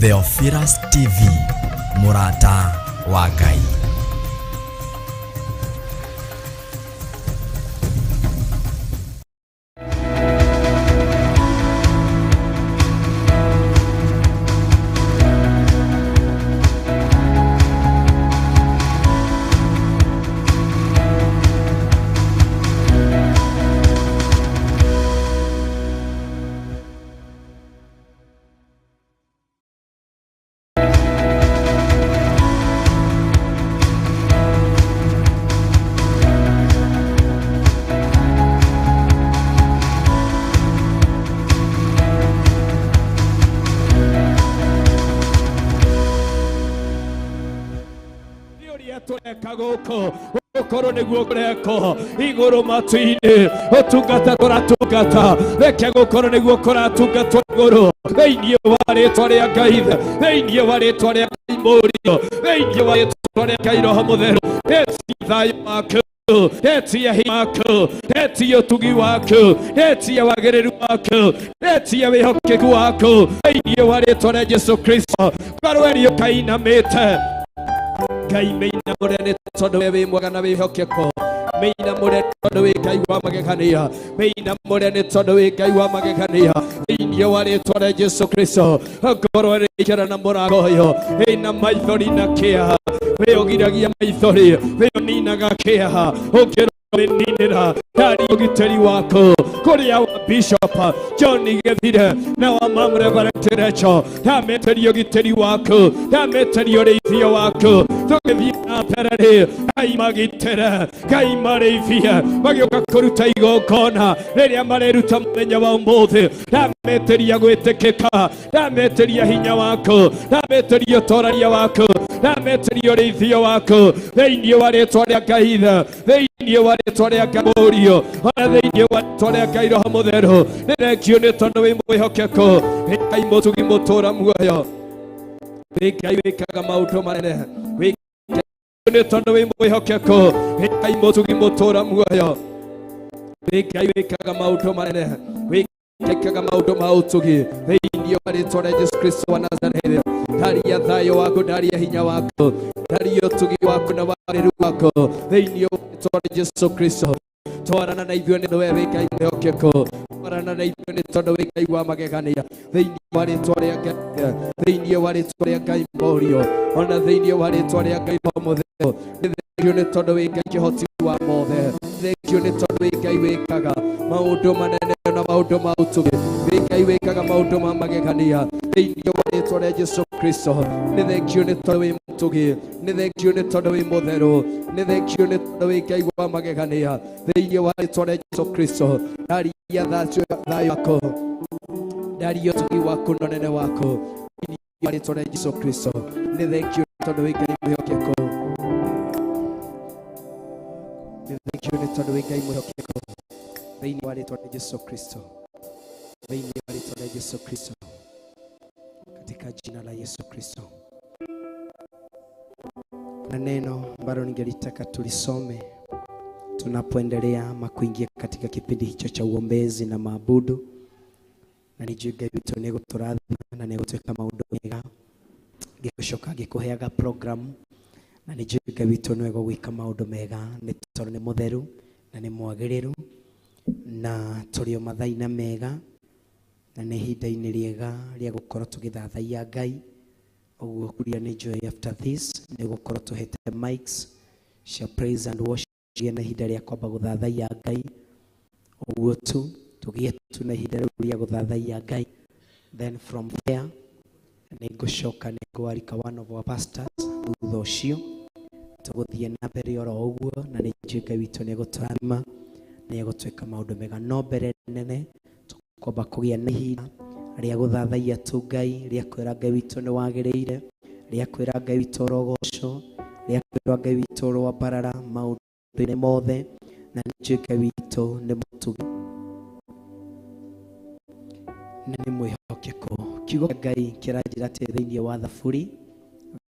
Theophilus TV, mũrata wa Ngai. Nĩ ũrĩa tũreka gũkũ gũkorwo nĩguo kũrekwo igũrũ matu-inĩ. Ũtungata tũratungata, reke gũkorwo nĩguo kũratungatwo igũrũ, thĩinĩ wa rĩtwa rĩa Ngai Ithe, thĩinĩ wa rĩtwa rĩa Ngai Mũriũ, thĩinĩ wa rĩtwa rĩa Ngai Roho Mũtheru. Etia thayũ waku, etia hinya waku, etia ũtugi waku, etia wagĩrĩru waku, etia wĩhokeku waku, thĩinĩ wa rĩtwa rĩa Jesu Kristo. Ngorwo ĩrĩ ũkainamĩte, Ngai mĩinamũre nĩ tondũ we wĩ mwega na wĩhokeku. Mĩinamũre tondũ wĩ Ngai wa magegania. Mĩinamũre nĩ tondũ wĩ Ngai wa magegania, thĩinĩ wa rĩtwa rĩa Jesu Kristo. Ngorwo ĩrĩikara na mũrango ũyũ ĩna maithori na kĩeha, wĩ ũgiragia maithori, wĩ ũninaga kĩeha, ũngĩrwo ninĩra ndari ũgitĩri waku kũrĩa wa Bishop John Gethire na wa Mam Reverend Rachel, ndametĩria ũgitĩri waku, ndametĩria ũrĩithio waku. Tũgĩthiĩ na mbere rĩ, Ngai magitĩre, Ngai marĩithie magĩũka kũruta igongona rĩrĩa mareruta mũthenya wa ũmũthĩ. Ndametĩria gwĩtĩkĩka, ndametĩria hinya waku, ndametĩria ũtoraria waku, ndametĩria ũrĩithio waku, thĩinĩ wa rĩtwa rĩa Ngai Ithe, thĩinĩ wa rĩtwa rĩa Ngai Mũriũ, ona thĩinĩ wa rĩtwa rĩa Ngai Roho Mũtheru. Nĩ thengio nĩ tondũ wĩ mwĩhokeku, wĩ Ngai mũtugi mũtũra muoyo, wĩ Ngai wĩkaga maũndũ manene, wĩ nĩ tondũ wĩ mwĩhokeku, wĩ Ngai mũtugi mũtũra muoyo, wĩ Ngai wĩkaga maũndũ manene, wĩ wĩkaga maũndũ ma ũtugi, thĩinĩ wa rĩtwa rĩa Jesu Kristo wa Nazarethi. Ndaria thayũ waku, ndaria hinya waku, ndaria ũtugi waku na wagĩrĩru waku, thĩinĩ wa rĩtwa rĩa Jesu Kristo. Twarana na ithuĩ nĩ we wĩ Ngai mwĩhokeku, twarana na ithuĩ nĩ tondũ wĩ Ngai wa magegania, thĩinĩ wa rĩtwa rĩa Ngai, thĩinĩ wa rĩtwa rĩa Ngai Mũriũ, ona thĩinĩ wa rĩtwa rĩa Ngai Roho Mũtheru. Nĩ thengio nĩ tondũ wĩ Ngai kĩhoti wa mothe, thengio nĩ tondũ wĩ Ngai wĩkaga maũndũ manene na maũndũ ma ũtugi, wĩ Ngai wĩkaga maũndũ ma magegania, thĩinĩ wa rĩtwa rĩa Jesu Kristo. Nĩ thengio nĩ tondũ wĩ mũtugi, nĩ thengio nĩ tondũ wĩ mũtheru, nĩ thengio nĩ tondũ wĩ Ngai wa magegania, thĩinĩ wa rĩtwa rĩa Jesu Kristo. Ndaria thayũ waku, ndaria ũtugi waku na ũnene waku, thĩinĩ wa rĩtwa rĩa Jesu Kristo. Nĩ thengio nĩ tondũ wĩ Ngai mwĩhokeku, nĩ thengio nĩ tondũ wĩ Ngai mwĩhokeku, thĩinĩ wa rĩtwa rĩa Jesu Kristo, thĩinĩ wa rĩtwa rĩa Jesu Kristo, katika jina la Yesu Kristo. Kuna neno ambalo ningelitaka tulisome tunapoendelea ama kuingia katika kipindi hicho cha uombezi na maabudu, na nĩ Ngai witũ nĩ gũtũrathima na nĩ gũtwĩka maũndũ mega. Ngĩgũcoka ngĩkũheaga program, na nĩ Ngai witũ nĩ gwĩka maũndũ mega, nĩ tondũ nĩ mũtheru na nĩ mwagĩrĩru, na tũrĩ o mathaa-inĩ mega na nĩ ihinda-inĩ rĩega rĩa gũkorwo tũgĩthathaiya Ngai. Ũguo kuria nĩ joy after this nĩ gũkorwo tũhete mics cia praise and worship na ihinda rĩa kwamba gũthathaiya Ngai. Ũguo tu tũgĩe tu na ihinda rĩu rĩa gũthathaiya Ngai, then from there nĩ ngũcoka nĩ ngwarika one of our pastors. Thutha ũcio tũgũthiĩ na mbere oro ũguo, na nĩ njũĩ Ngai witũ nĩ egũtũrathima, nĩ egũtwĩka maũndũ mega. No mbere nene tũkwamba kũgĩa na ihinda rĩa gũthathaiya tu Ngai, rĩa kwĩra Ngai witũ nĩ wagĩrĩire, rĩa kwĩra Ngai witũ ũrogocwo, rĩa kwĩra Ngai witũ ũroambarara maũndũ-inĩ mothe, na nĩ njũĩ Ngai witũ nĩ mũtugi na nĩ mwĩhokeku. Kiugo kĩa Ngai kĩranjĩra atĩ thĩinĩ wa Thaburi,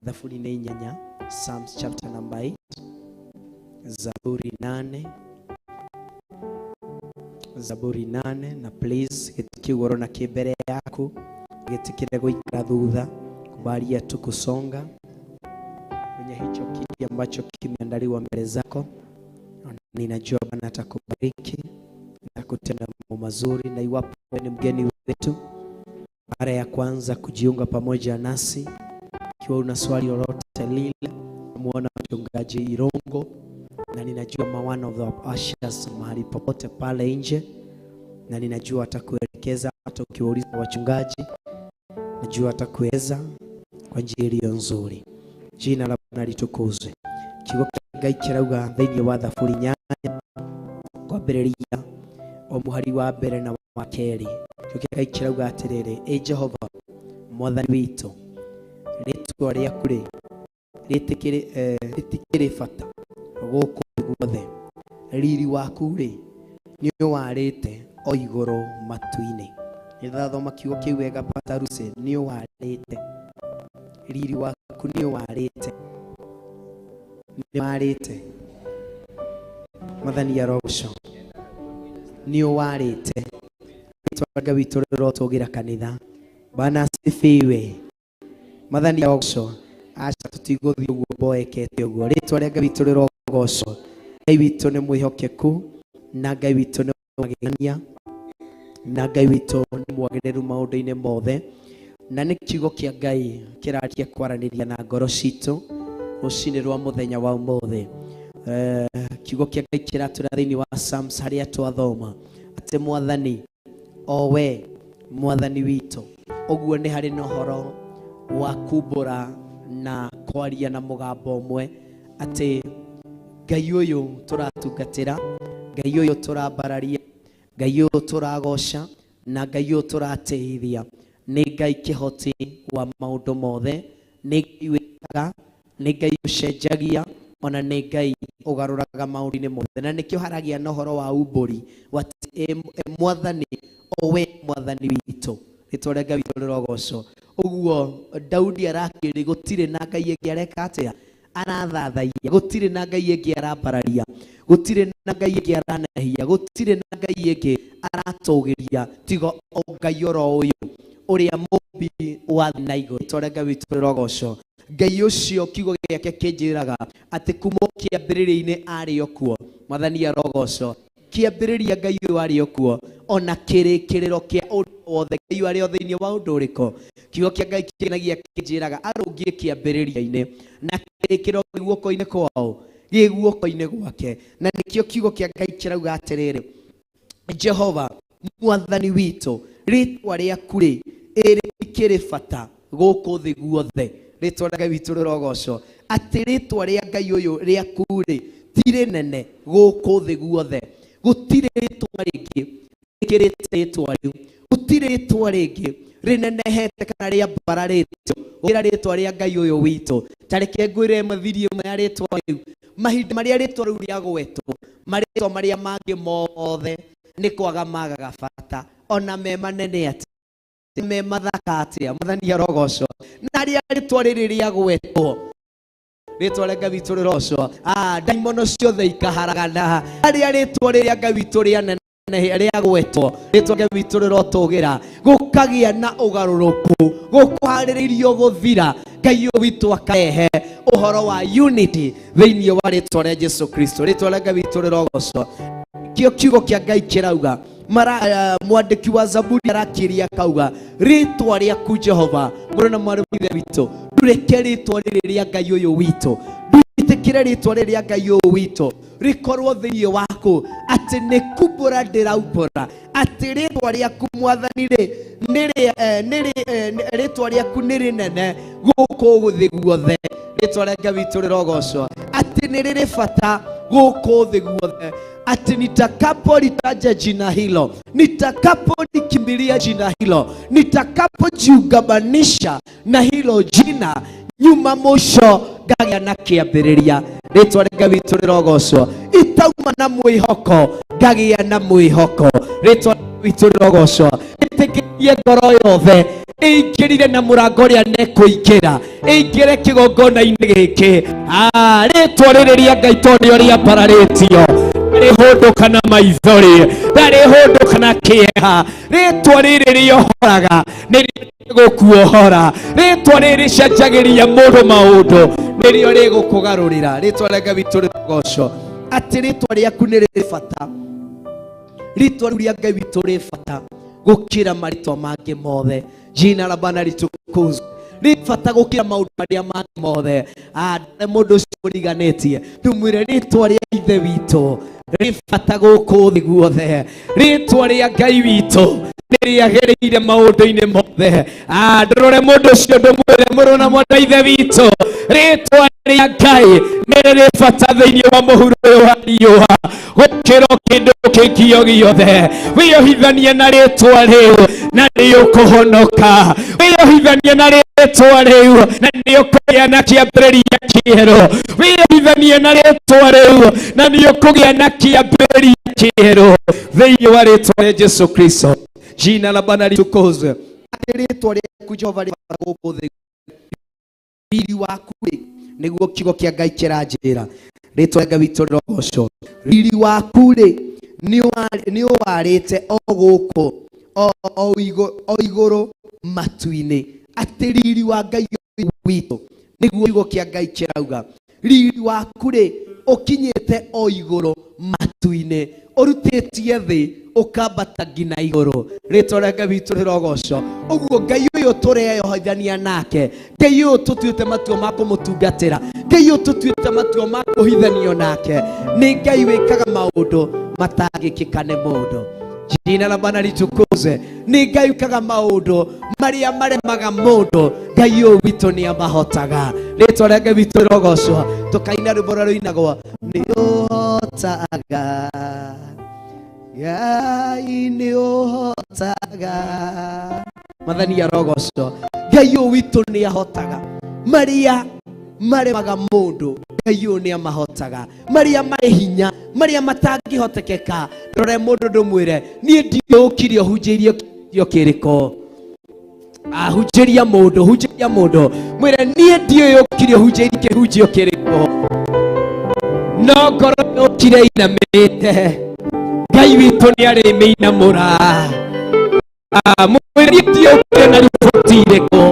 Thaburi nĩ 8, Psalms chapter number 8, Zaburi 8, Zaburi 8. Na please, gĩtĩ kĩu ũrona kĩ mbere yaku gĩtikĩre gũikara thutha. Habari yetu kusonga kwenye hicho kiti ambacho kimeandaliwa mbele zako. Ninajua Bwana atakubariki na kutenda mambo mazuri, na iwapo wewe ni mgeni wetu mara ya kwanza kujiunga pamoja nasi, ikiwa una swali lolote lile, muona mchungaji Irongo, na ninajua ma one of the ushers mahali popote pale nje, na ninajua atakuelekeza. Hata ukiwauliza wachungaji, najua atakueleza kwa njia iliyo nzuri. Jina la Bwana litukuzwe. Kiugo kĩa Ngai kĩrauga thĩinĩ wa Thaburi 8 kwambĩrĩria o mũhari wa mbere na wa kerĩ. Kiugo kĩa Ngai kĩrauga atĩrĩrĩ, ĩ Jehova mwathani witũ, rĩtwa rĩaku rĩ rĩtikĩrĩ bata gũkũ guothe, riri waku rĩ nĩ ũwarĩte o igũrũ matu-inĩ. Nĩndathoma kiugo kĩu wega Pastor Lucy, nĩ ũwarĩte, riri waku nĩ ũwarĩte, nĩ warĩte. Mwathani arogocwo, nĩ ũwarĩte. Rĩtwa rĩa Ngai witũ rĩrotũgĩra kanitha. Bwana asifiwe. Mwathani arogocwo. Aca tũtigũthiĩ ũguo mboekete ũguo. Rĩtwa rĩa Ngai witũ rĩrogocwo. Ngai witũ nĩ mwĩhokeku na Ngai witũ nĩ magegania na Ngai witũ nĩ mwagĩrĩru maũndũ-inĩ mothe, na nĩ kiugo kĩa Ngai kĩraria kwaranĩria na ngoro citũ rũcinĩ rwa mũthenya wa ũmũthĩ. Kiugo kĩa Ngai kĩratwĩra thĩinĩ wa Psalms harĩa twathoma atĩ mwathani o we mwathani witũ. Ũguo nĩ harĩ na ũhoro wa kumbũra na kwaria na mũgambo ũmwe atĩ Ngai ũyũ tũratungatĩra, Ngai ũyũ tũrambararia, Ngai ũyũ tũragoca na Ngai ũyũ tũratĩithia nĩ Ngai kĩhoti wa maũndũ mothe, nĩ Ngai wĩkaga, nĩ Ngai ũcenjagia, ona nĩ Ngai ũgarũraga maũndũ-inĩ mothe. Na nĩkĩo haragia na ũhoro wa umbũri wa mwathani o we mwathani witũ. Rĩtwa rĩa Ngai witũ rĩrogocwo. Ũguo Daudi arakĩrĩ gũtirĩ na Ngai ĩngĩ areka atĩa, arathathaiya, gũtirĩ na Ngai ĩngĩ arambararia, gũtirĩ na Ngai ĩngĩ aranehia, gũtirĩ na Ngai ĩngĩ aratũgĩria tiga o Ngai oro ũyũ ũrĩa mũmbi wa thĩ na igũrũ. Rĩtwa rĩa Ngai witũ rĩrogocwo. Ngai ũcio kiugo gĩake kĩnjĩraga atĩ kuma kĩambĩrĩria-inĩ arĩ o kuo. Mwathani arogocwo. Kĩambĩrĩria Ngai ũyũ arĩ o kuo, ona kĩrĩkĩrĩro kĩa ũndũ wothe Ngai ũyũ arĩ o thĩinĩ wa ũndũ ũrĩkũ. Kiugo kĩa Ngai kĩnagia kĩnjĩraga arũngiĩ kĩambĩrĩria-inĩ na kĩrĩkĩrĩro gĩ guoko-inĩ kwao, gĩ guoko-inĩ gwake. Na nĩkĩo kiugo kĩa Ngai kĩrauga atĩrĩrĩ, Jehova mwathani witũ, rĩtwa rĩaku rĩ rĩtikĩrĩ bata gũkũ thĩ guothe. Rĩtwa rĩa Ngai witũ rĩrogocwo. Atĩ rĩtwa rĩa Ngai ũyũ rĩaku rĩ ti rĩnene gũkũ thĩ guothe. Gũtirĩ rĩtwa rĩngĩ rĩkĩrĩte rĩtwa rĩu, gũtirĩ rĩtwa rĩngĩ rĩnenehete kana rĩambararĩtio gũkĩra rĩtwa rĩa Ngai ũyũ witũ. Ta reke ngwĩre mathiri ĩmwe ya rĩtwa rĩu, mahinda marĩa rĩtwa rĩu rĩagwetwo, marĩtwa marĩa mangĩ mothe nĩ kwaga magaga bata, ona me manene atĩa, me mathaka atĩa. Mwathani arogocwo. Na rĩa rĩtwa rĩrĩ rĩagwetwo, rĩtwa rĩa Ngai witũ rĩrocwo, ndaimono ciothe ikaharagana. Harĩa rĩtwa rĩrĩa Ngai witũ rĩanene rĩagwetwo, rĩtwa rĩa Ngai witũ rĩrotũgĩra, gũkagĩa na ũgarũrũku, gũkũharĩrĩirio gũthira. Ngai ũyũ witũ akarehe ũhoro wa unity thĩinĩ wa rĩtwa rĩa Jesu Kristo. Rĩtwa rĩa Ngai witũ rĩrogocwo. Kĩo kiugo kĩa Ngai kĩrauga, mwandĩki wa Zaburi arakĩria akauga, rĩtwa rĩaku Jehova, mũrũ na mwarĩ wa Ithe witũ, ndũreke rĩtwa rĩrĩ rĩa Ngai ũyũ witũ, ndwĩtĩkĩre rĩtwa rĩrĩ rĩa Ngai ũyũ witũ rĩkorwo thĩinĩ waku, atĩ nĩ kumbũra ndĩraumbũra atĩ rĩtwa rĩaku mwathani rĩ rĩtwa rĩaku nĩ rĩnene gũkũ thĩ guothe. Rĩtwa rĩa Ngai witũ rĩrogocwo, atĩ nĩ rĩrĩ bata gũkũ thĩ guothe, atĩ nitakapolitaja jina hilo, nitakapolikimbilia jina hilo, nitakapojiungamanisha na hilo jina, nyuma mũico ngagĩa na kĩambĩrĩria. Rĩtwa rĩa Ngai witũ rĩrogocwo. Itauma na mwĩhoko, ngagĩa na mwĩhoko. Rĩtwa rĩa Ngai witũ rĩrogocwo. Ĩtĩkĩrie ngoro yothe ĩingĩrire na mũrango ũrĩa nekũingĩra, ĩingĩre kĩgongona-inĩ gĩkĩ. Rĩtwa rĩrĩ rĩa Ngai to nĩrĩo rĩambararĩtio, ndarĩ hũndũka na maithori, ndarĩ hũndũka na kĩeha. Rĩtwa rĩrĩ rĩohoraga, nĩrĩo Rĩgũkuohora. Rĩtwa rĩrĩ rĩcenjagĩria mũndũ maũndũ, nĩrĩo rĩgũkũgarũrĩra. Rĩtwa rĩa Ngai witũ rĩrogocwo. Atĩ rĩtwa rĩaku nĩ rĩrĩ bata, rĩtwa rĩu rĩa Ngai witũ rĩ bata gũkĩra marĩtwa mangĩ mothe. Jina la Bwana litukuzwe. Rĩ bata gũkĩra maũndũ marĩa mangĩ mothe. Ndare mũndũ ũcio ũriganĩtie, ndũmwĩre rĩtwa rĩa Ithe witũ rĩ bata gũkũ thĩ guothe. Rĩtwa rĩa Ngai witũ nĩrĩagĩrĩire maũndũ-inĩ mothe. Ndũrore mũndũ ũcio, ndũmwĩre mũrũ na mwana Ithe witũ, rĩtwa rĩa Ngai nĩrĩrĩ bata thĩinĩ wa mũhuro ũyũ wa riũa gũkĩra kĩndũ kĩngĩ o gĩothe. Wĩyohithanie na rĩtwa rĩu na nĩũkũhonoka. Wĩyohithanie na rĩtwa rĩu na nĩũkũgĩa na kĩambĩrĩria kĩerũ. Wĩyohithanie na rĩtwa rĩu na nĩũkũgĩa na kĩambĩrĩria kĩerũ thĩinĩ wa rĩtwa rĩa Jesu Kristo. Jina la Bwana litukuzwe. Atĩ rĩtwa rĩaku Jehova rĩ bata gũkũ thĩ. Riri waku rĩ, nĩguo kiugo kĩa Ngai kĩranjĩra. Rĩtwa rĩa Ngai witũ rĩrogocwo. Riri waku rĩ, nĩũwarĩte o gũkũ, o igũrũ matu-inĩ. Atĩ riri wa Ngai witũ, nĩguo kiugo kĩa Ngai kĩrauga. Riri waku rĩ, ũkinyĩte o igũrũ matu-inĩ, ũrutĩtie thĩ ũkambata nginya igũrũ. Rĩtwa rĩa Ngai witũ rĩrogocwo. Ũguo Ngai ũyũ tũreyohithania nake, Ngai ũyũ tũtuĩte matua ma kũmũtungatĩra, Ngai ũyũ tũtuĩte matua ma kũhithanio nake, nĩ Ngai wĩkaga maũndũ matangĩkĩka nĩ mũndũ. Jina la Bwana litukuzwe. Nĩ Ngai wĩkaga maũndũ marĩa maremaga mũndũ, Ngai ũyũ witũ nĩ amahotaga. Rĩtwa rĩa Ngai witũ rĩrogocwo. Tũkaina rwĩmbo rũrĩa rũinagwo, nĩ ũhotaga, Ngai nĩ ũhotaga. Mwathani arogocwo. Ngai ũyũ witũ nĩ ahotaga marĩa maremaga mũndũ, Ngai ũyũ nĩ amahotaga. Marĩa marĩ hinya, marĩa matangĩhotekeka. Rore mũndũ ndũmwĩre, niĩ ndiũkire ũhunjĩirie kĩhunjio kĩrĩkũ. Ahunjĩria mũndũ, hunjĩria mũndũ, mwĩre niĩ ndiũkire ũhunjĩirie kĩhunjio kĩrĩkũ, no ngoro yũkire inamĩte, Ngai witũ nĩ arĩmĩinamũra. Mwĩre niĩ ndiũkire na riboti irĩkũ,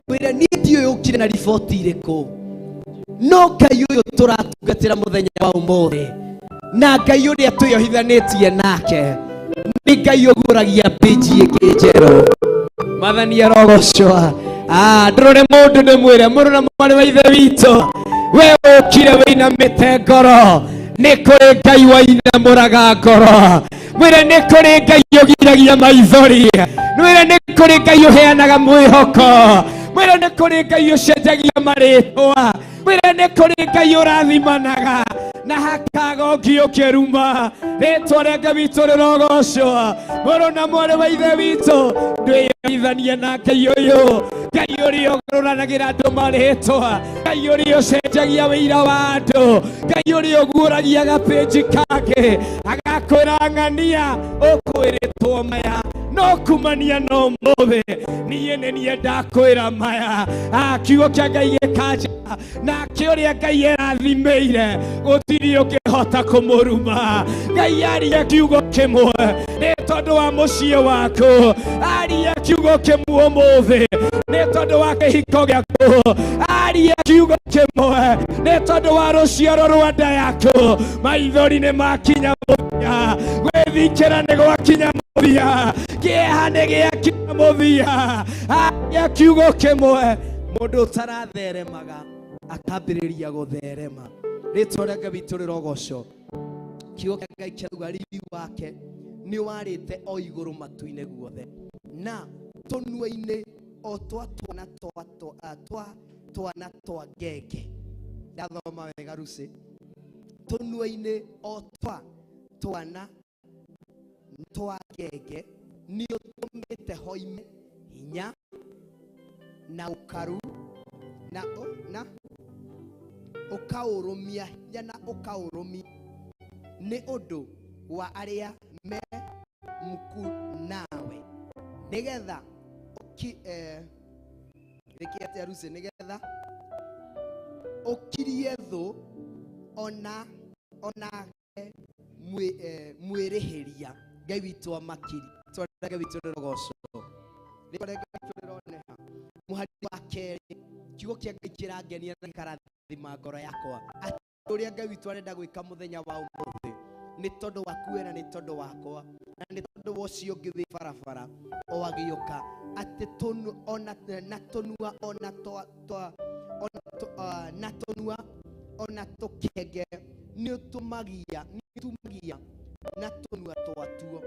mwĩre niĩ ndiũkire na riboti irĩkũ, no Ngai ũyũ tũratungatĩra mũthenya wa ũmũthĩ, na Ngai ũrĩa twĩyohithanĩtie nake, nĩ Ngai ũguũragia pĩnji ĩngĩ njerũ. Mwathani arogocwo. Ndũrore mũndũ ndĩmwĩre, mũrũ na mwarĩ wa Ithe witũ, we ũkire wĩinamĩte ngoro, nĩ kũrĩ Ngai wainamũraga ngoro. Mwĩre nĩ kũrĩ Ngai ũgiragia maithori, mwĩre nĩ kũrĩ Ngai ũheanaga mwĩhoko, mwĩre nĩ kũrĩ Ngai ũcenjagia marĩtwa, mwĩre nĩ kũrĩ Ngai ũrathimanaga na hakaga ũngĩ ũkĩruma. Rĩtwa rĩa Ngai witũ rĩrogocwo. Mũrũ na mwarĩ wa Ithe witũ, ndwĩyohithanie na Ngai ũyũ, Ngai ũrĩa ũgarũranagĩra andũ marĩtwa, Ngai ũrĩa ũcenjagia wĩira wa andũ, Ngai ũrĩa ũguũragia gapĩnji kangĩ agakwĩra ng'ania ũkwĩrĩtwo maya, no kumania no mũthĩ niĩ nĩ niĩ ndakwĩra maya. Kiugo kĩa Ngai gĩkanja, nake ũrĩa Ngai erathimĩire gũtirĩ ũngĩhota kũmũruma. Ngai aria kiugo kĩmwe nĩ tondũ wa mũciĩ waku, aria kiugo kĩmwe ũmũthĩ nĩ tondũ wa kĩhiko gĩaku, aria kiugo kĩmwe nĩ tondũ wa rũciaro rwa nda yaku. Maithori nĩ makinya mũthia, gwĩthikĩra nĩ gwakinya mũthia, kĩeha nĩ gĩakinya mũthia. Aria kiugo kĩmwe, mũndũ ũtaratheremaga akambĩrĩria gũtherema. Rĩtwa rĩa Ngai witũ rĩrogocwo. Kiugo kĩa Ngai kĩrauga riri wake nĩ warĩte o igũrũ matu-inĩ guothe, na tũnua-inĩ o twa twana twa twa, twa twana twa ngenge. Ndathoma wega Lucy. Tũnua-inĩ o twa twana twa ngenge nĩ ũtũmĩte hoime hinya na ũkaru na, na ũkaũrũmia hinya na ũkaũrũmia nĩ ũndũ wa arĩa me muku nawe, nĩgetha rĩkĩ atĩa Lucy, nĩgetha ũkirie thũ ona mwĩrĩhĩria. Ngai witũ amakiri. Rĩtwa rĩa Ngai witũ rĩrogocwo. Rĩtwa rĩa Ngai witũ rĩroneha. Mũhari wa kerĩ, kiugo kĩa Ngai kĩrangenia na gĩkarathima ngoro yakwa, atĩ ũrĩa Ngai witũ arenda gwĩka mũthenya wa ũmũthĩ nĩ tondũ waku we na nĩ tondũ wakwa na nĩ tondũ wa ũcio ũngĩ wĩ barabara o agĩũka, atĩ tũnu ona na tũnua ona twa twa ona tũ, na tũnua ona tũkenge nĩ ũtũmagia, nĩ ũtumagia na tũnua twatuo.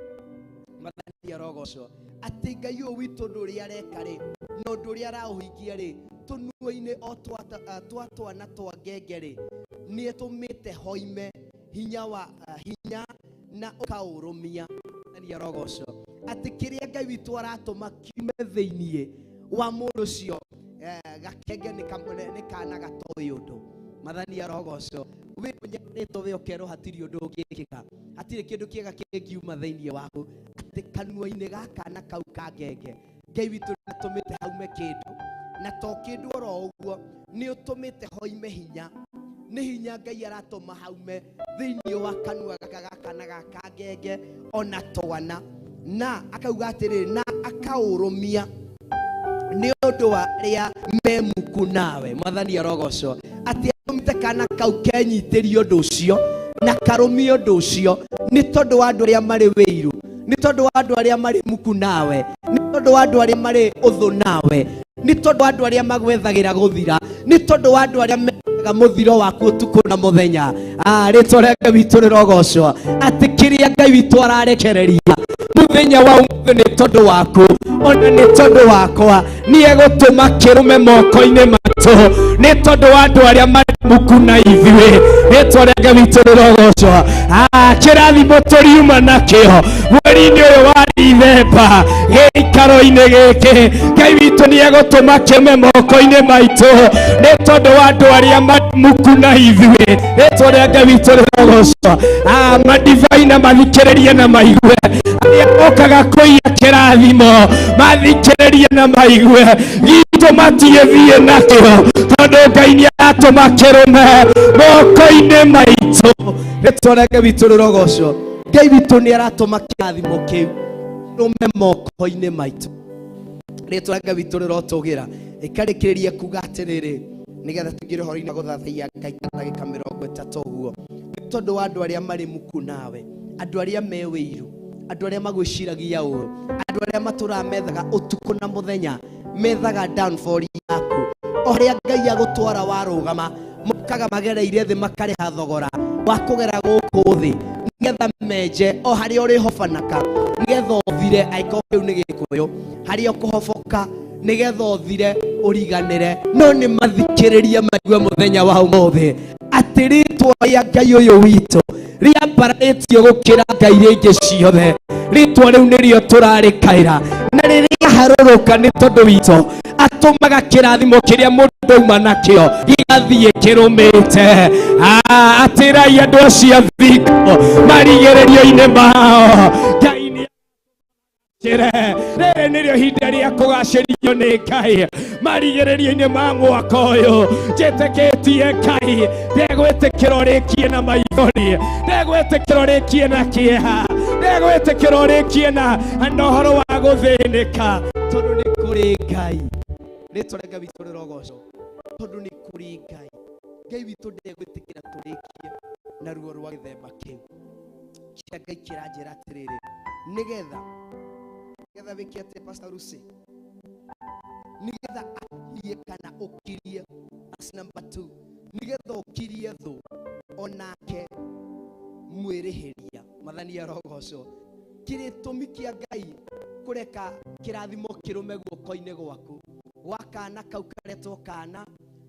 Mwathani arogocwo. Atĩ Ngai ũyũ witũ ũndũ ũrĩa areka rĩ, na ũndũ ũrĩa araũhingia rĩ, tũnua-inĩ o twa twana twa ngenge rĩ, nĩ ĩtũmĩte hoime hinya wa, hinya na ũkaũrũmia. Mwathani arogocwo. Atĩ kĩrĩa Ngai witũ aratũma kiume thĩiniĩ wa mũndũ ũcio, gakenge nĩ kana gatoĩ ũndũ. Mwathani arogocwo. Wĩ ũnyamarĩtwo we ũkerwo hatirĩ ũndũ ũngĩkĩka, hatirĩ kĩndũ kĩega kĩngiuma thĩiniĩ waku, atĩ kanua-inĩ ga kana kau ka ngenge Ngai witũ nĩatũmĩte haume kĩndũ, na to kĩndũ oro ũguo, nĩ ũtũmĩte hoime hinya. Nĩ hinya Ngai aratũma haume thĩiniĩ wa kanua gaka ga kana gaka ngenge ona twana, na akauga atĩrĩrĩ, na akaũrũmia nĩ ũndũ wa arĩa me muku nawe. Mwathani arogocwo. Atĩ atũmĩte kana kau kenyitĩrie ũndũ ũcio na karũmie ũndũ ũcio nĩ tondũ wa andũ arĩa marĩ wĩiru, nĩ tondũ wa andũ arĩa marĩ muku nawe, nĩ tondũ wa andũ arĩa marĩ ũthũ nawe, nĩ tondũ wa andũ arĩa magwethagĩra gũthira, nĩ tondũ wa andũ arĩa mendaga mũthiro waku ũtukũ na mũthenya. Rĩtwa rĩa Ngai witũ rĩrogocwo. Atĩ kĩrĩa Ngai witũ ararekereria mũthenya wa ũmũthĩ nĩ tondũ waku ona nĩ tondũ wakwa, nĩ egũtũma kĩrũme moko-inĩ maitũ nĩ tondũ wa andũ arĩa marĩ muku na ithuĩ. Rĩtwa rĩa Ngai witũ rĩrogocwo. Kĩrathimo tũriuma nakĩo mweri-inĩ ũyũ wa Dithemba gĩikaro-inĩ gĩkĩ, Ngai witũ nĩ egũtũma kĩrũme moko-inĩ maitũ nĩ tondũ wa andũ arĩa marĩ muku na ithuĩ. Rĩtwa rĩa Ngai witũ rĩrogocwo. Madivai na mathikĩrĩrie na maigue, arĩa mokaga kũiya kĩrathimo mathikĩrĩrie na maigue, gitũ matigĩthiĩ nakĩo tondũ Ngai nĩ aratũma kĩrũme moko-inĩ maitũ. Rĩtwa rĩa Ngai witũ rĩrogocwo. Ngai witũ nĩ aratũma kĩrathimo kĩu kĩrũme moko-inĩ maitũ. Rĩtwa rĩa Ngai witũ rĩrotũgĩra. Ĩkarĩkĩrĩria kuga atĩrĩrĩ, nĩgetha tũingĩre ũhoro-inĩ wa gũthathaiya Ngai ta ndagĩka mĩrongo ĩtatũ ũguo, nĩ tondũ wa andũ arĩa marĩ muku nawe, andũ arĩa me wĩiru, andũ arĩa magwĩciragia ũru, andũ arĩa matũraga methaga ũtukũ na mũthenya, methaga downfall yaku. O harĩa Ngai agũtwara warũgama, mokaga magereire thĩ makarĩha thogora wa kũgera gũkũ thĩ nĩgetha menje o harĩa ũrĩhobanaka, nĩgetha ũthire, angĩkorwo kĩu nĩ Gĩkũyũ, harĩa ũkũhoboka nĩgetha ũthire ũriganĩre. No nĩ mathikĩrĩrie maigue mũthenya wa ũmũthĩ atĩ rĩtwa rĩa Ngai ũyũ witũ rĩambararĩtio gũkĩra ngai iria ingĩ ciothe. Rĩtwa rĩu nĩrĩo tũrarĩkaĩra, na rĩrĩa harũrũka nĩ tondũ witũ, atũmaga kĩrathimo kĩrĩa mũndũ auma nakĩo gĩgathiĩ kĩrũmĩte. Atĩrai andũ acio athingu marigĩrĩrio-inĩ mao, Ngai nĩ Kĩre, rĩrĩ nĩrĩo ihinda rĩa kũgacĩrio nĩ Ngai marigĩrĩrio-inĩ ma mwaka ũyũ. Njĩtĩkĩtie Ngai ndegwĩtĩkĩra ũrĩkie na maithori, ndegwĩtĩkĩra ũrĩkie na kĩeha, ndegwĩtĩkĩra ũrĩkie na ũhoro wa gũthĩnĩka, tondũ nĩ kũrĩ Ngai. Rĩtwa rĩa Ngai witũ rĩrogocwo, tondũ nĩ kũrĩ Ngai. Ngai witũ ndegwĩtĩkĩra tũrĩkie na ruo rwa gĩthemba kĩu. Kĩrĩa Ngai kĩranjĩra atĩrĩrĩ, nĩgetha wĩke atĩa, Pastor Lucy? Nĩgetha akirie kana ũkirie, verse number 2, nĩgetha ũkirie thũ onake mwĩrĩhĩria. Mwathani arogocwo. Kĩrĩtũmi kĩa Ngai kũreka kĩrathimo kĩrũme guoko-inĩ gwaku gwa kana kau karetwo kana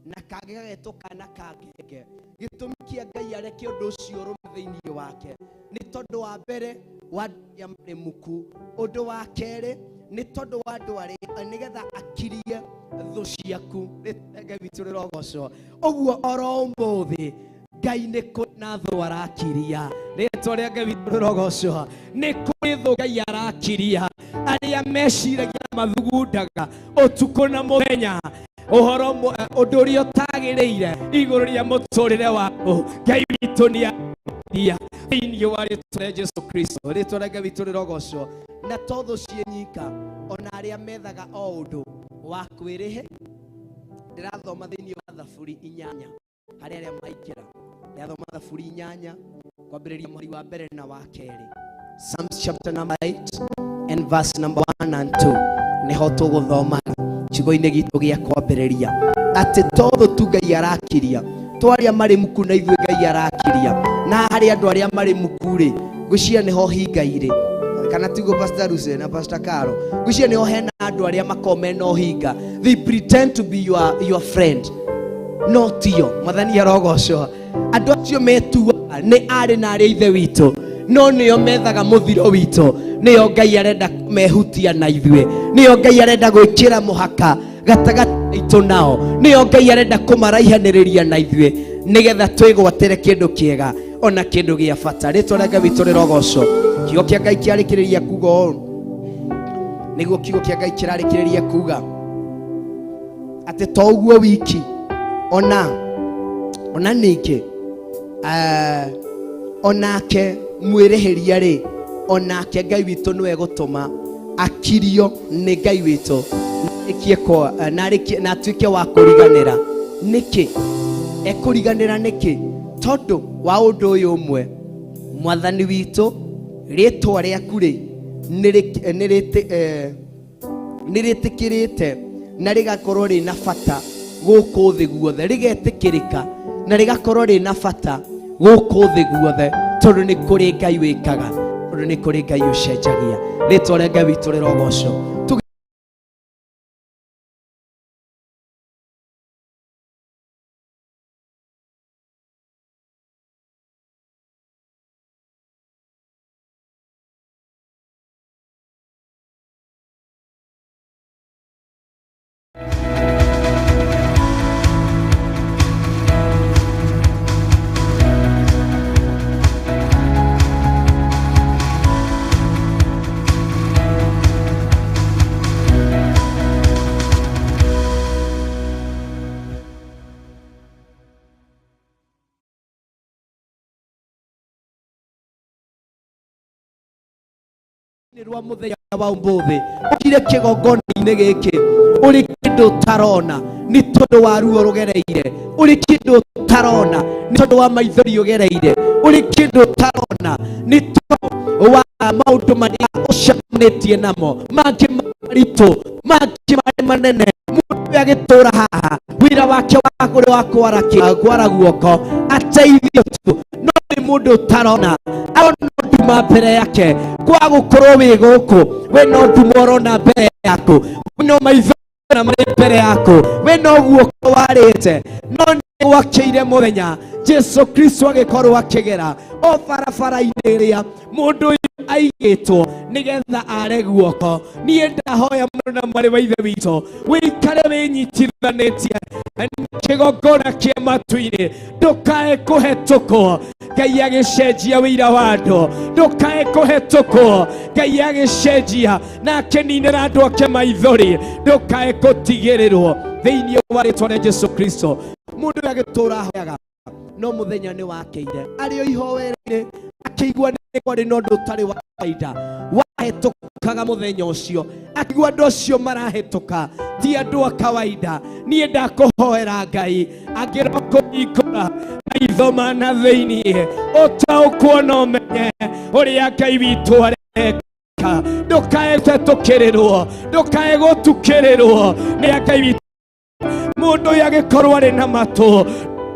na kangĩ gagetwo kana ka ngenge. Gĩtũmi kĩa Ngai areke ũndũ ũcio ũrũme thĩinĩ wake nĩ tondũ wa mbere wa andũ arĩa marĩ muku, ũndũ wa kerĩ nĩ tondũ wa andũ arĩa nĩgetha akirie thũ ciaku. Ngai witũ rĩrogocwo. Ũguo oro ũmũthĩ Ngai nĩ kũrĩ na thũ arakiria. Rĩtwa rĩa Ngai witũ rĩrogocwo. Nĩ kũrĩ thũ Ngai arakiria, arĩa meciragia na mathugundaga ũtukũ na mũthenya ũhoro ũndũ ũrĩa ũtagĩrĩire igũrũ rĩa mũtũrĩre waku. Ngai witũ nĩ Gũteithia thĩinĩ wa rĩtwa rĩa Jesu Kristo. Rĩtwa rĩa Ngai witũ rĩrogocwo. Na to thũ ciĩ nyika, ona arĩa methaga o ũndũ wa kwĩrĩhe. Ndĩrathoma thĩinĩ wa Thaburi 8 harĩa arĩa maingĩra. Ndĩrathoma Thaburi 8 kwambĩrĩria mũhari wa mbere na wa kerĩ. Psalms chapter number 8 and verse number 1 and 2 niho tũgũthoma kiugo-inĩ gitũ gĩa kwambĩrĩria atĩ tondũ tu Ngai arakiria to arĩa marĩ muku na ithuĩ Ngai arakiria, na harĩ andũ arĩa marĩ muku rĩ, ngwĩciria nĩho hinga irĩ, kana tiguo Pastor Ruse na Pastor Caro? Ngwĩciria nĩho hena andũ arĩa makoragwo mena ũhinga. They pretend to be your friend, no tio. Mwathani arogocwo. Andũ acio metuaga nĩ arĩ na arĩa ithe witũ, no nĩo methaga mũthiro witũ. Nĩo Ngai arenda mehutia na ithuĩ, nĩo Ngai arenda gwĩkĩra mũhaka gatagatĩ gaitũ nao, nĩo Ngai arenda kũmaraihanĩrĩria na ithuĩ nĩgetha twĩgwatĩre kĩndũ kĩega ona kĩndũ gĩa bata. Rĩtwa rĩa Ngai witũ rĩrogocwo. Kiugo kĩa Ngai kĩarĩkĩrĩria kuga ũũ, nĩguo kiugo kĩa Ngai kĩrarĩkĩrĩria kuga atĩ to ũguo wiki, ona ningĩ, onake mwĩrĩhĩria rĩ, onake Ngai witũ nĩwe gũtũma akirio nĩ Ngai witũ na atuĩke wa kũriganĩra. Nĩkĩ ekũriganĩra? Nĩkĩ? Tondũ wa ũndũ ũyũ ũmwe, Mwathani witũ, rĩtwa rĩaku rĩ nĩ rĩtĩkĩrĩte na rĩgakorwo rĩna bata gũkũ thĩ guothe, rĩgetĩkĩrĩka na rĩgakorwo rĩna bata gũkũ thĩ guothe, tondũ nĩ kũrĩ Ngai wĩkaga, tondũ nĩ kũrĩ Ngai ũcenjagia. Rĩtwa rĩa Ngai witũ rĩrogocwo. Rwa muthenya wa ũmũthĩ ũkire kĩgongona-inĩ gĩkĩ ũrĩ kĩndũ ũtarona nĩ tondũ wa ruo rũgereire, ũrĩ kĩndũ ũtarona nĩ tondũ wa maithori ũgereire, ũrĩ kĩndũ ũtarona nĩ tondũ wa maũndũ marĩa ũcemanĩtie namo, mangĩ maritũ, mangĩ marĩ manene. Mũndũ ũyũ agĩtũra haha wĩra wake wa kũrĩ wa kwara guoko ateithio tu, no nĩ mũndũ ũtarona, arona nduma mbere yake. Kwa gũkorwo wĩ gũkũ, we no nduma ũrona mbere yaku, we no maitho na marĩ mbere yaku, we no guoko warĩte, no nĩ gwakĩire mũthenya Jesu Kristo agĩkorwo akĩgera o barabara-inĩ ĩrĩa mũndũ ũyũ aigĩtwo nĩgetha are guoko. Niĩ ndahoya mũno na mwarĩ wa ithe witũ wĩikare wĩnyitithanĩtie kĩgongona kĩa matu-inĩ, ndũkae kũhetũkwo Ngai agĩcenjia wĩira wa andũ, ndũkae kũhetũkwo Ngai agĩcenjia na akĩninĩra andũ ake maithori, ndũkae gũtigĩrĩrwo thĩinĩ wa rĩtwa rĩa Jesu Kristo. Mũndũ ũyũ agĩtũra ahoyaga, no mũthenya nĩ wakĩire arĩ o ihoero-inĩ akĩigua nĩ kwarĩ na ũndũ ũtarĩ wa kawaida wahetũkaga mũthenya ũcio, akĩigua andũ acio marahetũka ti andũ a kawaida. Niĩ ndakũhoera Ngai angĩrokũhingũra maitho ma na thĩinĩ ũtaũkwo na ũmenye ũrĩa Ngai witũ areka, ndũkae gũtetũkĩrĩrwo, ndũkae gũtukĩrĩrwo nĩ Ngai witũ. Mũndũ ũyũ agĩkorwo arĩ na matũ,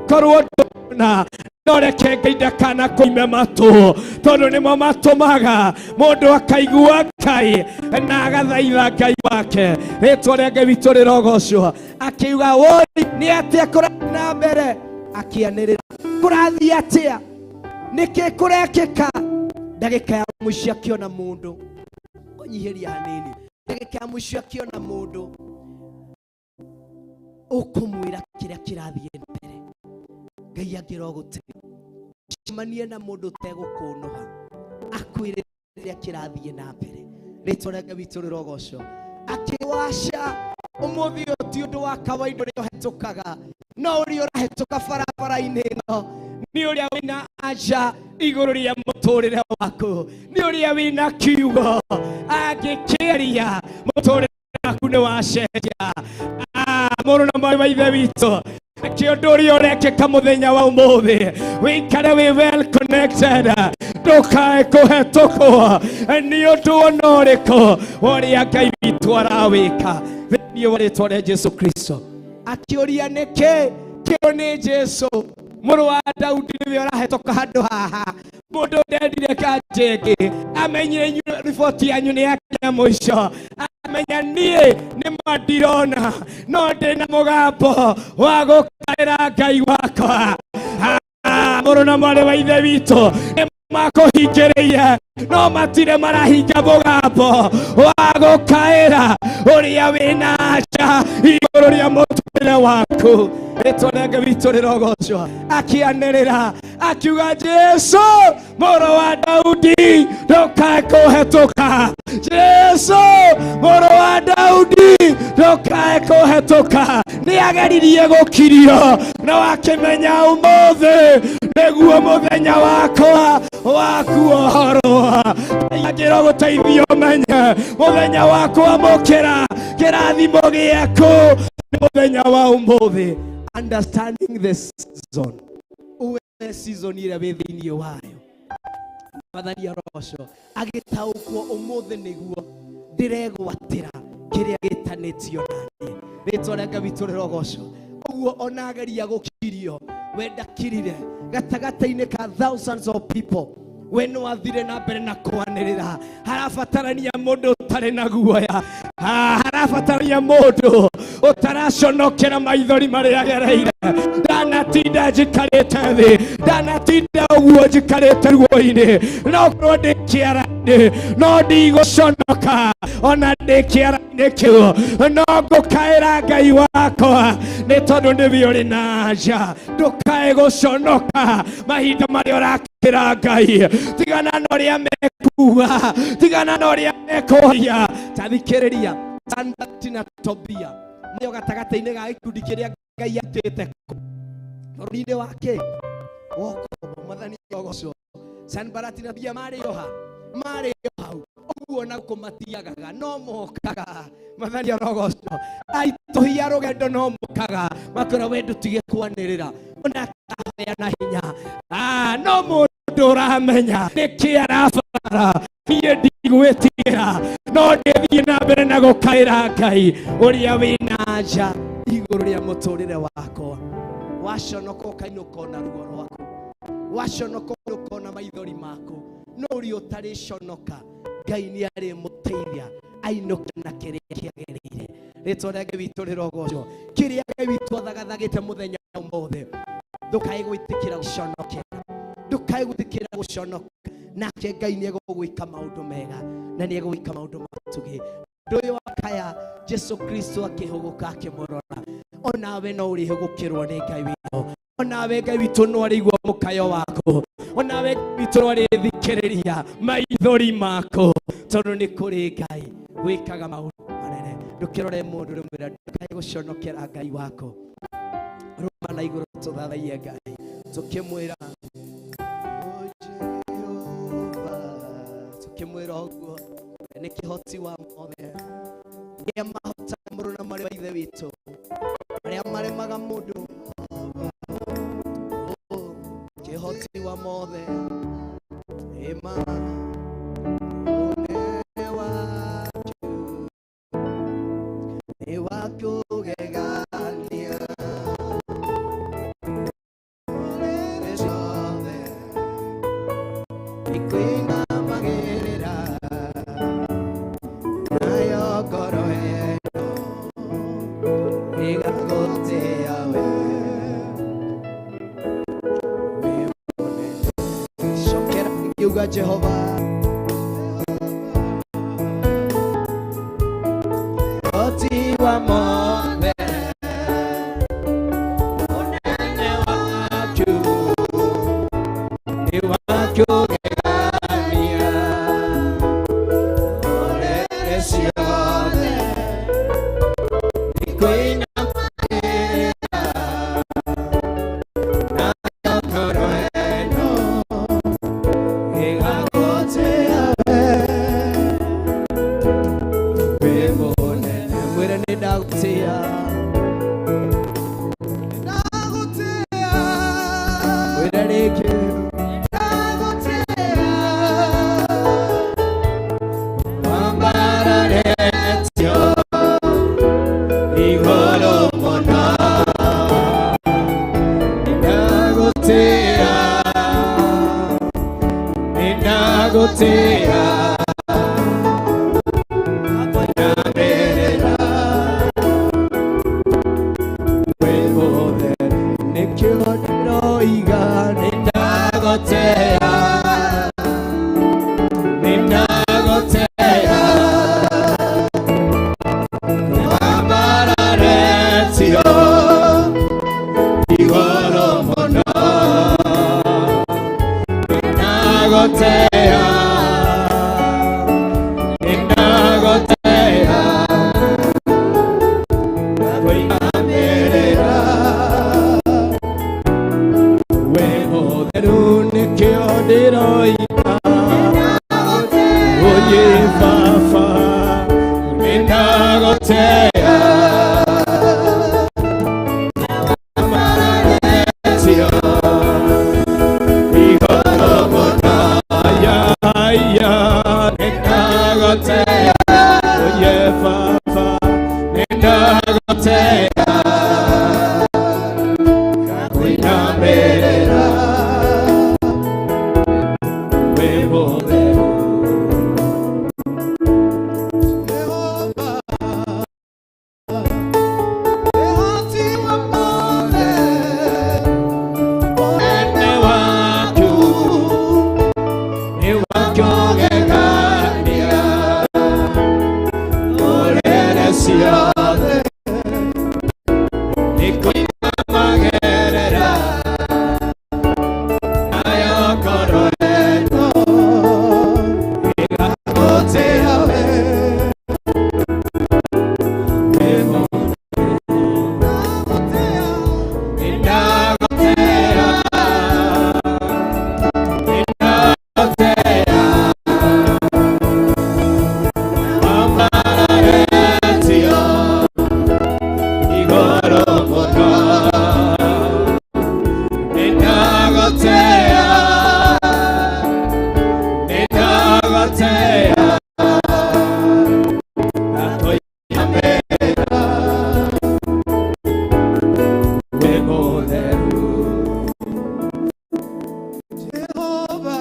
korwo ndũna, no reke Ngai ndakana kũime matũ, tondũ nĩmo matũmaga mũndũ akaigua Ngai na agathaitha Ngai wake. Rĩtwa rĩa Ngai witũ rĩrogocwo. Akiuga woi nĩ atĩa kũrathiĩ na mbere, akĩanĩrĩra kũrathiĩ atĩa, nĩkĩ kũrekĩka. Ndagĩka ya mũico akĩona mũndũ, kũnyihĩria hanini, ndagĩka ya mũico akĩona mũndũ ũkũmwĩra kĩrĩa kĩrathiĩ na mbere. Ngai angĩrogũteithia ũcemanie na mũndũ ũtegũkũnũha akwĩre kĩrĩa kĩrathiĩ na mbere. Rĩtwa rĩa Ngai witũ rĩrogocwo. Akĩwaca ũmũthĩ ũyũ ti ũndũ wa kawaida ũrĩa ũhetũkaga. No ũrĩa ũrahĩtũka barabara-inĩ ĩno nĩ ũrĩa wĩna anja igũrũ rĩa mũtũrĩre waku, nĩ ũrĩa wĩna kiugo angĩkĩaria mũtũrĩre waku nĩ wacenjia. Mũrũ na mwarĩ wa ithe witũ, kĩ ũndũ ũrĩa ũrekĩka mũthenya wa ũmũthĩ wĩikare wĩ well connected, ndũkae kũhetũkwo nĩ ũndũ ona ũrĩkũ wa ũrĩa Ngai witũ arawĩka thĩinĩ wa rĩtwa rĩa Jesu Kristo. Akĩũria nĩkĩ kĩo nĩ Jesu mũrũ wa Daudi nĩwe ũrahĩtũka handũ haha. Mũndũ ndendire kanja ĩngĩ, amenyire inyuĩ riboti yanyu nĩ yakinya mũico, amenya niĩ nĩ ma ndirona no ndĩna mũgambo wa gũkaĩra Ngai wakwa. Mũrũ na mwarĩ wa ithe witũ nĩ makũhingĩrĩirie no matirĩ marahinga mũgambo wa gũkaĩra ũrĩa wĩna anja igũrũ rĩa mũtũrĩre waku. Rĩtwa rĩa Ngai witũ rĩrogocwo. Akĩanĩrĩra akiuga, Jesu mũrũ wa Daudi ndũkae kũhetũka, Jesu mũrũ wa Daudi ndũkae kũhetũka. Nĩ ageririe gũkirio no akĩmenya ũmũthĩ nĩguo mũthenya wakwa wa kuohorwo. Angĩrwo gũteithio ũmenye mũthenya wa kwamũkĩra kĩrathimo gĩaku nĩ mũthenya wa ũmũthĩ. Understanding the season, uwe season ĩrĩa wĩ thĩinĩ wayo. Mwathani arogocwo. Agĩtaũkwo ũmũthĩ nĩguo ndĩregwatĩra kĩrĩa gĩtanĩtio naniĩ. Rĩtwa rĩa Ngai witũ rĩrogocwo. Ũguo ona ageria gũkirio, we ndakirire gatagatĩ-inĩ ka thousands of people, we no athire na mbere na kwanĩrĩra. Harabatarania mũndũ ũtarĩ na guoya, harabatarania mũndũ ũtaraconokera maithori marĩa agereire. Ndanatinda njikarĩte thĩ, ndanatinda ũguo njikarĩte ruo-inĩ, no korwo ndĩ kĩara-inĩ no ndigũconoka, ona ndĩ kĩara-inĩ kĩu no ngũkaĩra Ngai wakwa, nĩ tondũ nĩwe ũrĩ na anja. Ndũkae gũconoka mahinda marĩa ũrakĩra Ngai. Tigana na ũrĩa mekuga, tigana na ũrĩa mekũria. Ta thikĩrĩria Sanbalati na Tobia marĩ gatagatĩ-inĩ ga gĩkundi kĩrĩa Ngai atĩte bũrũri-inĩ wake wokombo. Mwathani ogocwo. Sanbalati na Tobia marĩ oha, marĩ hau ũguo na kũmatiagaga no mokaga. Mwathani arogocwo. Aitũhia rũgendo no mokaga makwĩra we ndũtige kwanĩrĩra, ona ahoya na hinya. No mũndũ ũramenya nĩkĩ arabatara, niĩ ndigwĩtigĩra no ndĩthiĩ na mbere na gũkaĩra Ngai ũrĩa wĩna anja igũrũ rĩa mũtũrĩre wakwa. Waconoka ũkainũka ona ruo rwaku, waconoka ũkainũka ona maithori maku, no ũrĩa ũtarĩconoka Ngai nĩ arĩmũteithia ainũke na kĩrĩa kĩagĩrĩire. Rĩtwa rĩa Ngai witũ rĩrogocwo. Kĩrĩa Ngai witũ athagathagĩte mũthenya ũmũthĩ, ndũkae gwĩtĩkĩra gũconokera, ndũkae gwĩtĩkĩra gũconoka, nake Ngai nĩ egũgwĩka maũndũ mega na nĩ egũgwĩka maũndũ matugi. Ũndũ ũyũ akaya Jesu Kristo akĩhũgũka akĩmũrora, onawe no ũrĩhũgũkĩrwo nĩ Ngai witũ, onawe Ngai witũ no arĩigua mũkayo waku, onawe Ngai witũ no arĩthikĩrĩria maithori maku, tondũ nĩ kũrĩ Ngai wĩkaga maũndũ manene. Ndũkĩrore mũndũ rĩmwĩra ndũkae gũconokera Ngai waku. Rũma na igũrũ tũthathaiye Ngai tũkĩmwĩra tũkĩmwĩra ũguo nĩ kĩhoti wa mothe, arĩa mahotaga mũrũ na mwarĩ wa ithe witũ, arĩa maremaga mũndũ, kĩhoti wa mothe ĩma ũnene waku nĩ wa kũgegania. Rĩrĩ ciothe ikũinamagĩrĩra, nayo ngoro ĩno ĩgagũtĩĩa we, wĩ mũnene. Cokera ngiuga Jehova Oti wa mothe, ũnene waku nĩ wa kũgegania. Ndũrĩrĩ ciothe ikũinamagĩrĩra. Mwĩre nĩ ndagũtĩa. Mwĩre rĩngĩ. Wambararetio igũrũ mũno. Nĩndagũtĩa. Nĩndagũtĩa. Nĩndamĩrĩra. Wĩ mũtheru, nĩkĩo ndĩroiga nĩndagũtĩa. Nĩndagũtĩa. Wambararetio igũrũ mũno. Nĩndagũtĩa. Nĩndagũtĩa. Kũinamĩrĩra. Wĩ mũtheru, nĩkĩo ndĩroiga. Oye baba, nĩndagũtĩa. Wambararetio igũrũ mũno. Ya, ya, nĩndagũtĩa. Oye baba, nĩndagũtĩa. Kũinamĩrĩra. Wĩ mũtheru. Ũnene waku nĩ wa kũgegania. Ndũrĩrĩ ciothe nĩ kũinamagĩrĩra. Nayo ngoro ĩno ĩgagũtĩa we. Wĩ mũtheru. Nĩndagũtĩa. Nĩndagũtĩa. Wambararetio igũrũ mũno. Nĩndagũtĩa. Nĩndagũtĩa. Ndakũinamĩrĩra. Wĩ mũtheru. Jehova,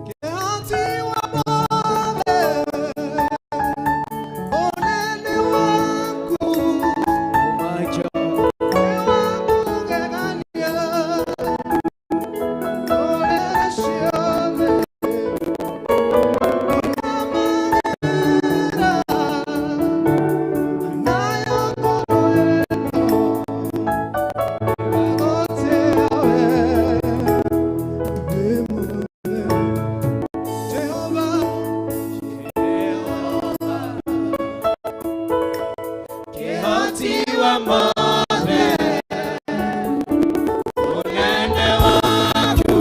kĩhoti wa mothe, ũnene waku My God. nĩ wa kũgegania. Ndũrĩrĩ ciothe inamagĩrĩra, nayo ngoro ĩno ĩgagũtĩa we. Wĩ mũtheru. Jehova, Kĩhoti wa mothe, ũnene waku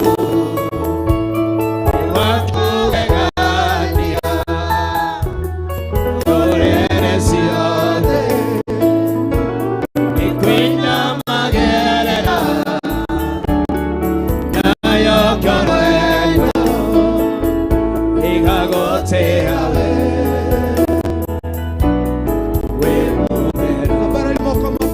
nĩ wa kũgegania. Ndũrĩrĩ ciothe nĩ kũinamagĩrĩra, nayo ngoro ĩno ĩgagũtĩa we. Wĩ mũtheru. Ambarari moko maku.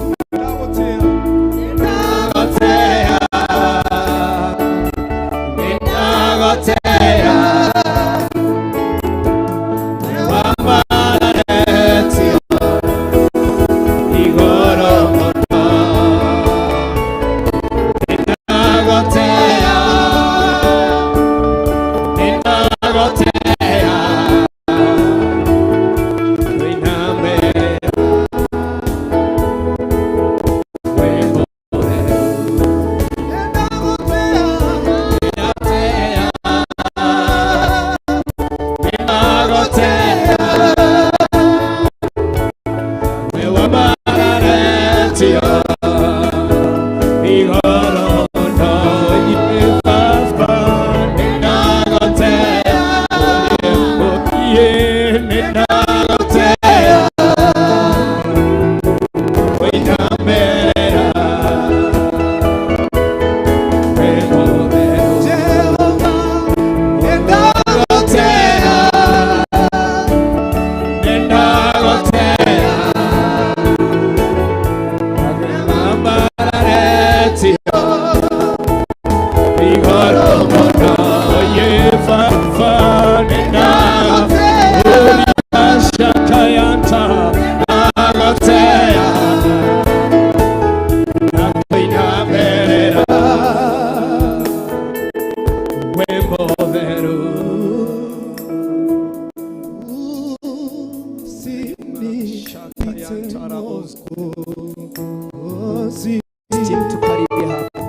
Team tukaribia hapa.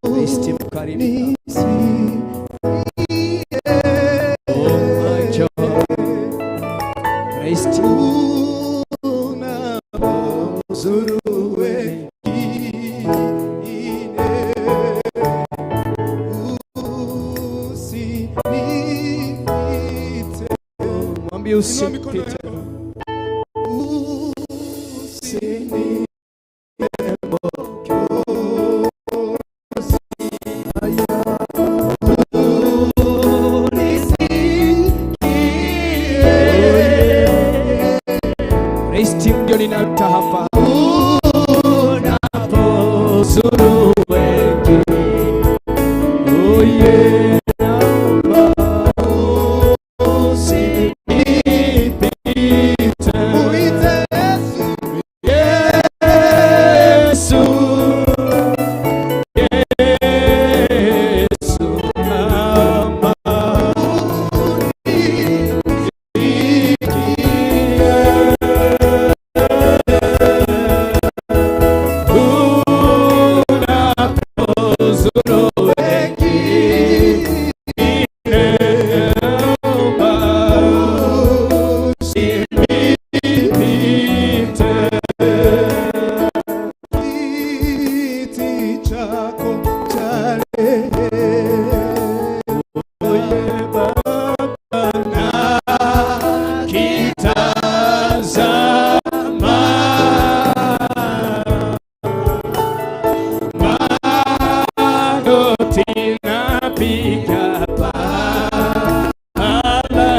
Praise team karibia. Oh my God. Praise team. Mwambie usipite. Praise team ndio ninaita hapa. Unapozuru wengi. Oh yeah. Usinipite. Yesu, Yesu, naomba unapozuru wengine, naomba usinipite. Oye Baba na kitazama magoti napiga pale,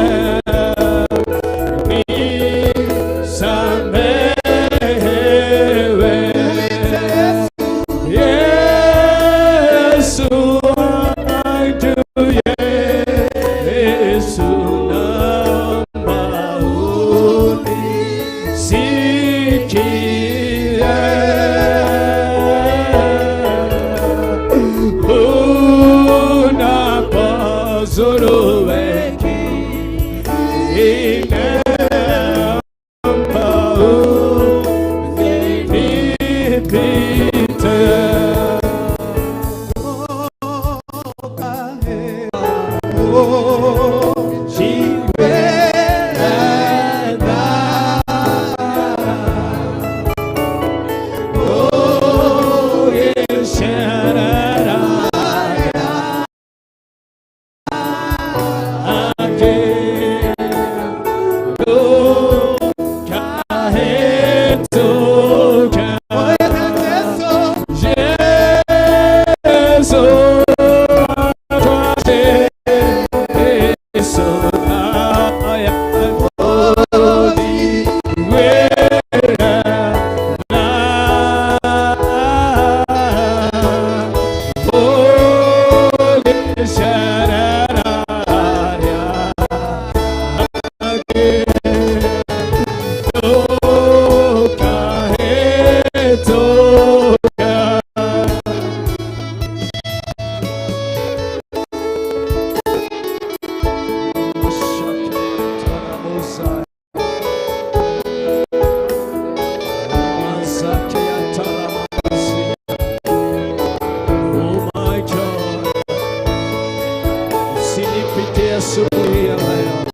nisamehewe. Yesu, I do. Yesu, naomba unisikie. Unapozuru wengine, naomba unipite. Oh my God. Usinipitie asubuhi ya leo.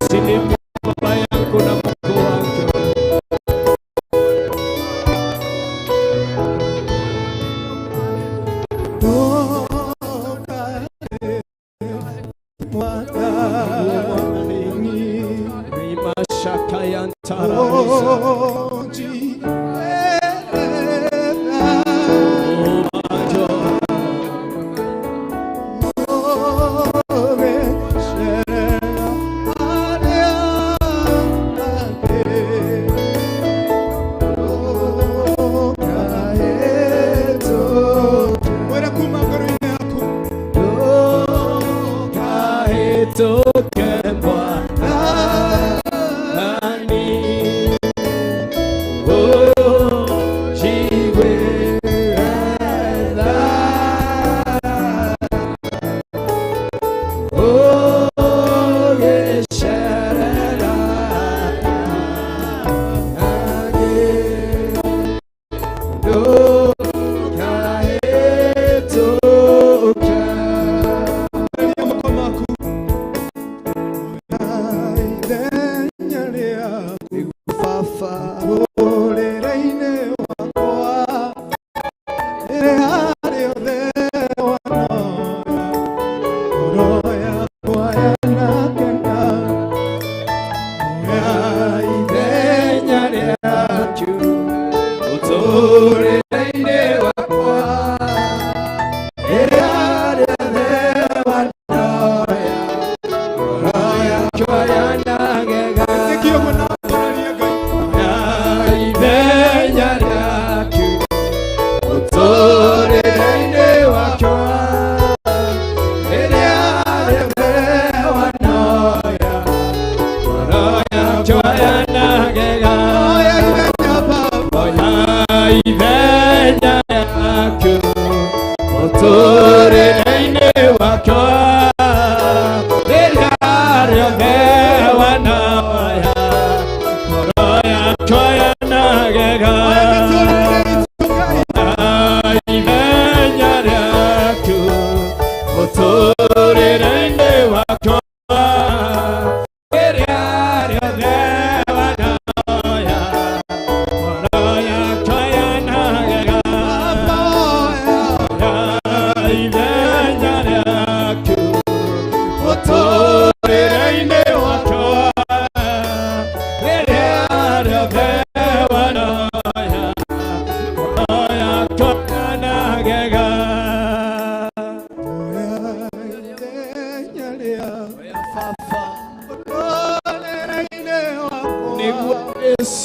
Usinipe baba yangu na Mungu wangu. Rimashaka yantarabisa. Oh my God. Toke Bwana.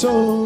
Oh,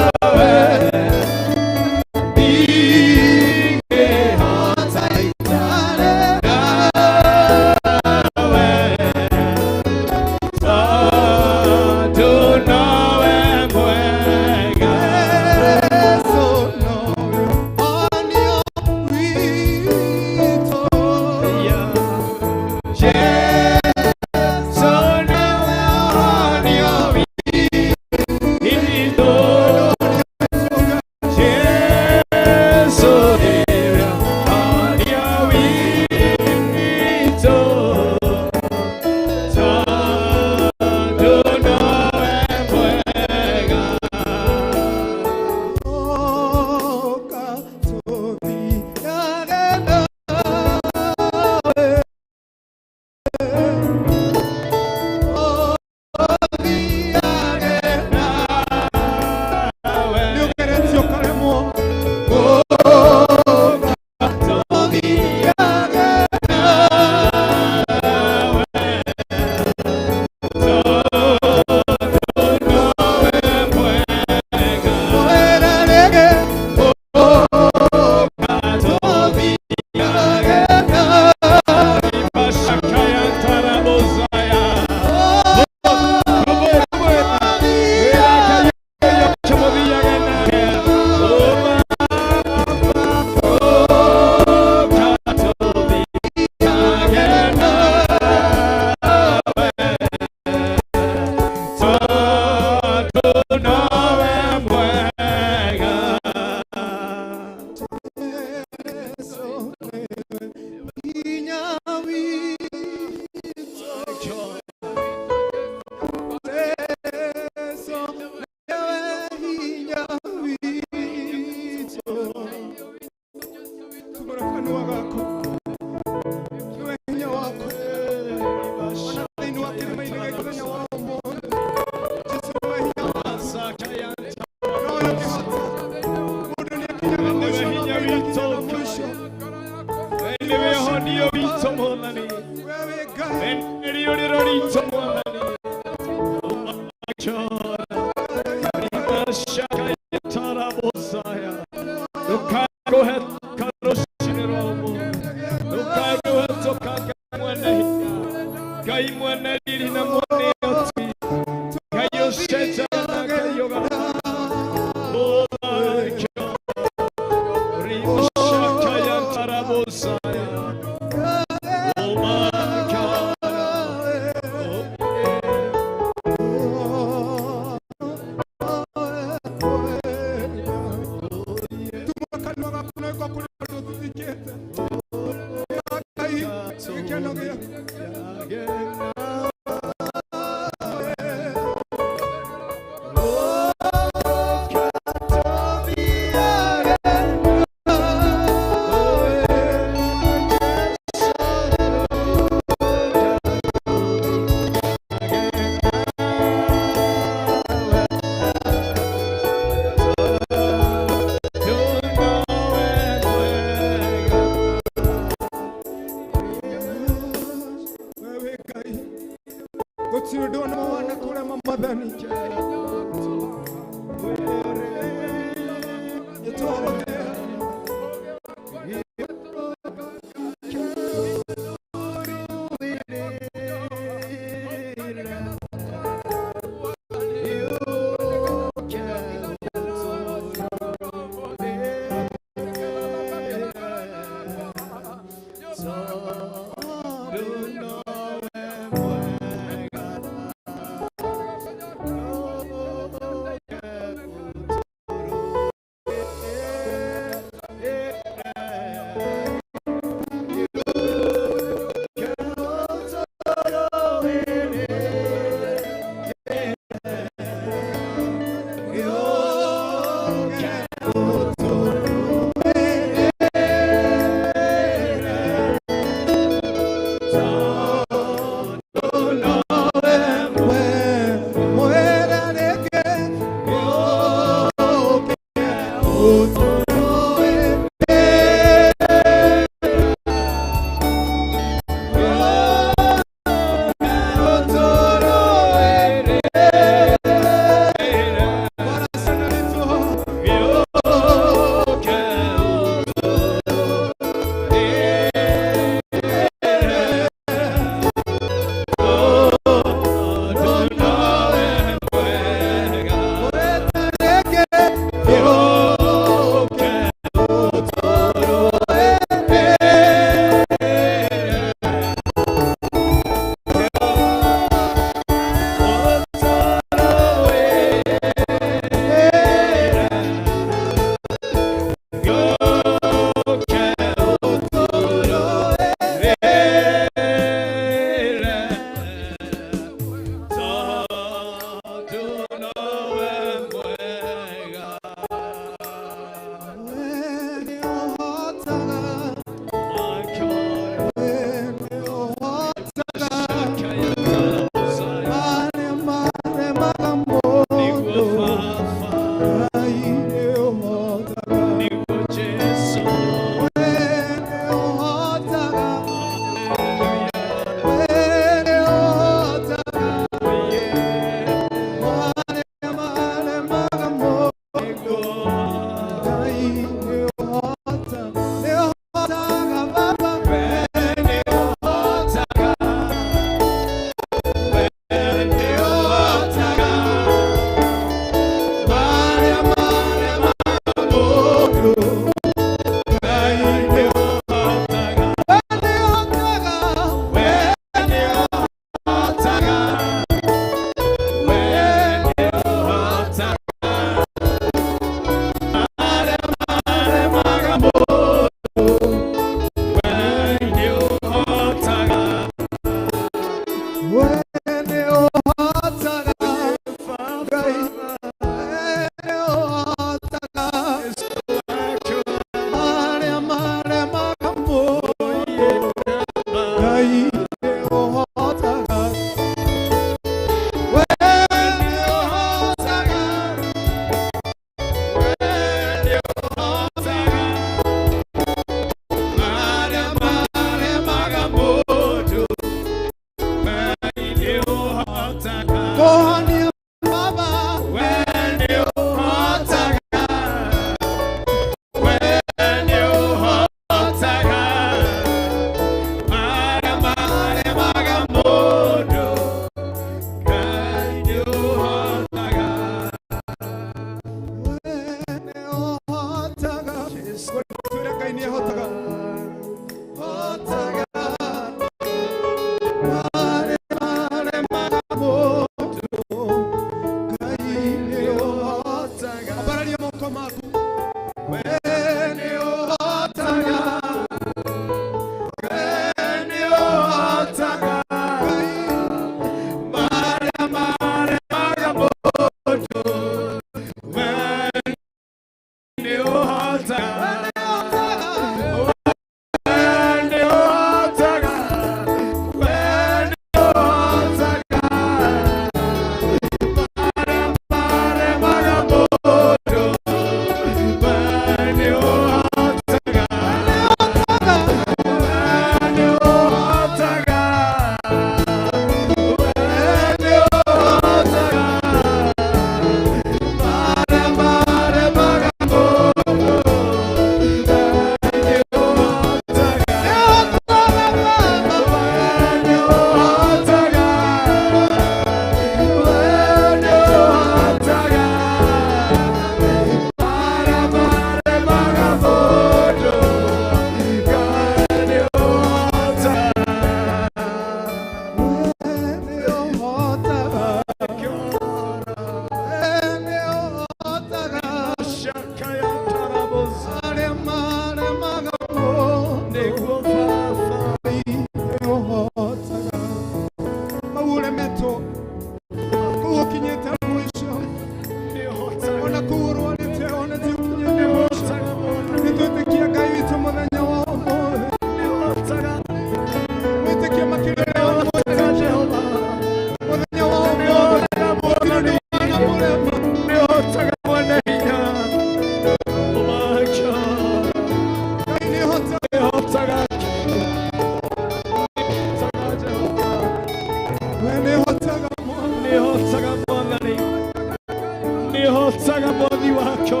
Nĩũhotaga mwathi wakwa.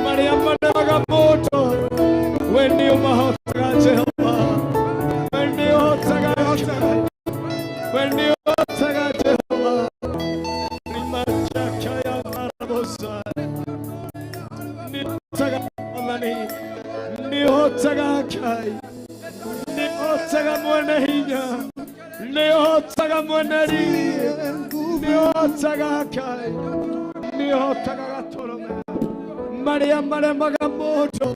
Marĩa maremaga mũndũ, we nĩũmahotaga Jehova. We nĩũhotaga Ngai. We nĩũhotaga Jehova. Rimachakaya marabosa. Nĩũhotaga Mwathani. Nĩũhotaga Ngai. Nĩũhotaga mwene hinya. Nĩũhotaga mwene riri. Nĩũhotaga Ngai. Nĩũhotaga gatũrũme. Marĩa maremaga mũndũ,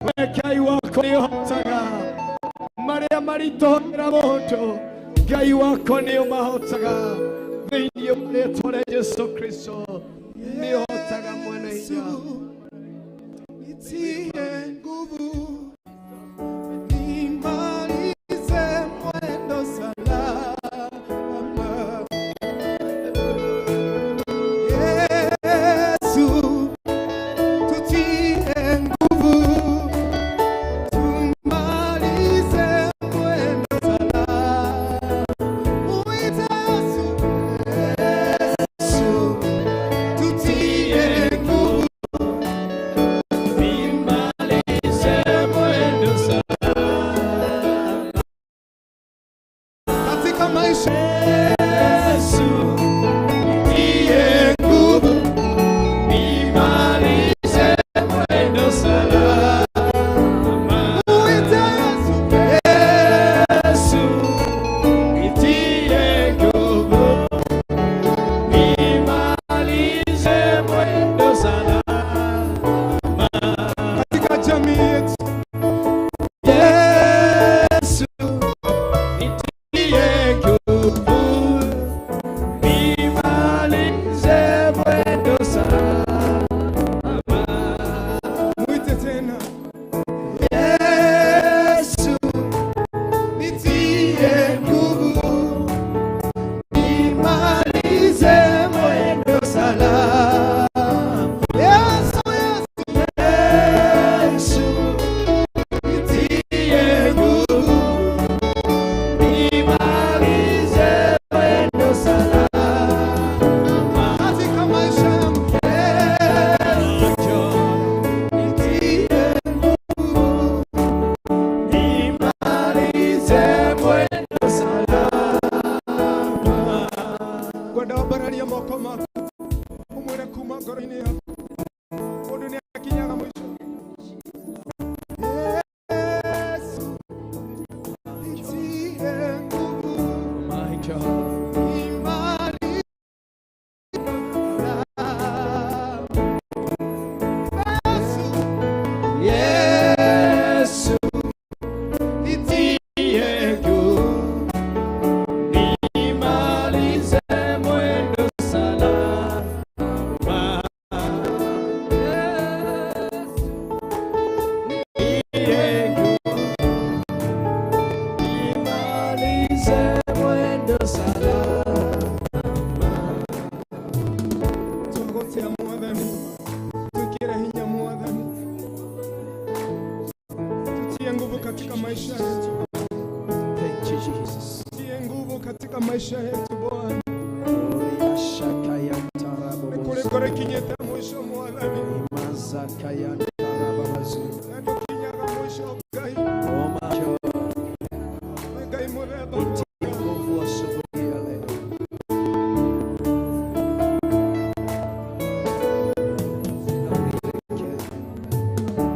we Ngai wakwa nĩũhotaga. Marĩa maritũhagĩra mũndũ, Ngai wakwa nĩũmahotaga. Thĩinĩ wa rĩĩtwa rĩa Jesũ Kristo, nĩũhotaga mwene hinya. Nitie nguvu, nimalize mwendo salama. Yesu, tutie nguvu, tumalize mwendo salama. Muite Yesu, Yesu, tutie nguvu. Nimalize mwendo salama. Katika maisha Yesu, nitie nguvu, nimalize mwendo salama. muite Yesu, Yesu, nitie nguvu, nimalize mwendo salama. Katika jamii yetu. Yesu, nitie nguvu, nimalize mwendo salama. Mwite tena. Yesu, Nitie nguvu, nimalize mwendo salama. Yesu, Yesu, Yesu, nitie nguvu, nimalize mwendo salama. Katika maisha yangu. Yesu, nitie nguvu, Nimalize mwendo salama. Ngwenda wambararie moko maku umwĩre kuma ngoro-inĩ yaku mũndũ nĩ akinyaga mũico. Yesu, nitie nguvu, My God. nimalize. Yesu, Yesu, nitie nitie nguvu, nimalize mwendo salama. Yesu, nitie nguvu, nimalize mwendo salama. Tũgũtĩa Mwathani, twĩkĩre hinya Mwathani, tutie nguvu katika maisha yetu, Thank you, Jesus. tutie nguvu katika maisha yetu Bwana. Nĩ kũrĩ ngoro ikinyĩte mũico Mwathani, na ndũkinyaga mũico Ngai, nĩ Ngai mũthemba mwega. Nguvu asubuhi ya leo.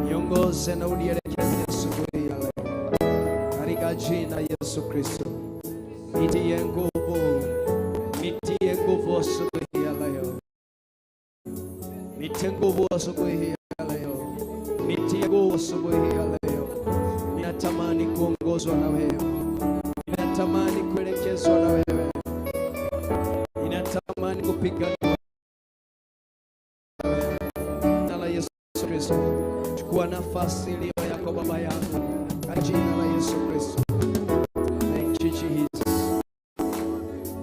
Niongoze na unielekeze asubuhi ya leo katika jina Yesu Kristo. Nitie nguvu, nitie nguvu asubuhi ya leo, nitie nguvu asubuhi ya leo, nitie nguvu asubuhi ya leo. Ninatamani kuongozwa na wewe, ninatamani kuelekezwa na wewe, ninatamani kupigana na wewe. Jina la Yesu Kristo, chukua nafasi iliyo yako Baba yangu, katika jina la Yesu Kristo. Thank you, Jesus.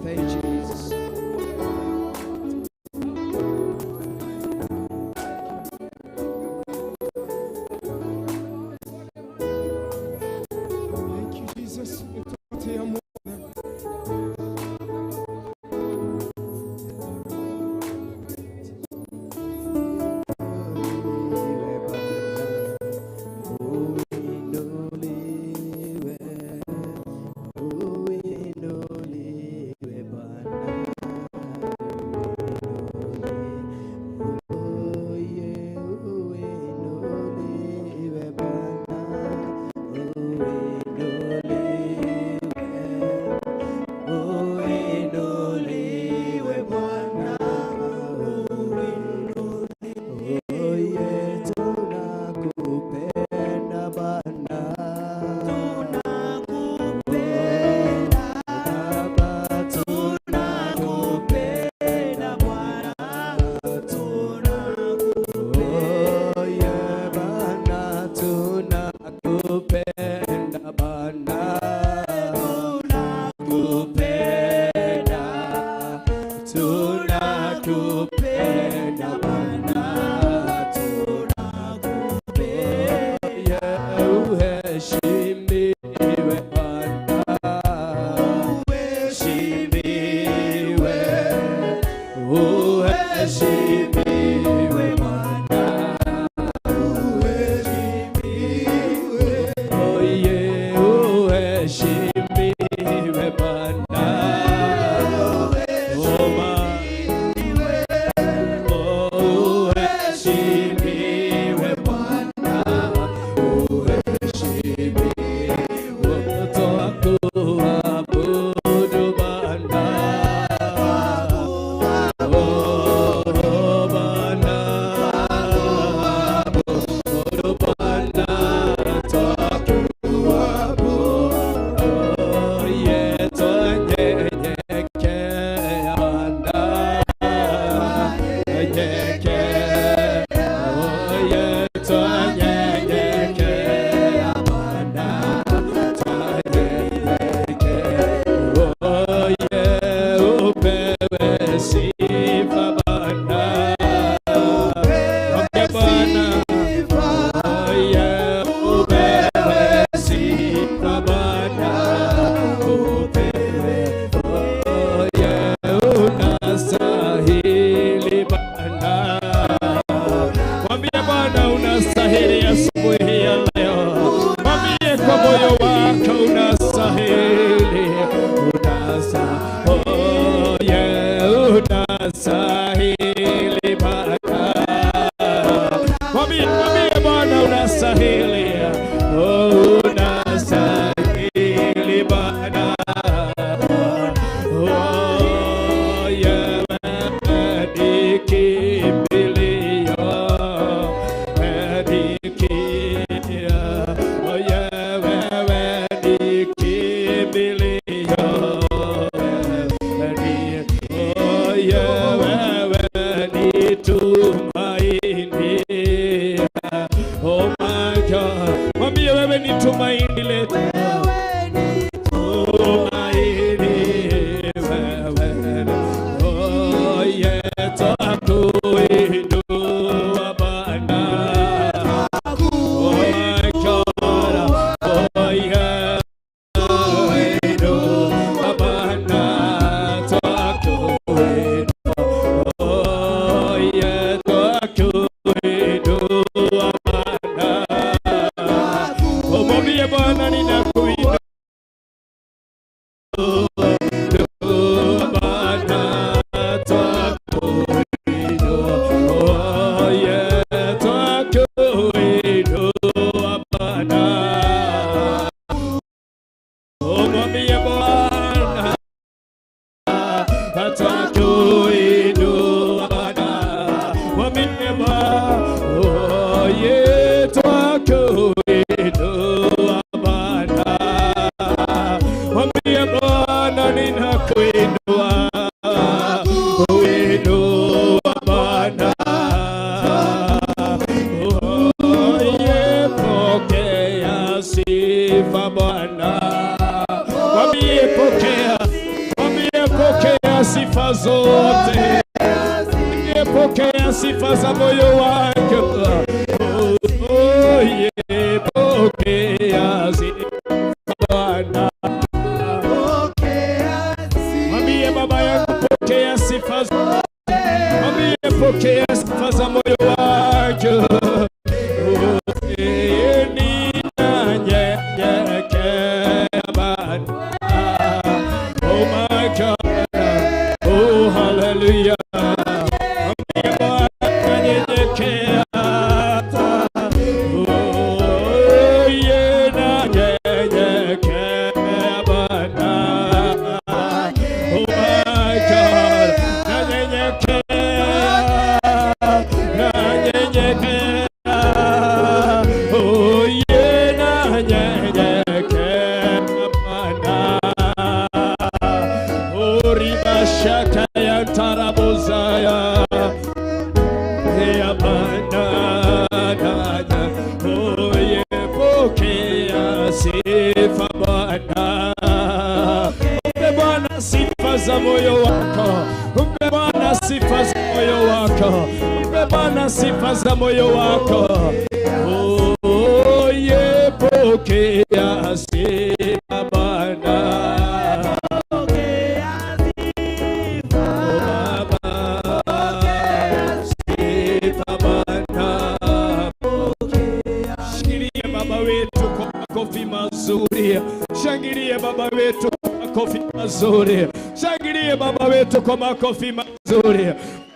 Thank you, Jesus. Thank you, Jesus. Nĩtũgũtĩa Mwathani. Uheshimiwe Bwana, oye, uheshimiwe Bwana, Oma, uheshimiwe Bwana, uheshimiwe, twakuabudu Bwana. Oh, Bwana, abudu Bwana, twakuabudu. Oye, twanyenyekea Bwana, nyenyekea. Oye, twanyenyekea Bwana, twanyenyekea. Oye, upewe sifa Bwana. Oye, Bwana. Oye, upewe sifa Bwana. Upewe. Oye, unastahili Bwana. Mwambie Bwana unastahili asubuhi ya leo. Mwambie kwa moyo wako unastahili. Oye, unastahili Bwana. Mwambie, mwambie Bwana unastahili. Oh, unastahili Bwana. Oh, wewe ni kimbilio, wewe ni kimbilio. Oh, wewe ni kimbilio, wewe ni- oh, wewe ni tumaini. Oh my God, mwambie wewe ni tumaini letu. Tumaini wewe. Oh, yeah, twakuinua Bwana. Oh my God, oh yeah, twakuinua Bwana, twakuinua. Oh yeah, twakuinua Bwana. Oh, mwambie Bwana ninakuinua. Bwana, twakuinua. Oh, yeah, twakuinua Bwana. Oh, mwambie Bwana, twakuinua Bwana. Mwambie Bwana, oh, yeah, twakuinua Bwana. Mwambie Bwana ninakuinua, kuinua Bwana. Oye, pokea sifa Bwana. Mwambie pokea, mwambie pokea sifa zote. Mwambie pokea sifa za moyo wangu. Oye, pokea sifa Bwana. Mwambie baba yangu pokea sifa zote. Mwambie pokea sifa za moyo wangu. Ninanyenyekea Bwana. Oh my God. Oh hallelujah. Mwambie Bwana nanyenyekea. Oh, yeah, nanyenyekea Bwana. Oh my God, nanyenyekea, nanyenyekea. Oh yeah, nanyenyekea Bwana. Oh, ribashaka ya tarabuzaya. Ya Bwana, oye, pokea sifa Bwana. Mpe Bwana sifa za moyo wako, mpe Bwana sifa za moyo wako, mpe Bwana sifa za moyo wako. Oye, pokea sifa Bwana. Oh, Baba. Shangilie baba wetu kwa makofi mazuri. Shangilie baba wetu kwa makofi mazuri.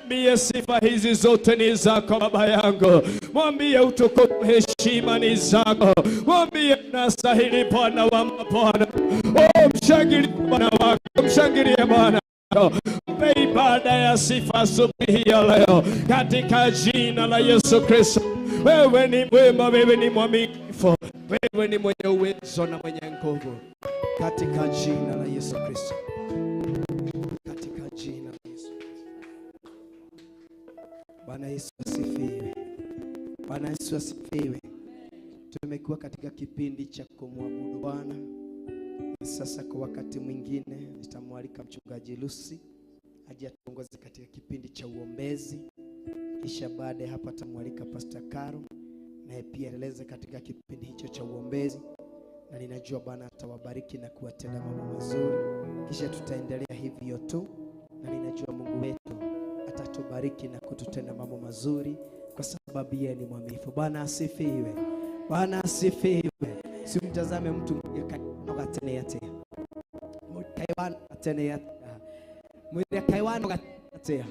Mwambie sifa hizi zote ni zako baba yangu. Mwambie utukufu, heshima ni zako. Mwambie unastahili Bwana wa mabwana. Oh, mshangilie Bwana wako, mshangilie Bwana. Mpe ibada ya sifa asubuhi ya leo katika jina la Yesu Kristo. Wewe ni mwema, wewe ni mwaminifu, wewe ni mwenye uwezo na mwenye nguvu, katika jina la Yesu Kristo, katika jina la Yesu Kristo. Bwana Yesu asifiwe. Bwana Yesu asifiwe. Tumekuwa katika kipindi cha kumwabudu Bwana. Na sasa kwa wakati mwingine nitamwalika mchungaji Lucy aje atuongoze katika kipindi cha uombezi. Kisha baada ya hapo atamwalika Pastor Caro naye pia aendeleze katika kipindi hicho cha uombezi, na ninajua Bwana atawabariki na kuwatenda mambo mazuri. Kisha tutaendelea hivyo tu, na ninajua Mungu wetu atatubariki na kututenda mambo mazuri kwa sababu yeye ni mwaminifu. Bwana asifiwe. Bwana asifiwe. Simtazame mtu kateneatea Kaiwan kateneatea mwire Kaiwan gatea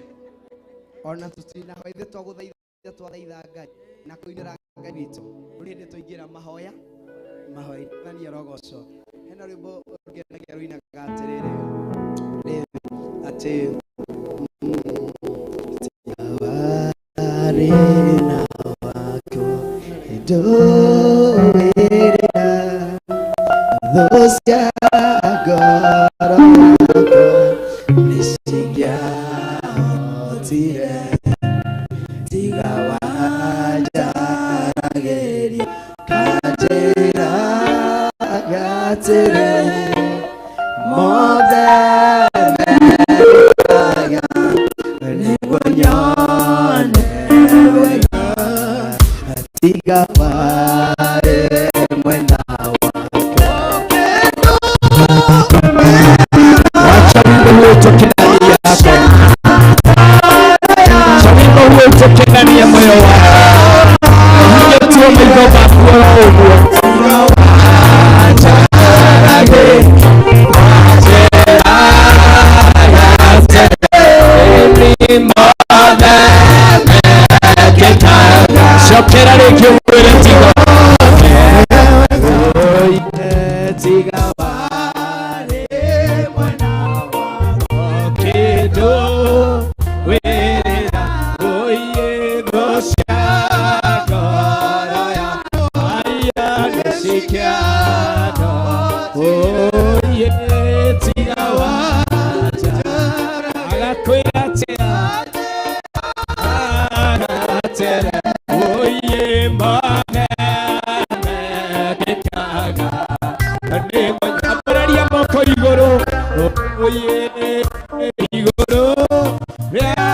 ona tutina ithe twaguthaitha twathaitha Ngai na kuinira Ngai witũ rũrĩ hĩndĩ tũingĩra mahoya mahoya nani rogoco hena rwĩmbo rũngenagia rũinaga atĩrĩrĩ atĩ warĩ na wako ndũĩrĩra thũ cia ngoro yakwa nĩcingĩahotire tiga wanjaragĩria kanjĩra atĩrĩ mothe mekaga nĩguo nyone wega tiga warĩ mwena wakwa. Wacha wimbo huo utoke ndani yako. Wacha wimbo huo utoke ndani ya moyo wako. Hiyo tu maitho maku oro ũguo. Cokera rĩngĩ ũmwĩre tiga. Tiga warĩ mwena Kĩndũ wĩra oye thũ cia ngoro yakwa aya nĩcikiano oye tiga wanja agakwĩra atĩa agatera oye mane mekĩkaga nĩngũnyambararia moko igũrũ oye igũrũ rĩa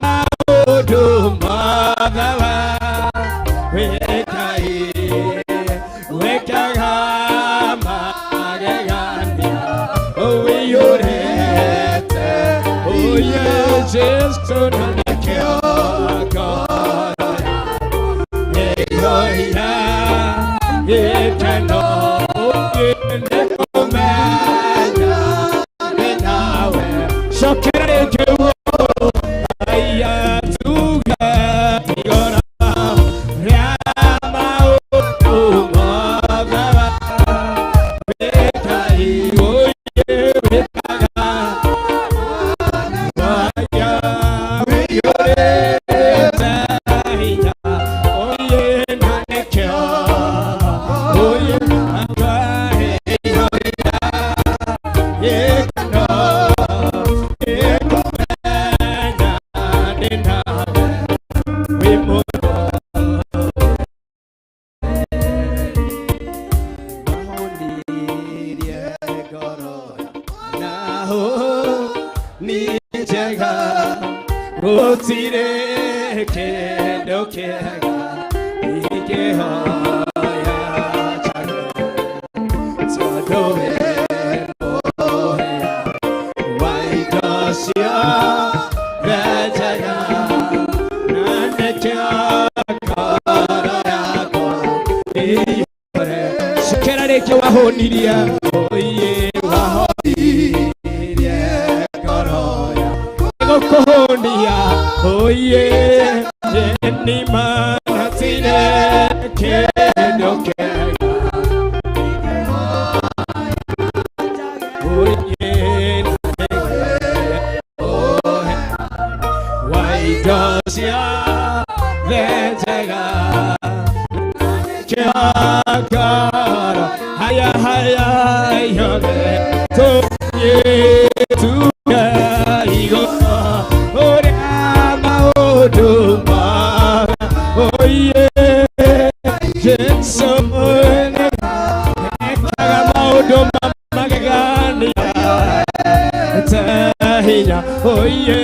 maũndũ mothe wĩkai wĩkaga magegania ũiyũrĩte oye Jesũ na nĩkĩo ngoro ĩiyũire gĩkeno nĩkũmenya nĩ nawe. Cokera rĩngĩ ũguo aya tuge igũrũ rĩa maũndũ mothe wĩkai oye wĩkaga waya wĩiyũrĩte hinya oye na nĩkĩo oye akaĩiyũria gĩkeno nĩkũmenya nĩ nawe wĩ mũno. Mahonirie ngoro naho nĩ njega gũtirĩ kĩndũ kĩega ingĩhoya njage tondũ wĩ mũhĩa wa indo ciothe njega na nĩkĩo ngoro yakwa ĩiyũre. Cokera rĩngĩ wahũnirie oye. Ni manatire kendo kega Why does ya venjega Kagara haya haya yode to ye tu igo ore maodu ma oye Jesu ne maodu ma magani tahinya oye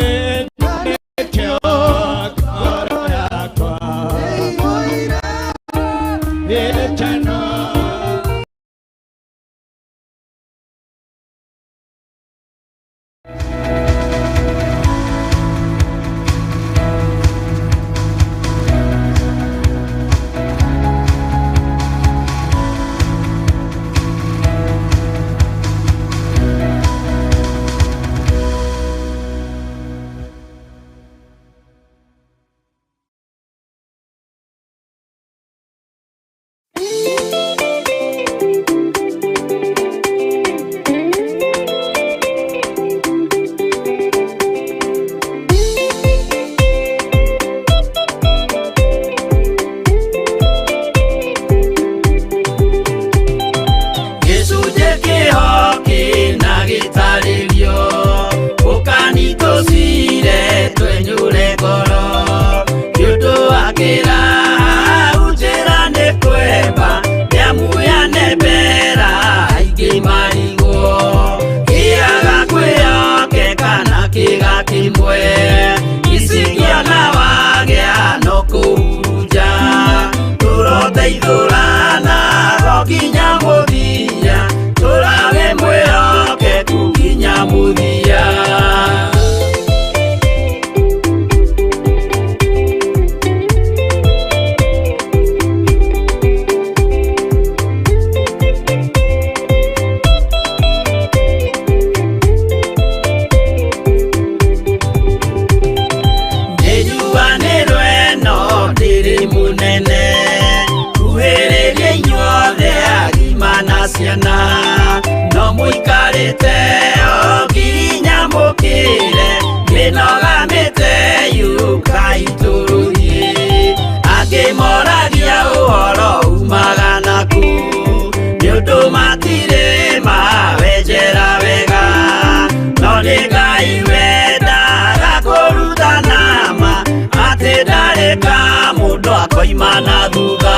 Imana thutha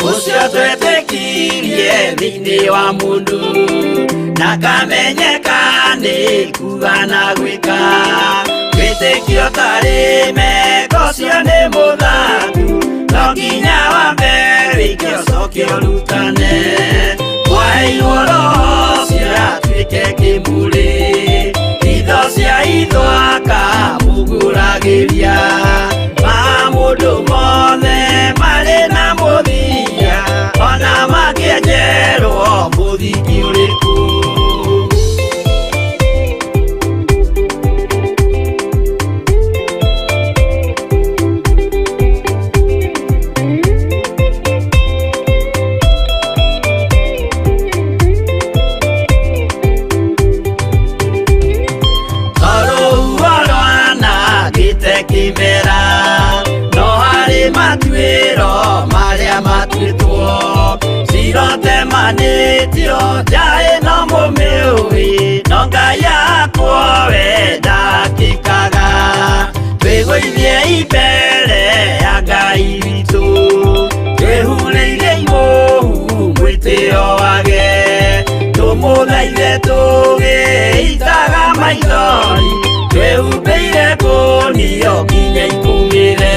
ucio twetĩkirie thĩinĩ wa mũndũ na kamenyeka nĩ kuga na gwĩka wĩtĩkio tarĩ meko ũcio nĩ mũthaku no nginya wambe wĩke ũcoke ũrutane waheirwo roho ũcio atuĩke kĩmũrĩ itho cia itho akamũgũragĩria ma mũndũ mothe marĩ na mũthia ona mangĩenjerwo mũthingi ũrĩkũ. Kimera no harĩ matuĩro marĩa matuĩtwo cirotemanĩtio njaĩ no mũmĩũĩ no Ngai akwo we ndakĩkaga twĩgũithie imbere ya Ngai witũ twĩhurĩire imũhu mwĩtĩo wage tũmũthaithe tũgĩitaga maithori twĩhumbĩire kũnio nginya ikũmĩre.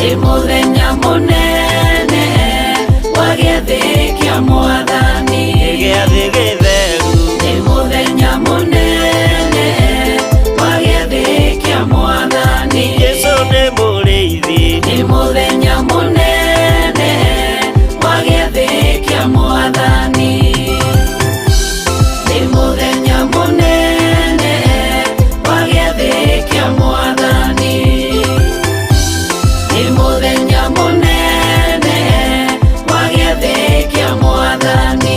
Nĩ mũthenya mũnene wa gĩathĩ kĩa Mwathani. Gĩathĩ gĩtheru. Nĩ mũthenya mũnene wa gĩathĩ kĩa Mwathani. Jesũ nĩ mũrĩithi. Nĩ mũthenya mũnene wa gĩathĩ kĩa Mwathani. Nĩ mũthenya mũnene wa gĩathĩ kĩa Mwathani. Nĩ mũthenya mũnene wa gĩathĩ kĩa Mwathani.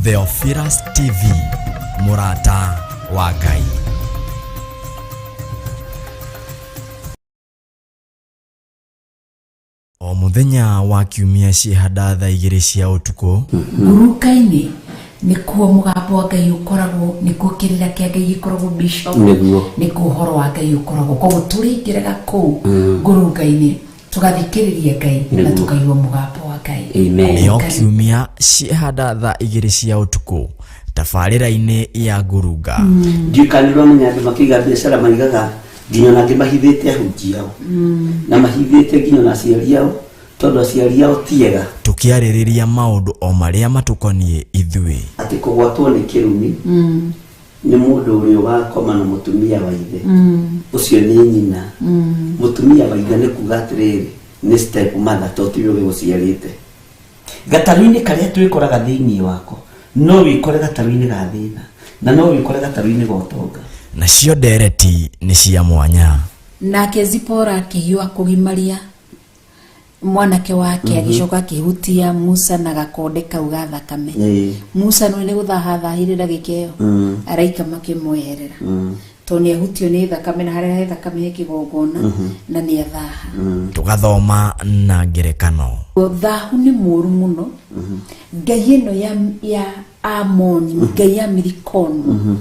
Theophilus TV, mũrata wa Ngai. O mũthenya wa kiumia ciĩhanda thaa 2 cia ũtukũ. Nguruka-inĩ nĩkuo mũgambo wa Ngai ũkoragwo, nĩkuo kĩrĩra kĩa Ngai gĩkoragwo, bishop. Nĩguo. Nĩkuo ũhoro wa Ngai ũkoragwo, koguo tũrĩingĩraga kũu ngurunga-inĩ tũgathikĩrĩria Ngai na Nĩguo. tũkaigua mũgambo wa Ngai. Amen. Nĩo kiumia ciĩhanda thaa 2 cia ũtukũ tabarĩra-inĩ ya ngurunga. Ndiũĩ kana nĩ ũramenya andũ makĩiga biacara maigaga nginya ona angĩ mahithĩte ahunjia ao na mahithĩte nginya ona aciari ao tondũ aciari ao ti ega. Tũkĩarĩrĩria maũndũ o marĩa matũkoniĩ ithuĩ. Atĩ kũgwatwo nĩ kĩrumi nĩ mũndũ ũrĩa ũgakoma na mũtumia wa ithe, ũcio nĩ nyina. Mũtumia wa ithe nĩ kuga atĩrĩrĩ, nĩ step mother, to tiwe ũgĩgũciarĩte. Gatarũ-inĩ karĩa twĩkoraga thĩinĩ wako, no wĩkore gatarũ-inĩ ga thĩna na no wĩkore gatarũ-inĩ ga ũtonga. Nacio ndereti nĩ cia mwanya. Nake Zipora akĩhiũha kũgimaria mwanake wake, agĩcoka akĩhutia Musa na gakonde kau ga thakame. Musa nĩ nĩ gũthaha thahire ndagĩka ĩyo, araika makĩmweherera tondũ nĩ ahutio nĩ thakame, na harĩa he thakame he kĩgongona na nĩ athaha. Tũgathoma na ngerekano. Thahu nĩ mũũru mũno. Ngai ĩno ya Amoni, ngai ya Mirikono,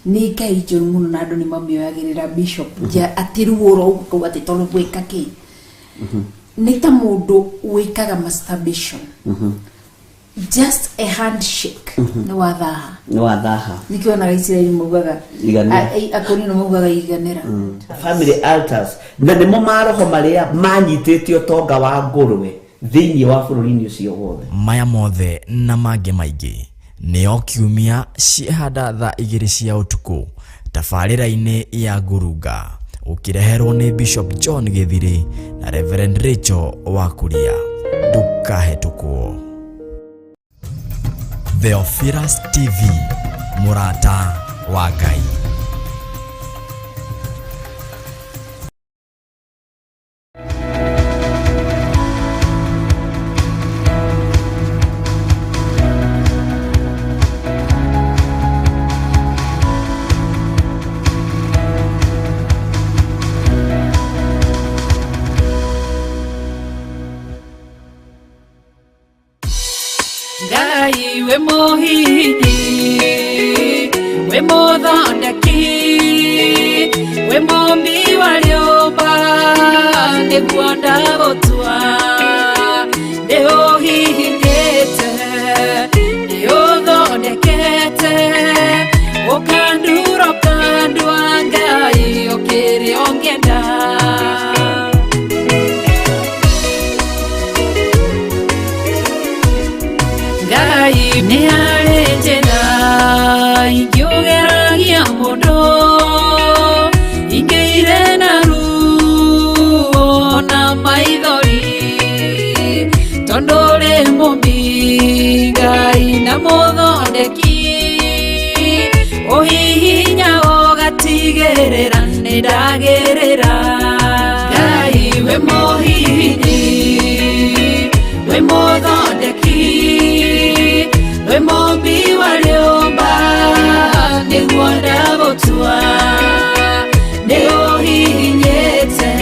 nĩ ngai njũru mũno na andũ nĩ mamĩoyagĩrĩra, bishop, ja atĩ ruo ũguo kau atĩ tondũ gwĩka kĩ nĩ ta mũndũ wĩkaga masturbation, just a handshake, nĩ wathaha. Nĩ wathaha. Nĩkĩo onaga Isiraeli maugaga Iganĩra. Akorino maugaga iganĩra. Family altars na nĩmo maroho marĩa manyitĩte ũtonga wa ngũrwe thĩinĩ wa bũrũri-inĩ ũcio wothe. Maya mothe na mangĩ maingĩ nĩo kiumia ciĩhanda thaa 2 cia ũtukũ tabarĩra-inĩ ya ngurunga, ũkĩreherwo nĩ Bishop John Gĩthirĩ na Reverend Rachel Wakuria. Ndũkahetũkwo. Theophilus TV, mũrata wa Ngai. Ngai we mũhihinyi, we mũthondeki, we mũmbi wa rĩũmba, nĩguo ndagũtua. Nĩ ũhihinyĩte, nĩ ũthondekete, ũkandura ũkandua, Ngai ũkĩrĩ ũngĩenda. Ngai nĩ harĩ njĩra ingĩũgeragia mũndũ ingĩire na ruo na maithori, tondũ ũrĩ mũmbi Ngai na mũthondeki, ũhihinya ũgatigĩrĩra nĩ ndagĩrĩra. Ngai we mũhihinyi, we mũthondeki, we mũmbi wa rĩũmba, nĩguo ndagũtua. Nĩ ũhihinyĩte,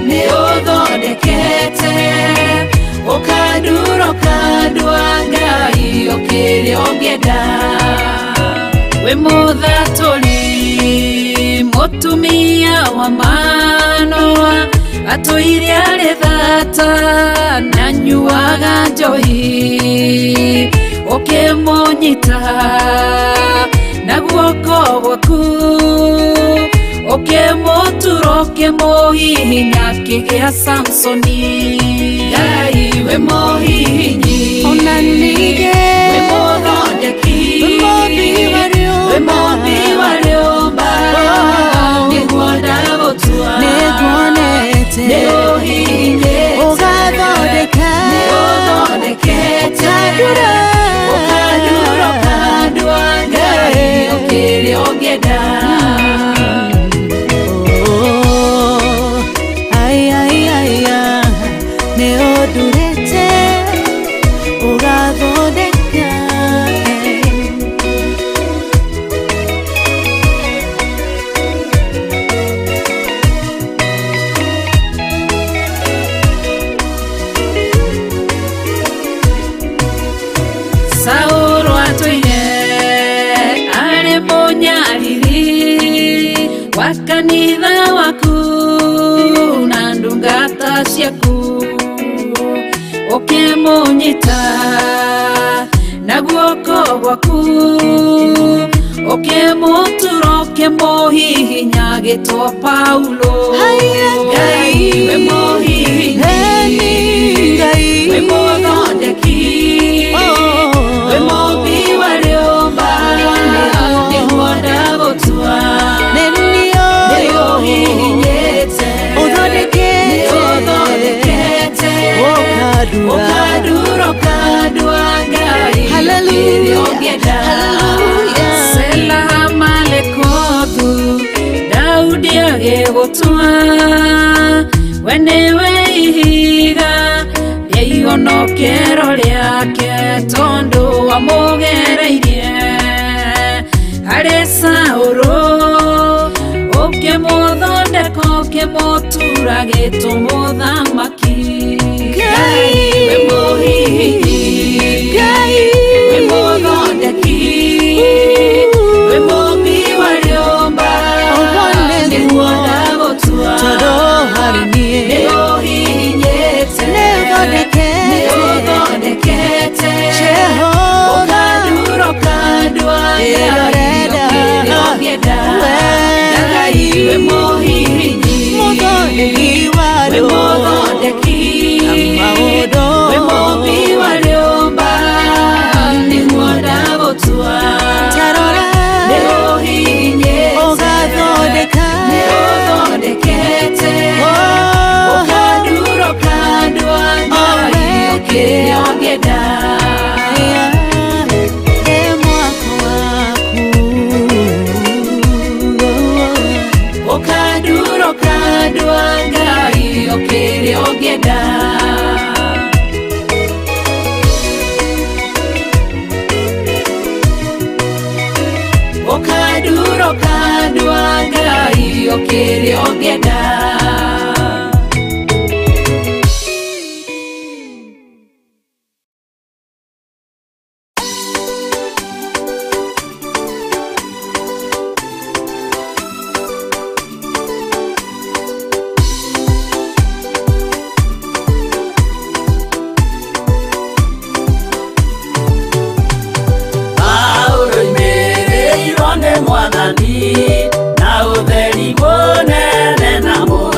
nĩ ũthondekete, ũkandura ũkandua, Ngai ũkĩrĩ ũngĩenda. Wĩ mũthatũri mũtumia wa Manoa atũire arĩ thata na nyuaga njohi ũkĩmũnyita na guoko gwaku ũkĩmũtura ũkĩmũhihinya akĩgĩa Samsoni. Ngai wĩ mũhihinyi, Ona ningĩ wĩ mũthondeki, wĩ mũmbi wa rĩũmba. Wĩ mũmbi wa rĩũmba, nĩguo ndagũtua. Nĩnguonete. Nĩũhihinyĩte. Ũgathondeka. Nĩũthondekete. Ũkandura. Ũkandura, ũkandua, Ngai ũkĩrĩa ũngĩenda. Oh, ai, ai, ai, ai, nĩ ũndurĩte ũgathondeka. Saũlũ atũire arĩ mũnyariri wa kanitha waku na ndungata ciaku ũkĩmũnyita na guoko gwaku ũkĩmũtura ũkĩmũhihinya agĩtwo Paulo. Ngai wĩ mũhihinyi, Ngai wĩ mũthondeki, wĩ mũmbi wa rĩũmba, nĩguo ndagũtua. Nĩũhihinyĩte. Ũthondekete. Nĩũthondekete. Ũkandura. Ũkandura, ũkandua, Ngai Hallelujah. kĩrĩa ũngĩenda. Hallelujah. Sela Malekothu Daudi agĩgũtua we nĩwe ihiga rĩa ihonokero rĩake tondũ wamũgereirie harĩ Saũlũ ũkĩmũthondeka ũkĩmũtura gĩtũmũthamaki. Ngai. Wĩ mũhihinyi, Ngai. Wĩ mũthondeki, wĩ mũmbi wa rĩũmba, Ũguo nĩguo. nĩguo ndagũtua. Tondũ harĩ niĩ. Nĩũhihinyĩte. Nĩũthondekete. Nĩũthondekete. Jehova. Ũkandura, ũkandua, Ĩrĩa Ngai ũrenda. ũkĩrĩa ũngĩenda. We. Ngai wĩ mũhihinyi, Mũthondeki wa wĩ rĩũmba. mũthondeki, Maũndũ. wĩ mũmbi wa rĩũmba, nĩguo ndagũtua. Tarora. Nĩũhihinyĩte. Ũgathondeka. Nĩũthondekete. Oh. Ũkandura, ũkandua, Ngai ũkĩrĩa ũngĩenda. E mwako waku. Ũkandura, ũkandua, Ngai ũkĩrĩa ũngĩenda. Ũkandura, ũkandua, Ngai ũkĩrĩa ũngĩenda. Paulo imĩrĩirwo nĩ Mwathani na ũtheri mũnene na mũtheru.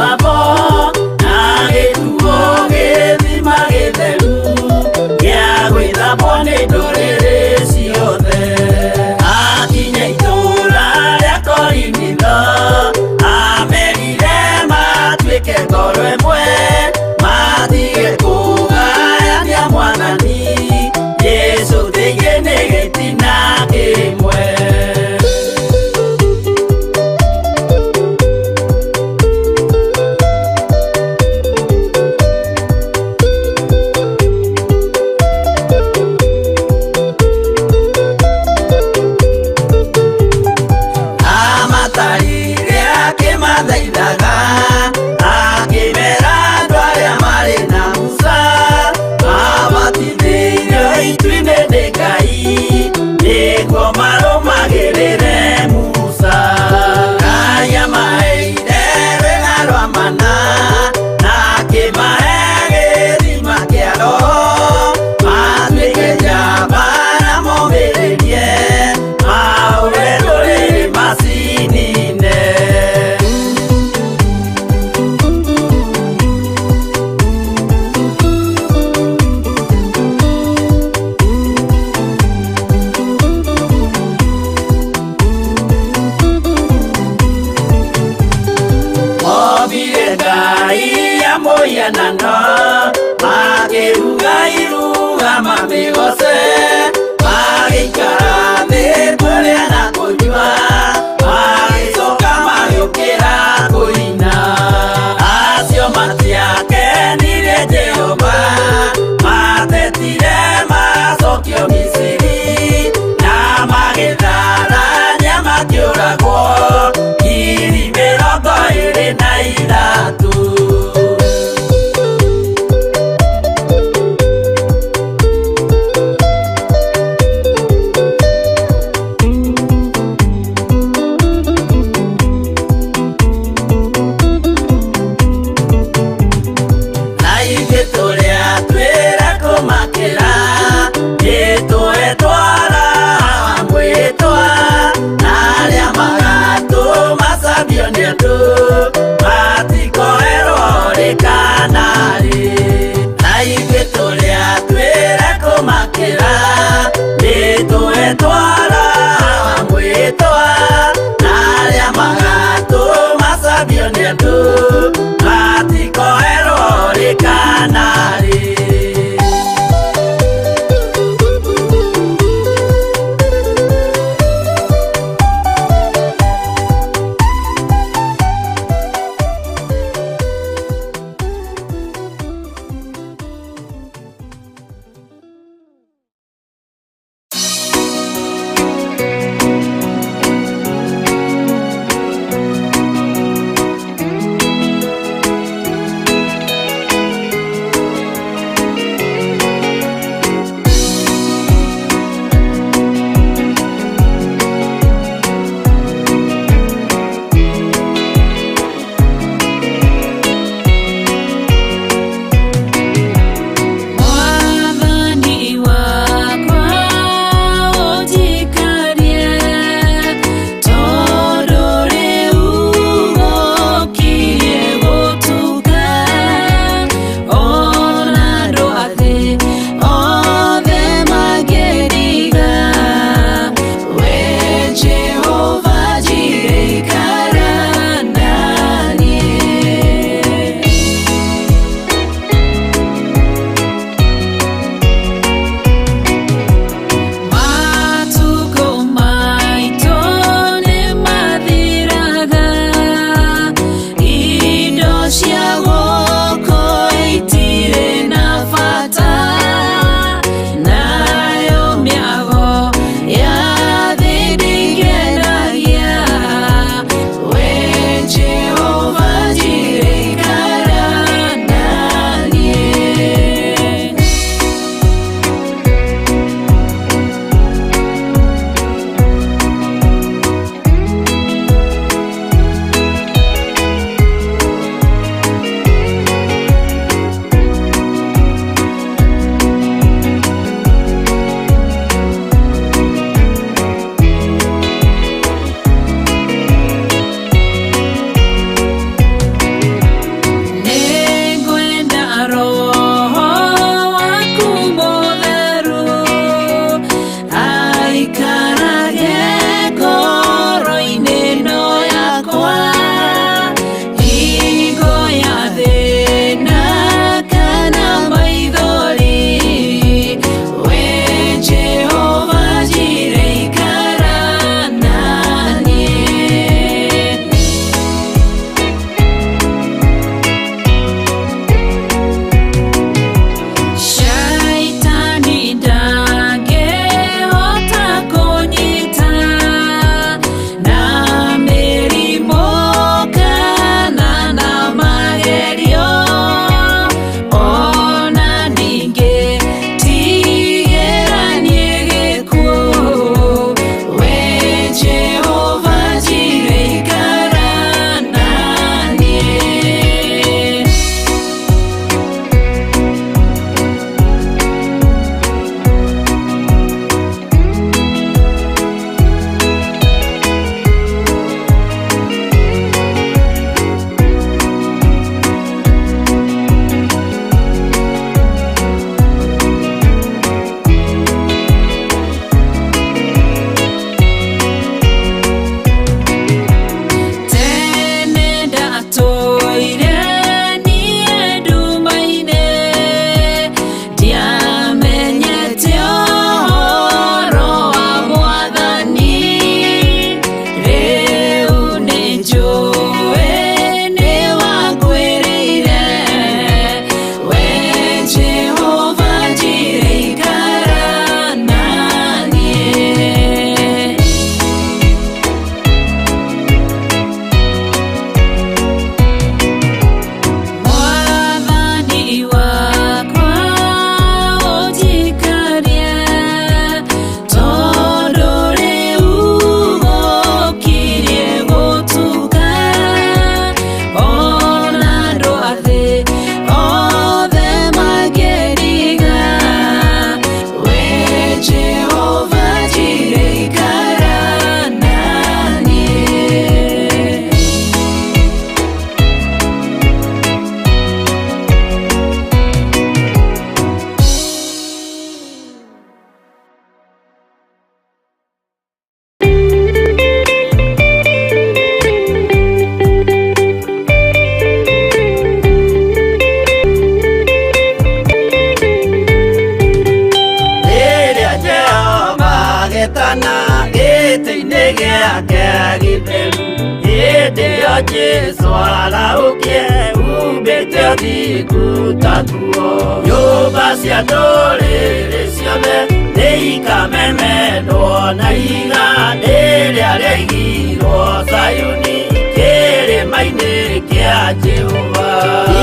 gĩake gĩtheru hĩndĩ ĩyo Jesũ arahũkie umbĩte ũthingu ta nguo nyũmba cia ndũrĩrĩ ciothe nĩikamemendwo na ihiga rĩrĩa rĩaigirwo Zayuni kĩrĩma-inĩ kĩa Jehova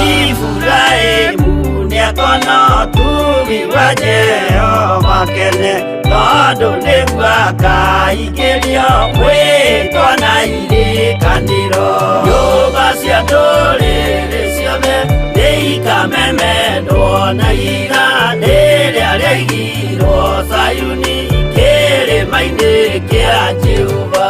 Iburahĩmu nĩakona ũtugi wa Jehova kene tondũ nĩguo akaingĩrio mwĩtwa na irĩkanĩro nyũmba cia ndũrĩrĩ ciothe nĩikamemendwo na ihiga rĩrĩa rĩaigirwo Zayuni kĩrĩma-inĩ kĩa Jehova.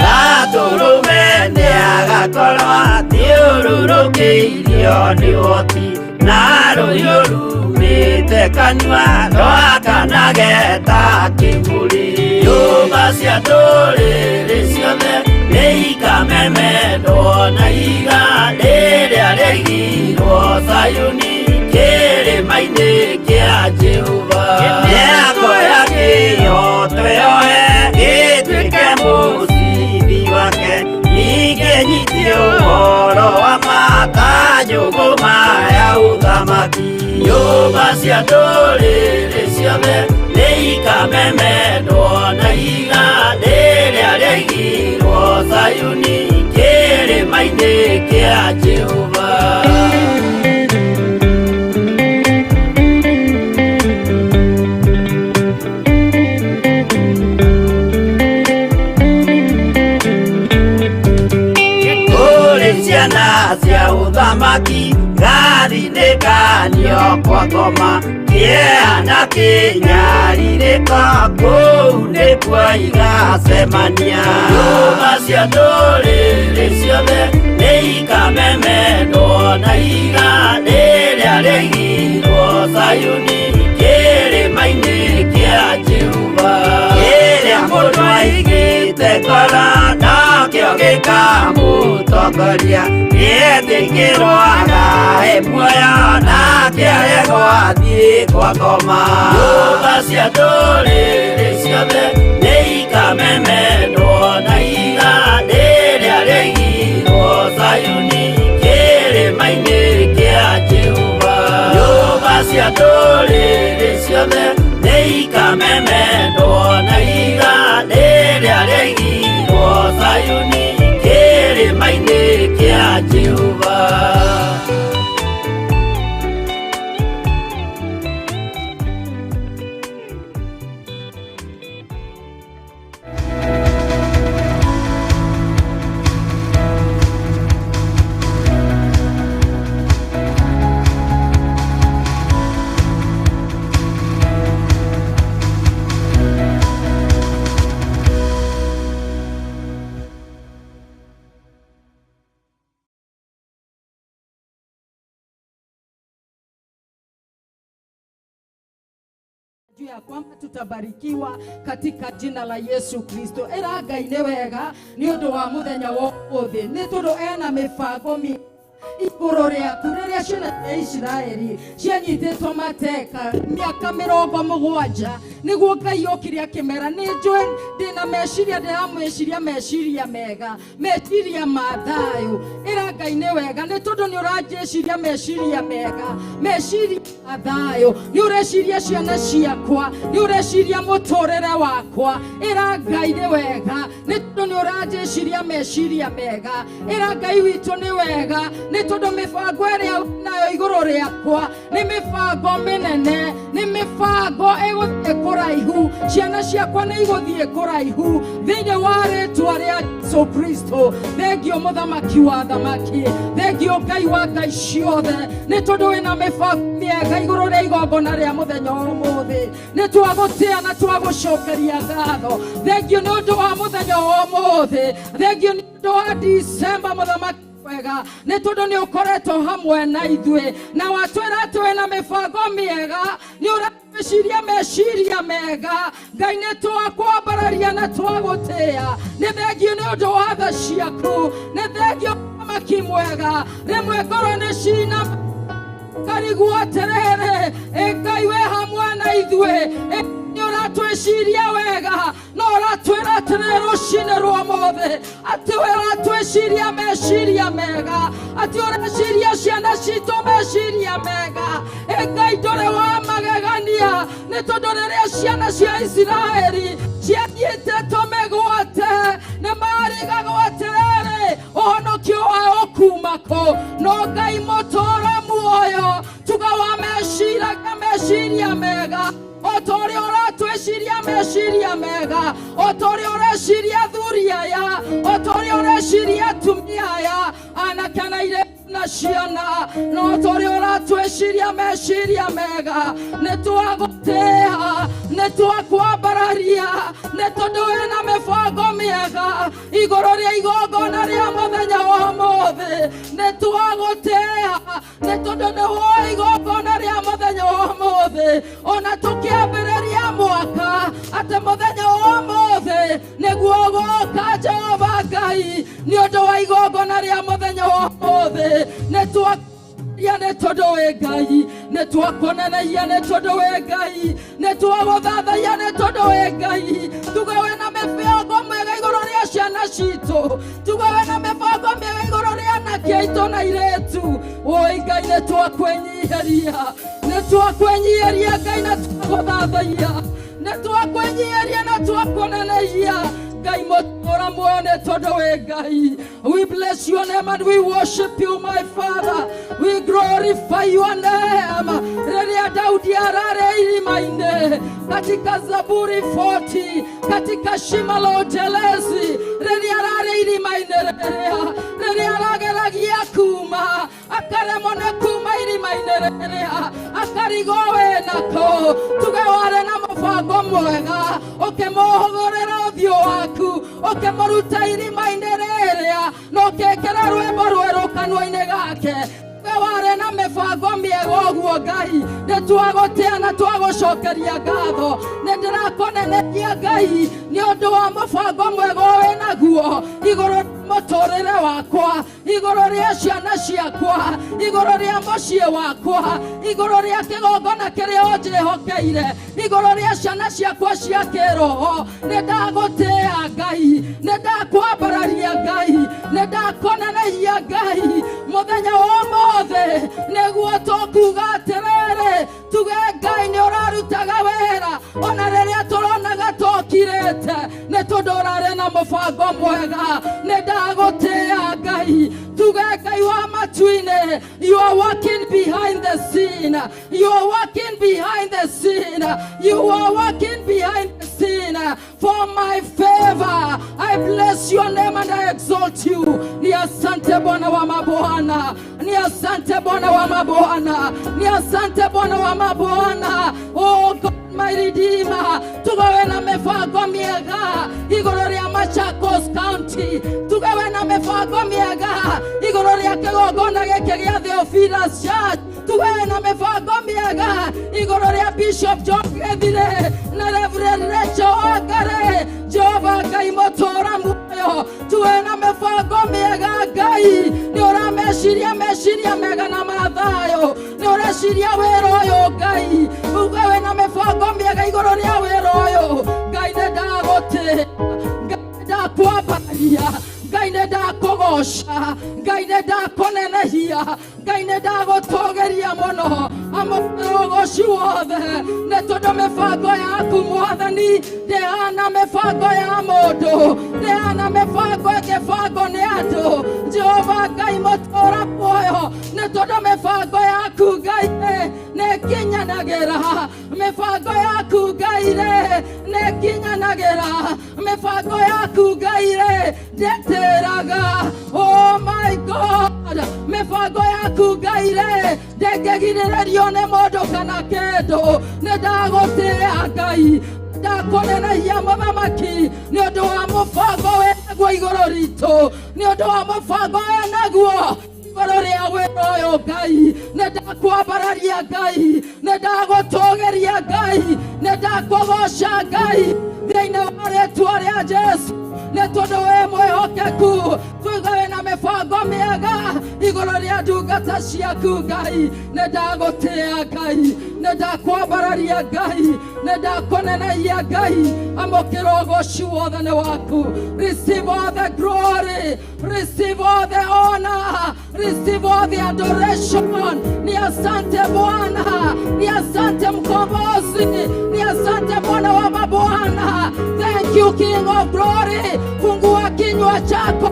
Gatũrũme nĩagakorwo athiũrũrũkĩirio nĩ ũhoti na rũhiũ rumĩte kanua rwakanage ta kĩbũrĩ nyũmba cia ndũrĩrĩ ciothe nĩikamemendwo na ihiga rĩrĩa rĩaigirwo Zayuni kĩrĩma-inĩ kĩa Jehova nĩakoya kĩhooto yoe gĩtuĩke mũcibi wake ningĩ nyitie ũhoro wa ma njũgũma ya ũthamaki nyũmba cia ndũrĩrĩ ciothe nĩikamemendwo na ihiga rĩrĩa rĩaigirwo Zayuni kĩrĩma-inĩ kĩa Jehova. Kũrĩ ciana cia ũthamaki gathinĩkanio kwa ngoma kĩeha na kĩnyarirĩko kũu nĩkuo igacemania nyũmba cia ndũrĩrĩ ciothe nĩikamemendwo na ihiga rĩrĩa rĩaigirwo Zayuni kĩrĩma-inĩ kĩa Jehova kĩrĩa mũndũ aigĩte ngoro nakĩo gĩkamũtongoria nĩetĩkĩrwo agae muoyo nake aregwo athiĩ kwa ngoma nyũmba cia ndũrĩrĩ ciothe nĩikamemendwo na ihiga rĩrĩa rĩaigirwo Zayuni kĩrĩma-inĩ kĩa Jehova nyũmba cia ndũrĩrĩ ciothe nĩikamemendwo na ihiga rĩrĩa rĩaigirwo Zayuni kĩrĩma-inĩ kĩa Jehova. Juu ya kwamba tutabarikiwa katika jina la Yesu Kristo. Era Ngai nĩ wega nĩ ũndũ wa mũthenya wa ũmũthĩ, nĩ tondũ ena mĩbango igũrũ rĩaku. Rĩrĩa ciana cia Isiraeli cianyitĩtwo mateka mĩaka 70, nĩguo Ngai okire akĩmera, nĩ njũĩ ndĩna meciria, ndĩramwĩciria meciria mega, meciria ma thayũ. Ĩra Ngai nĩ wega nĩ tondũ nĩ ũranjĩciria meciria mega, meciria ma thayũ, nĩ ũreciria ciana ciakwa, nĩ ũreciria mũtũrĩre wakwa. Ĩra Ngai nĩ wega nĩ tondũ nĩ ũranjĩciria meciria mega. Ĩra Ngai witũ nĩ wega nĩ tondũ mĩbango ĩrĩa nayo igũrũ rĩakwa nĩ mĩbango mĩnene, nĩ mĩbango ĩgũthiĩ kũraihu, ciana ciakwa nĩ igũthiĩ kũraihu thĩinĩ wa rĩtwa rĩa Jesu Kristo. Thengio mũthamaki wa thamaki, thengio Ngai wa ngai ciothe, nĩ tondũ wĩna mĩbango mĩega igũrũ rĩa igongona rĩa mũthenya wa ũmũthĩ. Nĩ twagũtĩa na twagũcokeria ngatho. Thengio nĩ ũndũ wa mũthenya wa ũmũthĩ, thengio nĩ ũndũ wa Disemba mũthamaki wega, nĩ tondũ nĩ ũkoretwo hamwe na ithuĩ na watwĩra atĩ wĩna mĩbango mĩega, nĩ ũreciria meciria mega. Ngai nĩ twakwambararia na twagũtĩa. Nĩ thengio nĩ ũndũ wa tha ciaku, nĩ thengio Mũthamaki mwega, rĩmwe ngoro nĩ cina karigwo atĩrĩrĩ, ĩ Ngai wĩ hamwe na ithuĩ, ĩ nĩ ũratwĩciria wega, no ũratwĩra atĩrĩrĩ rũcinĩ rwa ũmũthĩ atĩ we ũratwĩciria meciria mega, atĩ ũreciria ciana citũ meciria mega. Ĩ Ngai ndũrĩ wa magegania, nĩ tondũ rĩrĩa ciana cia Isiraeli cianyitĩtwo mĩgwate nĩ marigagwo atĩrĩrĩ, ũhonokio wao ũkuma kũ? No Ngai mũtũũra muoyo, tuga wa meciragia meciria mega, o ta ũrĩa ũratwĩciria meciria mega, o ta ũrĩa ũreciria athuri aya, o ta ũrĩa ũreciria atumia aya, anake na airĩtu na ciana, no ta ũrĩa ũratwĩciria meciria mega, nĩ twagũtĩĩa, nĩ twakwambararia, nĩ tondũ wĩna mĩbango mĩega igũrũ rĩa igongona rĩa mũthenya wa ũmũthĩ, nĩ twagũtĩĩa, nĩ tondũ nĩ woe igongona rĩa mũthenya wa ũmũthĩ, ona tũkĩambĩrĩria mwaka atĩ mũthenya wa ũmũthĩ nĩguo ũgoka Jehova Ngai, nĩ ũndũ wa igongona rĩa mũthenya wa ũmũthĩ, nĩ twa ya nĩ tondũ wĩ Ngai, nĩ twakuonereria nĩ tondũ wĩ Ngai, nĩ twagũthathaiya nĩ tondũ wĩ Ngai. Tuge wĩna mĩbango mĩega igũrũ rĩa ciana citũ, tuge wĩna mĩbango mĩega igũrũ rĩa anake aitũ na airĩtu. Oi Ngai, nĩ twakwĩnyihĩria, nĩ twakwĩnyihĩria Ngai na twagũthathaiya, nĩ twakwĩnyihĩria na twakuonereria Ngai mũtũũra muoyo nĩ tondũ wĩ Ngai. We bless your name and we worship you, my Father. We glorify your name. Rĩrĩa Daudi ararĩ irima-inĩ katika Zaburi 40, katika shimo la utelezi, rĩrĩa ararĩ irima-inĩ rĩrĩa rĩrĩa arageragia kuma akaremwo nĩ kuma irima-inĩ rĩrĩa akarigwo wĩnako, tuge warĩ na mũbango mwega, ũkĩmũhũgũrĩra ũthiũ waku, ũkĩmũruta irima-inĩ rĩrĩa na ũkĩĩkĩra rwĩmbo rwerũ kanua-inĩ gake. We warĩ na mĩbango mĩega ũguo Ngai, nĩ twagũtĩa na twagũcokeria ngatho, nĩ ndĩrakũneneria Ngai nĩ ũndũ wa mũbango mwega wĩ naguo igũrũ rĩa mũtũrĩre wakwa, igũrũ rĩa ciana ciakwa, igũrũ rĩa mũciĩ wakwa, igũrũ rĩa kĩgongona kĩrĩa ũnjĩhokeire, igũrũ rĩa ciana ciakwa cia kĩroho. Nĩ ndagũtĩa Ngai, nĩ ndakwambararia Ngai, nĩ ndakũneneria Ngai mũthenya wa ũmũthĩ, nĩguo tũkuga atĩrĩrĩ, tuge Ngai nĩ ũrarutaga wĩra ona rĩrĩa tũronaga tũkirĩte, nĩ tondũ ũrarĩ na mũbango mwega. Nĩ ndagũtĩa Ngai, tuge Ngai wa matu-inĩ, you are working behind the scene, you are working behind the scene, you are working behind the scene for my favor. I bless your name and I exalt you. Ni asante Bwana wa mabwana, ni asante Bwana wa mabwana, ni asante Bwana wa mabwana. Oh God my Redeemer, tugawe na mĩbango mĩega igũrũ rĩa Machakos County, tugawe na mĩbango mĩega igũrũ rĩa kĩgongona gĩkĩ gĩa Theophilus Church, tugawe na mĩbango mĩega igũrũ rĩa Bishop John Githire na Reverend Rachel Wangari. Jehova Ngai mũtũũra muoyo, tuwe na mĩbango mĩega Ngai, nĩ ũrameciria meciria mega na mathayo, nĩ ũreciria wĩra ũyũ Ngai, uge wĩna mĩbango mĩega igũrũ rĩa wĩra ũyũ Ngai. Nĩ ndagũtĩĩa Ngai, nĩ ndakwambararia Ngai, nĩ ndakũgoca Ngai, nĩ ndakũnenehia Ngai, nĩ ndagũtũgĩria mũno, amũkĩra ũgoci wothe, nĩ tondũ mĩbango yaku Mwathani ndĩhana mĩbango ya mũndũ, ndĩhana mĩbango ĩngĩbangwo nĩ andũ. Jehova Ngai mũtũũra muoyo, nĩ tondũ mĩbango yaku Ngai nĩ ĩkinyanagĩra, mĩbango yaku Ngai nĩ ĩkinyanagĩra, mĩbango yaku Ngai ndĩtĩraga. Oh my God, mĩbango yaku Ngai ndĩngĩgirĩrĩrio nĩ mũndũ kana kĩndũ. Nĩ ndagũtĩĩa Ngai, ndakũneneria mũthamaki nĩ ũndũ wa mũbango wĩnaguo igũrũ ritũ, nĩ ũndũ wa mũbango wĩnaguo igũrũ rĩa wĩra ũyũ Ngai. Nĩ ndakwambararia Ngai, nĩ ndagũtũgĩria Ngai, nĩ ndakũgoca Ngai thĩinĩ wa rĩtwa rĩa Jesu. Nĩ tondũ wĩ mwĩhokeku. Twaigua wĩna mĩbango mĩega igũrũ rĩa ndungata ciaku Ngai. Nĩ ndagũtĩĩa Ngai, nĩ ndakwambararia Ngai, nĩ ndakũneneia Ngai. Amũkĩra ũgoci wothe nĩ waku. Receive all the glory, receive all the honor, receive all the adoration. Ni asante Bwana, ni asante Mkombozi, ni asante Bwana wa mabwana. Thank you, King of Glory. Fungua kinywa chako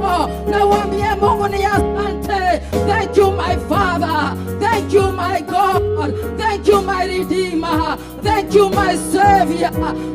na uambie Mungu ni asante. Thank you, my Father. Thank you, my God. Thank you, my Redeemer. Thank you, my Savior.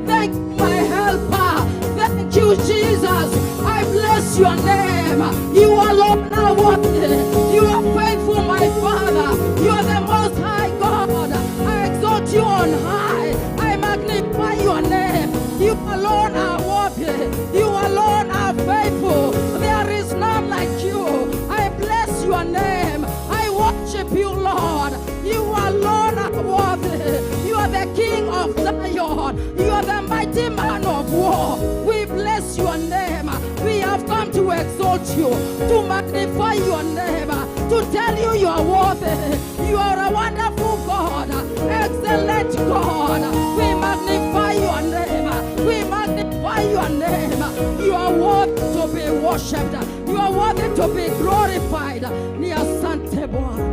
Thank you, my Helper. Thank you, Jesus. I bless your name. You alone are worthy. You are faithful, my Father. You are the Most High God. I exalt you on high. I magnify your name. You alone are worthy. You alone are faithful. There is none like you. I bless your name. I worship you, Lord. You alone are worthy. You are the King of Zion. You are the mighty man of war. We bless your name. We have come to exalt you, to magnify your name, to tell you you are worthy. You are a wonderful God, excellent God. We magnify your name. We magnify your name. You are worthy to be worshipped. You are worthy to be glorified. Ni asante Bwana.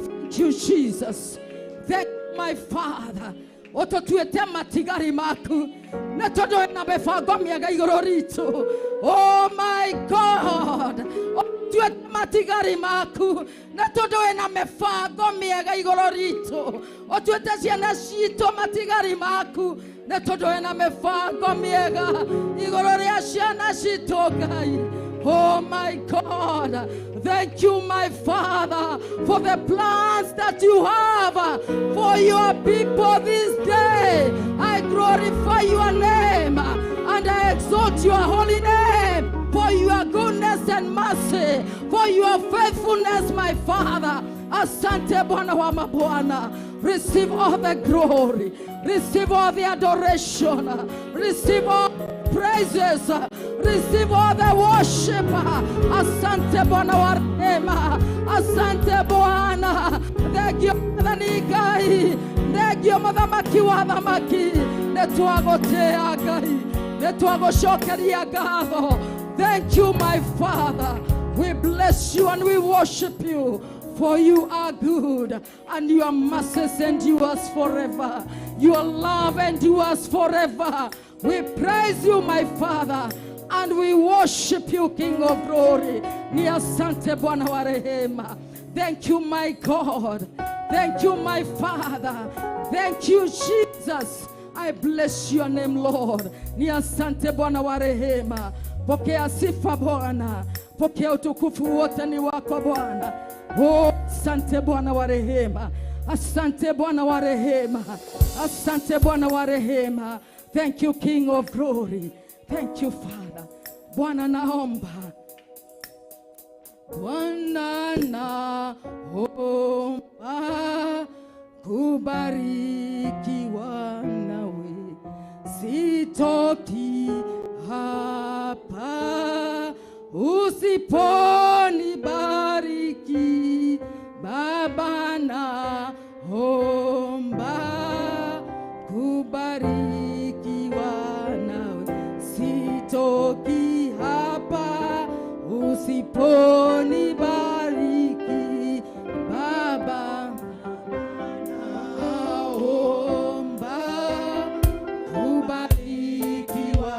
Thank you, Jesus. Thank you, my Father. Ũtũtuĩte matigari maku nĩ tondũ wĩna mĩbango mĩega igũrũ ritũ. Oh my God, ũtuĩte matigari maku nĩ tondũ wĩna mĩbango mĩega igũrũ ritũ. Ũtuĩte ciana citũ matigari maku nĩ tondũ wĩna mĩbango mĩega igũrũ rĩa ciana citũ Ngai. Oh my God, thank you, my Father, for the plans that you have for your people this day. I glorify your name and I exalt your holy name for your goodness and mercy, for your faithfulness, my Father. Asante Bwana wa mabwana. Receive all the glory, receive all the adoration, receive all praises, receive all the worship. Asante Bwana wa rehema, asante Bwana. Thengio Mwathani Ngai, thengio Mũthamaki wa athamaki. Nĩ twagũtĩĩa Ngai, nĩ twagũcokeria ngatho. Thank you, my Father. We bless you and we worship you. For you are good and your mercies endures forever. Your love endures forever. We praise you, my Father, and we worship you, King of Glory. Ni asante Bwana wa rehema. Thank you, my God. Thank you, my Father. Thank you, Jesus. I bless your name, Lord. Ni asante Bwana wa rehema. Pokea sifa Bwana. Pokea utukufu wote ni wako Bwana. Oh, asante Bwana wa rehema. Asante Bwana wa rehema. Asante Bwana wa rehema. Thank you, King of Glory. Thank you, Father. Bwana naomba. Bwana naomba kubarikiwa nawe, sitoki hapa usiponibariki. Baba naomba kubarikiwa nawe, sitoki hapa usiponibariki. Baba naomba kubarikiwa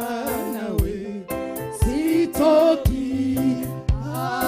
nawe, sitoki hapa.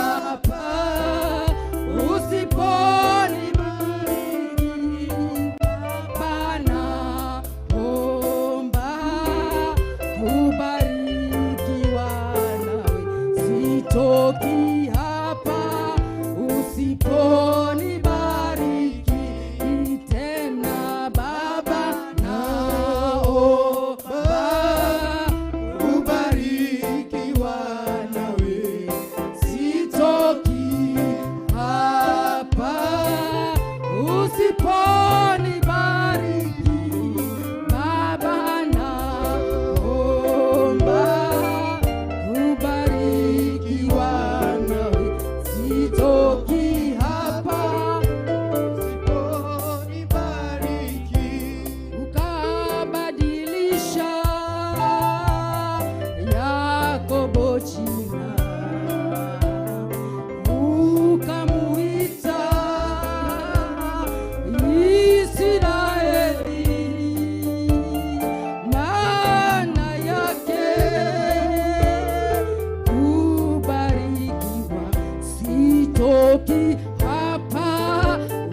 Sitoki hapa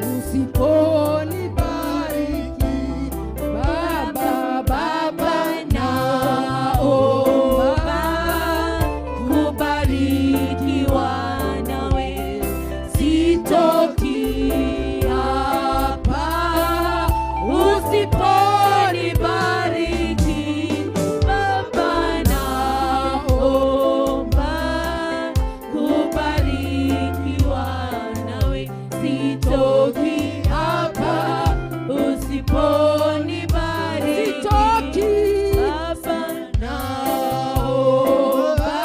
usiponibariki Baba, Baba naomba kubarikiwa nawe, sitoki hapa usiponibariki Baba, naomba kubarikiwa nawe, sitoki hapa usiponibariki Sitoki. Baba, naomba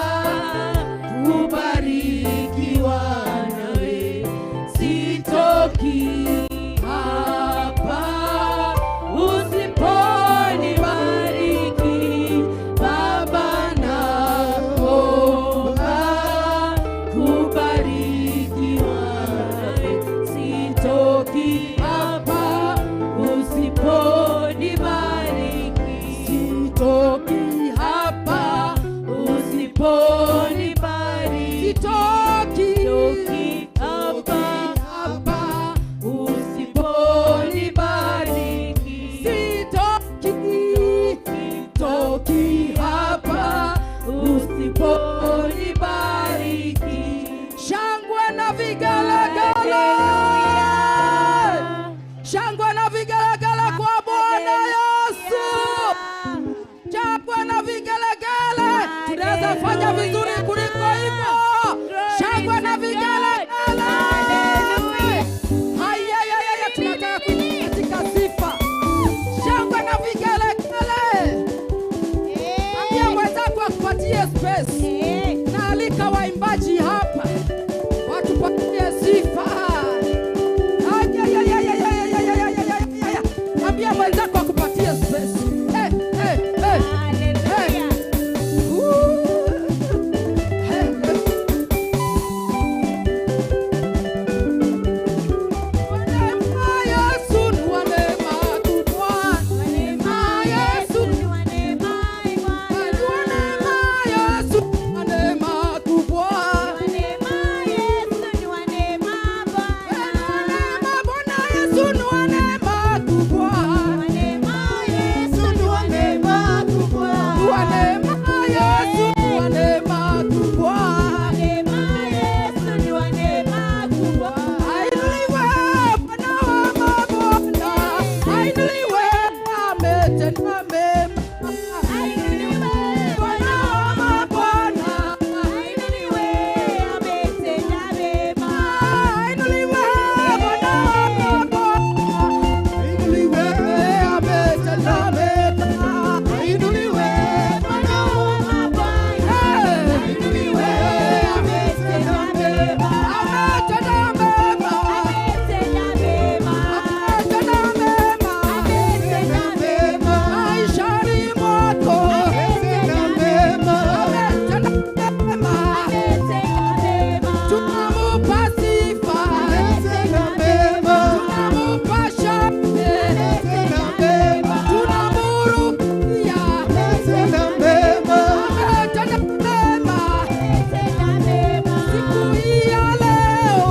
kubarikiwa nawe, sitoki hapa usiponibariki Baba, naomba kubarikiwa nawe, sitoki hapa usiponibariki, Sitoki hapa usiponibariki, sitoki sitoki hapa hapa usiponibariki, sitoki toki hapa usiponibariki. Shangwe na vigelegele, shangwe na vigelegele kwa Bwana Yesu, shangwe na vigelegele. Tunaweza fanya vizuri kuliko hivyo. Shangwe na vigelegele. Haya, haya, haya, tunataka kuingia katika sifa. Shangwe na vigelegele. Ambia mwenzako akupatie space. Naalika waimbaji hapa watupatie sifa. Ayayayayayayayayayayaya. Ambia mwenzako akupatie space. Eh, eh, eh. Eh. Eh, eh. Neema Yesu ni wa neema kubwa. Neema Yesu ni wa neema Yesu ni wa neema kubwa. Neema Bwana Yesu ni wa neema kubwa. Ni wa neema Yesu ni wa neema kubwa. Ainuliwe Bwana wa mabwana, ainuliwe ametenda mema. Bwana wa mabwana, ainuliwe Bwana wa mabwana, ainuliwe ametenda mema. Ainuliwe Bwana wa mabwana, ainuliwe ametenda mema. Ametenda mema. Ametenda mema. Maishani mwako. Ametenda mema. Tunamupa sifa. Tunamupa shangwe. Tunamurukia. Ametenda mema. Siku hii ya leo.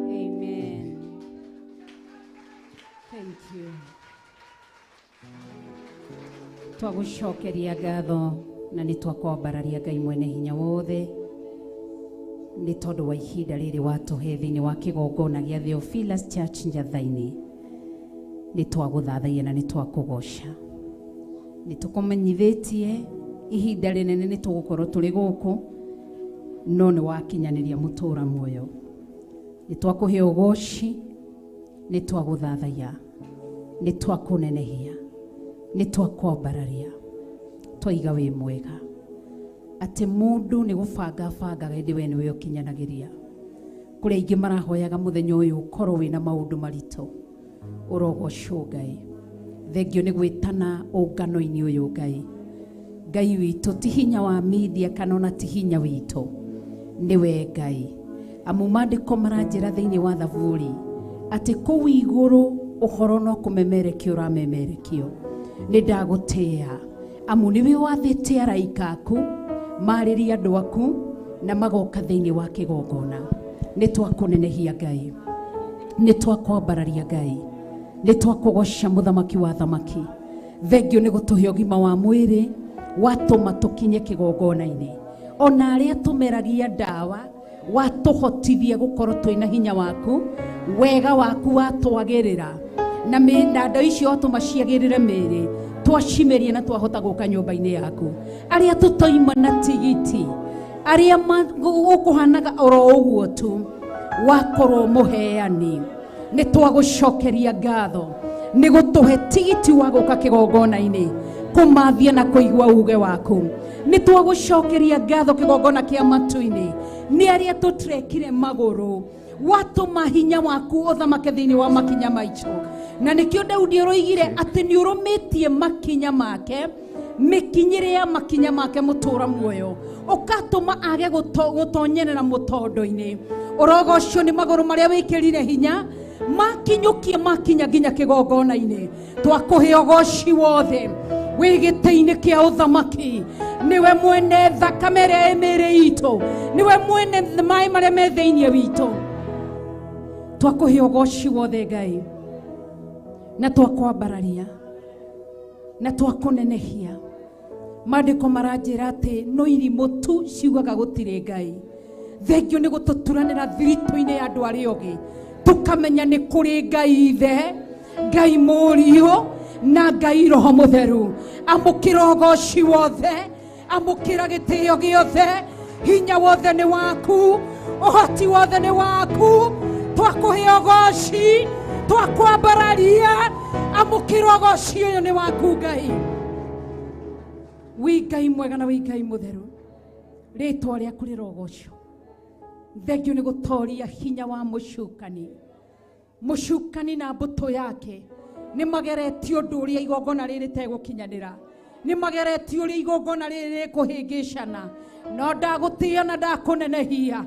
Amen. Thank you. Twagucokeria ngatho na nĩ twakwambararia Ngai mwene hinya wothe nĩ tondũ wa ihinda rĩrĩ watũhe thĩinĩ wa kĩgongona gĩa Theophilus Church Njatha-inĩ. Nĩ twagũthathaia na nĩ twakũgoca. Nĩ tũkũmenyithĩtie ihinda rĩnene nĩ tũgũkorwo tũrĩ gũkũ no nĩ wakinyanĩria mũtũra muoyo. Nĩ twakũhe ũgoci, nĩ twagũthathaia, nĩ twakũnenehia, nĩ twakwambararia, twaiga wĩ mwega atĩ mũndũ nĩ gũbanga bangaga ĩndĩ we nĩwe ũkinyanagĩria. Kũrĩ aingĩ marahoyaga mũthenya ũyũ ũkorwo wĩna maũndũ maritũ, ũrogocwo Ngai. Thengio nĩ gwĩtana ũngano-inĩ ũyũ Ngai. Ngai witũ ti hinya wa media kana ona ti hinya witũ, nĩwe Ngai. Amu maandĩko maranjĩra thĩinĩ wa Thaburi atĩ kũu igũrũ ũhoro no kũmemerekio ũramemerekio. Nĩ ndagũtĩĩa amu nĩwe wathĩte araika aku marĩrie andũ aku na magoka thĩinĩ wa kĩgongona. Nĩ twakũnenehia Ngai, nĩ twakwambararia Ngai, nĩ twakũgoca mũthamaki wa thamaki. Thengio nĩ gũtũhe ũgima wa mwĩrĩ watũma tũkinye kĩgongona-inĩ. Ona arĩa tũmeragia ndawa watũhotithia gũkorwo twĩna hinya waku, wega waku watwagĩrĩra na mĩnanda icio watũma ciagĩrĩre mĩĩrĩ twacimeria na twahota gũka nyũmba-inĩ yaku. Arĩa tũtoima na tigiti, arĩa gũkũhanaga oro ũguo tu, wakorwo mũheani, nĩ twagũcokeria ngatho nĩ gũtũhe tigiti wa gũka kĩgongona-inĩ kũmathia na kũigua uge waku. Nĩ twagũcokeria ngatho kĩgongona kĩa matu-inĩ nĩ arĩa tũtrekire magũrũ, watũma hinya waku ũthamake thĩinĩ wa makinya maitũ. Na nĩkĩo Daudi ũroigire atĩ nĩ ũrũmĩtie makinya make, mĩkinyĩre ya makinya make mũtũra muoyo, ũkatũma age gũtonyerera mũtondo-inĩ. Ũrogocwo nĩ magũrũ marĩa wĩkĩrire hinya makinyũkie makinya nginya kĩgongona-inĩ. Twakũhe ũgoci wothe wĩ gĩtĩ-inĩ kĩa ũthamaki, nĩwe mwene thakame ĩrĩa ĩ mĩĩrĩ itũ, nĩwe mwene maĩ marĩa me thĩinĩ witũ. Twakũhe ũgoci wothe Ngai, na twakwambararia na twakũnenehia. Maandĩko maranjĩra atĩ no irimũ tu ciugaga gũtirĩ Ngai. Thengio nĩ gũtũturanĩra thiritũ-inĩ ya andũ arĩa ogĩ, tũkamenya nĩ kũrĩ Ngai Ithe, Ngai Mũriũ na Ngai Roho Mũtheru. Amũkĩra ũgoci wothe, amũkĩra gĩtĩo gĩothe, hinya wothe nĩ waku, ũhoti wothe nĩ waku. Twakũhe ũgoci, twakwambararia, amũkĩra ũgoci ũyũ nĩ waku Ngai. Wĩ Ngai mwega na wĩ Ngai mũtheru, rĩtwa rĩaku rĩrogocwo. Thengio nĩ gũtoria hinya wa mũcukani. Mũcukani na mbũtũ yake nĩ mageretie ũndũ ũrĩa igongona rĩrĩ rĩtegũkinyanĩra, nĩ mageretie ũrĩa igongona rĩrĩ rĩkũhĩngĩcana, no ndagũtĩĩa na ndakũnenehia.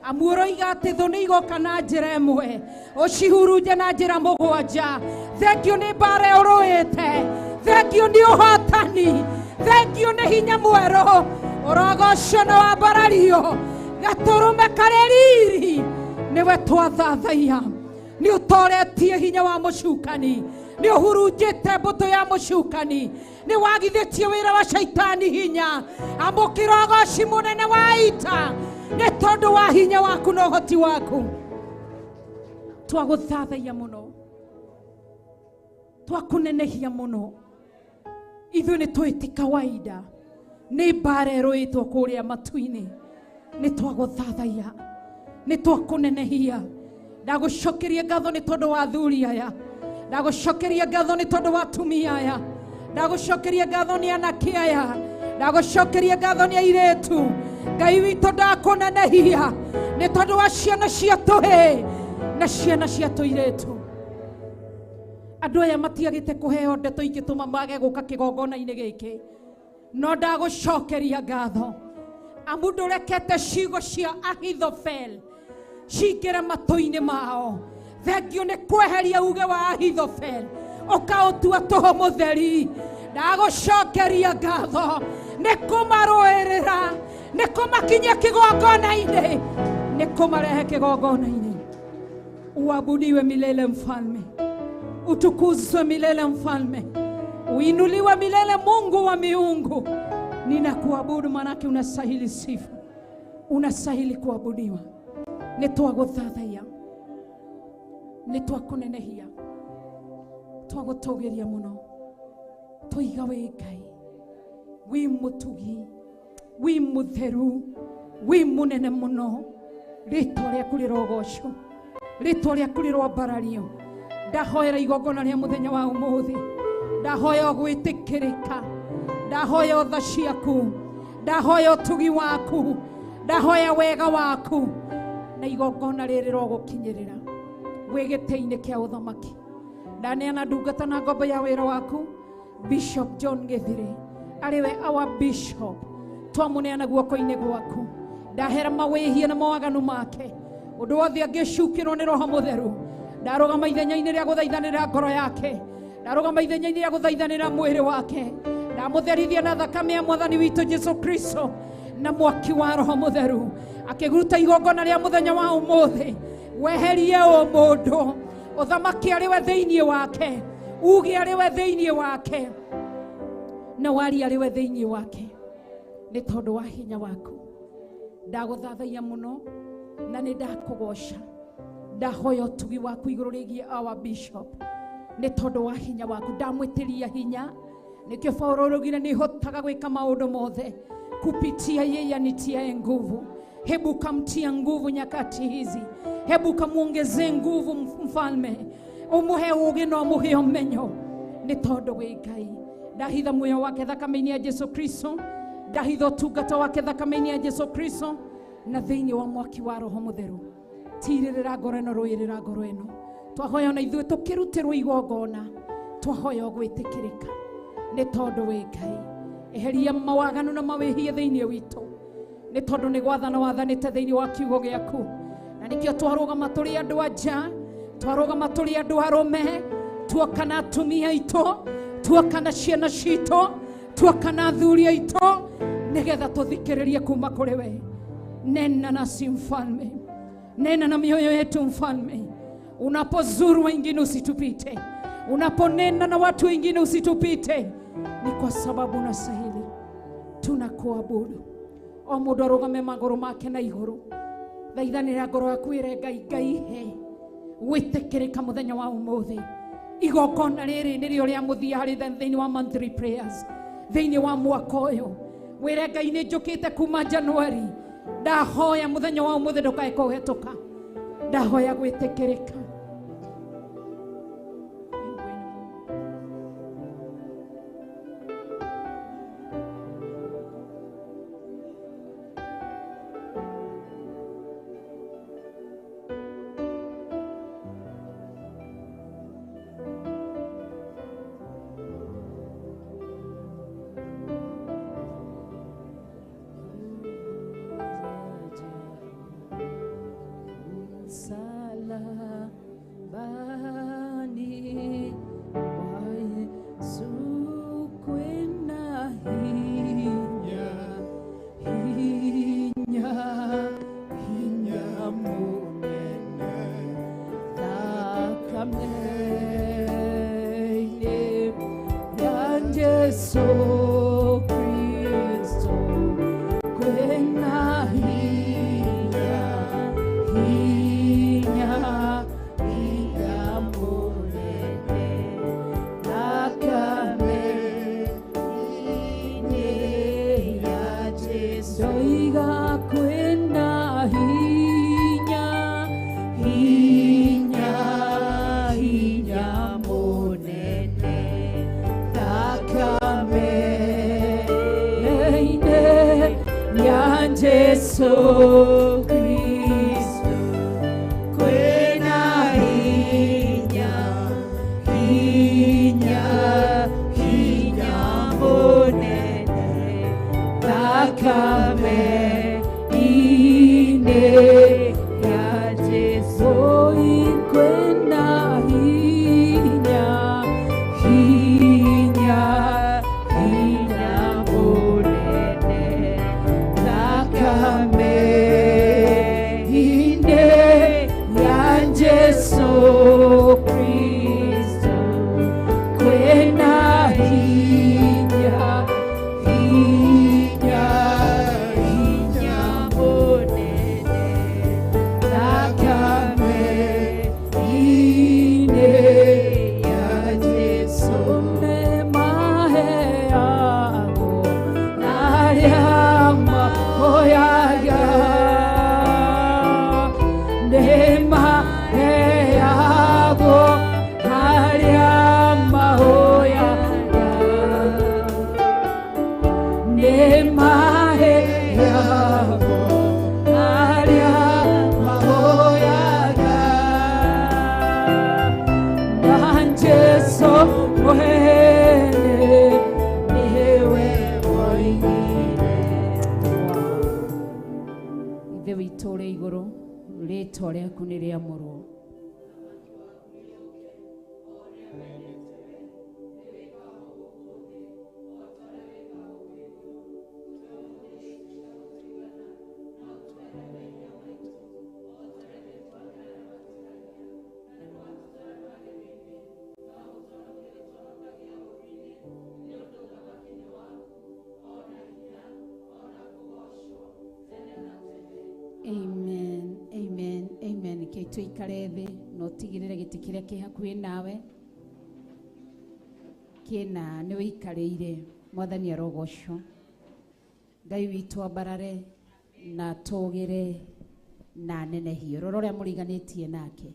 Amu ũroiga atĩ thũ nĩ igoka na njĩra ĩmwe, ũcihurunje na njĩra mũgwanja. Thengio nĩ mbara ũrũĩte, thengio nĩ ũhotani, thengio nĩ hinya mwerũ. Ũrogocwo na wambarario, gatũrũme karĩ riri nĩwe twathathaiya. Nĩ ũtoretie hinya wa mũcukani, nĩ ũhurunjĩte mbũtũ ya mũcukani, nĩ wagithĩtie wĩra wa caitani hinya. Amũkĩra ũgoci mũnene wa ita nĩ tondũ wa hinya waku na ũhoti waku. Twagũthathaiya mũno, twakũnenehia mũno. Ithuĩ nĩ tũĩ ti kawaida, nĩ mbara ĩrũĩtwo kũrĩa matu-inĩ. Nĩ twagũthathaiya, nĩ twakũnenehia. Ndagũcokeria ngatho nĩ tondũ wa athuri aya, ndagũcokeria ngatho nĩ tondũ wa atumia aya, ndagũcokeria ngatho nĩ anake aya, ndagũcokeria ngatho nĩ airĩtu. Ngai witũ ndakũnenehia nĩ tondũ wa ciana cia tũhĩĩ na ciana cia tũirĩtu. Andũ aya matiagĩte kũheo ndeto ingĩtũma mage gũka kĩgongona-inĩ gĩkĩ, no ndagũcokeria ngatho amu ndũrekete ciugo cia Ahithofel cingĩre matũ-inĩ mao. Thengio nĩ kweheria uge wa Ahithofel ũkaũtua tũhũ mũtheri. Ndagũcokeria ngatho nĩ kũmarũĩrĩra, nĩ kũmakinyia kĩgongona-inĩ, nĩ kũmarehe kĩgongona-inĩ. Uabudiwe milele mfalme, utukuzwe milele mfalme, uinuliwe milele Mungu wa miungu. Ninakuabudu manake unastahili sifa, unastahili kuabudiwa. Nĩ twagũthathaiya, nĩ twakũnenehia, twagũtũgĩria mũno. Tũiga wĩ Ngai, wĩ mũtugi, wĩ mũtheru, wĩ mũnene mũno. Rĩtwa rĩaku rĩrogocwo, rĩtwa rĩaku rĩroambarario. Ndahoera igongona rĩa mũthenya wa ũmũthĩ, ndahoya gwĩtĩkĩrĩka, ndahoya tha ciaku, ndahoya ũtugi waku, ndahoya wega waku, na igongona rĩrĩ rogũkinyĩrĩra wĩ gĩtĩ-inĩ kĩa ũthamaki. Ndaneana ndungata na ngombo ya wĩra waku Bishop John Githiri, arĩ we our bishop, twamũneana guoko-inĩ gwaku. Ndahera mawĩhia na mawaganu make, ũndũ wothe angĩcukĩrwo nĩ Roho Mũtheru. Ndarũgama ithenya-inĩ rĩa gũthaithanĩra ngoro yake, ndarũgama ithenya-inĩ rĩa gũthaithanĩra mwĩrĩ wake. Ndamũtherithia na thakame ya Mwathani witũ Jesu Kristo na mwaki wa Roho Mũtheru, akĩguruta igongona rĩa mũthenya wa ũmũthĩ. Weherie ũmũndũ, ũthamaki arĩ we thĩinĩ wake, uge arĩ we thĩinĩ wake, na wari arĩ we thĩinĩ wake, nĩ tondũ wa hinya waku. Ndagũthathaiya mũno na nĩ ndakũgoca. Ndahoya ũtugi waku igũrũ rĩgiĩ our bishop nĩ tondũ wa hinya waku. Ndamwĩtĩria hinya, nĩkĩo Paulo araugire nĩ hotaga gwĩka maũndũ mothe kupitia yeye anitiaye nguvu. Hebu kamtia nguvu nyakati hizi, hebu kamuongezee nguvu mfalme, umuhe ũũgĩ na ũmũhe ũmenyo nĩ tondũ wĩ Ngai. Ndahitha muoyo wake thakame-inĩ ya Jesu Kristo, ndahitha ũtungata wake thakame-inĩ ya Jesu Kristo na thĩinĩ wa mwaki wa Roho Mũtheru. Tirĩrĩra ngoro ĩno, rũĩrĩra ngoro ĩno. Twahoya ona ithuĩ tũkĩrutĩrwo igongona, twahoya gwĩtĩkĩrĩka nĩ tondũ wĩ Ngai. Eheria mawaganu na mawĩhia thĩinĩ witũ nĩ tondũ nĩ gwathana wathanĩte thĩinĩ wa kiugo gĩaku, na nĩkĩo twarũgama tũrĩ andũ a nja, twarũgama tũrĩ andũ arũme, tuoka na atumia aitũ, tuoka na ciana citũ, tuoka na athuri aitũ, nĩgetha tũthikĩrĩrie kuma kũrĩ we. Nena nasi mfalme, nena na mioyo yetu mfalme. Unapozuru wengine usitupite, unaponena na watu wengine usitupite, ni kwa sababu unastahili. Tunakuabudu. O mũndũ arũgame magũrũ make na igũrũ, thaithanĩra ngoro yaku ĩre Ngai, Ngai he gwĩtĩkĩrĩka mũthenya wa ũmũthĩ. Igongona rĩrĩ nĩrĩo rĩa mũthia harĩ thĩinĩ wa monthly prayers thĩinĩ wa mwaka ũyũ. Wĩre Ngai nĩ njũkĩte kuma January, ndahoya mũthenya wa ũmũthĩ ndũkae kũhetũka, ndahoya gwĩtĩkĩrĩka. Ndoiga kwĩna hinya, hinya, hinya mũnene thakame-inĩ ya Jesu Kristo. Kwĩna hinya, hinya, hinya mũnene thakame-inĩ ya Jesu. Kwĩna hinya, hinya, hinya mũnene thakame-inĩ ya Jesu Kristo. Kwĩna hinya, hinya, hinya mũnene thakame-inĩ ya Jesu. Nĩmaheagwo arĩa mahoyaga, nĩmaheagwo arĩa mahoyaga, nĩmaheagwo arĩa mahoyaga, na Jesu mwene nĩwe woigire. Ithe witũ ũrĩ igũrũ, rĩtwa rĩaku nĩ rĩamũrwo. Amen, amen, amen. Reke tuikare thĩ na ũtigĩrĩre gĩtĩ kĩrĩa kĩ hakuhĩ nawe kĩna nĩ wĩikarĩire. Mwathani arogocwo. Ngai witũ ambarare na atũgĩre na anenehio. Rora ũrĩa mũriganĩtie nake,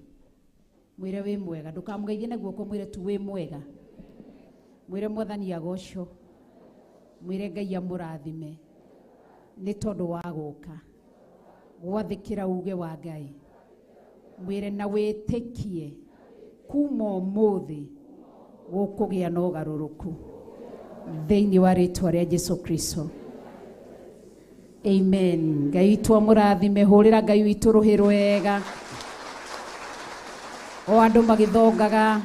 mwĩre wĩ mwega, ndũkamũgeithie na guoko, mwĩre tu wĩ mwega, mwĩre Mwathani agocwo, mwĩre Ngai amũrathime nĩ tondũ wa gũka gwathĩkĩra uge wa Ngai, mwĩre na wĩtĩkie kuma ũmũthĩ gũkũgĩa na ũgarũrũku thĩinĩ wa rĩtwa rĩa Jesu Kristo. Amen. Ngai witũ amũrathime, hũrĩra Ngai witũ rũhĩ rwega. O andũ magĩthongaga,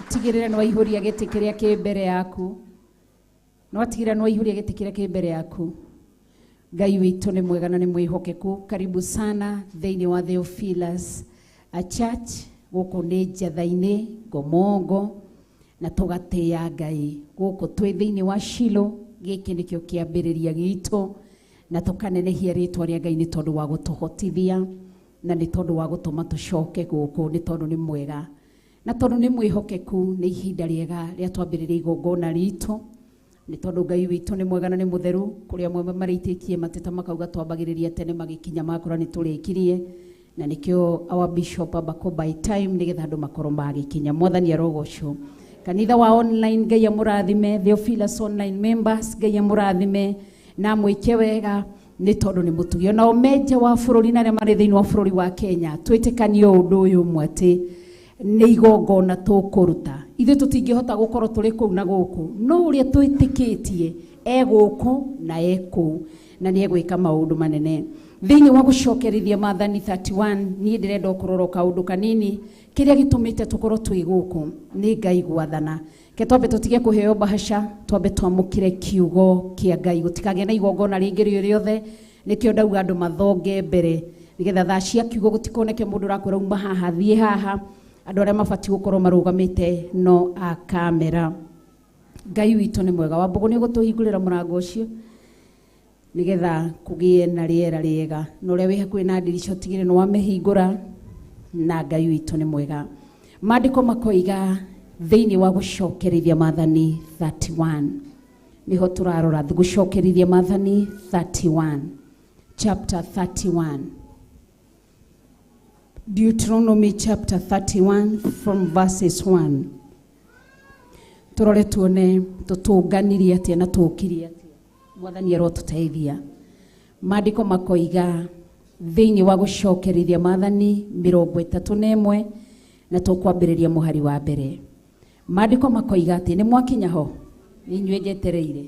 tigĩrĩra nĩ waihũria gĩtĩ kĩrĩa kĩ mbere yaku, nĩ watigĩrĩra nĩ waihũria gĩtĩ kĩrĩa kĩ mbere yaku. Ngai witũ nĩ mwega na nĩ mwĩhokeku. Karibu sana thĩinĩ wa Theophilus a Church, gũkũ nĩ Njatha-inĩ Ngomongo, na tũgatĩĩa Ngai gũkũ twĩ thĩinĩ wa Shilo. Gĩkĩ nĩkĩo kĩambĩrĩria gitũ, na tũkanenehia rĩtwa rĩa Ngai nĩ tondũ wa gũtũhotithia na nĩ tondũ wa gũtũma tũcoke gũkũ, nĩ tondũ nĩ mwega na tondũ nĩ mwĩhokeku. Nĩ ihinda rĩega rĩa twambĩrĩria igongona ritũ, nĩ tondũ Ngai witũ nĩ mwega na nĩ mũtheru. Kũrĩa amwe marĩitĩtie mateta makauga twambagĩrĩria tene, magĩkinya makora nĩ tũrĩkirie, na nĩkĩo our bishop abako by time nĩgetha andũ makorwo magĩkinya. Mwathani arogocwo. Kanitha wa online, Ngai amũrathime. Theophilus online members, Ngai amũrathime na amwĩke wega nĩ tondũ nĩ mũtugi. Ona o menja wa bũrũri na arĩa marĩ thĩinĩ wa bũrũri wa Kenya, twĩtĩkanie ũndũ ũyũ ũmwe atĩ nĩ igongona tũkũruta. Ithuĩ tũtingĩhota gũkorwo tũrĩ kũu na gũkũ, no ũrĩa twĩtĩkĩtie e gũkũ na e kũu, na nĩ egwĩka maũndũ manene thĩinĩ wa gũcokerithia Maathani 31. Niĩ ndĩrenda kũrora kaũndũ kanini kĩrĩa gĩtũmĩte tũkorwo twĩ gũkũ nĩ Ngai gwathana. Ke twambe tũtige kũheo mbahaca, twambe twamũkĩre kiugo kĩa Ngai, gũtikagĩe na igongona rĩngĩ rĩo rĩothe. Nĩkĩo ndauga andũ mathonge mbere nĩgetha thaa cia kiugo gũtikoneke mũndũ ũrakwĩra uma haha thiĩ haha. Andũ arĩa mabatiĩ gũkorwo marũgamĩte no a kamera. Ngai witũ nĩ mwega. Wambũgũ nĩ ũgũtũhingũrĩra mũrango ũcio nĩgetha kũgĩe na rĩera rĩega, na ũrĩa wĩ hakuhĩ na ndirica ũtigĩrĩre nĩ wamĩhingũra. Na Ngai witũ nĩ mwega. Maandĩko makoiga thĩinĩ wa gũcokerithia Maathani 31 Nĩho tũrarora gũcokerithia Maathani 31, chapter 31. Deuteronomy chapter 31 from verses 1. Tũrore tuone tũtũnganirie atĩa na tũkirie atĩa. Mwathani arotũteithia. Maandĩko makoiga thĩinĩ wa gũcokerithia Maathani 31 na tũkwambĩrĩria mũhari wa mbere. Maandĩko makoiga atĩ nĩ mwakinya ho, nĩ inyuĩ njetereire.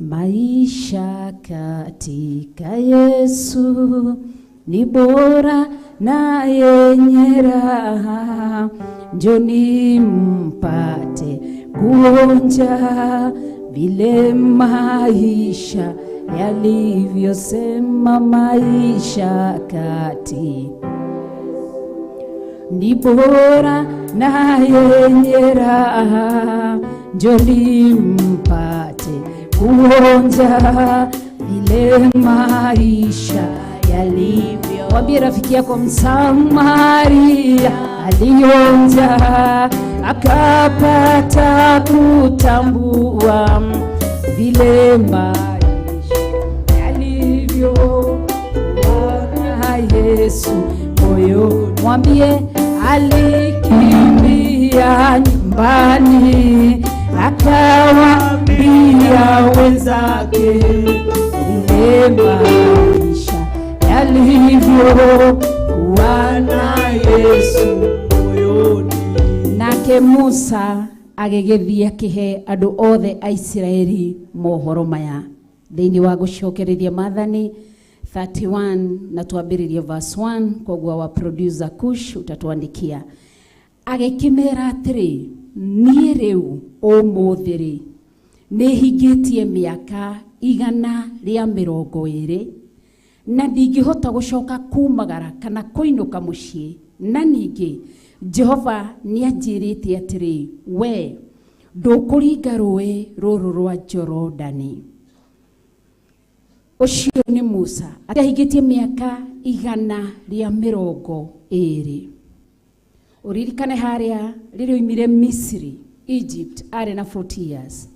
Maisha katika Yesu ni bora na yenye raha, njoni mpate kuonja vile maisha yalivyosema. Maisha kati ni bora na yenye raha, njoni mpate kuonja vile maisha yalivyo. Mwambie rafiki yako, Msamaria alionja akapata kutambua vile maisha yalivyo na Yesu moyo. Mwambie alikimbia nyumbani akawaambia wenzake vile maisha yalivyo kuwa na Yesu moyoni. Nake Musa agĩgĩthiĩ akĩhe andũ othe a Isiraeli mohoro maya thĩinĩ wa gũcokereria Maathani 31 na twambĩrĩrie verse 1. Koguo wa producer Kush utatuandikia. Agĩkĩmera atĩrĩ, niĩ rĩu ũmũthĩ rĩ nĩhingĩtie mĩaka 120 na ndingĩhota gũcoka kumagara kana kũinũka mũciĩ, na ningĩ Jehova nĩanjĩrĩte atĩrĩ, we ndũkũringa rũĩ rũrũ rwa Jorodani. Ũcio nĩ Musa ahingĩtie mĩaka 120. Ũririkane harĩa rĩrĩa oimire Misiri, Egypt, arĩ na 40 years.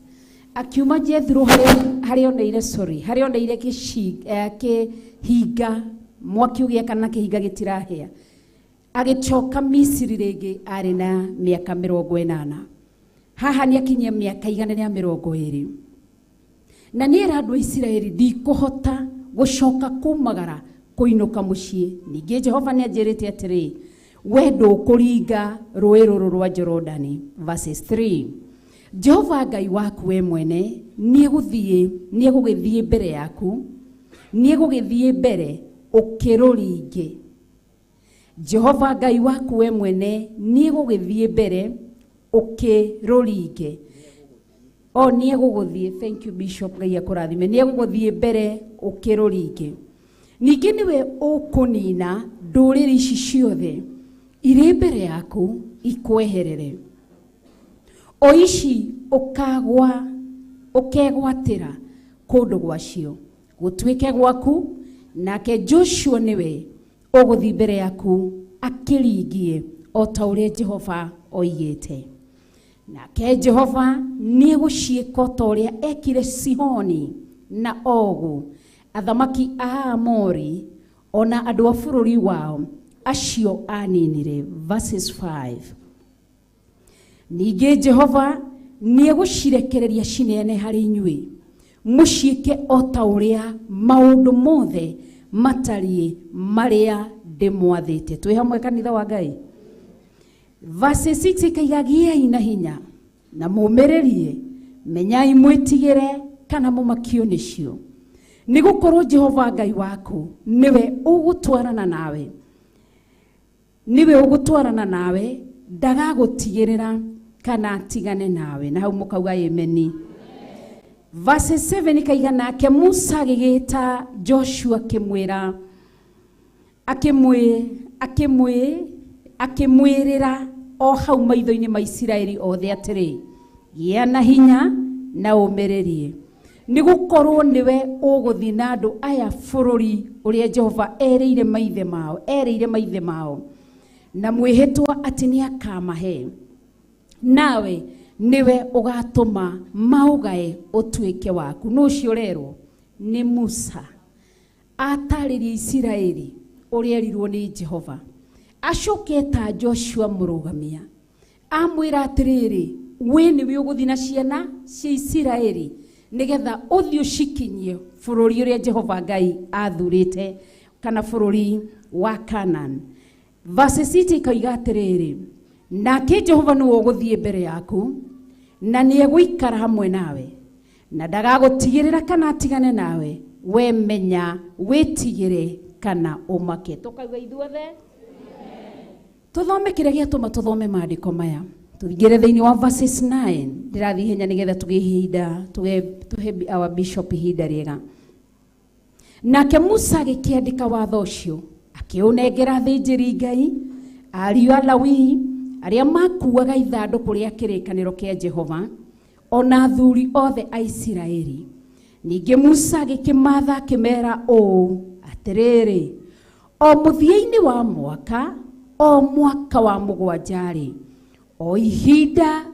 Akiuma Jethro harĩa oneire, sorry, harĩa oneire kĩhinga, mwaki ũgĩakana kĩhinga gĩtirahĩa. Agĩcoka Misiri rĩngĩ arĩ na mĩaka 80. Haha nĩakinyia mĩaka 120. Na nĩera andũ a Isiraeli, ndikũhota gũcoka kumagara kũinũka mũciĩ. Ningĩ Jehova nĩanjĩrĩte atĩrĩ, we ndũkũringa rũĩ rũrũ rwa Jorodani. Verses 3. Jehova Ngai waku we mwene nĩegũgĩthiĩ mbere yaku, nĩegũgĩthiĩ mbere ũkĩrũringe. Jehova Ngai waku we mwene nĩegũgĩthiĩ mbere ũkĩrũringe. O nĩegũgũthiĩ, thank you Bishop, Ngai akũrathime. Nĩegũgũthiĩ mbere ũkĩrũringe. Ningĩ nĩwe ũkũnina ndũrĩrĩ ici ciothe irĩ mbere yaku ikweherere. O ici ũkegwatĩra kũndũ gwacio gũtuĩke gwaku, nake Joshua nĩwe ũgũthiĩ mbere yaku akĩringie o ta ũrĩa Jehova oigĩte. Nake Jehova nĩegũciĩka o ta ũrĩa ekire Sihoni na Ogu, athamaki a Amori, ona andũ a bũrũri wao acio aninire. Verses 5. Ningĩ Jehova nĩegũcirekereria cineane harĩ inyuĩ, mũciĩke o ta ũrĩa maũndũ mothe matariĩ marĩa ndĩmwathĩte. Twĩ hamwe kanitha wa Ngai. Verse 6 ĩkaiga, gĩai na hinya na mũmĩrĩrie, menyai mwĩtigĩre kana mũmakio nĩcio, nĩgũkorwo Jehova Ngai waku nĩwe ũgũtwarana nawe, nĩwe ũgũtwarana nawe, ndagagũtigĩrĩra kana atigane nawe. Na hau mũkauga ameni. Verse 7 ikaiga, nake Musa agĩgĩta Joshua akĩmwĩra akĩmwĩrĩra o hau maitho-inĩ ma Isiraeli othe atĩrĩ, gĩa na hinya na ũmĩrĩrie, nĩgũkorwo nĩwe ũgũthiĩ na andũ aya bũrũri ũrĩa Jehova erĩire maithe mao, erĩire maithe mao na mwĩhĩtwa atĩ nĩakamahe, nawe Nĩwe ũgatũma maũgae ũtuĩke waku. Nũ ũcio ũrerwo? Nĩ Musa. Atarĩria Isiraeli ũrĩa erirwo nĩ Jehova. Acoke eta Joshua mũrũgamia. Amwĩra atĩrĩrĩ, we nĩwe ũgũthiĩ na ciana cia Isiraeli nĩgetha ũthiĩ ũcikinyie bũrũri ũrĩa Jehova Ngai athurĩte, kana bũrũri wa Canaan. Verse 6 ikoiga atĩrĩrĩ, nake Jehova nĩwe ũgũthiĩ mbere yaku, na nĩegũikara hamwe nawe, na ndagagũtigĩrĩra kana atigane nawe, we menya wĩtigĩre kana ũmake. Tũkauga ithuothe tuthome kĩrĩa gĩatũma tuthome maandĩko maya. Tũingĩre thĩinĩ wa verses 9. Ndĩrathiĩ ihenya nĩgetha tũgĩe ihinda, tũhe our bishop ihinda rĩega. Nake Musa agĩkĩandĩka watho ũcio, akĩũnengera athĩnjĩri Ngai, ariũ a Lawi, arĩa makuaga ithandũkũ rĩa kĩrĩkanĩro kĩa Jehova, ona athuri othe a Isiraeli. Ningĩ Musa agĩkĩmaatha akĩmeera ũũ, atĩrĩrĩ, o mũthia-inĩ wa mwaka, o mwaka wa mũgwanja-rĩ, o ihinda,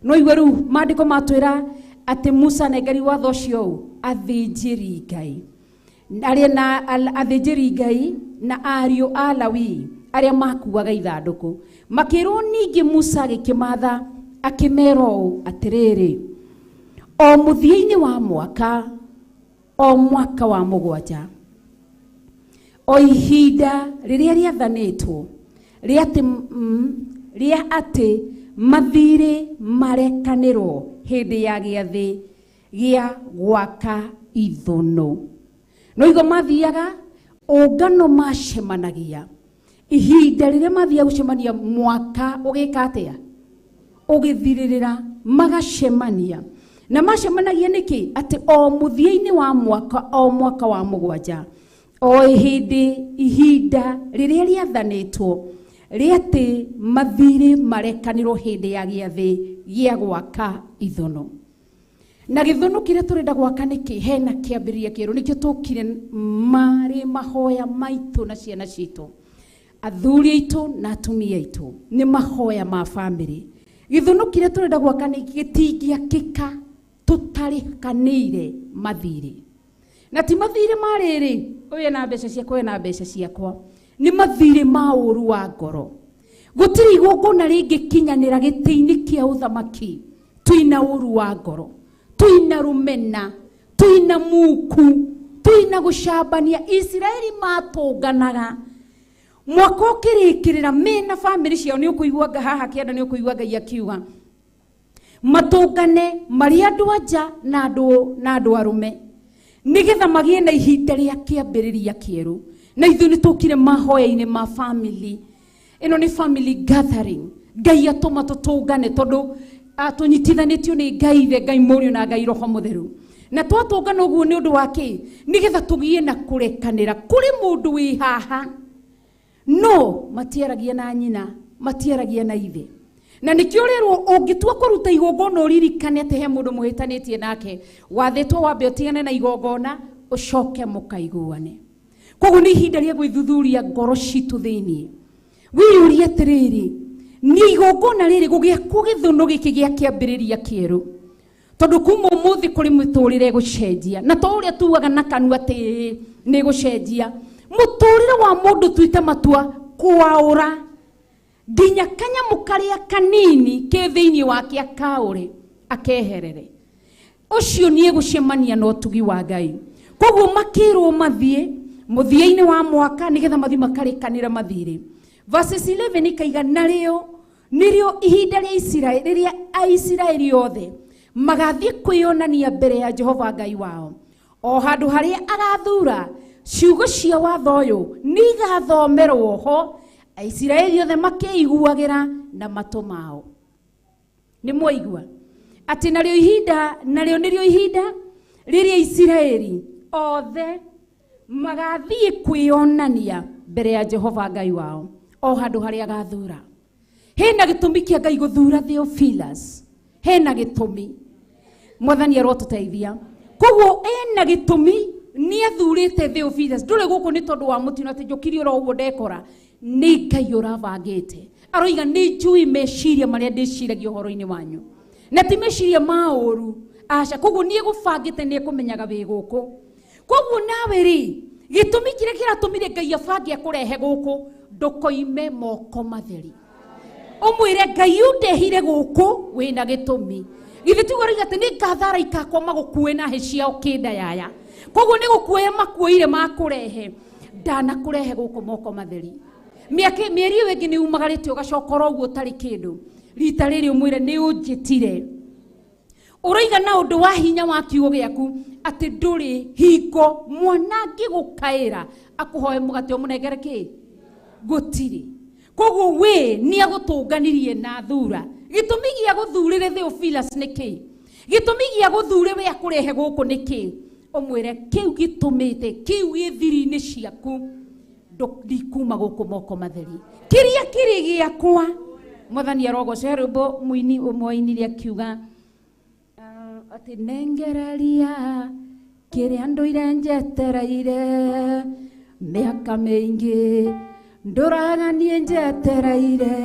no igue rĩu maandĩko matwĩra atĩ Musa anengeri watho ũcio ũũ, athĩnjĩri Ngai arĩa na athĩnjĩri Ngai na ariũ a Lawi arĩa makuaga ithandũkũ. Makĩrwo ningĩ Musa agĩkĩmatha akĩmera ũũ, atĩrĩrĩ, o mũthia-inĩ wa mwaka, o mwaka wa mũgwanja, o ihinda rĩrĩa rĩathanĩtwo rĩa atĩ mathirĩ marekanĩrwo hĩndĩ ya gĩathĩ gĩa gwaka ithũnũ. No igo mathiaga ũngano macemanagia ihinda rĩrĩa mathiaga gũcemania mwaka ũgĩka atĩa, ũgĩthirĩrĩra, magacemania. Na macemanagia nĩkĩ? Atĩ o mũthia-inĩ wa mwaka, o mwaka wa mũgwanja, o hĩndĩ ihinda rĩrĩa rĩathanĩtwo rĩa atĩ mathirĩ marekanĩrwo hĩndĩ ya gĩathĩ gĩa gwaka ithũnũ. Na gĩthũnũ kĩrĩa tũrenda gwaka nĩkĩ? Hena kĩambĩrĩria kĩerũ, nĩkĩo tũkire marĩ mahoya maitũ na ciana citũ, athuri aitũ na atumia aitũ, nĩ mahoya ma bamĩrĩ. Gĩthũnũ kĩrĩa tũrenda gwaka nĩ gĩtingĩakĩka tũtarĩkanĩire mathirĩ. Na ti mathirĩ ma rĩrĩ, ũyũ ena mbeca ciakwa, ũyũ ena mbeca ciakwa, nĩ mathirĩ ma ũũru wa ngoro. Gũtirĩ igongona rĩngĩkinyanĩra gĩtĩ-inĩ kĩa ũthamaki twĩna ũũru wa ngoro, twĩna rũmena, twĩna muku, twĩna gũcambania. Isiraeli matũnganaga mwaka ũkĩrĩkĩrĩra mena bamĩrĩ ciao. Nĩ ũkũigua haha kĩanda, nĩ ũkũigua Ngai akiuga matũngane marĩ andũ anja na andũ arũme, nĩgetha magĩe na ihinda rĩa kĩambĩrĩria kĩerũ. Na ithuĩ nĩ tũkire mahoya-inĩ ma family. Ĩno nĩ family gathering. Ngai atũma tũtũngane tondũ tũnyitithanĩtio nĩ Ngai Ithe, Ngai Mũriũ na Ngai Roho Mũtheru. Na twatũngana ũguo nĩ ũndũ wa kĩ? Nĩgetha tũgĩe na kũrekanĩra. Kũrĩ mũndũ wĩ haha no matiaragia na nyina, matiaragia na ithe. Na nĩkĩo rĩrwo ũngĩtua kũruta igongona ũririkane atĩ he mũndũ mũhĩtanĩtie nake, wathĩtwo wambe ũtigane na igongona ũcoke mũkaiguane. Koguo nĩ ihinda rĩa gwĩthuthuria ngoro citũ thĩinĩ. Wĩyũrie atĩrĩrĩ, nĩ igongona rĩrĩ gũgĩakwo gĩthũnũ gĩkĩ gĩa kĩambĩrĩria kĩerũ, tondũ kuma ũmũthĩ kũrĩ mĩtũrĩre ĩgũcenjia. Na to ũrĩa tugaga na kanua atĩ nĩ ĩgũcenjia, mũtũrĩre wa mũndũ tuite matua kwaũra nginya kanyamũ karĩa kanini ke thĩinĩ wake akaũre akeherere. Ũcio nĩ egũcemania na ũtugi wa Ngai. Koguo makĩrwo mathiĩ mũthia-inĩ wa mwaka nĩgetha mathiĩ makarĩkanĩre mathirĩ. Verses 11 ikaiga, narĩo nĩrĩo ihinda rĩa Isiraeli, rĩrĩa Aisiraeli othe magathiĩ kwĩyonania mbere ya Jehova Ngai wao, o handũ harĩa agathura. Ciugo cia watho ũyũ nĩ igathomerwo ho, Aisiraeli othe makĩiguagĩra na matũ mao. Nĩ mwaigua atĩ narĩo ihinda, narĩo nĩrĩo ihinda rĩrĩa Isiraeli othe magathiĩ kwĩyonania mbere ya Jehova Ngai wao, o handũ harĩa agathura. Hena gĩtũmi kĩa Ngai gũthura Theophilus, hena gĩtũmi. Mwathani arotũteithia. Koguo ena gĩtũmi nĩ athurĩte Theophilus. Ndũrĩ gũkũ nĩ tondũ wa mũtino atĩ njũkire oro ũguo ndekora, nĩ Ngai ũrabangĩte. Aroiga nĩ njũĩ meciria marĩa ndĩciragia ũhoro-inĩ wanyu, Na ti meciria ma ũru aca. Koguo niĩ gũbangĩte nĩ ekũmenyaga wĩ gũkũ. Koguo nawe rĩ, gĩtũmi kĩrĩa kĩratũmire Ngai abange akũrehe gũkũ, ndũkoime moko matheri. Ũmwĩre Ngai ũndehire gũkũ wĩna gĩtũmi. Githĩ tiguo aroiga atĩ nĩ ngatha araika akwa magũkue na hĩ ciao kĩnda yaya. Koguo nĩ gũkuoya makuoire makũrehe. Ndanakũrehe gũkũ moko matheri. Mĩaka mĩeri ĩyo ĩngĩ nĩ umagarĩte ũgacoka oro ũguo ũtarĩ kĩndũ. Rita rĩrĩ ũmwĩre nĩ ũnjĩtire. Ũroiga na ũndũ wa hinya wa kiugo gĩaku atĩ ndũrĩ hingo mwana angĩgũkaĩra akũhoe mũgate ũmũnengere kĩ? Gũtirĩ. Koguo we nĩ agũtũnganirie na thura. Gĩtũmi gĩa gũthurĩre Theophilus nĩ kĩ? Gĩtũmi gĩa gũthure we akũrehe gũkũ nĩ kĩ? Ũmwĩre kĩu gĩtũmĩte kĩu gĩ thiri-inĩ ciaku ndikuma gũkũ moko matheri. Kĩrĩa kĩrĩ gĩakwa. Mwathani arogocwo. He rwĩmbo mũini ũmwe wainire akiuga atĩ nengereria kĩrĩa ndũire njetereire mĩaka mĩingĩ ndũraga niĩ njetereire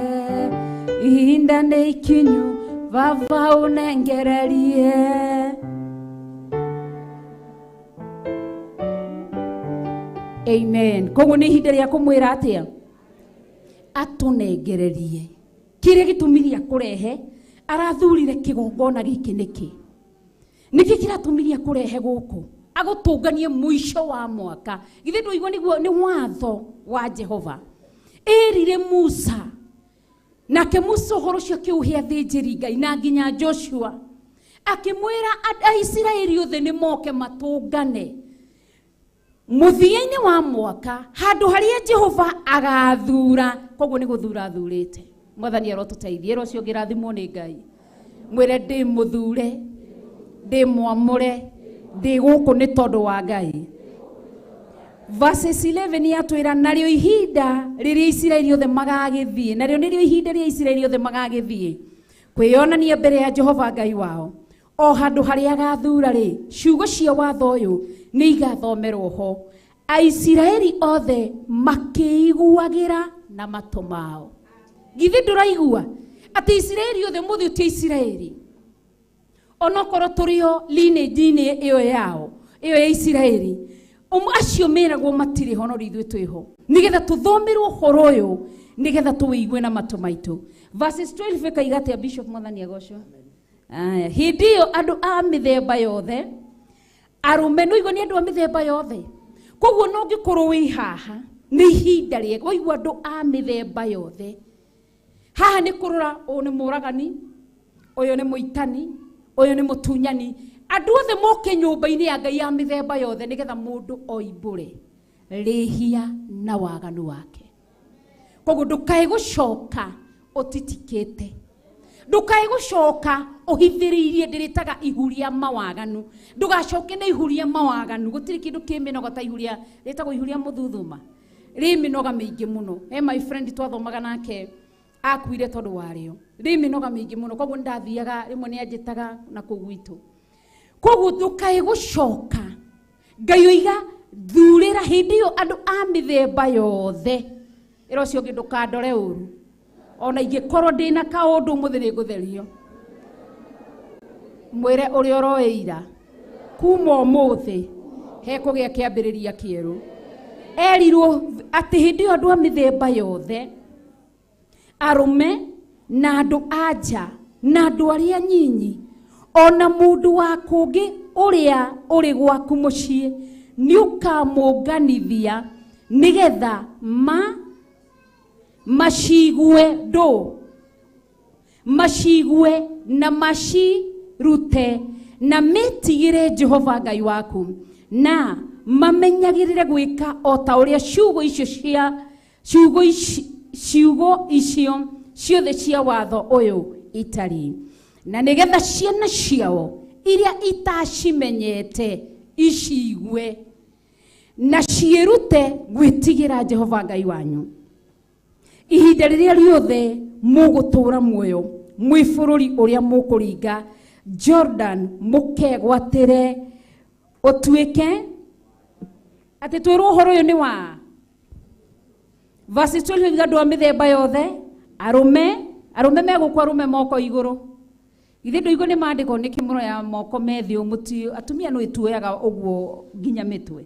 ihinda nĩ ikinyu baba ũnengererie. Amen. Koguo nĩ ihinda rĩa kũmwĩra atĩa? Atũnengererie kĩrĩa gĩtũmi gĩa kũrehe. Arathurire kĩgongona gĩkĩ nĩkĩ? Nĩkĩ kĩratũmirie kũrehe gũkũ? Agũtũnganie mũico wa mwaka. Githĩ ndũigua nĩguo nĩ watho wa Jehova. Ĩrire Musa. Nake Musa ũhoro ũcio akĩũhe athĩnjĩri Ngai na nginya Joshua. Akĩmwĩra Aisiraeli othe nĩ moke matũngane mũthia-inĩ wa mwaka handũ harĩa Jehova agathura. Koguo nĩ gũthura athurĩte. Mwathani arotũteithie. Ĩra ũcio ũngĩrathimwo nĩ Ngai. Mwĩre ndĩ mũthure, ndĩ mwamũre, ndĩ gũkũ nĩ tondũ wa Ngai. Verses 11 yatwĩra narĩo ihinda rĩrĩa Isiraeli othe magagĩthiĩ, narĩo nĩrĩo ihinda rĩa Isiraeli othe magagĩthiĩ kwĩyonania mbere ya Jehova Ngai wao o handũ harĩa agathura rĩ, ciugo cia watho ũyũ nĩ igathomerwo ho, Aisiraeli othe makĩiguagĩra na matũ mao. Githĩ ndũraigua atĩ Isiraeli othe mũthĩ ti Isiraeli, onokorwo tũrĩ o lineage-inĩ ĩyo yao ĩyo ya Isiraeli, acio meragwo matirĩ ho no ithuĩ twĩ ho, nĩgetha tũthomerwo ũhoro ũyũ nĩgetha tũwĩigue na matũ maitũ. Verses 12 ĩkaiga atĩa Bishop? Mwathani agocwo. Aya, hĩndĩ ĩyo andũ a mĩthemba yothe arũme, nĩ ũigua nĩ andũ a mĩthemba yothe. Koguo no ũngĩkorwo wĩ haha nĩ ihinda rĩega waigua andũ a mĩthemba yothe. Haha nĩ kũrora ũyũ nĩ mũragani, ũyũ nĩ mũitani, ũyũ nĩ mũtunyani. Andũ othe moke nyũmba-inĩ ya Ngai ya mĩthemba yothe nĩgetha mũndũ oimbũre rĩhia na waganu wake. Koguo ndũkae gũcoka ũtitikĩte, ndũkae gũcoka ũhithĩrĩirie. Ndĩrĩtaga ihu rĩa mawaganu. Ndũgacoke na ihu rĩa mawaganu. Gũtirĩ kĩndũ kĩ mĩnoga ta ihu rĩa rĩtagwo ihu rĩa mũthuthuma, rĩ mĩnoga mĩingĩ mũno. He my friend twathomaga nake akuire tondũ warĩo, rĩ mĩnoga mĩingĩ mũno. Koguo nĩndathiaga rĩmwe nĩ anjĩtaga na kũu gwitũ. Koguo ndũkae gũcoka. Ngai oiga thurĩra hĩndĩ ĩyo andũ a mĩthemba yothe. Ĩra ũcio ũngĩ ndũkandore ũru, ona ingĩkorwo ndĩna kaũndũ ũmũthĩ nĩ ngũtherio. Mwĩre ũrĩa ũroĩira kuma ũmũthĩ hekũgĩa kĩambĩrĩria kĩerũ. Erirwo atĩ hĩndĩ ĩyo andũ a mĩthemba yothe, arũme na andũ a nja na andũ arĩa nyinyi, ona mũndũ wa kũngĩ ũrĩa ũrĩ gwaku mũciĩ nĩ ũkamũnganithia nĩgetha macigue ndũ macigue na macirute na metigĩre Jehova Ngai waku na mamenyagĩrĩre gwĩka o ta ũrĩa ciugo icio cia ciugo icio ciothe cia watho ũyũ itariĩ, na nĩgetha ciana ciao iria itacimenyete iciigue na ciĩrute gwĩtigĩra Jehova Ngai wanyu ihinda rĩrĩa rĩothe mũgũtũũra muoyo mwĩ bũrũri ũrĩa mũkũringa Jordan mũkegwatĩre ũtuĩke atĩ twĩrwo ũhoro ũyũ nĩ wa verse 12. Andũ a mĩthemba yothe, arũme, arũme megũkũ, arũme moko igũrũ. Ithe ndũigua nĩ maandĩko nĩkĩ mũroya moko me thĩ mũti atumia no ĩtuoyaga ũguo nginya mĩtwe.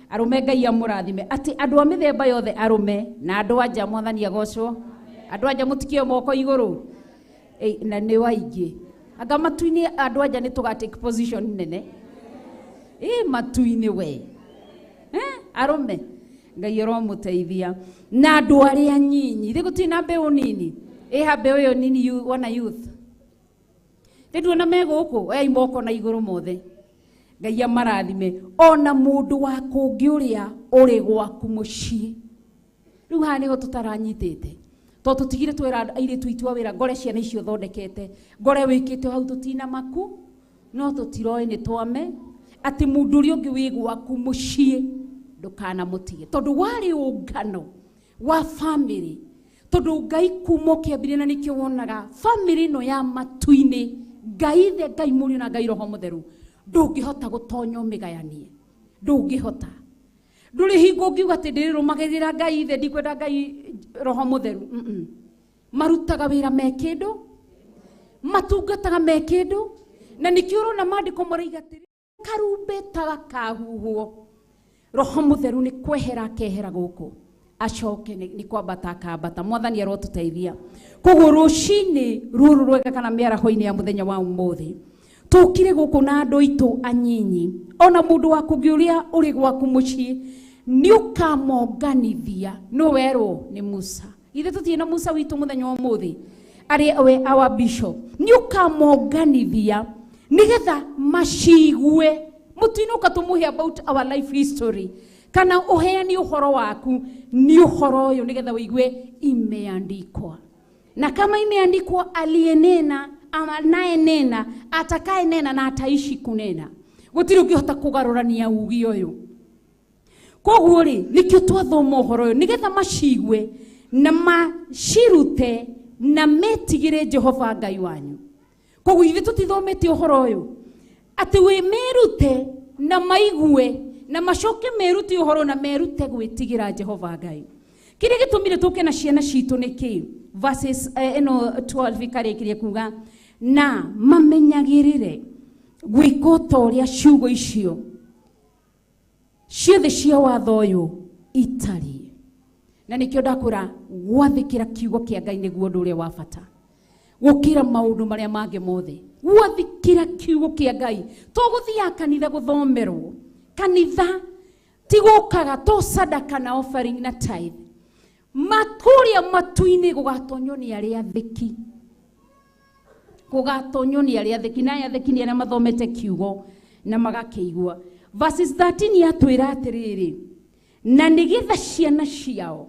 Arũme Ngai amũrathime atĩ andũ a mĩthemba yothe arũme na andũ anja mwathani agocwo. Andũ anja mũtikio moko igũrũ. Na nĩ waingĩ. Anga matu-inĩ andũ anja nĩ tũga take position nene. Matu-inĩ we. Arũme Ngai aromũteithia. Na andũ arĩa nyinyi. Ithe gũtirĩ na mbeũ nini. Ĩha mbeũ ĩyo nini wana youth. Nĩ me gũkũ oyai moko na igũrũ mothe. Ngai amarathime. Ona mũndũ wa kũngĩ ũrĩa ũrĩ gwaku mũciĩ. Rĩu haha nĩho tũtaranyitĩte. Tondũ tũtigire twĩra airĩtu aitũ a wĩra ngore ciana icio thondekete. Ngore wĩkĩte hau tũtina maku. No tũtiroĩ nĩ twame. Atĩ mũndũ ũrĩa ũngĩ wĩ gwaku mũciĩ ndũkanamũtige. Tondũ warĩ ũngano wa family. Tondũ Ngai kuma ũkĩambĩrĩria na nĩkĩo wonaga family ĩno ya matu-inĩ Ngai ithe Ngai Mũriũ na Ngai Roho Mũtheru ndũngĩhota gũtonya ũmĩgayanie. Ndũngĩhota. Ndũrĩ hingo ũngiuga atĩ ndĩrĩrũmagĩrĩra Ngai ithe ndikwenda Ngai Roho Mũtheru. Marutaga wĩra me kĩndũ, matungataga me kĩndũ, na nĩkĩo ũrona maandĩko maraiga atĩrĩ karumbeta gakahuhwo Roho Mũtheru nĩ kwehera akehera gũkũ acoke nĩ kwambata akambata. Mwathani arotũteithia. Koguo rũcinĩ rũrũ rwega kana mĩaraho-inĩ ya mũthenya wa ũmũthĩ tũkire gũkũ na andũ aitũ anyinyi ona mũndũ wa kũngĩ ũrĩa ũrĩ gwaku mũciĩ nĩ ũkamonganithia. No werwo nĩ Musa. Ithe tũtirĩ na Musa witũ mũthenya wa ũmũthĩ arĩ we our bishop. Nĩ ũkamonganithia nĩgetha macigue. Mũtinoka tũmũhe about our life history kana ũheani ũhoro waku nĩ ũhoro ũyũ nĩgetha ũigue imeandikwa. Na kama imeandikwa, aliyenena ama anayenena atakayenena na ataishi kunena. Gũtirĩ ũngĩhota kũgarũrania ugi ũyũ. Koguo rĩ nĩkĩo twathoma ũhoro ũyũ nĩgetha macigue na macirute na metigĩre Jehova Ngai wanyu. Koguo ithuĩ tũtithomete ũhoro ũyũ atĩ wĩ merute na maigue na macoke merute ũhoro na merute gwĩtigĩra Jehova Ngai. Kĩrĩa gĩtũmire tũke na ciana citũ nĩ kĩ? Verses ĩno 12 ĩkarĩkĩria kuga na mamenyagĩrĩre gwĩka ta ũrĩa ciugo icio ciothe cia watho ũyũ itariĩ. Na nĩkĩo ndakwĩra gwathĩkĩra kiugo kĩa Ngai nĩguo ũndũ ũrĩa wa bata gũkĩra maũndũ marĩa mangĩ mothe. Gwathĩkĩra kiugo kĩa Ngai to gũthiaga kanitha gũthomerwo. Kanitha ti gũkaga to sadaka na offering na tithe. Makũrĩa matu-inĩ gũgatonywo nĩ arĩa athĩki. Gũgatonywo nĩ arĩa athĩki na arĩa athĩki nĩ arĩa mathomete kiugo na magakĩigua. Verses 13 yatwĩra atĩrĩrĩ na nĩgetha ciana ciao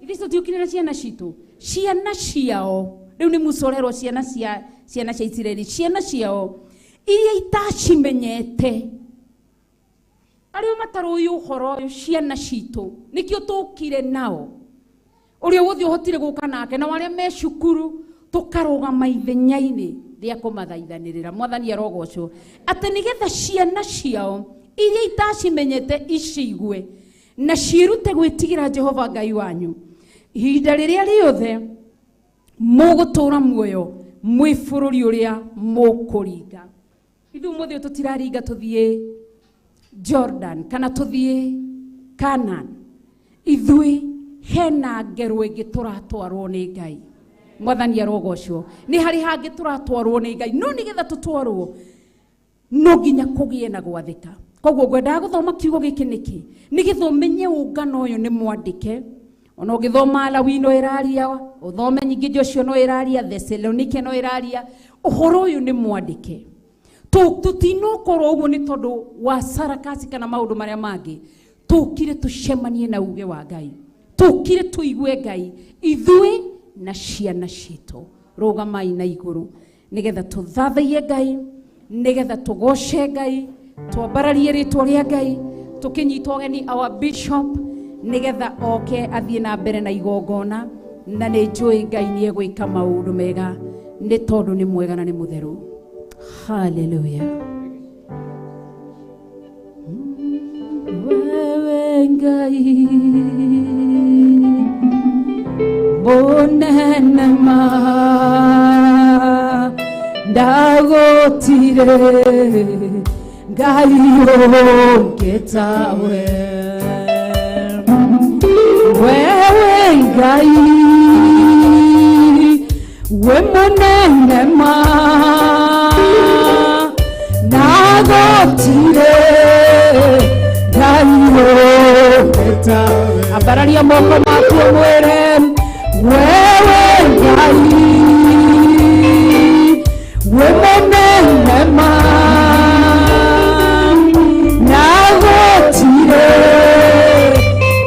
ithuĩ tũtiũkire na ciana citũ, ciana ciao rĩu nĩ Musa ũrerwo ciana cia Isiraeli, ciana ciao iria itacimenyete arĩa matarũĩ ũhoro ũyũ, ciana citũ nĩkĩo tũkire nao. Ũrĩa wothe ũhotire gũka nake na arĩa me cukuru tũkarũgama ithenya-inĩ rĩa kũmathaithanĩrĩra. Mwathani arogocwo atĩ nĩgetha ciana ciao iria itacimenyete icigue na ciĩrute gwĩtigĩra Jehova Ngai wanyu ihinda rĩrĩa rĩothe mũgũtũũra muoyo mwĩ bũrũri ũrĩa mũkũringa. Ithuĩ ũmũthĩ ũyũ tũtiraringa tũthiĩ Jordan kana tũthiĩ Canaan. Ithuĩ hena ngero ĩngĩ tũratwarwo nĩ Ngai. Mwathani arogocwo. Nĩ harĩ hangĩ tũratwarwo nĩ Ngai no nĩgetha tũtwarwo no nginya kũgĩe na gwathĩka. Koguo ngwendaga gũthoma kiugo gĩkĩ nĩkĩ? Nĩgetha ũmenye ũngano ũyũ nĩ mwandĩke. Ona ũgĩthoma Lawi no ĩraria, ũthome nyingĩ Joshua no ĩraria, Thessalonike no ĩraria, ũhoro ũyũ nĩ mwandĩke. Tũtinokorwo ũguo nĩ tondũ wa sarakasi kana maũndũ marĩa mangĩ. Tũkire tũcemanie na uge wa Ngai. Tũkire tũigue Ngai ithuĩ na ciana citũ. Rũgamai na igũrũ nĩgetha tũthathaiye Ngai, nĩgetha tũgoce Ngai, twambararie rĩtwa rĩa Ngai, tũkĩnyita ũgeni our bishop nĩgetha oke athiĩ na mbere na igongona, na nĩ njũĩ Ngai nĩ egwĩka maũndũ mega nĩ tondũ nĩ mwega na nĩ mũtheru. Hallelujah. Wewe Ngai mũnene ma Ndagotire Ngai ũngĩtawe. Wewe Ngai we mũnene ma ndagotire Ngai ũngĩtawe. Ambararia moko maku ũmwĩre wewe Ngai we mũnene ma ndagotire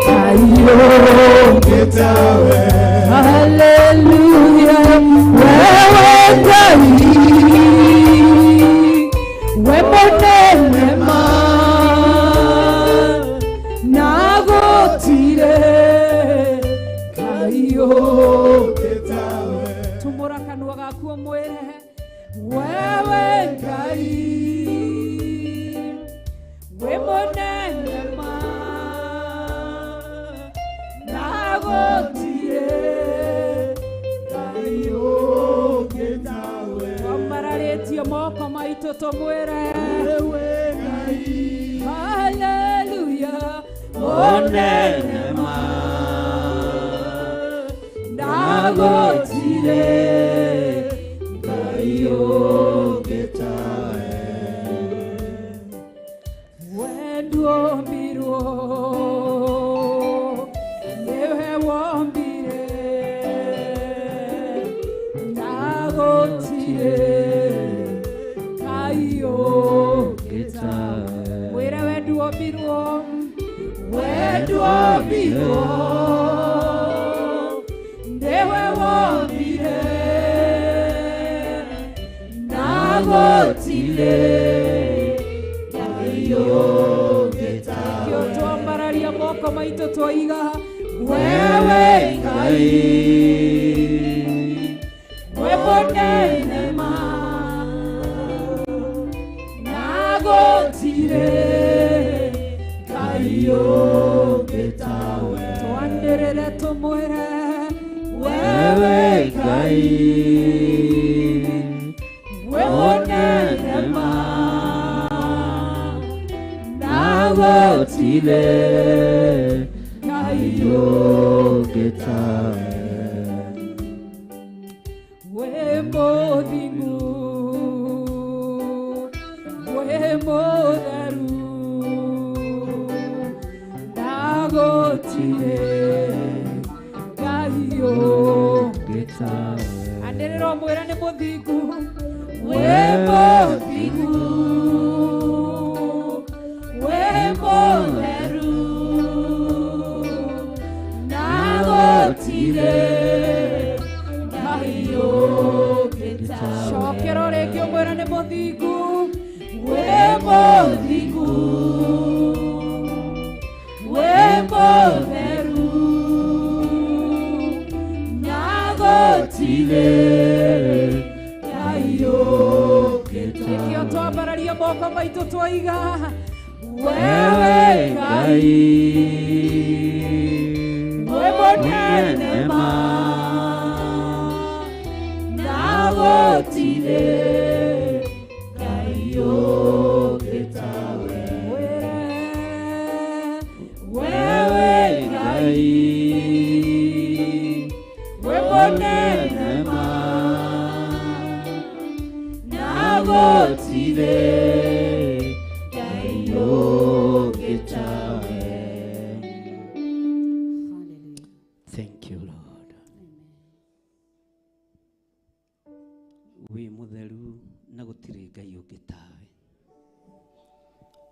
Ngai ũngĩtawe. Hallelujah, wewe Ngai we mũnene ma ndagotire Ngai ũngĩtawe. Tumũra kanua gaku ũmwĩre wewe Ngai we mũnene ma ndagotire Ngai ũngĩtawe. Twambararĩtie moko maitũ tũmwĩre wewe Ngai, haleluya, mũnene ma ndagotire Ngai ũngĩtawe. Wenduombirwo nĩwe wombire ndagotire Ngai ũngĩtawe. Mwĩre wenduombirwo, wenduombirwo nĩwe wombire ndagotire Ngai ũngĩtawe. Nĩkĩo twambararia moko maitũ twoiga wewe Ngai we mũnene ma ndagotire Ngai ũngĩtawe. Twanĩrĩre tũmwĩre wewe Ngai we mũnene ma ndagotire Ngai ũngĩtawe. We mũthingu, we mũtheru, ndagotire Ngai ũngĩtawe. Anĩrĩra ũmwĩre nĩ mũthingu, we mũthingu, we mũtheru, ndagotire Ngai ũngĩtawe. Cokera rĩngĩ ũmwĩre nĩ mũthingu, we mũthingu, we mũtheru, ndagotire Ngai ũngĩtawe. Nĩkĩo twambararia moko maitũ twoiga wewe Ngai we mũnene ma ndagotire Ngai ũngĩtawe. Wewe Ngai we mũnene ma ndagotire Ngai ũngĩtawe. Thank you, Lord. Wĩ mũtheru na gũtirĩ Ngai ũngĩ tawe.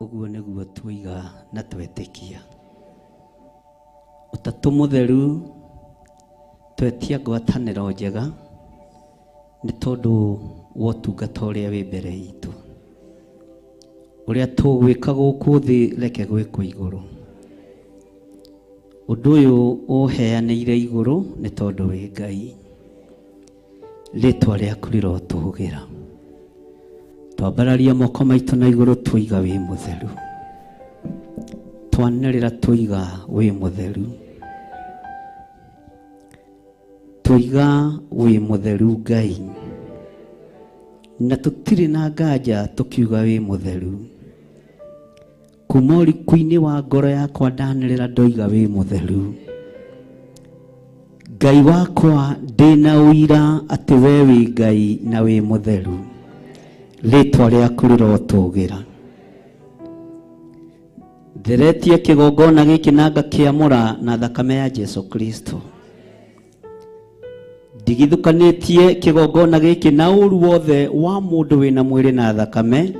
Ũguo nĩguo tuiga na twetĩkia. Ũtatũ mũtheru twetia ngwatanĩro njega nĩ tondũ wa ũtungata ũrĩa wĩ mbere itũ. Ũrĩa tũgwĩka gũkũ thĩ reke gwĩkwo igũrũ. Ũndũ ũyũ ũheanĩire igũrũ nĩ tondũ wĩ Ngai. Rĩtwa rĩaku rĩrotũgĩra. Twambararia moko maitũ na igũrũ twoiga wĩ mũtheru. Twanĩrĩra twoiga wĩ mũtheru. Twoiga wĩ mũtheru Ngai. Na tũtirĩ na nganja tũkiuga wĩ mũtheru. Kuma ũriku-inĩ wa ngoro yakwa ndanĩrĩra ndoiga wĩ mũtheru. Ngai wakwa ndĩna ũira atĩ we wĩ Ngai na wĩ mũtheru. Rĩtwa rĩaku rĩrotũgĩra. Theretie kĩgongona gĩkĩ na ngakĩamũra na thakame ya Jesu Kristo. Ndigithũkanĩtie kĩgongona gĩkĩ na ũru wothe wa mũndũ wĩna mwĩrĩ na thakame,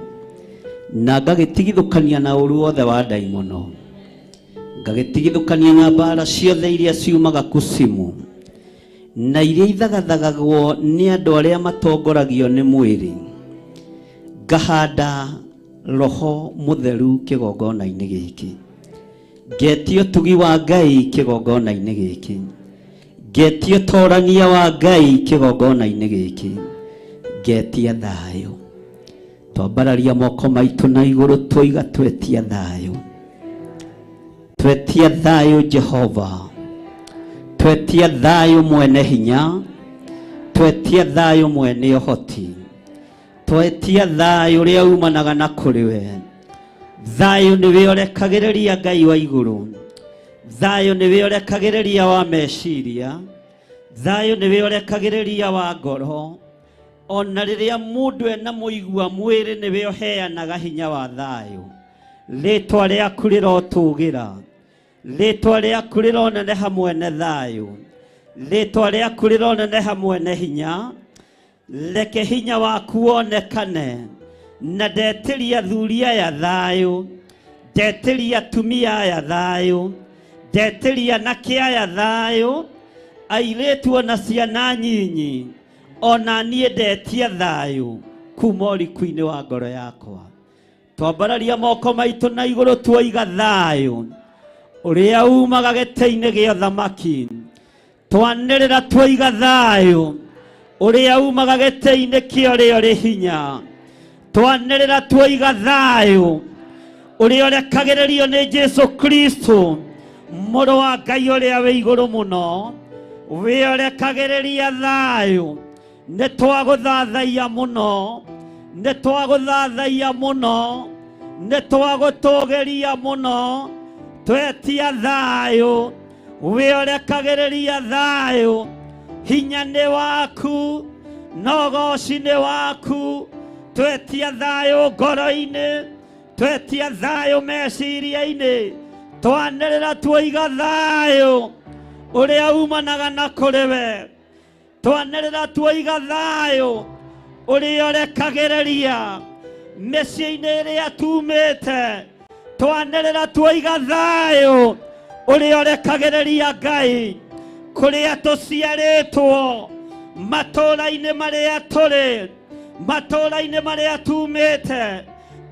na ngagĩtigithũkania na ũru wothe wa ndaimono, ngagĩtigithũkania na mbara ciothe iria ciumaga kusimu na iria ithagathagagwo nĩ andũ arĩa matongoragio nĩ mwĩrĩ. Ngahanda roho mũtheru kĩgongona-inĩ gĩkĩ, ngetia ũtugi wa Ngai kĩgongona-inĩ gĩkĩ, ngetia ũtorania wa Ngai kĩgongona-inĩ gĩkĩ, ngetia thayũ. Twambararia moko maitũ na igũrũ twoiga twetia thayũ, twetia thayũ Jehova, twetia thayũ mwene hinya, twetia thayũ mwene ũhoti, twetia thayũ ũrĩa umanaga na kũrĩ we. Thayũ nĩwe ũrekagĩrĩria Ngai wa igũrũ, thayũ nĩwe ũrekagĩrĩria wa meciria, thayũ nĩwe ũrekagĩrĩria wa ngoro. Ona rĩrĩa mũndũ ena mũigua mwĩrĩ nĩwe ũheanaga hinya wa thayũ. Rĩtwa rĩaku rĩrotũgĩra, rĩtwa rĩaku rĩroneneha mwene thayũ, rĩtwa rĩaku rĩroneneha mwene hinya. Reke hinya waku wonekane, na ndetĩria athuri aya thayũ, ndetĩria atumia aya thayũ, ndetĩria anake aya thayũ, airĩtu ona ciana nyinyi, ona niĩ ndetia thayũ kuma ũriku-inĩ wa ngoro yakwa. Twambararia moko maitũ na igũrũ tuoiga thayũ ũrĩa umaga gĩtĩ-inĩ gĩa ũthamaki. Twanĩrĩra tuoiga thayũ ũrĩa umaga gĩtĩ-inĩ kĩa ũrĩa ũrĩ hinya. Twanĩrĩra tuoiga thayũ ũrĩa ũrekagĩrĩrio nĩ Jesu Kristo mũrũ wa Ngai ũrĩa wĩ igũrũ mũno, wĩ ũrekagĩrĩria thayũ. Nĩ twagũthathaiya mũno, nĩ twagũthathaiya mũno, nĩ twagũtũgĩria mũno. Twetia thayũ wĩ ũrekagĩrĩria thayũ. Hinya nĩ waku na ũgoci nĩ waku. Twetia thayũ ngoro-inĩ, twetia thayũ meciria-inĩ, twanĩrĩra tuoiga thayũ ũrĩa umanaga na kũrĩ we. Twanĩrĩra tuoiga thayũ ũrĩa ũrekagĩrĩria mĩciĩ-inĩ ĩrĩa tumĩte. Twanĩrĩra tuoiga thayũ ũrĩa ũrekagĩrĩria Ngai kũrĩa tũciarĩtwo, matũũra-inĩ marĩa tũrĩ, matũũra-inĩ marĩa tumĩte.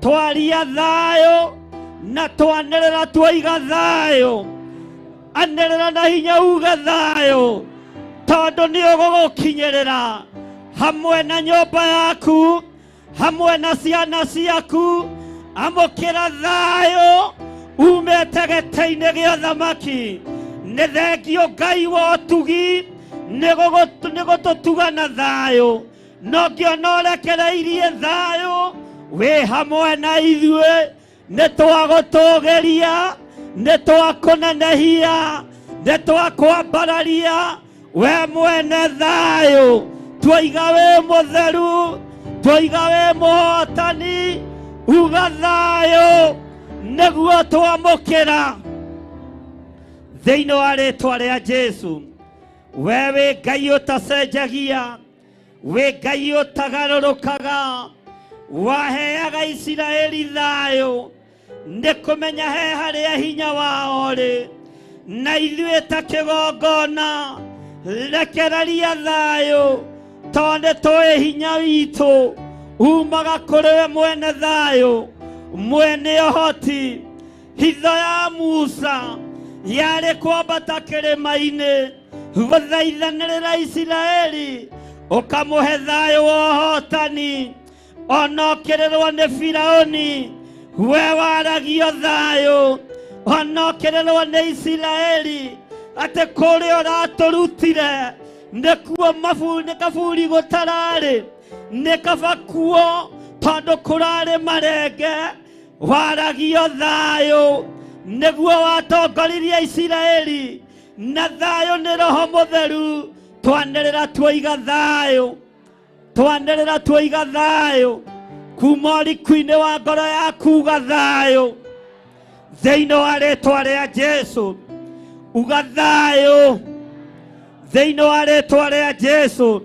Twaria thayũ na twanĩrĩra tuoiga thayũ. Anĩrĩra na hinya uge thayũ, tondũ nĩ ũgũgũkinyĩrĩra hamwe na nyũmba yaku, hamwe na ciana ciaku. Amũkĩra thayũ umĩte gĩtĩ-inĩ gĩa ũthamaki. Nĩ thengio Ngai wa ũtugi nĩ gũtũtuga na thayũ. No ngĩona ũrekereirie thayũ wĩ hamwe na ithuĩ. Nĩ twagũtũgĩria, nĩ twakũnenehia, nĩ twakwambararia we mwene thayũ. Twoiga wĩ mũtheru, twoiga wĩ mũhotani, uga thayũ nĩguo twamũkĩra thĩinĩ wa rĩtwa rĩa Jesu. We wĩ Ngai ũtacenjagia, wĩ Ngai ũtagarũrũkaga, waheaga Isiraeli thayũ nĩ kũmenya he harĩa hinya wao ũrĩ. Na ithuĩ ta kĩgongona rekereria thayũ, tondũ nĩ tũĩ hinya witũ umaga kũrĩ we mwene thayũ, mwene ũhoti. Hitho ya Musa yarĩ kwambata kĩrĩma-inĩ gũthaithanĩrĩra Isiraeli, ũkamũhe thayũ wa ũhotani. Ona ũkĩrĩrwo nĩ Firaũni, we waragio thayũ. Ona ũkĩrĩrwo nĩ Isiraeli atĩ kũrĩa ũratũrutire nĩkuo nĩ kaburi gũtararĩ. Nĩ kaba kuo tondũ kũrarĩ marenge waragio thayũ nĩguo watongoririe Isiraeli na thayũ nĩ Roho Mũtheru. Twanĩrĩra tuoiga thayũ, twanĩrĩra tuoiga thayũ kuma ũriku-inĩ wa ngoro yaku uga thayũ thĩinĩ wa rĩtwa rĩa Jesũ. Uga thayũ thĩinĩ wa rĩtwa rĩa Jesũ.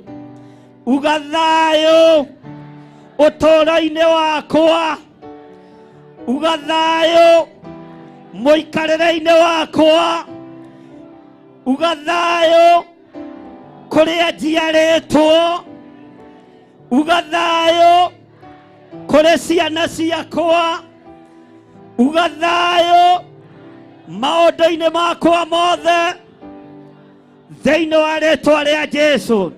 Uga thayũ ũtũũro-inĩ wakwa, uga thayũ mũikarĩre-inĩ wakwa, uga thayũ kũrĩa njiarĩtwo, uga thayũ kũrĩ ciana ciakwa, uga thayũ maũndũ-inĩ makwa mothe thĩinĩ wa rĩtwa rĩa Jesũ.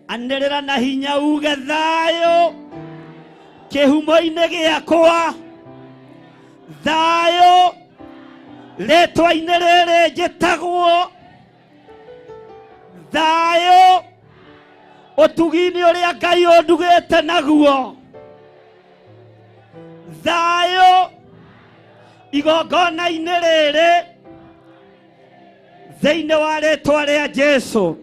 Anĩrĩra na hinya uge thayũ kĩhumo-inĩ gĩakwa, thayũ rĩtwa-inĩ rĩrĩ njĩtagwo, thayũ ũtugi-inĩ ũrĩa Ngai ũndugĩte naguo, thayũ igongona-inĩ rĩrĩ thĩinĩ wa rĩtwa rĩa Jesũ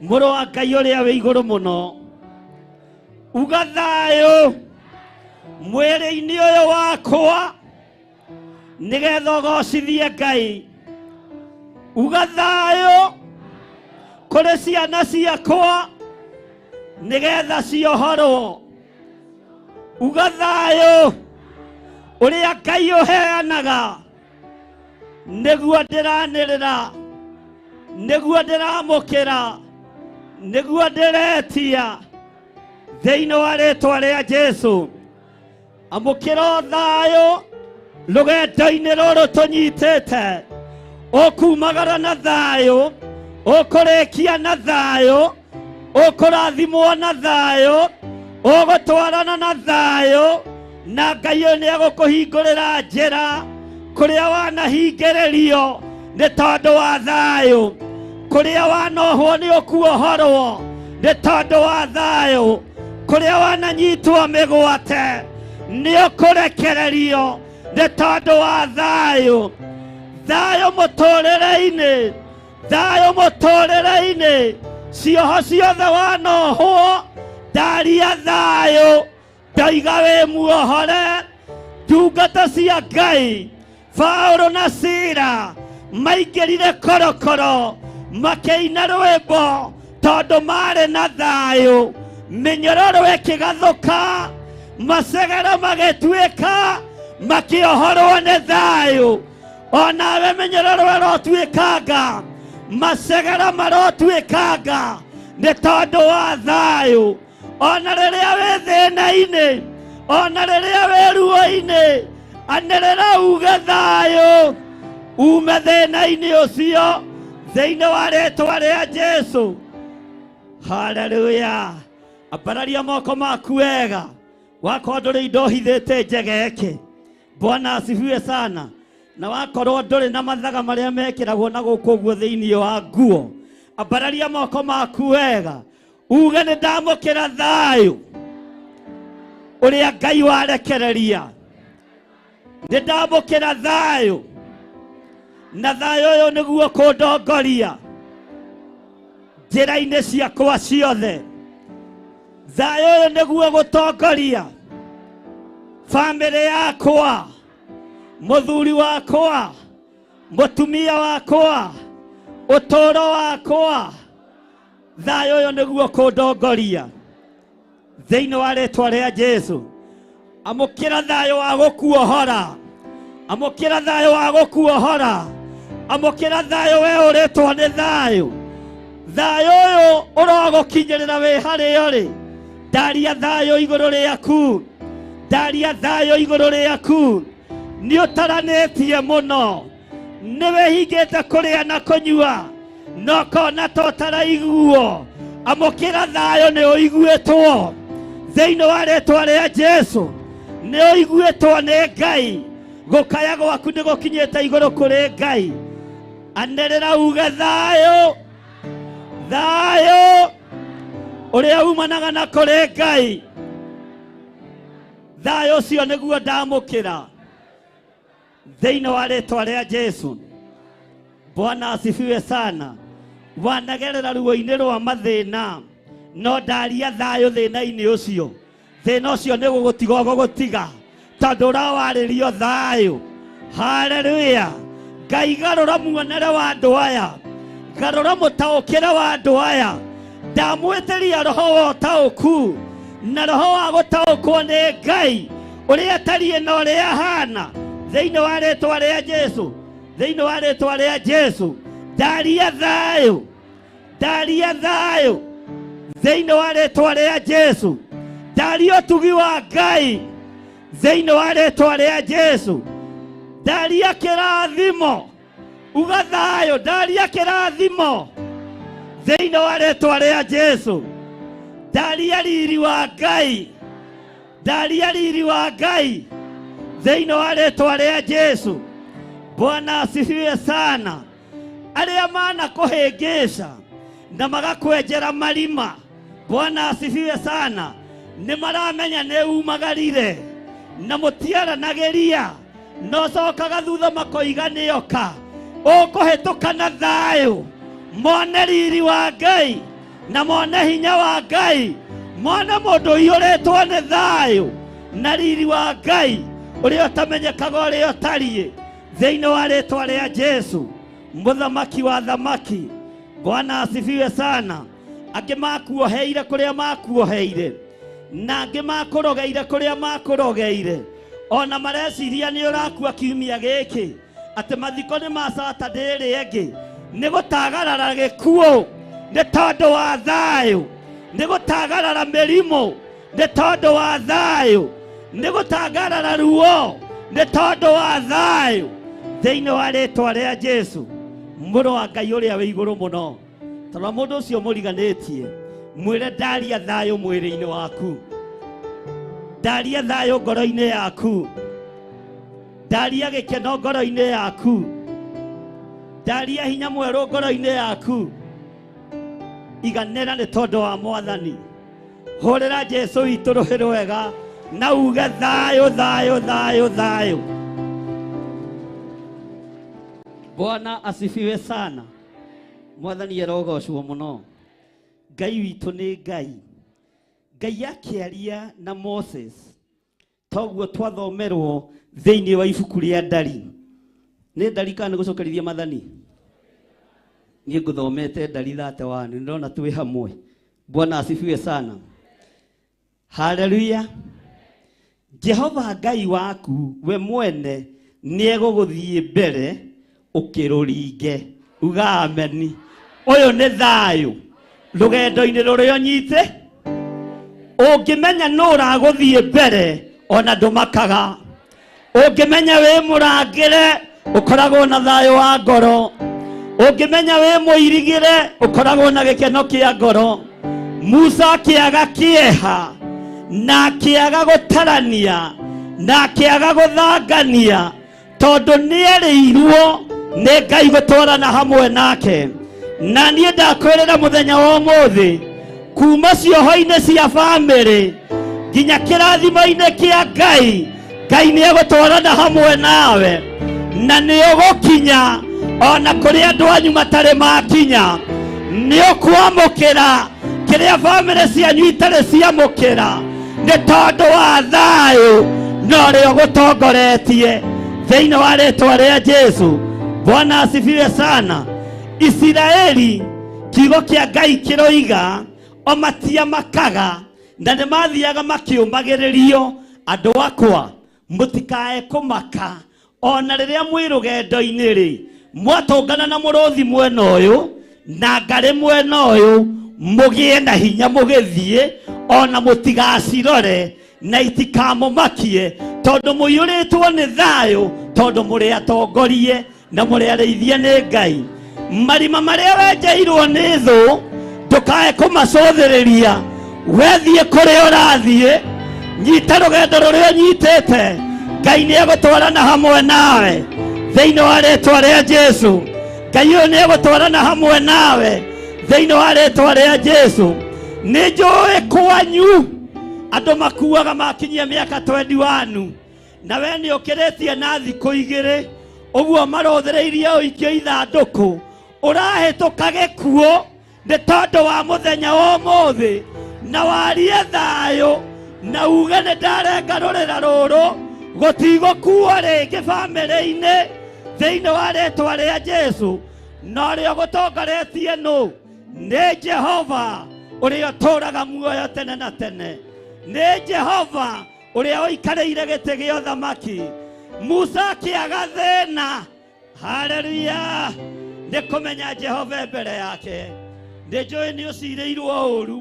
mũrũ wa Ngai ũrĩa wĩ igũrũ mũno. Uga thayũ mwĩrĩ-inĩ ũyũ wakwa nĩgetha ũgocithie Ngai. Uga thayũ kũrĩ ciana ciakwa nĩgetha ciohorwo. Uga thayũ ũrĩa Ngai ũheanaga nĩguo ndĩranĩrĩra, nĩguo ndĩramũkĩra, nĩguo ndĩretia thĩinĩ wa rĩtwa rĩa Jesũ. Amũkĩra thayũ rũgendo-inĩ rũrũ tũnyitĩte, ũkumagara na thayũ, ũkũrĩkia na thayũ, ũkũrathimwo na thayũ, ũgũtwarana na thayũ, na Ngai ũyũ nĩegũkũhingũrĩra njĩra kũrĩa wanahingĩrĩrio nĩ tondũ wa thayũ, kũrĩa wanohwo nĩ ũkuohorwo nĩ tondũ wa thayũ, kũrĩa wananyitwo mĩgwate nĩ ũkũrekererio nĩ tondũ wa thayũ. Thayũ mũtũrĩre-inĩ, thayũ mũtũrĩre-inĩ, cioho ciothe wanohwo ndaria thayũ, ndoiga wĩ muohore. Ndungata cia Ngai Paulo na Sila maingĩrire korokoro makĩina rwĩmbo tondũ marĩ na thayũ. Mĩnyororo ĩkĩgathũka, macegero magĩtuĩka, makĩohorwo nĩ thayũ. Onawe mĩnyororo ĩrotuĩkanga, macegero marotuĩkanga nĩ tondũ wa thayũ. Ona rĩrĩa wĩ thĩna-inĩ, ona rĩrĩa wĩ ruo-inĩ, anĩrĩra uge thayũ ume thĩna-inĩ ũcio thĩinĩ wa rĩtwa rĩa Jesũ. Haleluya. Ambararia moko maku wega, wakorwo ndũrĩ indo hithĩte njegeke. Bwana asifiwe sana. Na wakorwo ndũrĩ na mathaga marĩa mekĩragwo na gũkũ ũguo thĩinĩ wa nguo, ambararia moko maku wega uge nĩ ndamũkĩra thayũ ũrĩa Ngai warekereria, nĩ ndamũkĩra thayũ, na thayũ ũyũ nĩguo kũndongoria njĩra-inĩ ciakwa ciothe. Thayũ ũyũ nĩguo gũtongoria bamĩrĩ yakwa, mũthuri wakwa, mũtumia wakwa, ũtũũro wakwa. Thayũ ũyũ nĩguo kũndongoria thĩinĩ wa rĩtwa rĩa Jesũ. Amũkĩra thayũ wa gũkuohora, amũkĩra thayũ wa gũkuohora, amũkĩra thayũ we ũrĩtwo nĩ thayũ. Thayũ ũyũ ũrogũkinyĩrĩra wĩ harĩa ũrĩ. Ndaria thayũ igũrũ rĩaku, ndaria thayũ igũrũ rĩaku. Nĩ ũtaranĩtie mũno, nĩ wĩhingĩte kũrĩa na kũnyua, no ũkona ta ũtaraiguo. Amũkĩra thayũ nĩ ũiguĩtwo thĩinĩ wa rĩtwa rĩa Jesũ. Nĩ ũiguĩtwo nĩ Ngai, gũkaya gwaku nĩ gũkinyĩte igũrũ kũrĩ Ngai. Anĩrĩra uge thayũ, thayũ Ũrĩa umanaga na kũrĩ Ngai. Thayũ ũcio nĩguo ndamũkĩra thĩinĩ wa rĩtwa rĩa Jesu. Bwana asifiwe sana. Wanagerera ruo-inĩ rwa mathĩna, no ndaria thayũ thĩna-inĩ ũcio. Thĩna ũcio nĩ gũgũtiga ũgũgũtiga, tondũ ũrawarĩrio thayũ. Haleluya. Ngai garũra muonere wa andũ aya, garũra mũtaũkĩre wa andũ aya. Ndamwĩtĩria roho wa ũtaũku na roho wa gũtaũkwo nĩ Ngai ũrĩa atariĩ na ũrĩa ahana, thĩinĩ wa rĩtwa rĩa Jesu, thĩinĩ wa rĩtwa rĩa Jesu. Ndaria thayũ, ndaria thayũ thĩinĩ wa rĩtwa rĩa Jesu. Ndaria ũtugi wa Ngai thĩinĩ wa rĩtwa rĩa Jesu. Ndaria kĩrathimo, uga thayũ, ndaria kĩrathimo thĩinĩ wa rĩtwa rĩa Jesu. Ndaria riri wa Ngai, ndaria riri wa Ngai thĩinĩ wa rĩtwa rĩa Jesu. Bwana asifiwe sana. Arĩa manakũhĩngĩca na magakwenjera marima, Bwana asifiwe sana, nĩ maramenya nĩ umagarire na mũtiaranagĩria, no cokaga thutha makoiga nĩoka. Ũkũhĩtũka na thayũ, mone riri wa Ngai na mone hinya wa Ngai, mone mũndũ ũiyũrĩtwo nĩ thayũ na riri wa Ngai ũrĩa ũtamenyekaga ũrĩa ũtariĩ, thĩinĩ wa rĩtwa rĩa Jesu, mũthamaki wa thamaki. Bwana asifiwe sana. Angĩ makuoheire kũrĩa makuoheire, na angĩ makũrogeire kũrĩa makũrogeire, ona mareciria nĩ ũrakua kiumia gĩkĩ, atĩ mathiko nĩ ma Saturday ĩrĩa ĩngĩ. Nĩ gũtagarara gĩkuũ nĩ tondũ wa thayũ, nĩ gũtagarara mĩrimũ nĩ tondũ wa thayũ, nĩ gũtagarara ruo nĩ tondũ wa thayũ, thĩinĩ wa rĩtwa rĩa Jesu, mũrũ wa Ngai ũrĩa wĩ igũrũ mũno. Tondũ mũndũ ũcio mũriganĩtie, mwĩre ndaria thayũ mwĩrĩ-inĩ waku, ndaria thayũ ngoro-inĩ yaku, ndaria gĩkeno ngoro-inĩ yaku, ndaria hinya mwerũ ngoro-inĩ yaku. Iganĩra nĩ tondũ wa Mwathani. Hũrĩra Jesu witũ rũhĩ rwega na uge thayũ, thayũ, thayũ, thayũ. Bwana asifiwe sana. Mwathani arogocwo mũno. Ngai witũ nĩ Ngai. Ngai akĩaria na Moses, toguo twathomerwo thĩinĩ wa ibuku rĩa Ndari. Nĩ Ndari kana nĩ gũcokerithia mathani? Niĩ ngũthomete Ndari 31, nĩndĩrona twĩ hamwe. Bwana asifiwe sana. Haleluya. Jehova Ngai waku we mwene nĩegũgũthiĩ mbere ũkĩrũringe. Uga ameni. Ũyũ nĩ thayũ rũgendo-inĩ rũrĩa ũnyite. Ũngĩmenya nũ ũragũthiĩ mbere ona ndũmakaga. Ũngĩmenya wĩ mũrangĩre ũkoragwo na thayũ wa ngoro. Ũngĩmenya wĩ mũirigĩre ũkoragwo na gĩkeno kĩa ngoro. Musa akĩaga kĩeha na akĩaga gũtarania na akĩaga gũthangania, tondũ nĩerĩirwo nĩ Ngai gũtwarana hamwe nake. Na niĩ ndakwĩrĩra mũthenya wa ũmũthĩ, kuma cioho-inĩ cia bamĩrĩ nginya kĩrathimo-inĩ kĩa Ngai, Ngai nĩegũtwarana hamwe nawe, na nĩũgũkinya ona kũrĩa andũ anyu matarĩ makinya. Nĩũkwamũkĩra kĩrĩa bamĩrĩ cianyu itarĩ ciamũkĩra, nĩ tondũ wa thayũ na ũrĩa ũgũtongoretie thĩinĩ wa rĩtwa rĩa Jesu. Bwana asifiwe sana. Isiraeli, kiugo kĩa Ngai kĩroiga o matiamakaga na nĩ mathiaga makĩũmagĩrĩrio, andũ akwa mũtikae kũmaka ona rĩrĩa mwĩ rũgendo-inĩ rĩ, mwatũngana na mũrũthi mwena ũyũ na ngarĩ mwena ũyũ, mũgĩe na hinya mũgĩthiĩ, ona mũtigacirore na itikamũmakie, tondũ mũiyũrĩtwo nĩ thayũ, tondũ mũrĩ atongorie na mũrĩ arĩithie nĩ Ngai. Marima marĩa wenjeirwo nĩ thũ ndũkae kũmacũthĩrĩria, wethiĩ kũrĩa ũrathiĩ, nyita rũgendo rũrĩa ũnyitĩte, Ngai nĩegũtwarana hamwe nawe thĩinĩ wa rĩtwa rĩa Jesu. Ngai ũyũ nĩegũtwarana hamwe nawe thĩinĩ wa rĩtwa rĩa Jesu. Nĩ njũĩ kwanyu andũ makuaga makinyia mĩaka 21 na we nĩ ũkĩrĩtie na thikũ igĩrĩ ũguo marũthĩrĩirie ũikio ithandũkũ ũrahĩtũka gĩkuũ nĩ tondũ wa mũthenya wa ũmũthĩ na warie thayũ na uge nĩ ndarenga rũrĩra rũrũ gũtigũkuo rĩngĩ bamĩrĩ-inĩ thĩinĩ wa rĩtwa rĩa Jesũ na ũrĩa ũgũtongoretie nũ nĩ Jehova ũrĩa ũtũũraga muoyo tene na tene nĩ Jehova ũrĩa ũikarĩire gĩtĩ gĩa ũthamaki. Musa akĩaga thĩna, haleluya, nĩ kũmenya Jehova mbere yake. Nĩ njũĩ nĩ ũcirĩirwo ũru,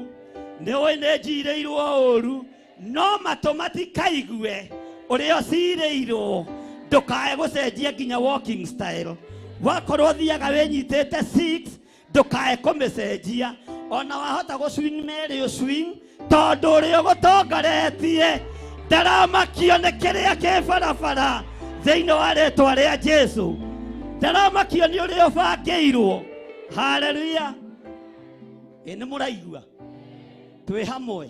nĩ ũĩ nĩ njirĩirwo ũru, no matũ matikaigue ũrĩa ũcirĩirwo. Ndũkae gũcenjia nginya walking style. Wakorwo ũthiaga wĩnyitĩte 6 ndũkae kũmĩcenjia, ona wahota gũswing merĩ ũswing, tondũ ũrĩa ũgũtongoretie ndaramakio nĩ kĩrĩa kĩ barabara thĩinĩ wa rĩtwa rĩa Jesũ. Ndaramakio nĩ ũrĩa ũbangĩirwo. Haleluya. Ĩ nĩ mũraigua twĩ hamwe,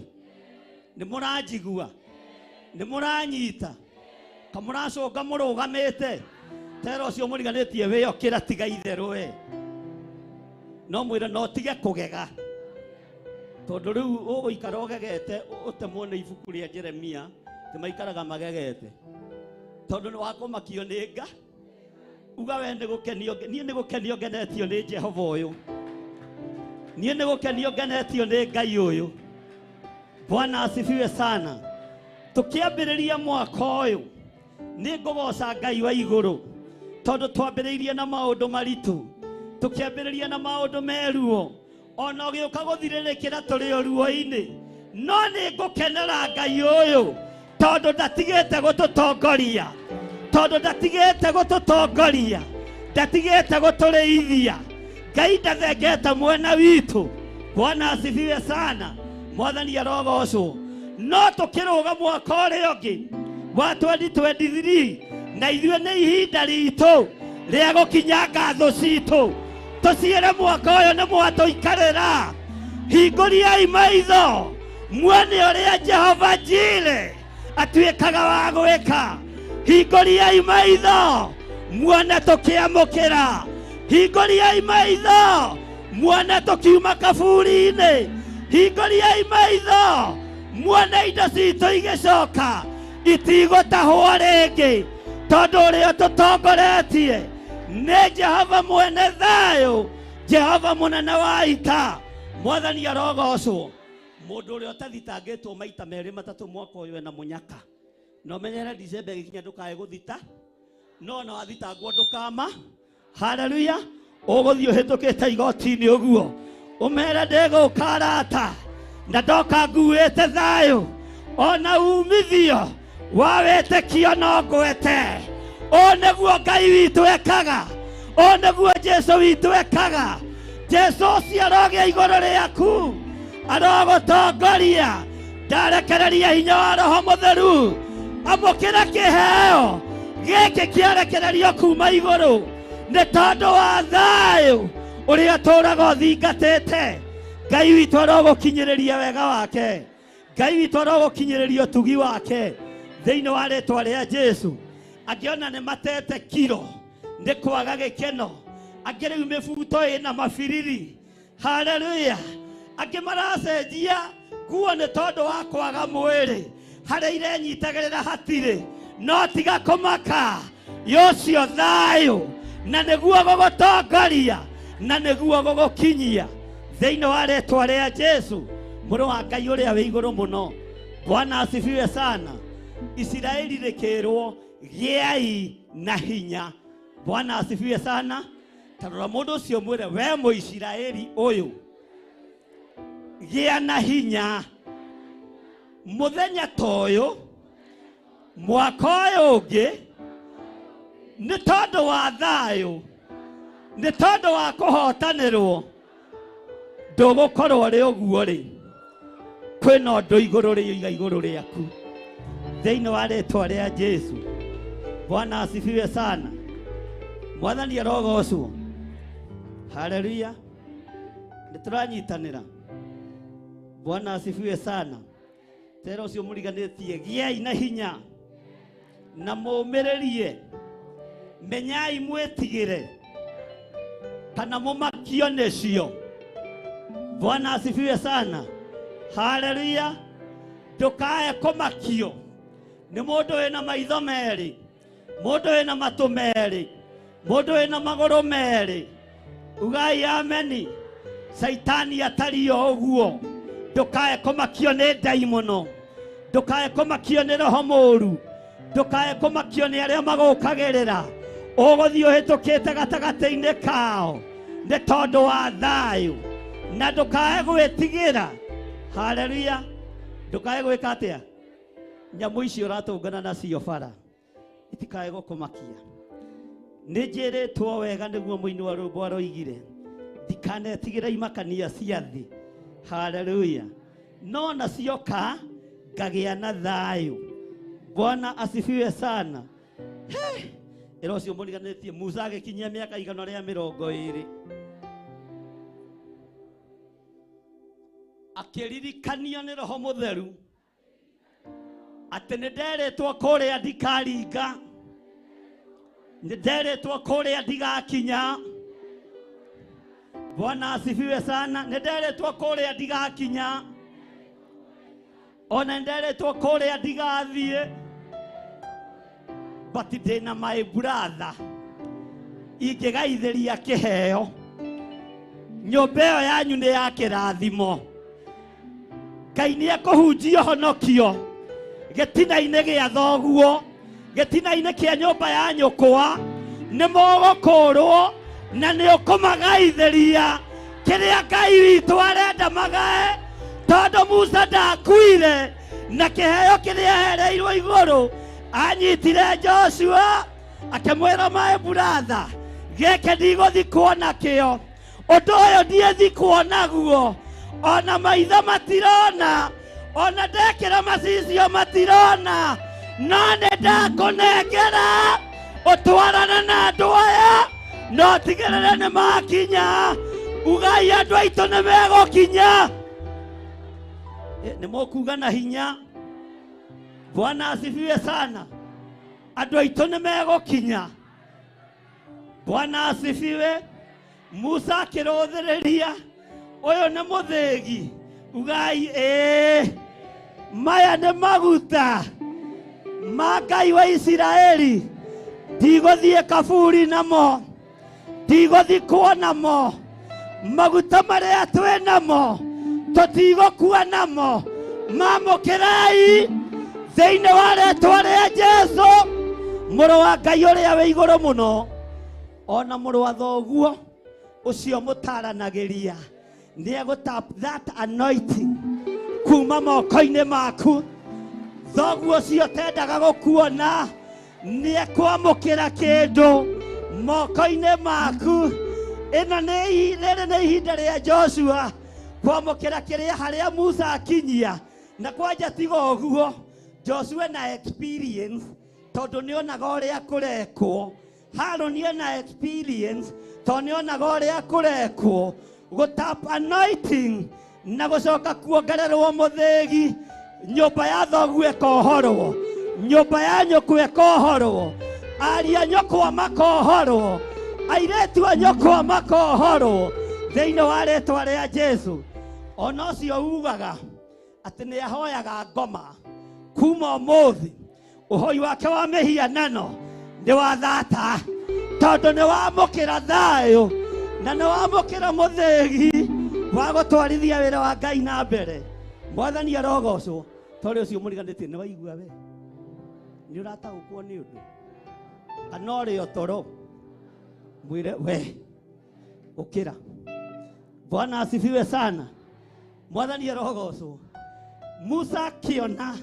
nĩ mũranjigua, nĩ mũranyita, kamũracũnga mũrũgamĩte tera ũcio mũriganĩtie wĩokĩra tiga itherũ we. No mwĩre no tige kũgega tondũ rĩu ũgũikara ũgegete ũtemwo nĩ ibuku rĩa Jeremia nĩ maikaraga magegete tondũ nĩ wakũmakio nĩ nga. Uga we nĩ gũkenio, niĩ nĩ gũkenio ngenetio nĩ Jehova ũyũ, niĩ nĩ gũkenio ngenetio nĩ Ngai ũyũ. Bwana asifiwe sana. Tũkĩambĩrĩria mwaka ũyũ nĩ ngũgoca Ngai wa igũrũ tondũ twambĩrĩirie na maũndũ maritũ, tũkĩambĩrĩria na maũndũ meruo, ona ũgĩũka gũthirĩrĩkĩra tũrĩ o ruo-inĩ, no nĩ ngũkenera Ngai ũyũ tondũ ndatigĩte gũtũtongoria, tondũ ndatigĩte gũtũtongoria, ndatigĩte gũtũrĩithia. Ngai ndathengete mwena witũ. Bwana asifiwe sana. Mwathani arogocwo. No tũkĩrũga mwaka ũrĩa ũngĩ wa 2023 na ithuĩ nĩ ihinda ritũ rĩa gũkinya ngatho citũ, tũciĩre mwaka ũyũ nĩ mwatũikarĩra. Hingũriai maitho muone ũrĩa Jehova Jire atuĩkaga wa gwĩka. Hingũriai maitho muone tũkĩamũkĩra. Hingũriai maitho muone tũkiuma kaburi-inĩ. Hingũriai maitho muone indo citũ igĩcoka itigũtahwo rĩngĩ tondũ ũrĩa tũtongoretie nĩ Jehova mwene thayũ, Jehova mũnene wa ita. Mwathani arogocwo. Mũndũ ũrĩa ũtathitangĩtwo maita merĩ matatũ mwaka ũyũ ena mũnyaka, na ũmenyere Dicemba ĩgĩkinya ndũkae gũthita, no ona wathitangwo ndũkama. Haleluya. Ũgũthiĩ ũhĩtũkĩte igoti-inĩ ũguo ũmere ndĩgũka arata na ndoka nguĩte thayũ, ona umithio wa wĩtĩkio no ngwete. Ũũ nĩguo Ngai witũ ekaga, ũũ nĩguo Jesũ witũ ekaga. Jesũ ũcio arogĩa igũrũ rĩaku, arogũtongoria, ndarekereria hinya wa Roho Mũtheru. Amũkĩra kĩheo gĩkĩ kĩarekererio kuma igũrũ nĩ tondũ wa thayũ ũrĩa tũraga ũthingatĩte. Ngai witũ arogũkinyĩrĩria wega wake, Ngai witũ arogũkinyĩrĩria ũtugi wake thĩinĩ wa rĩtwa rĩa Jesũ. Angĩona nĩ matete kiro nĩ kwaga gĩkeno, angĩ rĩu mĩbuto ĩna mabiriri. Haleluya. Angĩ maracenjia nguo nĩ tondũ wa kwaga mwĩrĩ, harĩa irenyitagĩrĩra hatirĩ, no tiga kũmaka yocio thayũ na nĩguo gũgũtongoria na nĩguo gũgũkinyia thĩinĩ wa rĩtwa rĩa Jesũ mũrũ wa Ngai ũrĩa wĩ igũrũ mũno. Bwana asifiwe sana. Isiraeli rĩkĩrwo gĩai na hinya. Bwana asifiwe sana. Tarora mũndũ ũcio mwĩre we Mũisiraeli ũyũ gĩa na hinya. Mũthenya ta ũyũ mwaka ũyũ ũngĩ nĩ tondũ wa thayũ, nĩ tondũ wa kũhotanĩrwo, ndũgũkorwo ũrĩ ũguo rĩ. Kwĩna ũndũ igũrũ rĩiga igũrũ rĩaku thĩinĩ wa rĩtwa rĩa Jesũ. Bwana asifiwe sana. Mwathani arogocwo. Haleluya. Nĩ tũranyitanĩra. Bwana asifiwe sana. Tera ũcio mũriganĩtie, gĩai na hinya na mũũmĩrĩrie, menyai mwĩtigĩre kana mũmakio nĩcio. Bwana asifiwe sana. Haleluya. Ndũkae kũmakio nĩ mũndũ wĩna maitho merĩ, mũndũ wĩna matũ merĩ, mũndũ wĩna magũrũ merĩ. Ugai ameni. Saitani atariĩ o ũguo. Ndũkae kũmakio nĩ ndaimono, ndũkae kũmakio nĩ roho mũũru, ndũkae kũmakio nĩ arĩa magũkagĩrĩra. Ũgũthiĩ ũhĩtũkĩte gatagatĩ-inĩ kao nĩ tondũ wa thayũ, na ndũkae gwĩtigĩra. Haleluya. Ndũkae gwĩka atĩa? Nyamũ icio ũratũngana nacio bara itikae gũkũmakia. Nĩ njĩrĩtwo wega nĩguo mũini wa rwĩmbo aroigire, ndikanetigĩre imakania cia thĩ. Haleluya. No nacioka ngagĩa na thayũ. Bwana asifiwe sana. Ĩra ũcio mũriganĩtie, Musa agĩkinyia mĩaka 120 akĩririkanio nĩ Roho Mũtheru atĩ nĩ nderĩtwo kũrĩa ndikaringa, nĩ nderĩtwo kũrĩa ndigakinya. Bwana asifiwe sana. Nĩ nderĩtwo kũrĩa ndigakinya, ona nĩ nderĩtwo kũrĩa ndigathiĩ, but ndĩna my brother ingĩgaithĩria kĩheo. Nyũmba ĩyo yanyu nĩ ya kĩrathimo. Ngai nĩ ekũhunjia ũhonokio gĩtina-inĩ gĩa thoguo, gĩtina-inĩ kĩa nyũmba ya nyũkwa. Nĩ mũgũkũrwo na nĩ ũkũmagaithĩria kĩrĩa Ngai witũ arenda magae, tondũ Musa ndakuire na kĩheo kĩrĩa ahereirwo igũrũ. Anyitire Joshua akĩmwĩra, my brother, gĩkĩ ndigũthikwo nakĩo, ũndũ ũyũ ndiĩthikwo naguo, ona maitho matirona, ona ndekĩra macicio matirona, no nĩ ndakũnengera ũtwarane na andũ aya no tigĩrĩre nĩ makinya. Ugai andũ aitũ nĩ megũkinya. Nĩ mũkuga na hinya. Bwana asifiwe sana. Andũ aitũ nĩ megũkinya. Bwana asifiwe. Musa akĩrũthĩrĩria, ũyũ nĩ mũthĩgi. Ugai ĩĩ, maya nĩ maguta ma Ngai wa Isiraeli. Ndigũthiĩ kaburi namo, ndigũthikwo namo, maguta marĩa twĩ namo tũtigũkua namo. Mamũkĩrai thĩinĩ wa rĩtwa rĩa Jesũ, mũrũ wa Ngai ũrĩa wĩ igũrũ mũno. Ona mũrũ wa thoguo ũcio mũtaranagĩria nĩ egũtap that anointing kuma moko-inĩ maku. Thoguo ũcio ũtendaga gũkuona nĩ ekwamũkĩra kĩndũ moko-inĩ maku. Ĩno nĩ rĩrĩ nĩ ihinda rĩa Joshua kwamũkĩra kĩrĩa harĩa Musa akinyia. Na kwanja tiga ũguo, Joshua na experience tondũ nĩonaga ũrĩa kũrekwo. Harũni ena experience tondũ nĩonaga ũrĩa kũrekwo. Gũtap anointing na gũcoka kuongererwo mũthĩgi. Nyũmba ya thoguo ĩkohorwo, nyũmba ya nyũkwa ĩkohorwo, aria nyũkwa makohorwo, airĩtu a nyũkwa makohorwo thĩinĩ wa rĩtwa rĩa Jesũ. Ona ũcio ugaga atĩ nĩ ahoyaga ngoma kuma ũmũthĩ, ũhoi wake wa mĩhianano nĩ wa thata, tondũ nĩ wamũkĩra thayũ na nĩ wamũkĩra mũthĩgi wa gũtwarithia wĩra wa Ngai na mbere. Mwathani arogocwo. Tondũ ũcio mũriganĩtie nĩ waigua we nĩ ũrataũkwo nĩ ũndũ kana ũrĩ o toro, mwĩre we ũkĩra. Bwana asifiwe sana. Mwathani arogocwo. Musa akĩona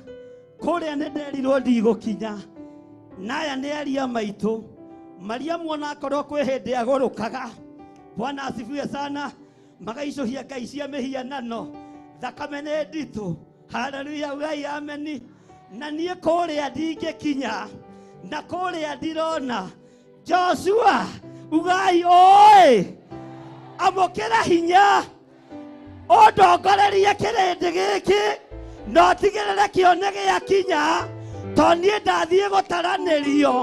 kũrĩa nĩ nderirwo ndigũkinya, naya nĩ aria maitũ. Mariamu ona akorwo kwĩ hĩndĩ agũrũkaga. Bwana asifiwe sana. Magaicũhia ngai cia mĩhianano, thakame nĩ nditũ. Haleluya, ugai ameni. Na niĩ kũrĩa ndingĩkinya, na kũrĩa ndirona. Joshua, ugai oi, amũkĩra hinya. Ũndongorerie kĩrĩndĩ gĩkĩ na ũtigĩrĩre kĩo nĩ gĩakinya to niĩ ndathiĩ gũtaranĩrio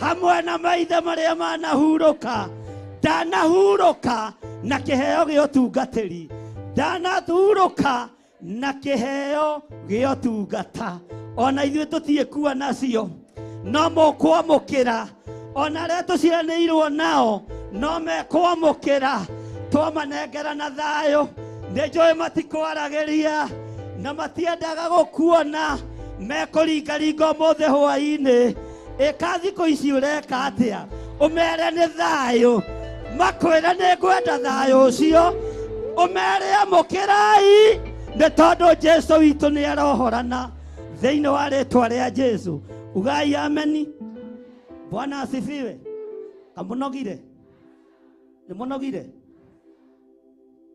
hamwe na maithe marĩa manahurũka. Ndanahurũka na kĩheo gĩa ũtungatĩri, ndanahurũka na kĩheo gĩa ũtungata. Ona ithuĩ tũtiĩkua nacio no mũkwamũkĩra, ona arĩa tũciaranĩirwo nao no mekwamũkĩra. Twamanengera na thayũ, nĩ njũĩ matikwaragĩria na matiendaga gũkuona, mekũringaringa ũmũthĩ hwaĩ-inĩ. Ĩka thikũ ici ũreka atĩa? Ũmere nĩ thayũ, makwĩre nĩ ngwenda thayũ ũcio, ũmere amũkĩrai nĩ tondũ Jesũ witũ nĩ arohorana thĩinĩ wa rĩtwa rĩa Jesũ. Ugai ameni. Bwana asifiwe. Kamũnogire? Nĩ mũnogire?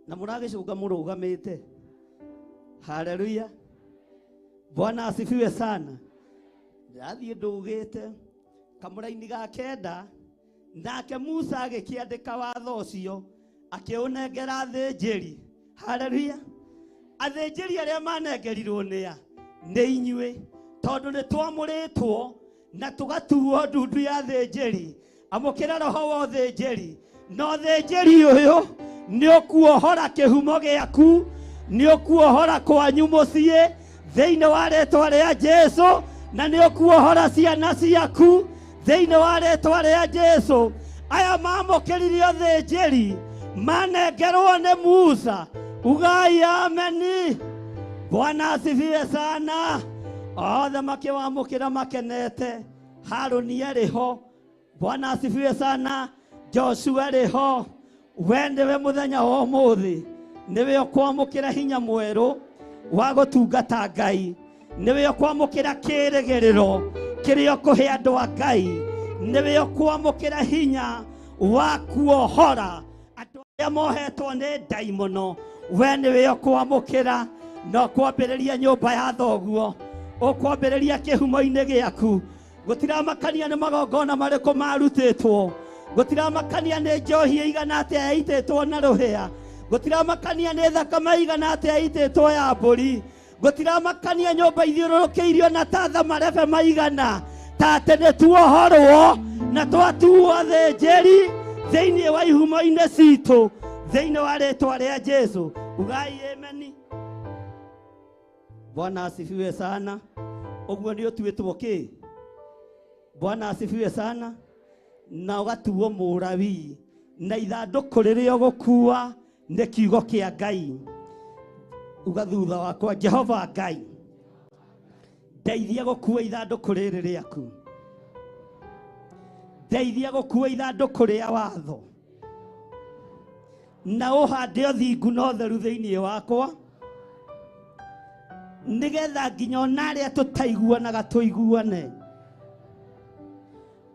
Na mũragĩcũnga mũrũgamĩte. Haleluya. Bwana asifiwe sana. Ndĩrathiĩ ndũgĩte kamũraini ga 9. Nake Musa agĩkĩandĩka watho ũcio akĩũnengera athĩnjĩri. Haleluya. Athĩnjĩri arĩa manengerirwo nĩa? Nĩ inyuĩ, tondũ nĩ twamũrĩtwo na tũgatuo ndundu ya athĩnjĩri. Amũkĩra roho wa ũthĩnjĩri, na ũthĩnjĩri ũyũ nĩ ũkuohora kĩhumo gĩaku, nĩ ũkuohora kwanyu mũciĩ thĩinĩ wa rĩtwa rĩa Jesũ, na nĩ ũkuohora ciana ciaku thĩinĩ wa rĩtwa rĩa Jesũ. Aya mamũkĩrire ũthĩnjĩri manengerwo nĩ Musa. Ugai ameni. Bwana asifiwe sana. Othe makĩwamũkĩra makenete. Harũni arĩ ho. Bwana asifiwe sana. Joshua arĩ ho. We nĩwe mũthenya wa ũmũthĩ, nĩwe ũkwamũkĩra hinya mwerũ wa gũtungata Ngai, nĩwe ũkwamũkĩra kĩrĩgĩrĩro kĩrĩa ũkũhe andũ a Ngai, nĩwe ũkwamũkĩra hinya wa kuohora andũ arĩa mohetwo nĩ ndaimono. We nĩwe ũkwamũkĩra na ũkwambĩrĩria nyũmba ya thoguo, ũkwambĩrĩria kĩhumo-inĩ gĩaku. Gũtiramakania nĩ magongona marĩkũ marutĩtwo, gũtiramakania nĩ njohi ĩigana atĩa yaitĩtwo na rũhĩa, gũtiramakania nĩ thakame ĩigana atĩa yaitĩtwo ya mbũri, gũtiramakania nyũmba ithiũrũrũkĩirio na tatha marebe maigana, ta atĩ nĩ tuohorwo na twatuo athĩnjĩri thĩinĩ wa ihumo-inĩ citũ thĩinĩ wa rĩtwa rĩa Jesũ. Ugai ameni. Bwana asifiwe sana. Ũguo nĩ ũtuĩtwo kĩ? Bwana asifiwe sana. Na ũgatuo mũrawi na ithandũkũ rĩrĩa ũgũkua nĩ kiugo kĩa Ngai. Uga thutha wakwa, Jehova Ngai, ndeithia gũkua ithandũkũ rĩrĩ rĩaku, ndeithia gũkua ithandũkũ rĩa watho, na ũhande ũthingu na ũtheru thĩinĩ wakwa, nĩgetha nginya ona arĩa tũtaiguanaga tũiguane,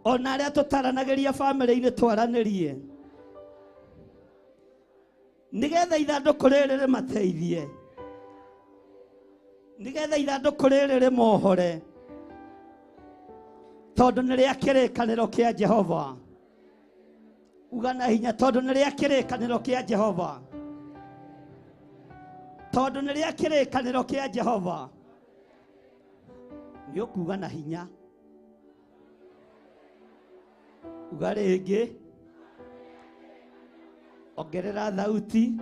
ona arĩa tũtaranagĩria bamĩrĩ-inĩ twaranĩrie, nĩgetha ithandũkũ rĩrĩ rĩmateithie, nĩgetha ithandũkũ rĩrĩ rĩmohore, tondũ nĩ rĩa kĩrĩkanĩro kĩa Jehova. Uga na hinya, tondũ nĩ rĩa kĩrĩkanĩro kĩa Jehova, tondũ nĩ rĩa kĩrĩkanĩro kĩa Jehova. Nĩ ũkuga na hinya. Uga rĩngĩ, ongerera thauti,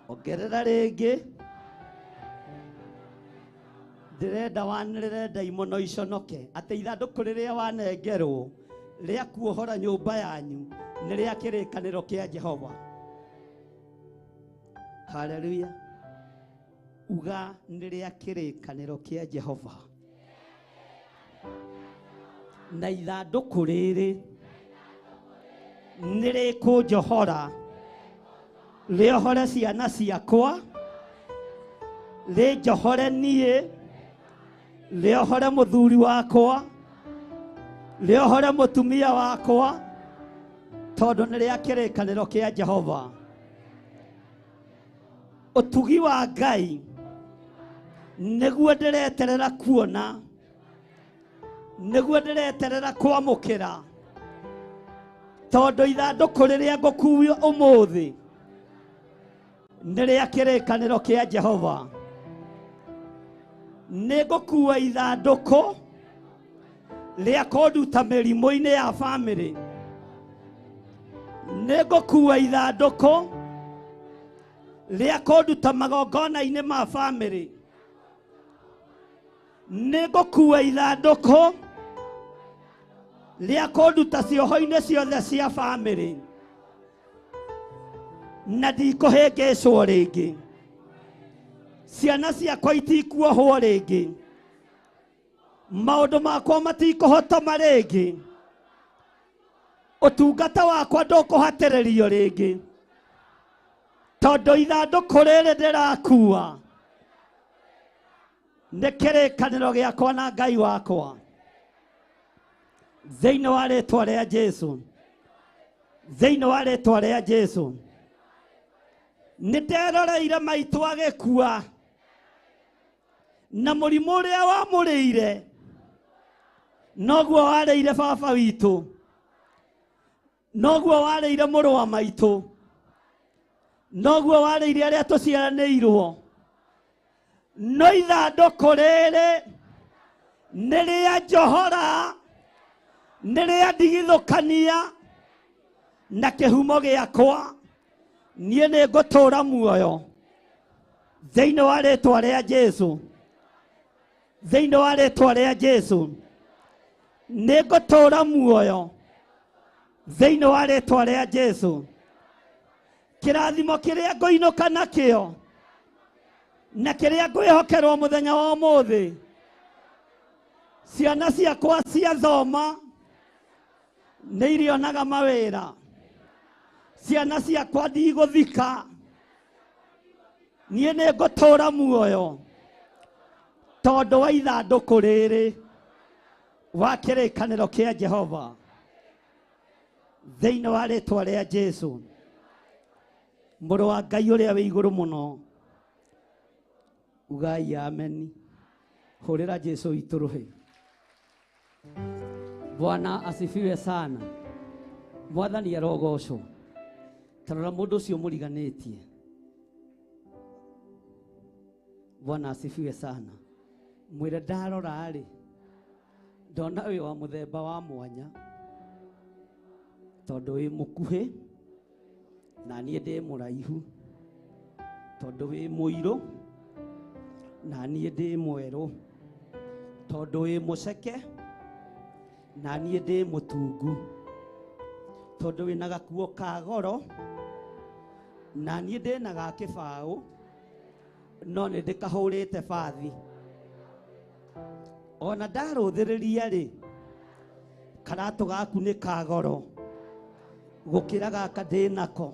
ongerera rĩngĩ. Ndĩrenda wanĩrĩre ndaimono iconoke atĩ ithandũkũ rĩrĩa wanengerwo rĩa kuohora nyũmba yanyu nĩ rĩa kĩrĩkanĩro kĩa Jehova. Haleluya. Uga nĩ rĩa kĩrĩkanĩro kĩa Jehova, na ithandũkũ rĩrĩ nĩ rĩkũnjohora, rĩohore ciana ciakwa, rĩnjohore niĩ, rĩohore mũthuri wakwa, rĩohore mũtumia wakwa, tondũ nĩ rĩa kĩrĩkanĩro kĩa Jehova. Ũtugi wa Ngai nĩguo ndĩreterera kuona, nĩguo ndĩreterera kwamũkĩra, tondũ ithandũkũ rĩrĩa ngũkuo ũmũthĩ Nĩ rĩa kĩrĩkanĩro kĩa Jehova. Nĩ ngũkua ithandũkũ rĩa kũnduta mĩrimũ-inĩ ya bamĩrĩ. Nĩ ngũkua ithandũkũ rĩa kũnduta magongona-inĩ ma bamĩrĩ. Nĩ ngũkua ithandũkũ rĩa kũnduta cioho-inĩ ciothe cia bamĩrĩ. Na ndikũhĩngĩcwo rĩngĩ. Ciana ciakwa itikuohwo rĩngĩ. Maũndũ makwa matikũhotoma rĩngĩ. Ũtungata wakwa ndũkũhatĩrĩrio rĩngĩ. Tondũ ithandũkũ rĩrĩ ndĩrakua nĩ kĩrĩkanĩro gĩakwa na Ngai wakwa. Thĩinĩ wa rĩtwa rĩa Jesũ. Thĩinĩ wa rĩtwa rĩa Jesũ. Nĩ nderoreire maitũ agĩkua na mũrimũ ũrĩa wamũrĩire noguo warĩire baba witũ, noguo warĩire mũrũ wa maitũ, noguo warĩire arĩa tũciaranĩirwo. No ithandũkũ rĩrĩ nĩ rĩa njohora, nĩ rĩa ndigithũkania na kĩhumo gĩakwa. Niĩ nĩ ngũtũũra muoyo thĩinĩ wa rĩtwa rĩa Jesũ. Thĩinĩ wa rĩtwa rĩa Jesũ. Nĩ ngũtũũra muoyo thĩinĩ wa rĩtwa rĩa Jesũ. Kĩrathimo kĩrĩa ngũinũka nakĩo na kĩrĩa ngwĩhokerwo mũthenya wa ũmũthĩ, ciana ciakwa ciathoma nĩ irĩonaga mawĩra. Ciana ciakwa ndigũthika, niĩ nĩ ngũtũũra muoyo tondũ wa ithandũkũ rĩrĩ wa kĩrĩkanĩro kĩa Jehova. Thĩinĩ wa rĩtwa rĩa Jesũ, mũrũ wa Ngai ũrĩa wĩ igũrũ mũno, ugai ameni. Hũrĩra Jesũ witũ rũhĩ. Bwana asifiwe sana. Mwathani arogocwo. Tarora mũndũ ũcio mũriganĩtie. Bwana asifiwe sana. Mwĩre ndarora rĩ, ndona wĩ wa mũthemba wa mwanya, tondũ wĩ mũkuhĩ na niĩ ndĩ mũraihu, tondũ wĩ mũirũ na niĩ ndĩ mwerũ, tondũ wĩ mũceke na niĩ ndĩ mũtungu, tondũ wĩna gakuo ka goro na niĩ ndĩ na ga kĩbaũ, no nĩ ndĩkahũrĩte bathi. Ona ndarũthĩrĩria rĩ, karatũ gaku nĩ ka goro gũkĩra gaka ndĩ nako.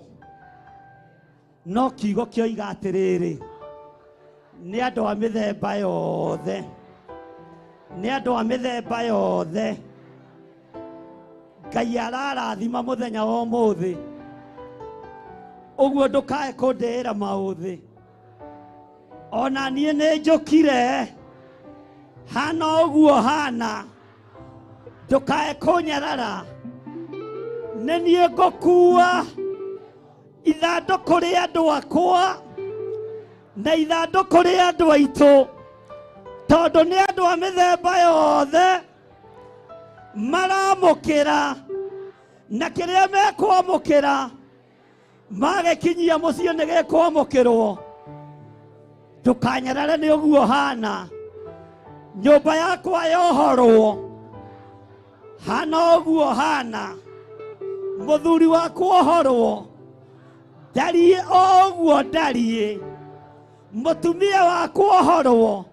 No kiugo kĩoiga atĩrĩrĩ, nĩ andũ a mĩthemba yothe, nĩ andũ a mĩthemba yothe Ngai ararathima mũthenya wa ũmũthĩ. Ũguo ndũkae kũndĩĩra maũthĩ. Ona niĩ nĩ njũkire hana ũguo hana, ndũkae kũnyarara. Nĩ niĩ ngũkua ithandũkũ rĩa andũ akwa na ithandũkũ rĩa andũ aitũ, tondũ nĩ andũ a mĩthemba yothe maramũkĩra, na kĩrĩa mekwamũkĩra magĩkinyia mũciĩ nĩ gĩkwamũkĩrwo. Ndũkanyarare nĩ ũguo hana. Nyũmba yakwa yohorwo hana ũguo hana, mũthuri wakwa ohorwo ndariĩ o ũguo ndariĩ, mũtumia wakwa ohorwo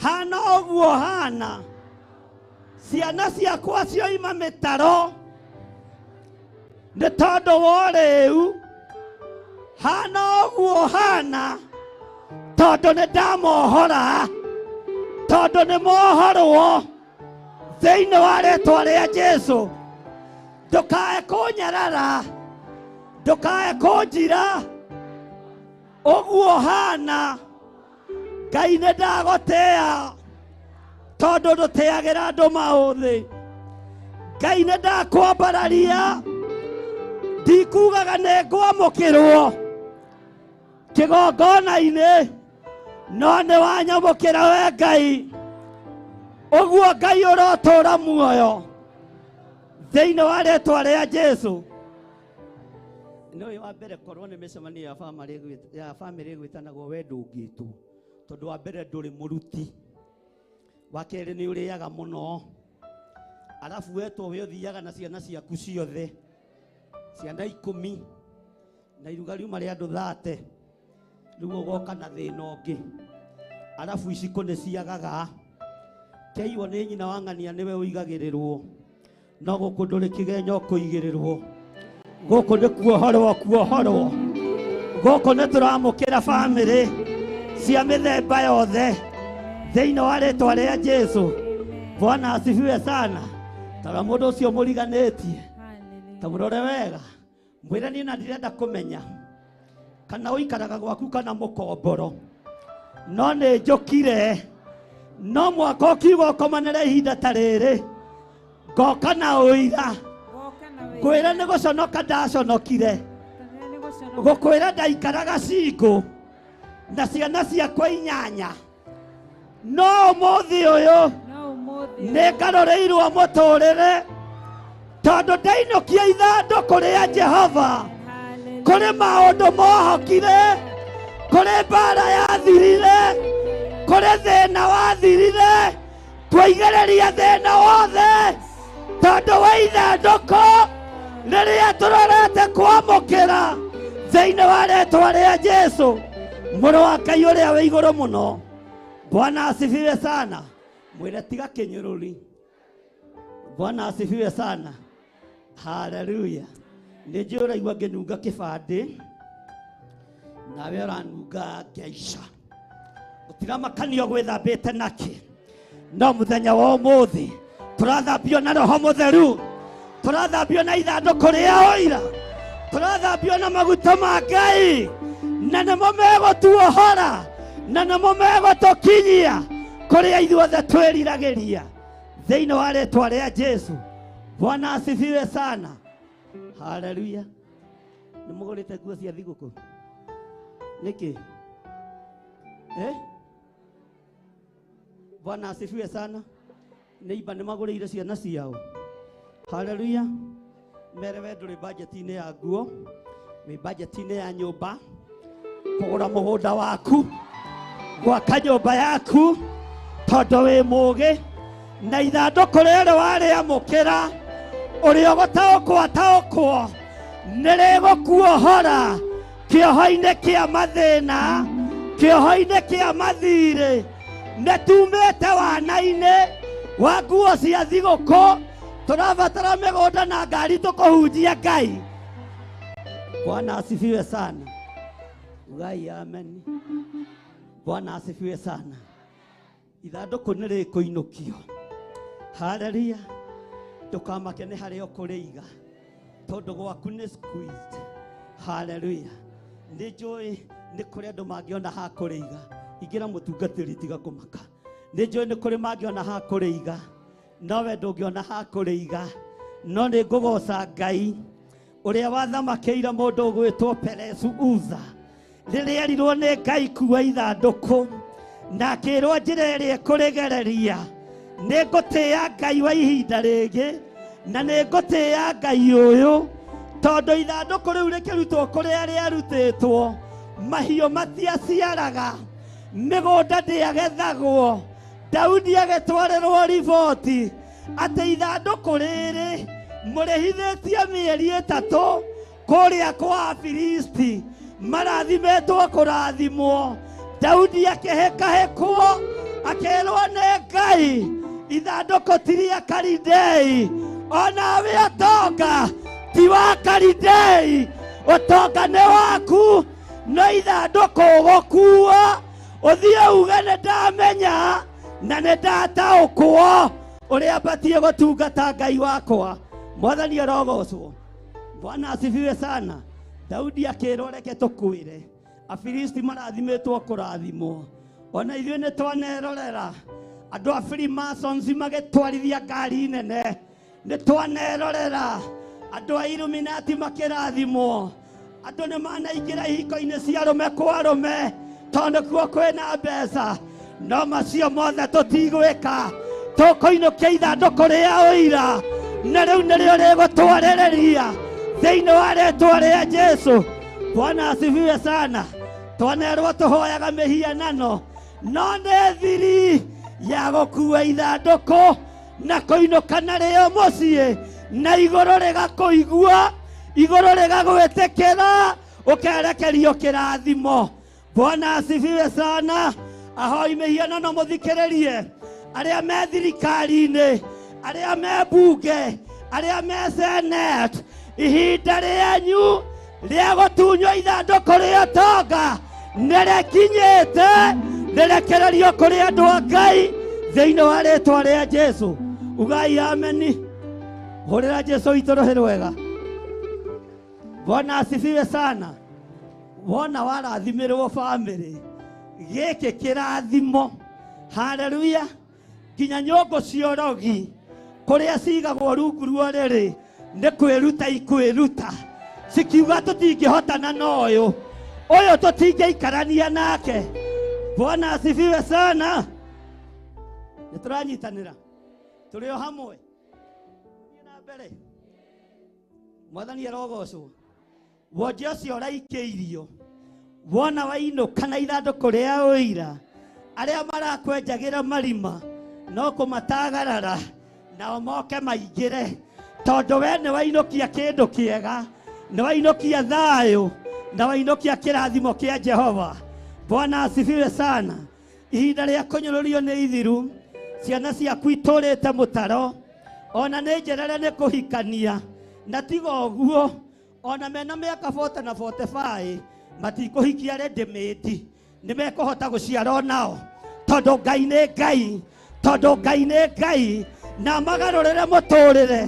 hana ũguo hana, ciana ciakwa cioima mĩtaro nĩ tondũ wa ũrĩu hana ũguo hana, tondũ nĩ ndamohora, tondũ nĩ mohorwo thĩinĩ wa rĩtwa rĩa Jesũ. Ndũkae kũnyarara, ndũkae kũnjira ũguo hana. Ngai nĩ ndagũtĩĩa tondũ ndũtĩagĩra andũ maũthĩ. Ngai nĩ ndakwambararia, ndikugaga nĩ ngwamũkĩrwo, Kĩgongona-inĩ no nĩ wanyamũkĩra we Ngai ũguo Ngai ũrotũra muoyo thĩinĩ wa rĩtwa rĩa Jesu. Nĩ ũyũ wa mbere korwo nĩ mĩcemanio ya bamĩrĩ ĩgwĩtanagwo we ndũngĩtwo tondũ wa mbere ndũrĩ mũruti, wa kerĩ nĩ ũrĩaga mũno, arabu wetwo we ũthiaga na ciana ciaku ciothe ciana 10 na iruga riuma rĩa andũ 30 rĩu ũgoka na thĩna ũngĩ, arabu iciko nĩ ciagaga kĩaiywo nĩ nyina wa ng'ania nĩwe ũigagĩrĩrwo no gũkũ ndũrĩ kĩgenyo ũkũigĩrĩrwo gũkũ nĩ kuohorwo kuohorwo gũkũ nĩ tũramũkĩra bamĩrĩ cia mĩthemba yothe thĩinĩ wa rĩtwa rĩa Jesu. Bwana asifiwe sana. Tara mũndũ ũcio mũriganĩtie ta mũrore wega mwĩre niĩ na ndirenda kũmenya kana ũikaraga gwaku kana mũkomboro no nĩ njũkire no mwaka ũkiuga ũkomanĩre ihinda ta rĩrĩ ngoka na ũira ngwĩre nĩ gũconoka ndaconokire gũkwĩra ndaikaraga cingũ na ciana ciakwa 8 no ũmũthĩ ũyũ nĩ ngarũrĩirwo mũtũrĩre tondũ ndainũkia ithandũkũ rĩa Jehova kũrĩ maũndũ mohokire kũrĩ mbara yathirire kũrĩ thĩna wathirire twaigĩrĩria thĩna wothe tondũ wa ithandũkũ rĩrĩa tũrorete kwamũkĩra thĩinĩ wa rĩtwa rĩa Jesu mũrũ wa Ngai ũrĩa wĩ igũrũ mũno. Bwana asifiwe sana. Mwĩre tiga kĩnyũrũri. Bwana asifiwe sana. Haleluya. Nĩ njũĩ ũraigua ngĩnunga kĩbandĩ nawe ũranunga ngeica gũtiramakanio gwĩthambĩte nakĩ no mũthenya wa ũmũthĩ tũrathambio na Roho Mũtheru tũrathambio na ithandũkũ rĩa ũira tũrathambio na maguta ma Ngai na nĩmo megũtuohora na nĩmo megũtũkinyia kũrĩa ithuothe twĩriragĩria thĩinĩ wa rĩtwa rĩa Jesu. Bwana asifiwe sana. Haleluya. Nĩ mũgũrĩte nguo cia thigũkũ nĩkĩ? Bwana asifiwe sana. Nĩ imba nĩ magũrĩire ciana ciao. Haleluya. Mere we ndũrĩ budget-inĩ ya nguo, wĩ budget-inĩ ya nyũmba, kũgũra mũgũnda waku, gwaka nyũmba yaku tondũ wĩ mũũgĩ na ithandũkũ rĩrĩ warĩamũkĩra ũrĩa ũgũtaũkwo ataũkwo nĩ rĩgũkuohora kĩoho-inĩ kĩa mathĩna kĩoho-inĩ kĩa mathirĩ. Nĩ tumĩte wana-inĩ wa nguo cia thigũkũ tũrabatara mĩgũnda na ngari tũkũhunjia Ngai. Bwana asifiwe sana. Ngai amen. Bwana asifiwe sana. Ithandũkũ nĩ rĩkũinũkio. Haleluya. Ndũkamake nĩ harĩa ũkũrĩiga tondũ gwaku nĩ squeezed. Haleluya. Nĩ njũĩ nĩ kũrĩ andũ mangĩona ha kũrĩiga. Ingĩra mũtungatĩri tiga kũmaka. Nĩ njũĩ nĩ kũrĩ mangĩona ha kũrĩiga nowe ndũngĩona ha kũrĩiga no nĩ ngũgoca Ngai ũrĩa wathamakĩire mũndũ ũgwĩtwo Peresu Uza rĩrĩa erirwo nĩ Ngai kuua ithandũkũ na akĩrwo njĩra ĩrĩa ĩkũrĩgereria nĩ ngũtĩĩa Ngai wa ihinda rĩngĩ na nĩ ngũtĩĩa Ngai ũyũ tondũ ithandũkũ rĩu rĩkĩrutwo kũrĩa rĩarutĩtwo mahiũ matiaciaraga mĩgũnda ndĩagethagwo. Daudi agĩtwarĩrwo riboti atĩ ithandũkũ rĩrĩ mũrĩhithĩtie mĩeri 3 kũrĩa kwa Afilisti marathimĩtwo kũrathimwo. Daudi akĩhĩkahĩkwo akĩrwo nĩ Ngai ithandũkũ ti rĩa Kalidei onawe ũtonga ti wa Kalidei ũtonga nĩ waku no ithandũkũ ũgũkua ũthiĩ uge nĩ ndamenya na nĩ ndataũkwo ũrĩa batiĩ gũtungata Ngai wakwa. Mwathani arogocwo. Bwana asifiwe sana. Daudi akĩrwo reke tũkwĩre Afilisti marathimĩtwo kũrathimwo ona ithuĩ nĩ twanerorera andũ a Freemasons magĩtwarithia ngari nene nĩ twanerorera andũ a Illuminati makĩrathimwo. Andũ nĩ manaingĩra ihiko-inĩ cia arũme kwa arũme tondũ kuo kwĩna mbeca, no macio mothe tũtigwĩka. Tũkũinũkia ithandũkũ rĩa ũira, na rĩu nĩrĩo rĩgũtwarĩrĩria thĩinĩ wa rĩtwa rĩa Jesu. Bwana asifiwe sana. Twanerwo tũhoyaga mĩhianano, no nĩ thiri ya gũkua ithandũkũ na kũinũka narĩo mũciĩ, na igũrũ rĩgakũigua, igũrũ rĩgagwĩtĩkĩra, ũkerekerio kĩrathimo. Bwana asifiwe sana. Ahoi mĩhianano mũthikĩrĩrie, arĩa me thirikari-inĩ, arĩa me bunge, arĩa me senate, ihinda rĩanyu rĩa gũtunywo ithandũkũ rĩa ũtonga nĩrĩkinyĩte, rĩrekererio kũrĩ andũ a Ngai thĩinĩ wa rĩtwa rĩa Jesu. Ugai ameni. Hũrĩra Jesu witũ rũhĩ rwega. Bwana asifiwe sana. Wona warathimĩrwo bamĩrĩ, gĩkĩ kĩrathimo. Haleluya. Nginya nyũngũ cia ũrogi kũrĩa cigagwo rungu rwa ũrĩrĩ nĩ kwĩruta ikwĩruta, cikiuga tũtingĩhotana na ũyũ, ũyũ tũtingĩikarania nake. Bwana asifiwe sana. Nĩ tũranyitanĩra, tũrĩ o hamwe. Thiĩ na mbere. Mwathani arogocwo. Wonje ũcio ũraikĩirio, wona wainũka na ithandũkũ rĩa ũira, arĩa marakwenjagĩra marima no kũmatagarara nao moke maingĩre, tondũ we nĩ wainũkia kĩndũ kĩega, nĩ wainũkia thayũ, na wainũkia kĩrathimo kĩa Jehova. Bwana asifiwe sana. Ihinda rĩa kũnyũrũrio nĩ ithiru, ciana ciaku itũrĩte mũtaro, ona nĩ njerere nĩ kũhikania, na tiga ũguo ona mena mĩaka 40 na 45 matikũhikia ready-made, nĩ mekũhota gũciara onao, tondũ Ngai nĩ Ngai, tondũ Ngai nĩ Ngai, na magarũrĩre mũtũrĩre,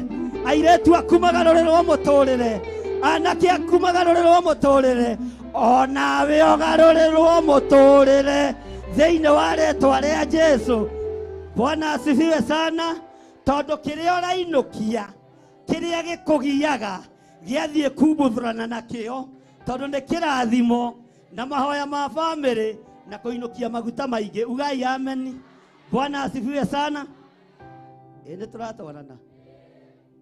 airĩtu aku magarũrĩrwo mũtũrĩre, anake aku magarũrĩrwo mũtũrĩre, onawe ũgarũrĩrwo mũtũrĩre thĩinĩ wa rĩtwa rĩa Jesu. Bwana asifiwe sana. Tondũ kĩrĩa ũrainũkia, kĩrĩa gĩkũgiaga gĩathiĩ kumbuthũrana nakĩo, tondũ nĩ kĩrathimo na mahoya ma bamĩrĩ na kũinũkia maguta maingĩ. Ugai ameni. Bwana asifiwe sana. Ĩ nĩ tũratwarana,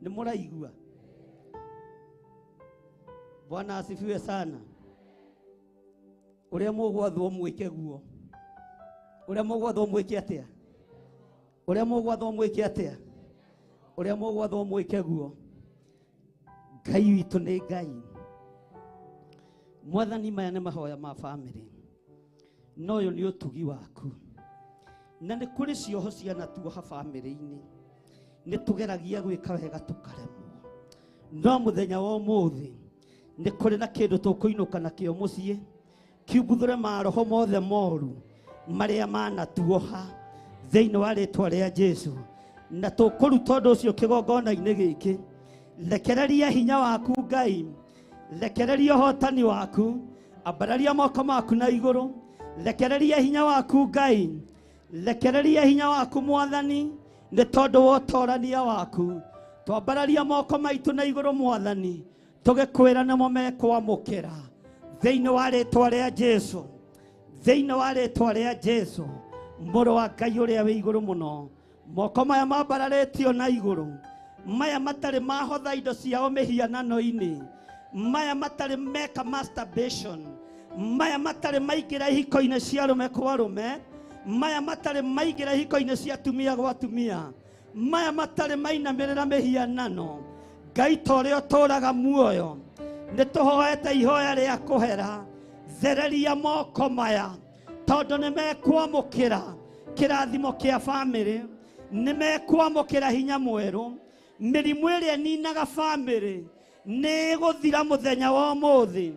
nĩ mũraigua? Bwana asifiwe sana. Ũrĩa mũgwathwo mwĩke guo, ũrĩa mũgwathwo mwĩke atĩa, ũrĩa mũgwathwo mwĩke atĩa, ũrĩa mũgwathwo mwĩke guo. Ngai witũ nĩ Ngai. Mwathani, maya nĩ mahoya ma bamĩrĩ, no ũyũ nĩ ũtugi waku, na nĩ kũrĩ cioho cianatuoha bamĩrĩ-inĩ, nĩ tũgeragia gwĩka wega tũkaremwo, no mũthenya wa ũmũthĩ nĩ kũrĩ na kĩndũ tũkũinũka nakĩo mũciĩ, kiumbuthũre maroho mothe moru marĩa manatuoha thĩinĩ wa rĩtwa rĩa Jesu, na tũkũruta ũndũ ũcio kĩgongona-inĩ gĩkĩ. Rekereria hinya waku Ngai, rekereria ũhotani waku, ambararia moko maku na igũrũ. Rekereria hinya waku Ngai, rekereria hinya waku Mwathani, nĩ tondũ wa ũtorania waku. Twambararia moko maitũ na igũrũ Mwathani, tũgĩkwĩra nĩmo mekwamũkĩra thĩinĩ wa rĩtwa rĩa Jesu, thĩinĩ wa rĩtwa rĩa Jesu, mũrũ wa Ngai ũrĩa wĩ igũrũ mũno. Moko maya mambararĩtio na igũrũ, maya matarĩ mahotha indo ciao mĩhianano-inĩ, maya matarĩ meka masturbation, maya matarĩ maingĩra ihiko-inĩ cia arũme kwa arũme, maya matarĩ maingĩra ihiko-inĩ cia atumia gwa atumia, maya matarĩ mainamĩrĩra mĩhianano. Ngai ta ũrĩa ũtũũraga muoyo, nĩ tũhoete ihoya rĩa kũhera. Thereria moko maya, tondũ nĩ mekwamũkĩra kĩrathimo kĩa bamĩrĩ, nĩ mekwamũkĩra hinya mwerũ. Mĩrimũ ĩrĩa ĩninaga bamĩrĩ nĩ ĩgũthira mũthenya wa ũmũthĩ.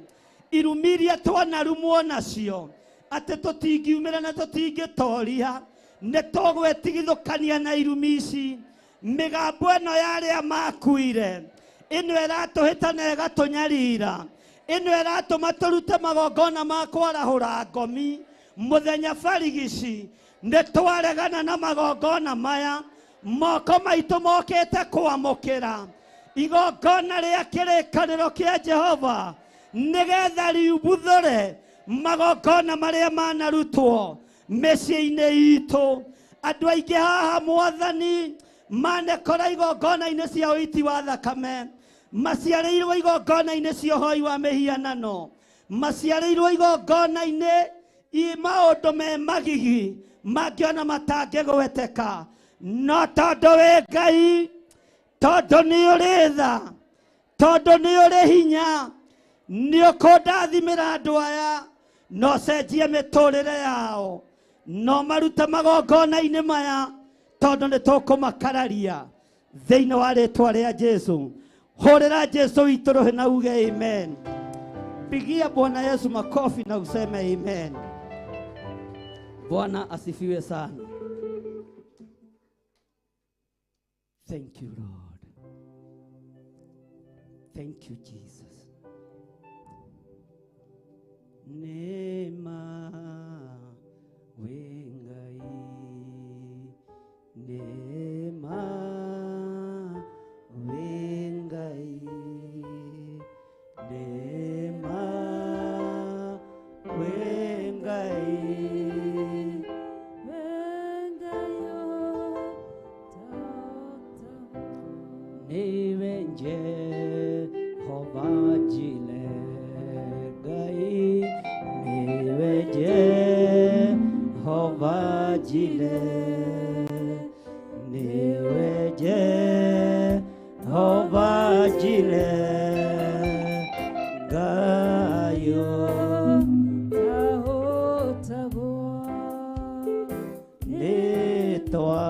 Irumi iria twanarumwo nacio atĩ tũtingiumĩra na tũtingĩtoria, nĩ tũgwĩtigithũkania na irumi ici. Mĩgambo ĩno ya arĩa makuire, ĩno ĩratũhĩta na ĩgatũnyarira, ĩno ĩratũma tũrute magongona ma kwarahũra ngomi mũthenya barigici, nĩ twaregana na magongona maya. Moko maitũ mokĩte kwamũkĩra igongona rĩa kĩrĩkanĩro kĩa Jehova, Nĩgetha riubuthũre magongona marĩa manarutwo mĩciĩ-inĩ itũ. Andũ aingĩ haha Mwathani manekora igongona-inĩ cia ũiti wa thakame, maciarĩirwo igongona-inĩ cia ũhoi wa mĩhianano, maciarĩirwo igongona-inĩ i maũndũ me magigi mangĩona matangĩgweteka. No tondũ wĩ Ngai, tondũ nĩ ũrĩ tha, tondũ nĩ ũrĩ hinya, nĩ ũkũndathimĩra andũ aya, no cenjie mĩtũrĩre yao, no marute magongona-inĩ maya, tondũ nĩ tũkũmakararia thĩinĩ wa rĩtwa rĩa Jesu. Hũrĩra Jesu witũ rũhĩ na uge amen. Pigia Bwana Yesu makofi na useme amen. Bwana asifiwe sana. Thank you, Lord. Thank you, Jesus. Neema wĩ Ngai, neema wĩ Ngai, neema wĩ Ngai. Niwe Jehova Jile Ngai, niwe Jehova Jile, niwe Jehova Jile Ngai. Nitwa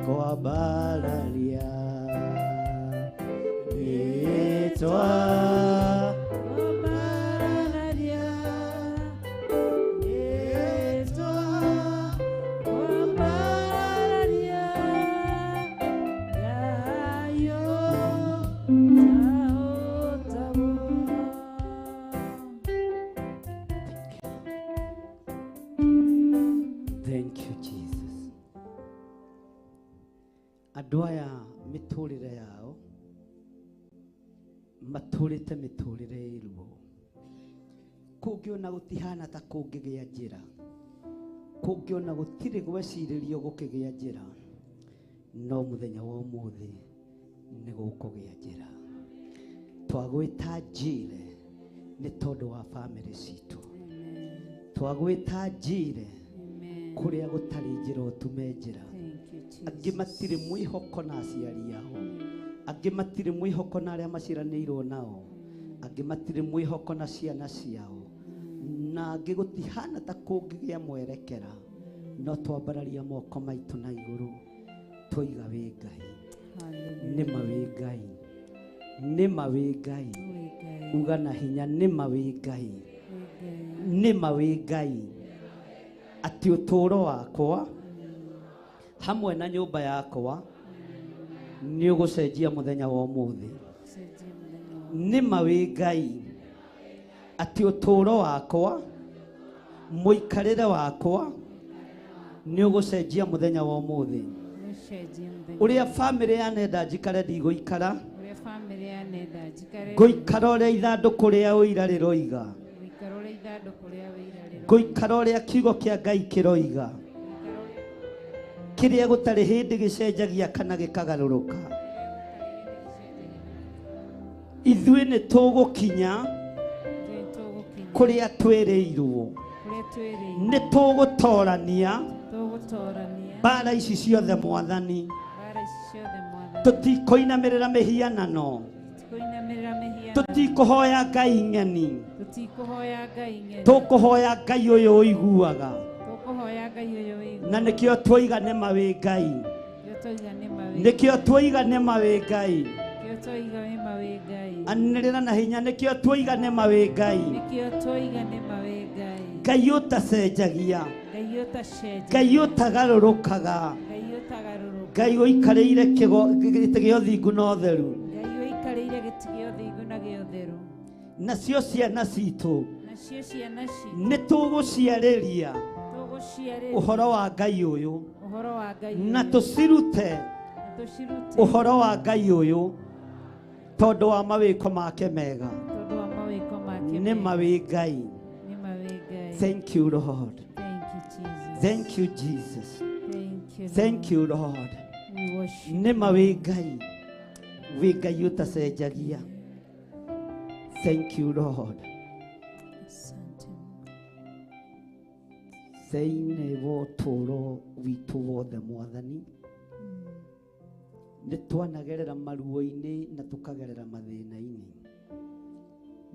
kwambararia, nitwa kwambararia, nitwa kwambararia, Ngai. Thank you, Jesus. Andũ aya mĩtũrĩre yao matũrĩte mĩtũrĩre ĩ ruo. Kũngĩona gũtihana ta kũngĩgĩa njĩra, kũngĩona gũtirĩ gwecirĩrio gũkĩgĩa njĩra, no mũthenya wa ũmũthĩ nĩ gũkũgĩa njĩra. Twagwĩta Njire nĩ tondũ wa bamĩrĩ citũ. Twagwĩta Njire kũrĩa gũtarĩ njĩra ũtume njĩra. Angĩ matirĩ mwĩhoko na aciari ao, angĩ matirĩ mwĩhoko na arĩa maciaranĩirwo nao, angĩ matirĩ mwĩhoko na ciana ciao, na angĩ gũtihana ta kũngĩgĩa mwerekera. No twambararia moko maitũ na igũrũ twoiga wĩ Ngai, nĩma wĩ Ngai, nĩma wĩ Ngai. Uga na hinya, nĩma wĩ Ngai, nĩma wĩ Ngai, atĩ ũtũũro wakwa hamwe na nyũmba yakwa nĩ ũgũcenjia mũthenya wa ũmũthĩ. Nĩma wĩ Ngai, atĩ ũtũũro wakwa, mũikarĩre wakwa nĩ ũgũcenjia mũthenya wa ũmũthĩ. Ũrĩa bamĩrĩ yanenda njikare ndigũikara, ngũikara ũrĩa ithandũkũ rĩa ũira rĩroiga, ngũikara ũrĩa kiugo kĩa Ngai kĩroiga, kĩrĩa gũtarĩ hĩndĩ gĩcenjagia kana gĩkagarũrũka. Ithuĩ nĩ tũgũkinya kũrĩa twĩrĩirwo, nĩ tũgũtorania mbara ici ciothe Mwathani. Tũtikũinamĩrĩra mĩhianano, tũtikũhoya Ngai ng'eni, tũkũhoya Ngai ũyũ ũiguaga. Na nĩkĩo twoiga nĩma wĩ Ngai, nĩkĩo twoiga nĩma wĩ Ngai. Anĩrĩra na hinya, nĩkĩo twoiga nĩma wĩ Ngai. Ngai ũtacenjagia, Ngai ũtagarũrũkaga, Ngai ũikarĩire gĩtĩ gĩa ũthingu na ũtheru. Nacio ciana citũ nĩ tũgũciarĩria ũhoro wa Ngai ũyũ, na tũcirute ũhoro wa Ngai ũyũ tondũ wa mawĩko make mega. Nĩ ma wĩ Ngai. Nĩ ma wĩ Ngai. Thank you, Lord. Thank you, Jesus. Thank you, Jesus. Thank you, Thank you, Lord. We worship Nĩ ma wĩ Ngai. Wĩ Ngai ũtacenjagia. Thank you, Lord. Asante. Thĩinĩ wa ũtũũro witũ wothe mwathani nĩ twanagerera maruo-inĩ na tũkagerera mathĩna-inĩ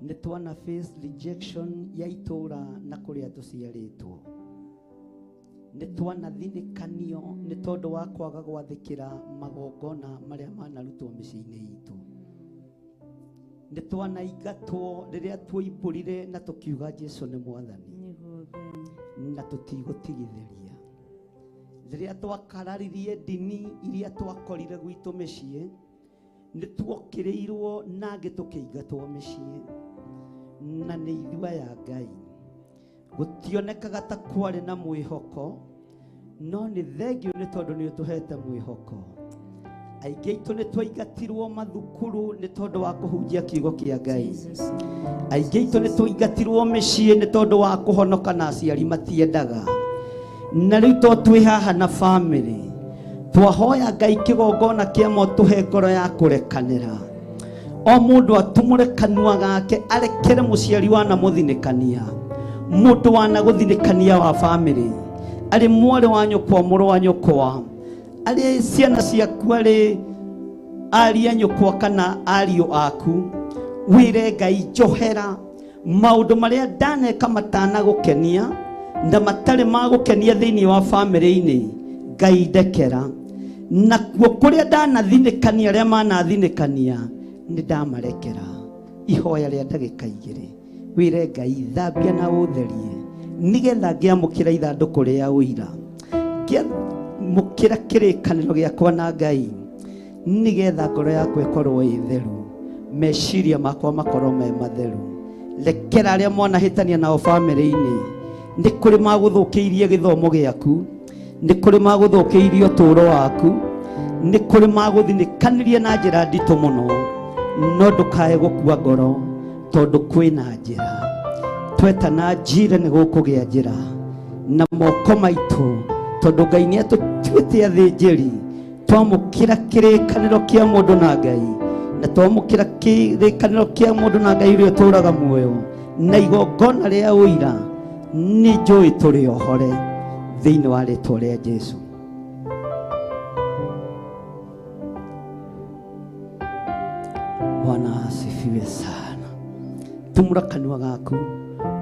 nĩ twana face rejection ya itũũra na kũrĩa tũciarĩtwo nĩ twanathinĩkanio nĩ tondũ wa kwaga gwathĩkĩra magongona marĩa manarutwo mĩciĩ-inĩ itũ nĩ twanaingatwo rĩrĩa tuoimbũrire na tũkiuga Jesu nĩ mwathani Nĩguo Ngai. na tũtigũtigithĩria rĩrĩa twakararirie ndini iria twakorire gwitũ mĩciĩ nĩ tuokĩrĩirwo na angĩ tũkĩingatwo mĩciĩ na nĩ ithua ya Ngai gũtionekaga ta kwarĩ na mwĩhoko no nĩ thengio nĩ tondũ nĩ ũtũhete mwĩhoko aingĩ aitũ nĩ twaingatirwo mathukuru nĩ tondũ wa kũhunjia kiugo kĩa Ngai aingĩ aitũ nĩ twaingatirwo mĩciĩ nĩ tondũ wa kũhonoka na aciari matiendaga na rĩu to twĩ haha na bamĩrĩ twahoya Ngai kĩgongona kĩa tũhe ngoro ya kũrekanĩra o mũndũ atumũre kanua gake arekere mũciari wanamũthinĩkania mũndũ wanagũthinĩkania wa bamĩrĩ arĩ mwarĩ wa nyũkwa mũrũ wa nyũkwa arĩ ciana ciaku arĩ aria nyũkwa kana ariũ aku wĩre Ngai njohera maũndũ marĩa ndaneka matanagũkenia na matarĩ magũkenia thĩinĩ wa bamĩrĩ-inĩ Ngai ndekera nakuo kũrĩa ndanathinĩkania arĩa manathinĩkania nĩ ndamarekera ihoya rĩa ndagĩka igĩrĩ wĩre Ngai thambia na ũtherie nĩgetha ngĩamũkĩra ithandũkũ rĩa ũira ngĩamũkĩra kĩrĩkanĩro gĩakwa na Ngai nĩgetha ngoro yakwa ĩkorwo ĩ theru meciria makwa makorwo me matheru rekera arĩa mwanahĩtania nao bamĩrĩ-inĩ nĩ kũrĩ magũthũkĩirie gĩthomo gĩaku nĩ kũrĩ magũthũkĩirie ũtũũro waku nĩ kũrĩ magũthinĩkanirie na njĩra nditũ mũno no ndũkae gũkua ngoro tondũ kwĩna njĩra twetana njire nĩ gũkũgĩa njĩra na moko maitũ tondũ Ngai nĩ atũtuĩte athĩnjĩri twamũkĩra kĩrĩkanĩro kĩa mũndũ na Ngai na twamũkĩra kĩrĩkanĩro kĩa mũndũ na Ngai ũrĩa ũtũũraga muoyo na igongona rĩa ũira nĩ njũĩ tũrĩ ohore thĩinĩ wa rĩtwa rĩa Jesu. Bwana asifiwe sana. Tumũra kanua gaku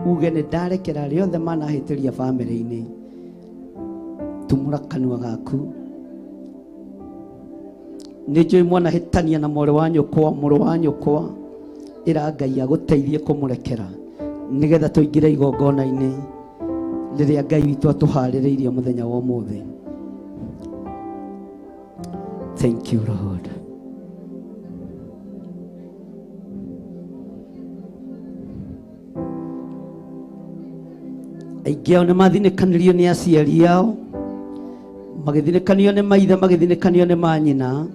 uge nĩ ndarekera arĩa othe manahĩtĩria bamĩrĩ-inĩ. Tumũra kanua gaku nĩ njũĩ mwanahĩtania na mwarĩ wa nyũkwa mũrũ wa nyũkwa ĩra Ngai agũteithie kũmũrekera nĩgetha tũingĩre igongona-inĩ rĩrĩa Ngai witũ atũharĩrĩirie mũthenya wa ũmũthĩ. Thank you, Lord. Aingĩ ao nĩ mathinĩkanirio nĩ aciari ao magĩthinĩkanio nĩ maithe magĩthinĩkanio nĩ manyina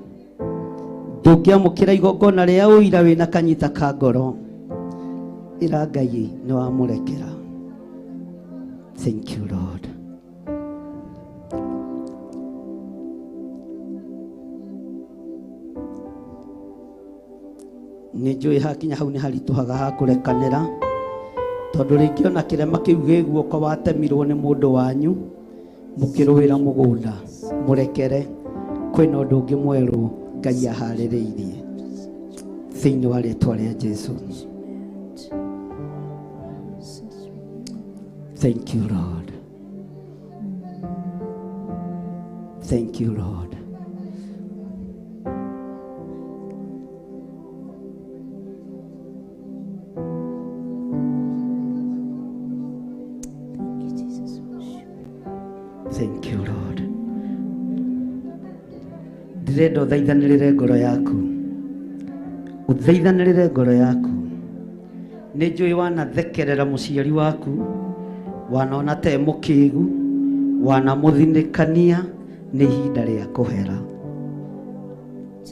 ndũngĩamũkĩra igongona rĩa ũira wĩna kanyita ka ngoro ĩra Ngai nĩ wamũrekera. Thank you, Lord. Nĩ njũĩ hakinya hau nĩ haritũhaga ha kũrekanĩra tondũ rĩngĩ ona kĩrema kĩu gĩ guoko watemirwo nĩ mũndũ wanyu mũkĩrũĩra mũgũnda mũrekere kwĩna ũndũ ũngĩ mwerũ Ngai aharĩrĩirie thĩinĩ wa rĩtwa rĩa Jesu. Thank you, Lord. Thank you, Lord. Thank you, Jesus. Thank you, Lord. Ndĩrenda ũthaithanĩrĩre ngoro yaku ũthaithanĩrĩre ngoro yaku nĩ njũĩ wanathekerera mũciari waku wanona te mũkĩgu wanamũthinĩkania nĩ ihinda rĩa kũhera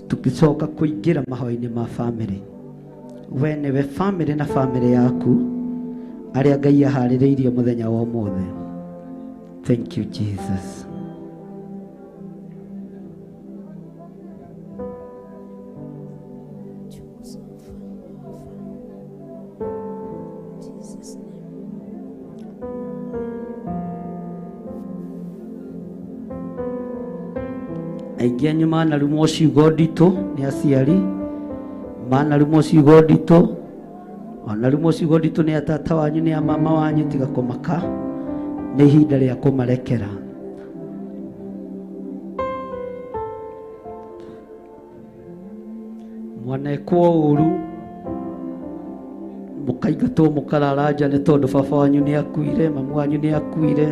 tũgĩcoka kũingĩra mahoya-inĩ ma bamĩrĩ We nĩwe bamĩrĩ na bamĩrĩ yaku arĩa Ngai aharĩrĩirie mũthenya wa ũmũthĩ. Thank you, Jesus. Jesus name. Aingĩ anyu manarumwo ciugo nditũ nĩ aciari, manarumwo ciugo nditũ, onarumwo ciugo nditũ nĩ atata wanyu, nĩ a mama wanyu, tiga kũmaka, nĩ ihinda rĩa kũmarekera. Mwanekwo ũru mũkaingatwo mũkarara nja nĩ tondũ baba wanyu nĩ akuire, mamu wanyu nĩ akuire.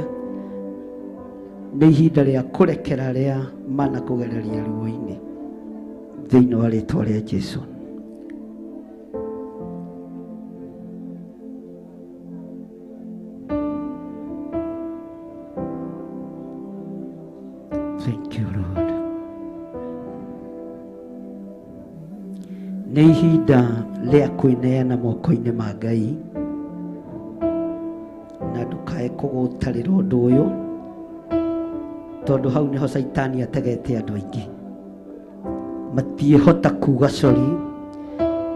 Nĩ ihinda rĩa kũrekera arĩa manakũgereria ruo-inĩ thĩinĩ wa rĩtwa rĩa Jesu. Thank you, Lord. Nĩ ihinda rĩa kwĩneana moko-inĩ ma Ngai, na ndũkae kũgũtarĩra ũndũ ũyũ, tondũ hau nĩho Caitani ategete andũ aingĩ. Matiĩhota kuga sorry,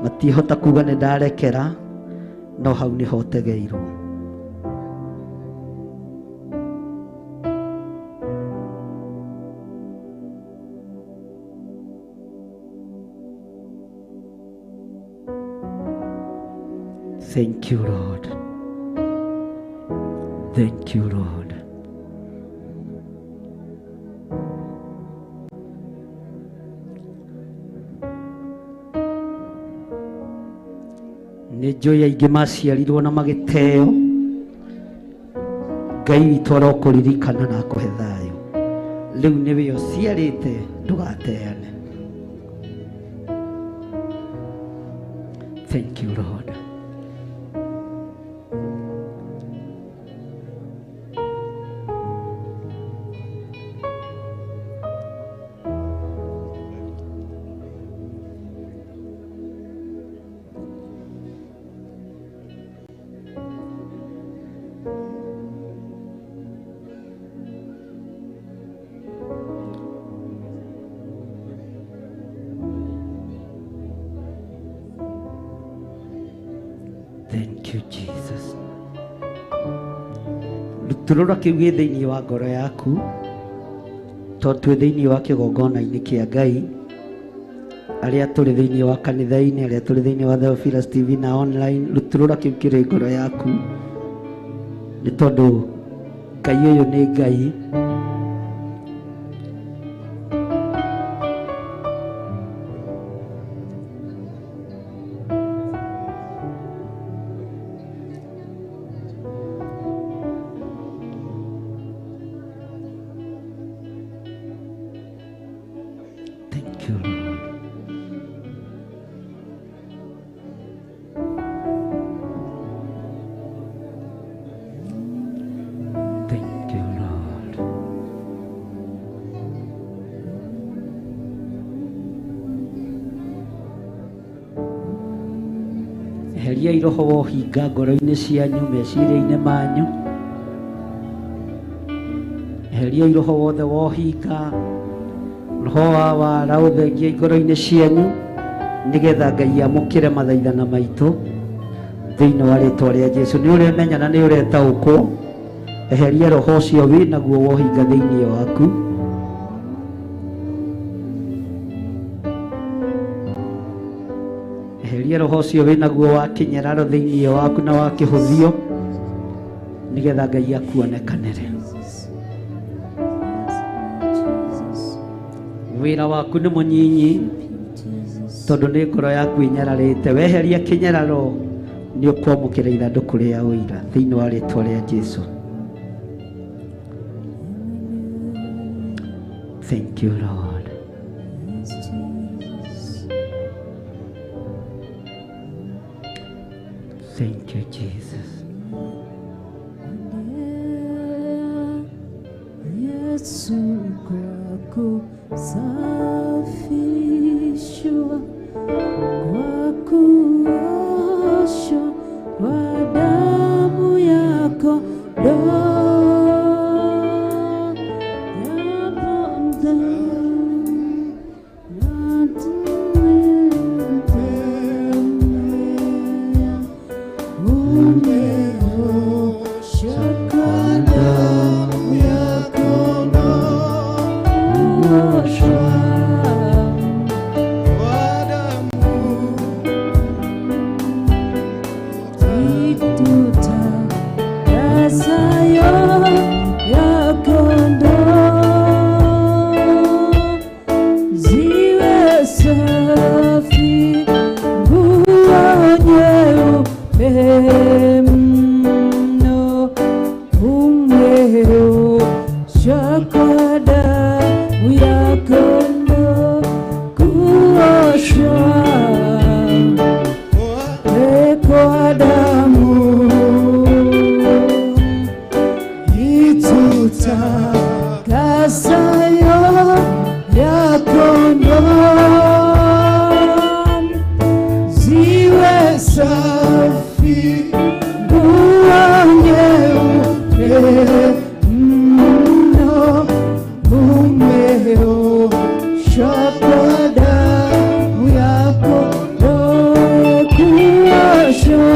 matiĩhota kuga nĩ ndarekera, no hau nĩho ũtegeirwo. Thank you, Lord. Thank you, Lord. Nĩ njũĩ aingĩ maciarirwo na magĩteo, Ngai witũ arokũririkana na akũhe thayũ. Rĩu nĩwe ũciarĩte, ndũgateane. Thank you, Lord. Thank you, Jesus. Rutũrũra kĩu gĩ thĩinĩ wa ngoro yaku, tondũ twĩ thĩinĩ wa kĩgongona-inĩ kĩa Ngai, arĩa tũrĩ thĩinĩ wa kanitha-inĩ, arĩa tũrĩ thĩinĩ wa Theophilus TV na online, rutũrũra kĩu kĩrĩ ngoro yaku, nĩ tondũ Ngai ũyũ nĩ Ngai. Thank you, Lord. Thank you, Lord. Eheriai roho wa ũhinga ngoro-inĩ cianyu, meciria-inĩ manyu. Eheriai roho wothe wa ũhinga, roho wa wara ũthengie ngoro-inĩ cianyu, nĩgetha Ngai amũkĩre mathaithana maitũ thĩinĩ wa rĩtwa rĩa Jesu. Nĩ ũremenya na nĩ ũretaũkwo, eheria roho ũcio wĩ naguo wa ũhinga thĩinĩ waku. Eheria roho ũcio wĩ naguo wa kĩnyararo thĩinĩ waku na wa kĩhũthio, nĩgetha Ngai akuonekanĩre. Wĩra waku nĩ mũnyinyi, tondũ nĩ ngoro yaku ĩnyararĩte. Weheria kĩnyararo, nĩ ũkwamũkĩra ithandũkũ rĩa ũira thĩinĩ wa rĩtwa rĩa Jesu. Thank you, Lord. Thank you, Jesus. Yesu kwako safishwa, kwa kuoshwa. Kuoshwa Ituta ya kondoo ziwe safi, nguo nyeupe mno, umeoshwa kwa damu ya kondoo, kuoshwa kwa damu itutakasayo ya kondoo ziwe safi, nguo nyeupe mno, umeoshwa kwa damu ya kondoo, kuoshwa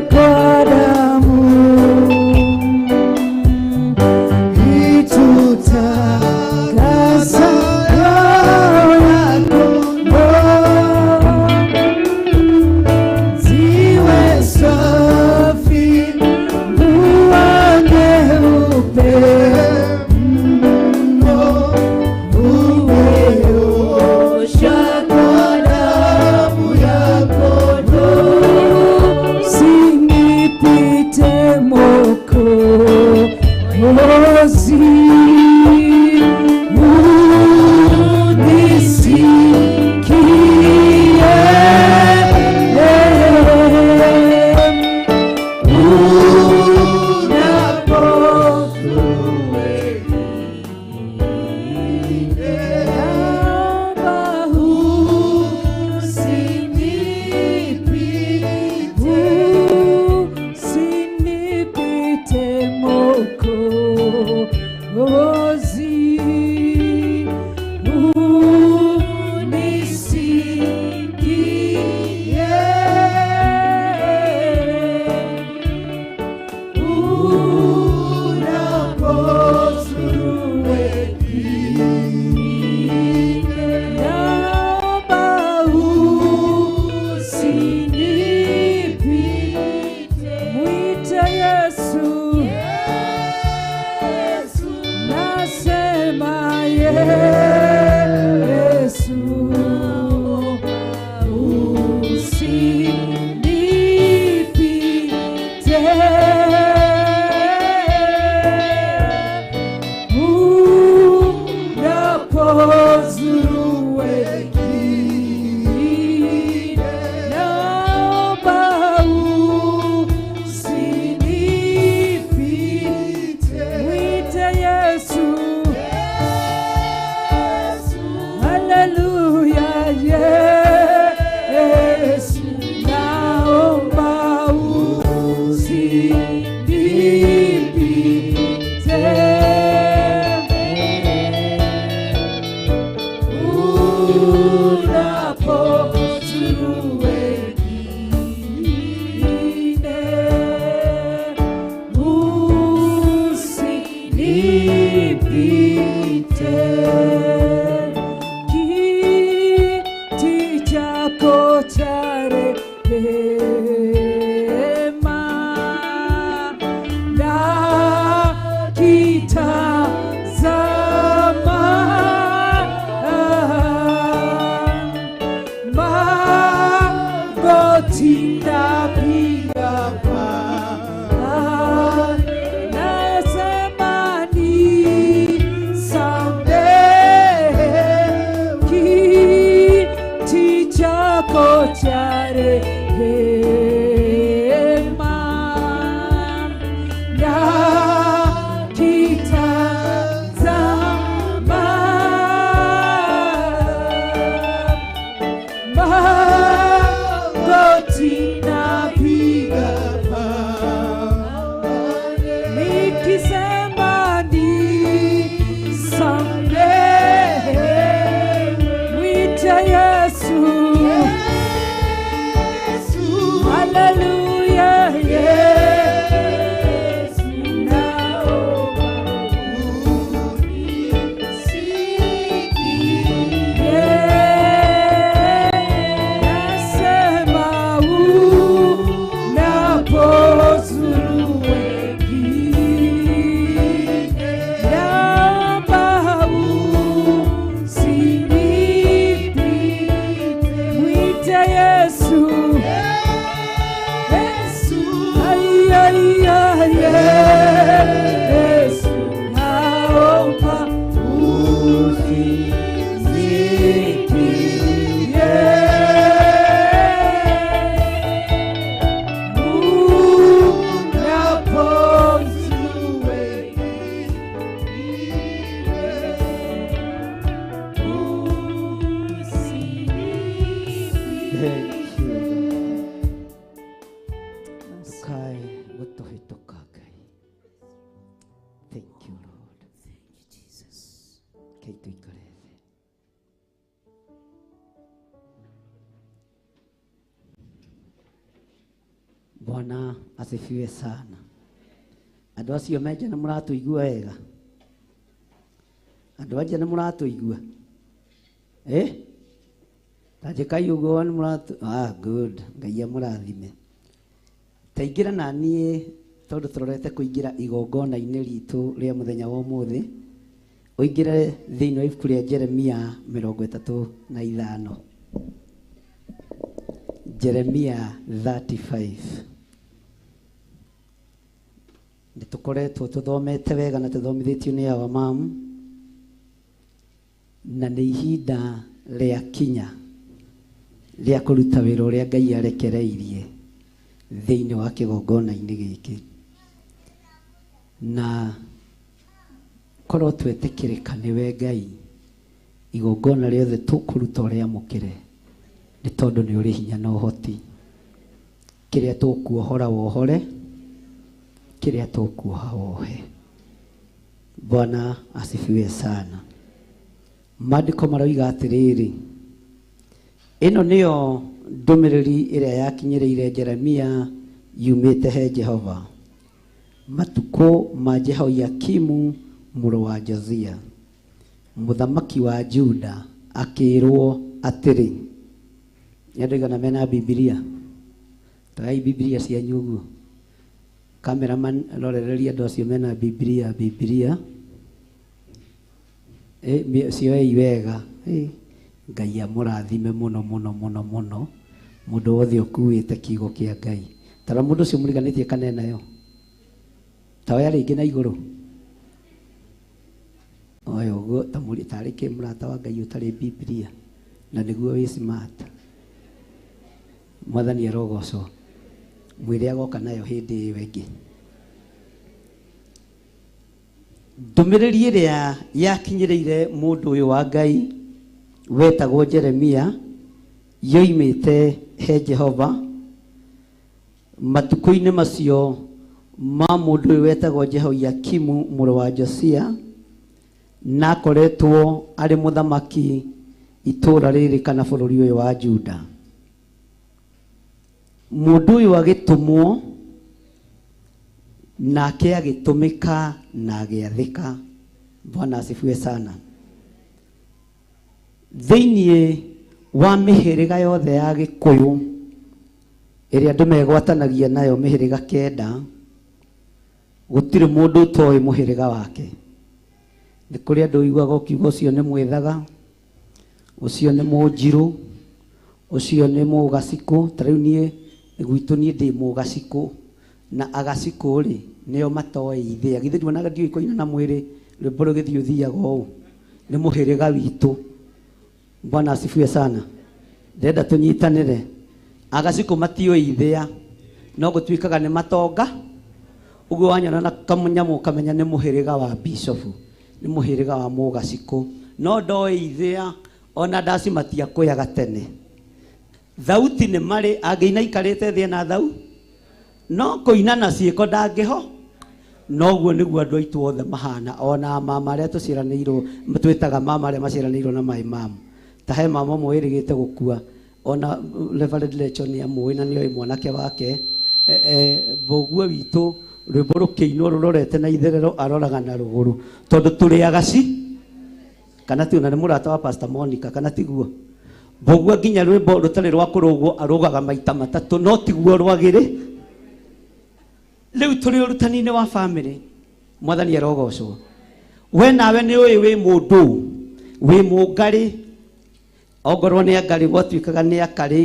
kwa damu ziwe safi, nguo nyeupe mno, umeoshwa kwa damu ya kondoo. Usinipite Mwokozi, unisikie Usinipite Mwokozi, unisikie unaposuru wengine, naomba usinipite. Mwite Yesu, nasema Yesu, usinipite. Unapozuru wengine, naomba usinipite. Mwite Yesu, haleluya, Yesu, naomba usinipite. Unapozuru wengine, usinipite. Kiti chako cha rehema nakitazama, magoti napiga pa, nasema Rekei tũikare thĩ. Bwana asifiwe sana. Andũ acio menja nĩ mũratũigua wega? Andũ anja nĩ mũratũigua? Eh? Ta njĩkai ũguo nĩ mũratũ... Ah, good. Ngai amũrathime. Taingĩra na niĩ tondũ tũrorete kũingĩra igongona-inĩ ritũ rĩa mũthenya wa ũmũthĩ. Ũingĩre thĩinĩ wa ibuku rĩa Jeremia 35. Jeremia 35. Nĩ tũkoretwo tũthomete wega na tũthomithĩtio nĩ awa mamu, na nĩ ihinda rĩa kinya rĩa kũruta wĩra ũrĩa Ngai arekereirie thĩinĩ wa kĩgongona-inĩ gĩkĩ. Na korwo twetĩkĩrĩka nĩwe Ngai, igongona rĩothe tũkũruta ũrĩamũkĩre, nĩ tondũ nĩ ũrĩ hinya na ũhoti. Kĩrĩa tũkuohora wohore, kĩrĩa tũkuoha wohe. Bwana asifiwe sana. Maandĩko maroiga atĩrĩrĩ, ĩno nĩyo ndũmĩrĩri ĩrĩa yakinyĩrĩire Jeremia yumĩte he Jehova matukũ ma Jehoiakimu mũrũ wa Josia mũthamaki wa Juda, akĩrwo atĩrĩ. Nĩ andũ aigana mena Bibilia? Toyai Bibilia cianyu ũguo. Cameraman rorereria andũ acio mena Bibilia, Bibilia. Cioei wega. Ngai amũrathime mũno mũno mũno mũno mũndũ wothe ũkuĩte kiugo kĩa Ngai. Tara mũndũ ũcio mũriganĩtie kana enayo. Ta oya rĩngĩ na igũrũ. Oya ũguo ta mũri tarĩ kĩ mũrata wa Ngai ũtarĩ Bibilia na nĩguo wĩ smart. Mwathani arogocwo. Mwĩre agoka nayo hĩndĩ ĩyo ĩngĩ. Ndũmĩrĩri ĩrĩa yakinyĩrĩire mũndũ ũyũ wa Ngai wetagwo Jeremia yoimĩte he Jehova matukũ-inĩ macio ma mũndũ ũyũ wetagwo Jehoiakimu mũrũ wa Josia, na akoretwo arĩ mũthamaki itũũra rĩrĩ kana bũrũri ũyũ wa Juda. Mũndũ ũyũ agĩtũmwo nake agĩtũmĩka na agĩathĩka. Bwana asifiwe sana. Thĩinĩ wa mĩhĩrĩga yothe ya Gĩkũyũ ĩrĩa andũ megwatanagia nayo mĩhĩrĩga 9, gũtirĩ mũndũ ũtoĩ mũhĩrĩga wake. Nĩ kũrĩ andũ ũiguaga ũkiuga ũcio nĩ mwĩthaga, ũcio nĩ mũnjirũ, ũcio nĩ mũgacikũ. Ta rĩu niĩ gwitũ niĩ ndĩ mũgacikũ, na agacikũ rĩ nĩo matoĩ ithĩa. Githĩ nduonaga ndiũĩ kũina na mwĩrĩ rwĩmbo rũgĩthiĩ ũthiaga ũũ? Nĩ mũhĩrĩga witũ. Bwana asifiwe sana. Ndĩrenda tũnyitanĩre. Agacikũ matiũĩ ithĩa, no gũtuĩkaga nĩ matonga. Ũguo wanyona na kamũnyamũ ũkamenya nĩ mũhĩrĩga wa bishofu, nĩ mũhĩrĩga wa mũgacikũ, no ndoĩ ithĩa ona ndaci matiakũyaga tene. Thauti nĩ marĩ angĩina ikarĩte thĩ na thau, no kũina na ciĩko ndangĩho. Noguo nĩguo andũ aitũ othe mahana, ona mama arĩa tũciaranĩirwo, twĩtaga mama arĩa maciaranĩirwo na my mom. Ta he mama ũmwe wĩrĩgĩte gũkua, ona Reverend Lecho nĩ amũĩ na nĩoĩ mwanake wake. Mbũguo witũ rwĩmbo rũkĩinwo rũrorete na itherero aroraga na rũgũrũ, tondũ tũrĩ agaci kana ti, ona nĩ mũrata wa Pastor Monica kana tiguo. Mbũguo nginya rwĩmbo rũtarĩ rwa kũrũgwo arũgaga maita matatũ, no tiguo rwagĩrĩ. Rĩu tũrĩ ũrutani-inĩ wa family. Mwathani arogocwo. We nawe nĩ ũĩ wĩ mũndũ, wĩ mũngarĩ. Ongorwo nĩ angarĩ gwatuĩkaga nĩ akarĩ,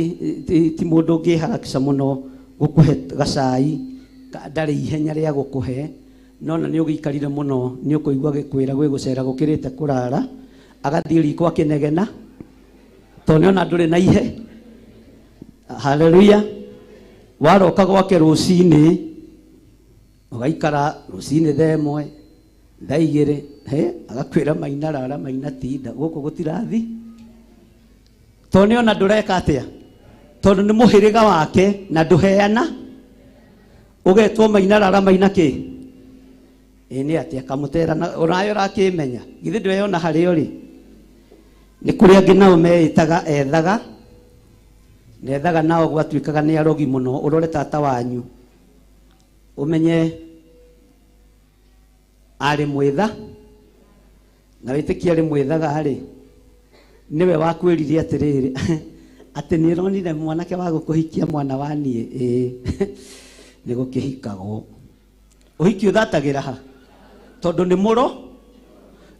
ti mũndũ ũngĩharakisha mũno gũkũhe gacai, ndarĩ ihenya rĩa gũkũhe, no na nĩ ũgĩikarire mũno nĩ ũkũigua gĩkwĩra gwĩ gũcera gũkĩrĩte kũrara, agathiĩ riko akĩnegena tondũ nĩona ndũrĩ na ihe. Haleluya. Waroka gwake rũcinĩ ũgaikara rũcinĩ thaa 1 thaa 2, he agakwĩra maina rara maina tinda gũkũ gũtirathi, tondũ nĩona ndũreka atĩa, tondũ nĩ mũhĩrĩga wake na ndũheana, ũgetwo maina rara maina kĩ. Ĩ nĩ atĩa kamũtera na ũrayo ũrakĩmenya githĩ ndweyona harĩa ũrĩ nĩ kũrĩ angĩ nao meĩtaga ethaga na ethaga nao gwatuĩkaga nĩ arogi mũno ũrore tata wanyu ũmenye arĩ mwĩtha na wĩtĩkia arĩ mwĩthaga rĩ nĩwe wakwĩrire atĩrĩrĩ atĩ nĩ ĩronire mwanake wa gũkũhikia mwana wa niĩ ĩĩ nĩ gũkĩhikagwo ũhiki ũthatagĩra ha tondũ nĩ mũro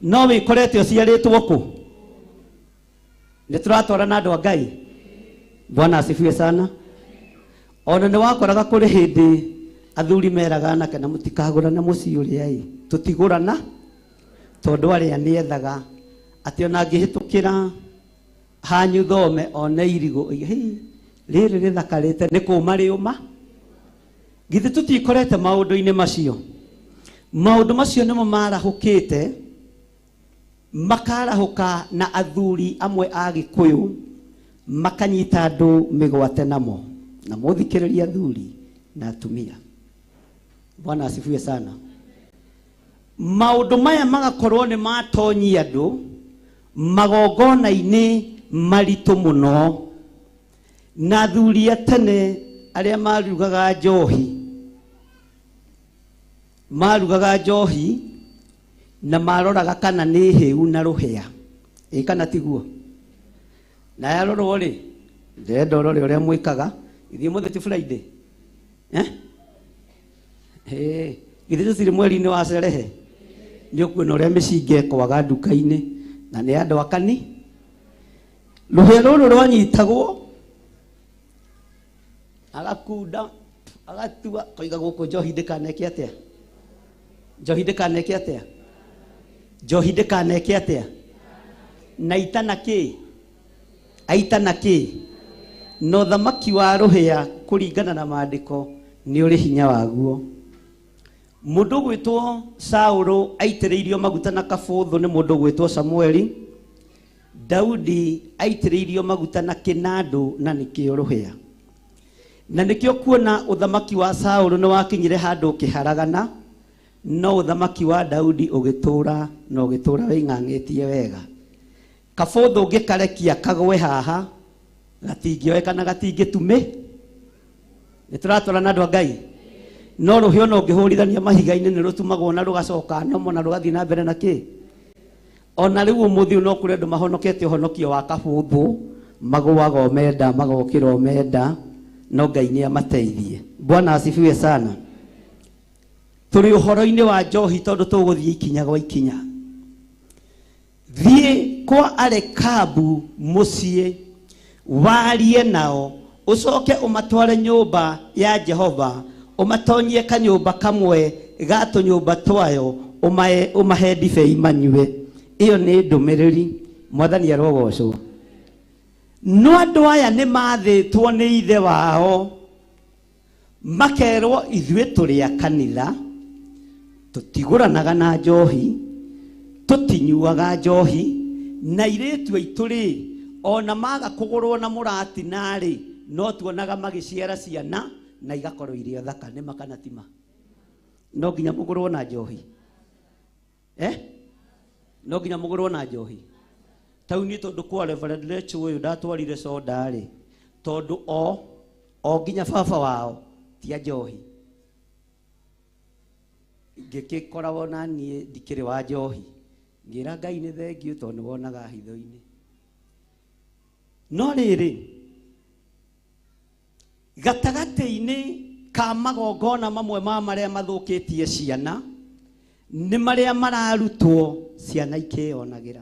no wĩkorete ũciarĩtwo kũ nĩ tũratwarana andũ a Ngai. Bwana asifiwe sana. Ona nĩ wakoraga kũrĩ hĩndĩ athuri meraga anake na mũtikagũrane mũciĩ ũrĩa ĩ tũtigũrana tondũ arĩa nĩethaga atĩ ona angĩhĩtũkĩra hanyu thome one irigũ oige, "Hĩ, rĩrĩ rĩthakarĩte nĩ kũma rĩũma." Githĩ tũtikorete maũndũ-inĩ macio? Maũndũ macio nĩmo marahũkĩte makarahũka na athuri amwe a Gĩkũyũ makanyita andũ mĩgwate namo na mũthikĩrĩrie athuri na atumia. Bwana asifiwe sana. Maũndũ maya magakorwo nĩ matonyia andũ magongona-inĩ maritũ mũno na athuri a tene arĩa marugaga njohi na maroraga kana nĩ hĩu na rũhĩa ĩ kana tiguo na yarorwo rĩ ndĩrenda ũrore ũrĩa mwĩkaga ithuĩ mũthĩ ti Friday githĩ tũtirĩ mweri-inĩ wa cerehe nĩ ũkuona ũrĩa mĩcinga ĩkwaga nduka-inĩ na nĩ andũ akani rũhĩa rũrũ rwanyitagwo agakunda agatua koiga gũkũ njohi ndĩkaneke atĩa njohi ndĩkaneke atĩa njohi ndĩkaneke atĩa na itana kĩ aitana kĩ na ũthamaki wa rũhĩa kũringana na maandĩko nĩ ũrĩ hinya waguo. Mũndũ ũgwĩtwo Saũlũ aitĩrĩirio maguta na kabũthũ nĩ mũndũ ũgwĩtwo Samueli. Daudi aitĩrĩirio maguta na kĩnandũ na nĩkĩo rũhĩa na nĩkĩo kuona ũthamaki wa Saũlũ nĩ wakinyire handũ ũkĩharagana no ũthamaki wa Daudi ũgĩtũra na ũgĩtũra wĩng'ang'ĩtie wega. Kabũthũ ũngĩkarekia kagwe haha gatingĩoe kana gatingĩtumĩ nĩ tũratwarana andũ a Ngai no rũhĩa ona ũngĩhũrithania mahiga-inĩ nĩ rũtumagwo na rũgacoka nomo na rũgathiĩ na mbere na kĩ ona rĩu ũmũthĩ no kũrĩ andũ mahonokete ũhonokio wa kabũthũ magũaga o menda magokĩra o menda no Ngai nĩ amateithie. Bwana asifiwe sana. Tũrĩ ũhoro-inĩ wa njohi tondũ tũgũthiĩ ikinya gwa ikinya. Thiĩ kwa Arekabu mũciĩ warie nao ũcoke ũmatware nyũmba ya Jehova ũmatonyie kanyũmba kamwe ga tũnyũmba twayo ũmahe ndibei manyue. Ĩyo nĩ ndũmĩrĩri. Mwathani arogocwo. No andũ aya nĩ mathĩtwo nĩ ithe wao makerwo ithuĩ tũrĩ a kanitha tũtigũranaga na njohi tũtinyuaga njohi na airĩtu aitũ rĩ ona maga kũgũrwo na mũratina rĩ no tuonaga magĩciara ciana na igakorwo irĩ thaka nĩ makana tima no nginya mũgũrwo na njohi no nginya mũgũrwo na njohi tau niĩ tondũ kwa Reverend Lechu ũyũ ndatwarire soda rĩ tondũ o nginya baba wao ti a njohi ngĩkĩkoragwo na niĩ ndikĩrĩ wa njohi ngĩra Ngai nĩ thengiũ tondũ nĩ wonaga hitho-inĩ. No rĩrĩ gatagatĩ-inĩ ka magongona mamwe ma marĩa mathũkĩtie ciana nĩ marĩa mararutwo ciana ikĩyonagĩra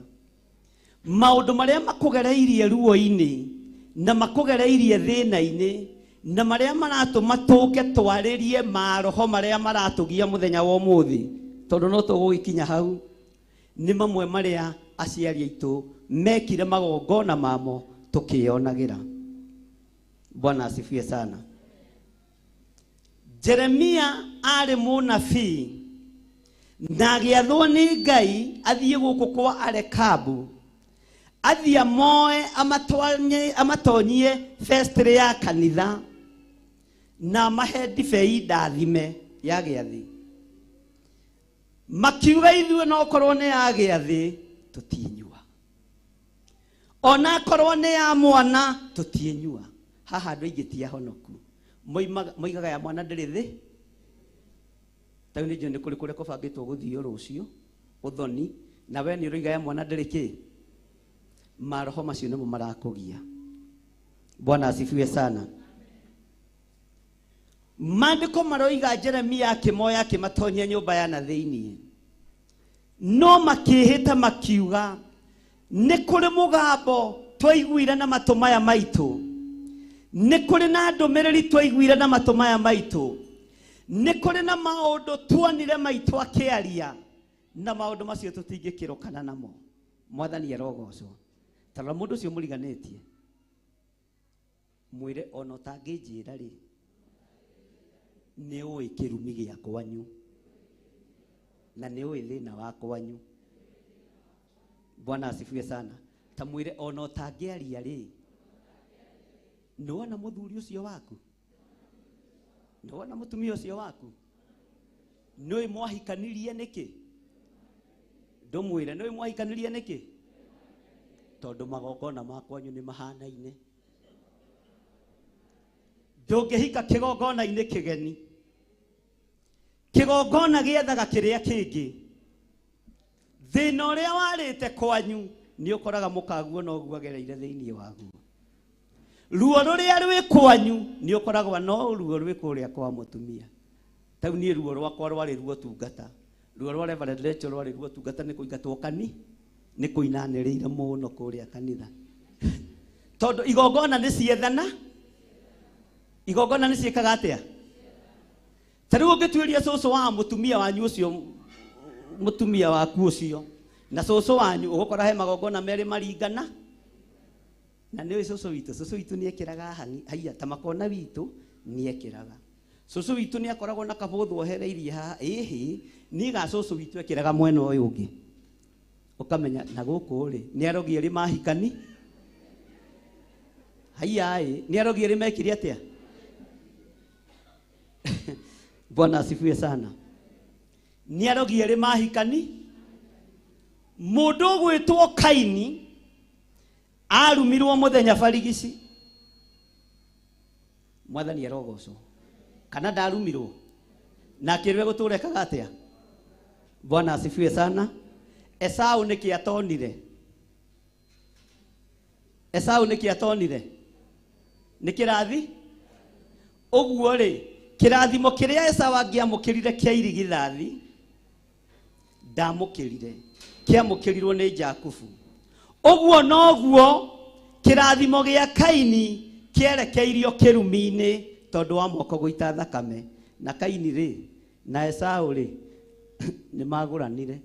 maũndũ marĩa makũgereirie ruo-inĩ na makũgereirie thĩna-inĩ na marĩa maratũma tũke twarĩrie maroho marĩa maratũgia mũthenya wa ũmũthĩ tondũ no tũgũgĩkinya hau nĩ mamwe marĩa aciari aitũ mekire magongona mamo tũkĩyonagĩra. Bwana asifiwe sana. Jeremia arĩ mũnabii na agĩathwo nĩ Ngai athiĩ gũkũ kwa Arekabu athiĩ amoe amatonyie festry ya kanitha na amahe ndibei ndathime ya gĩathĩ. Makiuga ithuĩ no korwo nĩ ya gĩathĩ tũtinyua, ona korwo nĩ ya mwana tũtinyua. Haha andũ aingĩ ti ahonoku, moigaga ya mwana ndĩrĩ thĩ. Tau nĩ njũĩ nĩ kũrĩ kũrĩa kũbangĩtwo gũthio rũciũ ũthoni, na we nĩ ũroiga ya mwana ndĩrĩ kĩ. Maroho macio nĩmo marakũgia. Bwana asifiwe sana. Maandĩko maroiga Jeremia akĩmoya akĩmatonyia nyũmba ya na thĩiniĩ, no makĩĩhĩta makiuga nĩ kũrĩ mũgambo twaiguire na matũ maya maitũ, nĩ kũrĩ na ndũmĩrĩri twaiguire na matũ maya maitũ, nĩ kũrĩ na maũndũ tuonire maitũ akĩaria, na maũndũ macio tũtingĩkĩrũkana namo. Mwathani arogocwo. Tarora mũndũ ũcio mũriganĩtie, mwĩre ona ũtangĩnjĩra rĩ, nĩ ũĩ kĩrumi gĩa kwanyu na nĩ ũĩ thĩna wa kwanyu. Bwana asifiwe sana. Ta mwĩre ona ũtangĩaria rĩ, nĩ wona mũthuri ũcio waku, nĩ wona mũtumia ũcio waku, nĩ ũĩ mwahikanirie nĩkĩ? Ndũmwĩre nĩ ũĩ mwahikanirie nĩkĩ? Tondũ magongona ma kwanyu nĩ mahanaine. Ndũngĩhika kĩgongona-inĩ kĩgeni. Kĩgongona gĩethaga kĩrĩa kĩngĩ. Thĩna ũrĩa warĩte kwanyu nĩ ũkoraga mũkaguo noguo agereire thĩinĩ waguo. Ruo rũrĩa rwĩ kwanyu nĩ ũkoragwo no ruo rwĩ kũrĩa kwa mũtumia. Tau niĩ ruo rwakwa rwarĩ ruo tungata. Ruo rwa Reverend Rachel rwarĩ ruo tungata, nĩ kũingatwo kani, nĩ kũinanĩrĩire mũno kũrĩa kanitha. Tondũ igongona nĩ ciethana, igongona nĩ ciĩkaga atĩa? Ta rĩu ũngĩtuĩria cũcũ wa mũtumia wanyu ũcio, mũtumia waku ũcio na cũcũ wanyu, ũgũkora he magongona merĩ maringana. Na nĩ ũĩ cũcũ witũ, cũcũ witũ nĩ ekĩraga hangi, haiya ta makona witũ nĩ ekĩraga. Cũcũ witũ nĩ akoragwo na kabũthũ ohereirie haha, ĩhĩ, niĩ ga cũcũ witũ ekĩraga mwena ũyũ ũngĩ. Ũkamenya na gũkũ rĩ, nĩ arogi erĩ mahikani. Haiya ĩ, nĩ arogi erĩ mekire atĩa? Bwana asifiwe sana. Nĩ arogi erĩ mahikani. Mũndũ ũgwĩtwo Kaini arumirwo mũthenya barigici. Mwathani arogocwo. Kana ndarumirwo? Na akĩrwo gũtũra ekaga atĩa? Bwana asifiwe sana. Esau nĩkĩ atonire? Esau nĩkĩ atonire? Nĩ kĩrathi? Ũguo rĩ, kĩrathimo kĩrĩa Esau angĩamũkĩrire kĩa irigithathi ndamũkĩrire, kĩamũkĩrirwo nĩ Jakubu. Ũguo noguo kĩrathimo gĩa Kaini kĩerekeirio kĩrumi-inĩ tondũ wa moko gũita thakame. Na Kaini rĩ na Esau rĩ nĩ magũranire.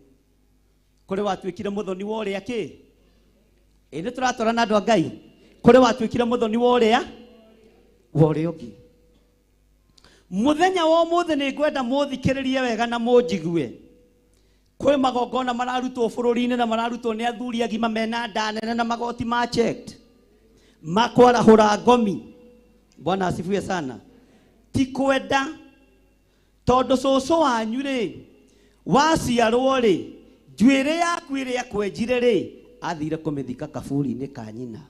Kũrĩ watuĩkire mũthoni wa ũrĩa kĩ? Ĩ nĩ tũratwarana andũ a Ngai. Kũrĩ watuĩkire mũthoni wa ũrĩa wa ũrĩa ũngĩ. Mũthenya wa ũmũthĩ nĩ ngwenda mũthikĩrĩrie wega na mũnjigue. Kwĩ magongona mararutwo bũrũri-inĩ na mararutwo nĩ athuri agima mena nda nene na magoti ma checked makwarahũra ngomi. Bwana asifiwe sana. Ti kwenda tondũ cũcũ wanyu rĩ waciarwo rĩ njuĩrĩ yaku ĩrĩa kwenjire rĩ athire kũmĩthika kaburi-inĩ ka nyina.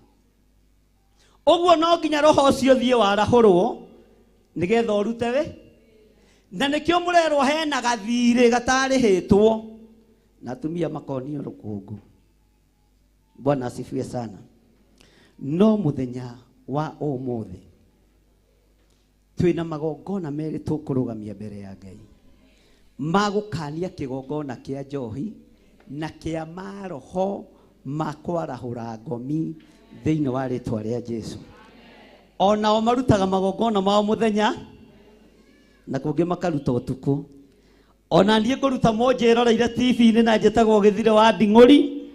Ũguo no nginya roho ũcio ũthiĩ warahũrwo nĩgetha ũrute wĩ. Na nĩkĩo mũrerwo hena gathirĩ gatarĩhĩtwo na atumia makonio rũkũngũ. Bwana asifiwe sana. No mũthenya wa ũmũthĩ twĩna magongona merĩ tũkũrũgamia mbere ya Ngai magũkania kĩgongona kĩa njohi na kĩa maroho ma kwarahũra ngomi thĩinĩ wa rĩtwa rĩa Jesu. Onao marutaga magongona mao mũthenya na kũngĩ makaruta ũtukũ. Ona niĩ ngũruta mũnjĩroreire TV-inĩ na njĩtagwo Gĩthire wa Nding'ũri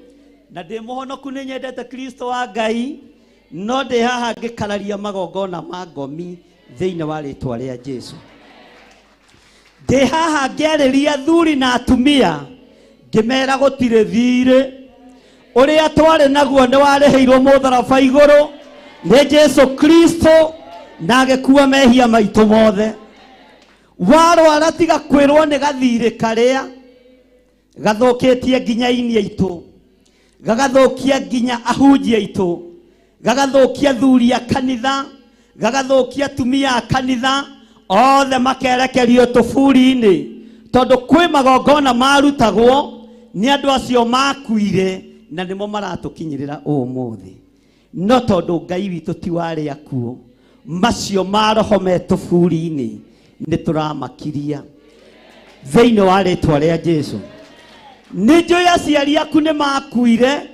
na ndĩ mũhonoku, nĩ nyendete Kristo wa Ngai, no ndĩ haha ngĩkararia magongona ma ngomi thĩinĩ wa rĩtwa rĩa Jesu. Ndĩ haha ngĩarĩria athuri na atumia ngĩmera gũtirĩ thirĩ, ũrĩa twarĩ naguo nĩ warĩhĩirwo mũtharaba igũrũ nĩ Jesu Kristo na agĩkua mehia maitũ mothe. Warwara tiga kwĩrwo nĩ gathirĩ karĩa Gathũkĩtie nginya aini aitũ, gagathũkia nginya ahunjia aitũ, gagathũkia thuri a kanitha, gagathũkia atumia a kanitha, othe makerekerio tũburi-inĩ, tondũ kwĩ magongona marutagwo nĩ andũ acio makuire na nĩmo maratũkinyĩrĩra ũmũthĩ. No tondũ Ngai witũ ti wa arĩa akuũ, macio maroho me tũburi-inĩ nĩ tũramakiria thĩinĩ wa rĩtwa rĩa Jesu. Nĩ njũĩ aciari aku nĩ makuire,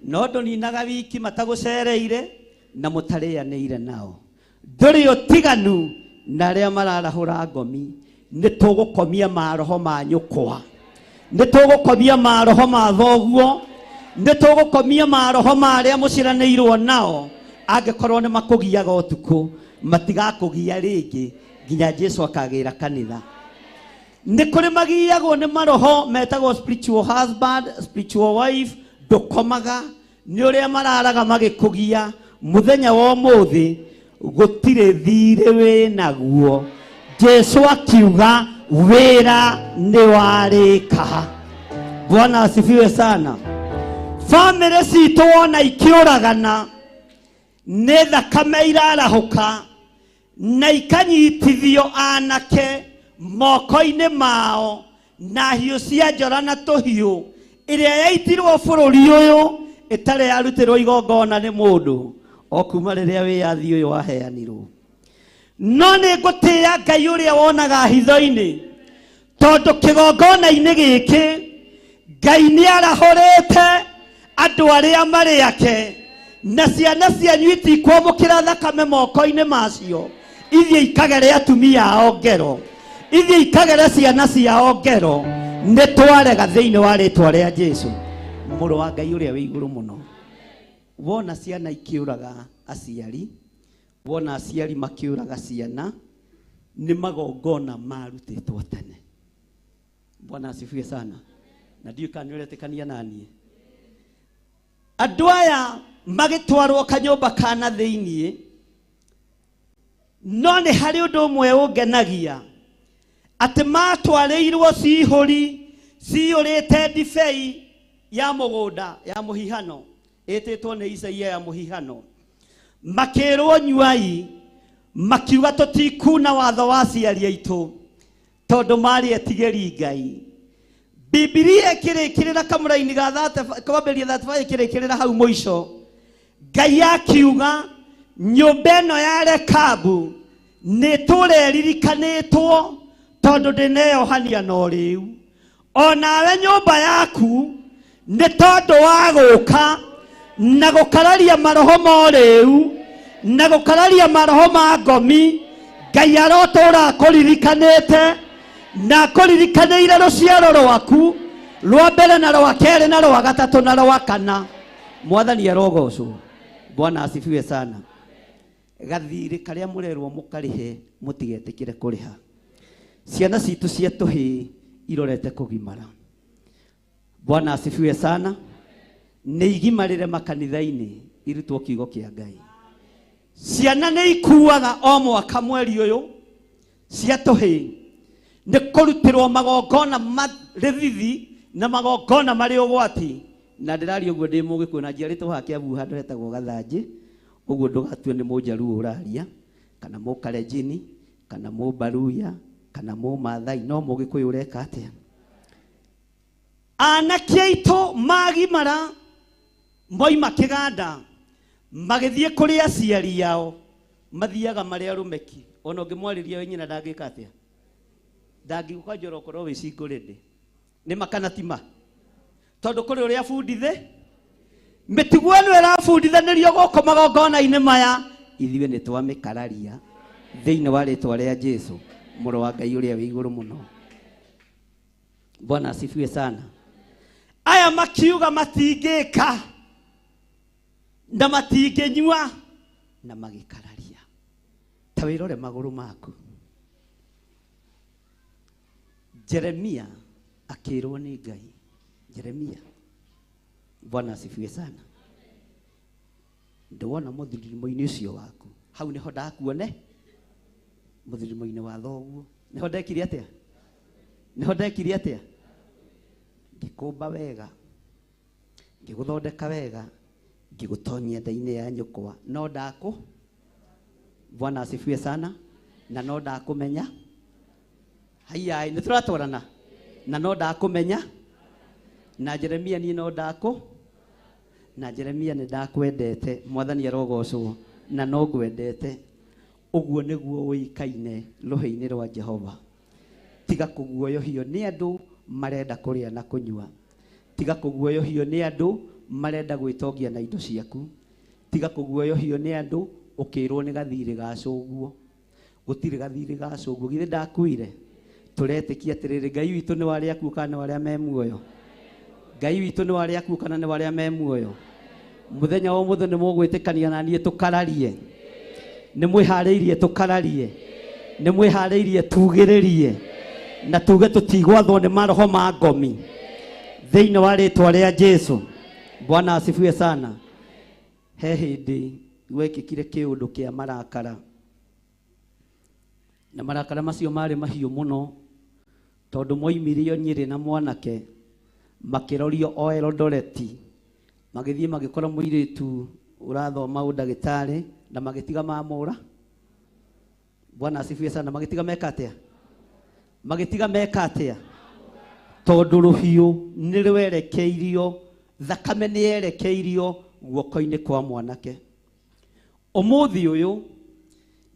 no ndũninaga wiki matagũcereire na mũtarĩanĩire nao. Ndũrĩ ũtiganu na arĩa mararahũra ngomi. Nĩ tũgũkomia maroho ma nyũkwa, nĩ tũgũkomia maroho ma thoguo, nĩ tũgũkomia maroho ma arĩa mũciranĩirwo nao. Angĩkorwo nĩ makũgiaga ũtukũ, matigakũgia rĩngĩ nginya Jesu akagĩra kanitha. Nĩ kũrĩ magiagwo nĩ maroho metagwo spiritual husband, spiritual wife. Ndũkomaga nĩ ũrĩa mararaga magĩkũgia. Mũthenya wa ũmũthĩ gũtirĩ thirĩ wĩ naguo. Jesu akiuga wĩra nĩ warĩka. Bwana asifiwe sana. Bamĩrĩ citũ wona ikĩũragana nĩ thakame irarahũka na ikanyitithio anake moko-inĩ mao na hiũ cia njora na tũhiũ ĩrĩa yaitirwo bũrũri ũyũ ĩtarĩ yarutĩrwo igongona nĩ mũndũ o kuma rĩrĩa wĩyathi ũyũ waheanirwo. No nĩ ngũtĩĩa Ngai ũrĩa wonaga hitho-inĩ, tondũ kĩgongona-inĩ gĩkĩ Ngai nĩ arahũrĩte andũ arĩa marĩ ake, na ciana cianyu itikwamũkĩra thakame moko-inĩ macio, ithiĩ ikagere atumia ao ngero, ithiĩ ikagere ciana ciao ngero. Nĩ twarega thĩinĩ wa rĩtwa rĩa Jesu, mũrũ wa Ngai ũrĩa wĩ igũrũ mũno. Wona ciana ikĩũraga aciari, wona aciari makĩũraga ciana, nĩ magongona marutĩtwo tene. Bwana asifiwe sana. Na ndiũĩ kana nĩ ũretĩkania na niĩ. Andũ aya magĩtwarwo kanyũmba ka na thĩiniĩ, no nĩ harĩ ũndũ ũmwe ũngenagia, atĩ matwarĩirwo cihũri ciyũrĩte ndibei ya mũgũnda ya mũhihano, ĩtĩtwo nĩ Isaia ya mũhihano. Makĩrwo nyuai, makiuga tũtikuna watho wa aciari aitũ tondũ marĩ etigĩri Ngai. Bibilia ĩkĩrĩkĩrĩra kamũraini ga kwambĩrĩria 35 ĩkĩrĩkĩrĩra hau mũico, Ngai akiuga nyũmba ĩno ya Rekabu nĩ ĩtũũre ĩririkanĩtwo tondũ ndĩneyohania na ũrĩu. Onawe nyũmba yaku nĩ tondũ wa gũka na gũkararia maroho ma ũrĩu na gũkararia maroho ma ngomi, Ngai arotũũra akũririkanĩte na akũririkanĩire rũciaro rwaku rwa mbere na rwa kerĩ na rwa gatatũ na rwa kana. Mwathani arogocwo. Bwana asifiwe sana. Gathirĩ karĩa mũrerwo mũkarĩhe mũtigetĩkĩre kũrĩha. Ciana citũ cia tũhĩĩ irorete kũgimara. Bwana asifiwe sana. Nĩ igimarĩre makanitha-inĩ irutwo kiugo kĩa Ngai. Ciana nĩ ikuaga o mwaka mweri ũyũ cia tũhĩĩ, nĩ kũrutĩrwo magongona marĩ thithi na magongona marĩ ũgwati. Na ndĩraria ũguo ndĩ Mũgĩkũyũ na njiarĩtwo haha Kiambu handũ hetagwo Gathanjĩ, ũguo ndũgatue nĩ Mũjaluo ũraria kana Mũkalenjini kana Mũbaruya kana Mũmathai, no Mũgĩkũyũ ũreka atĩa? Anake aitũ magimara moima kĩganda magĩthiĩ kũrĩ aciari ao, mathiaga marĩ arũme ki. Ona ũngĩmwarĩria we nyina ndangĩka atĩa? Ndangĩgũka njora ũkorwo wĩ single lady. Nĩ ma kana ti ma? Tondũ kũrĩ ũrĩa bundithe, mĩtugo ĩno ĩrabundithanĩrio gũkũ magongona-inĩ maya, ithuĩ nĩ twamĩkararia thĩinĩ wa rĩtwa rĩa Jesu, mũrũ wa Ngai ũrĩa wĩ igũrũ mũno. Bwana asifiwe sana. Aya makiuga matingĩka na matingĩnyua na magĩkararia. Ta wĩrore magũrũ maku. Jeremia akĩrwo nĩ Ngai. Jeremia, Bwana asifiwe sana. Ndĩwona mũthirimo-inĩ ũcio waku, hau nĩho ndakuone, mũthirimo-inĩ wa thoguo nĩho ndekire atĩa? Nĩho ndekire atĩa? Ngĩkũmba wega, ngĩgũthondeka wega, ngĩgũtonyia nda-inĩ ya nyũkwa, no ndakũ. Bwana asifiwe sana. Na no ndakũmenya. Haiya, nĩ tũratwarana. Na no ndakũmenya. Na Jeremia niĩ no ndakũ. Na Jeremia nĩ ndakwendete. Mwathani arogocwo. Na no ngwendete. Ũguo nĩguo ũikaine rũhĩ-inĩ rwa Jehova. Tiga kũguoyohio nĩ andũ marenda kũrĩa na kũnyua. Tiga kũguoyohio nĩ andũ marenda gwĩtongia na indo ciaku. Tiga kũguoyohio nĩ andũ ũkĩrwo nĩ gathirĩ ga cũguo. Gũtirĩ gathirĩ ga cũguo. Githĩ ndakuire? Tũretĩkia atĩrĩrĩ, Ngai witũ nĩ wa arĩa akuũ kana nĩ wa arĩa me muoyo? Ngai witũ nĩ wa arĩa akuũ kana nĩ wa arĩa me muoyo? Mũthenya wa ũmũthĩ nĩ mũgwĩtĩkania na niĩ tũkararie. Nĩ mwĩharĩirie tũkararie. Nĩ mwĩharĩirie tugĩrĩrie. Na tuge tũtigwathwo nĩ maroho ma ngomi. Thĩinĩ wa rĩtwa rĩa Jesu. Bwana asifiwe sana. He hĩndĩ gwekĩkire kĩũndũ kĩa marakara. Na marakara macio marĩ mahiũ mũno tondũ moimirio Nyĩrĩ na mwanake makĩrorio o Eldoret, magĩthiĩ magĩkora mũirĩtu ũrathoma ũndagĩtarĩ na magĩtiga mamũra. Bwana asifiwe sana. Magĩtiga meka atĩa? Magĩtiga meka atĩa? Tondũ rũhiũ nĩ rwerekeirio, thakame nĩ yerekeirio guoko-inĩ kwa mwanake. Ũmũthĩ ũyũ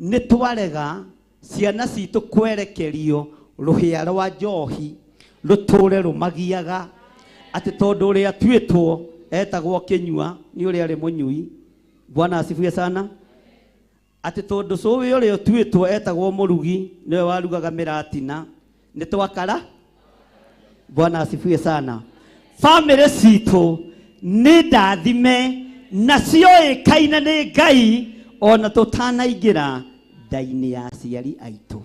nĩ twarega ciana citũ kwerekerio rũhĩa rwa njohi rũtũre rũmagiaga atĩ tondũ ũrĩa tuĩtwo etagwo kĩnyua nĩ ũrĩa arĩ mũnyui. Bwana asifiwe sana. Atĩ tondũ cũĩ ũrĩa ũtuĩtwo etagwo mũrugi nĩwe warugaga mĩratina nĩ twakara. Bwana asifiwe sana. Famĩlĩ citũ nĩ ndathime na cioĩkaine nĩ Ngai ona tũtanaingĩra nda-inĩ ya aciari aitũ.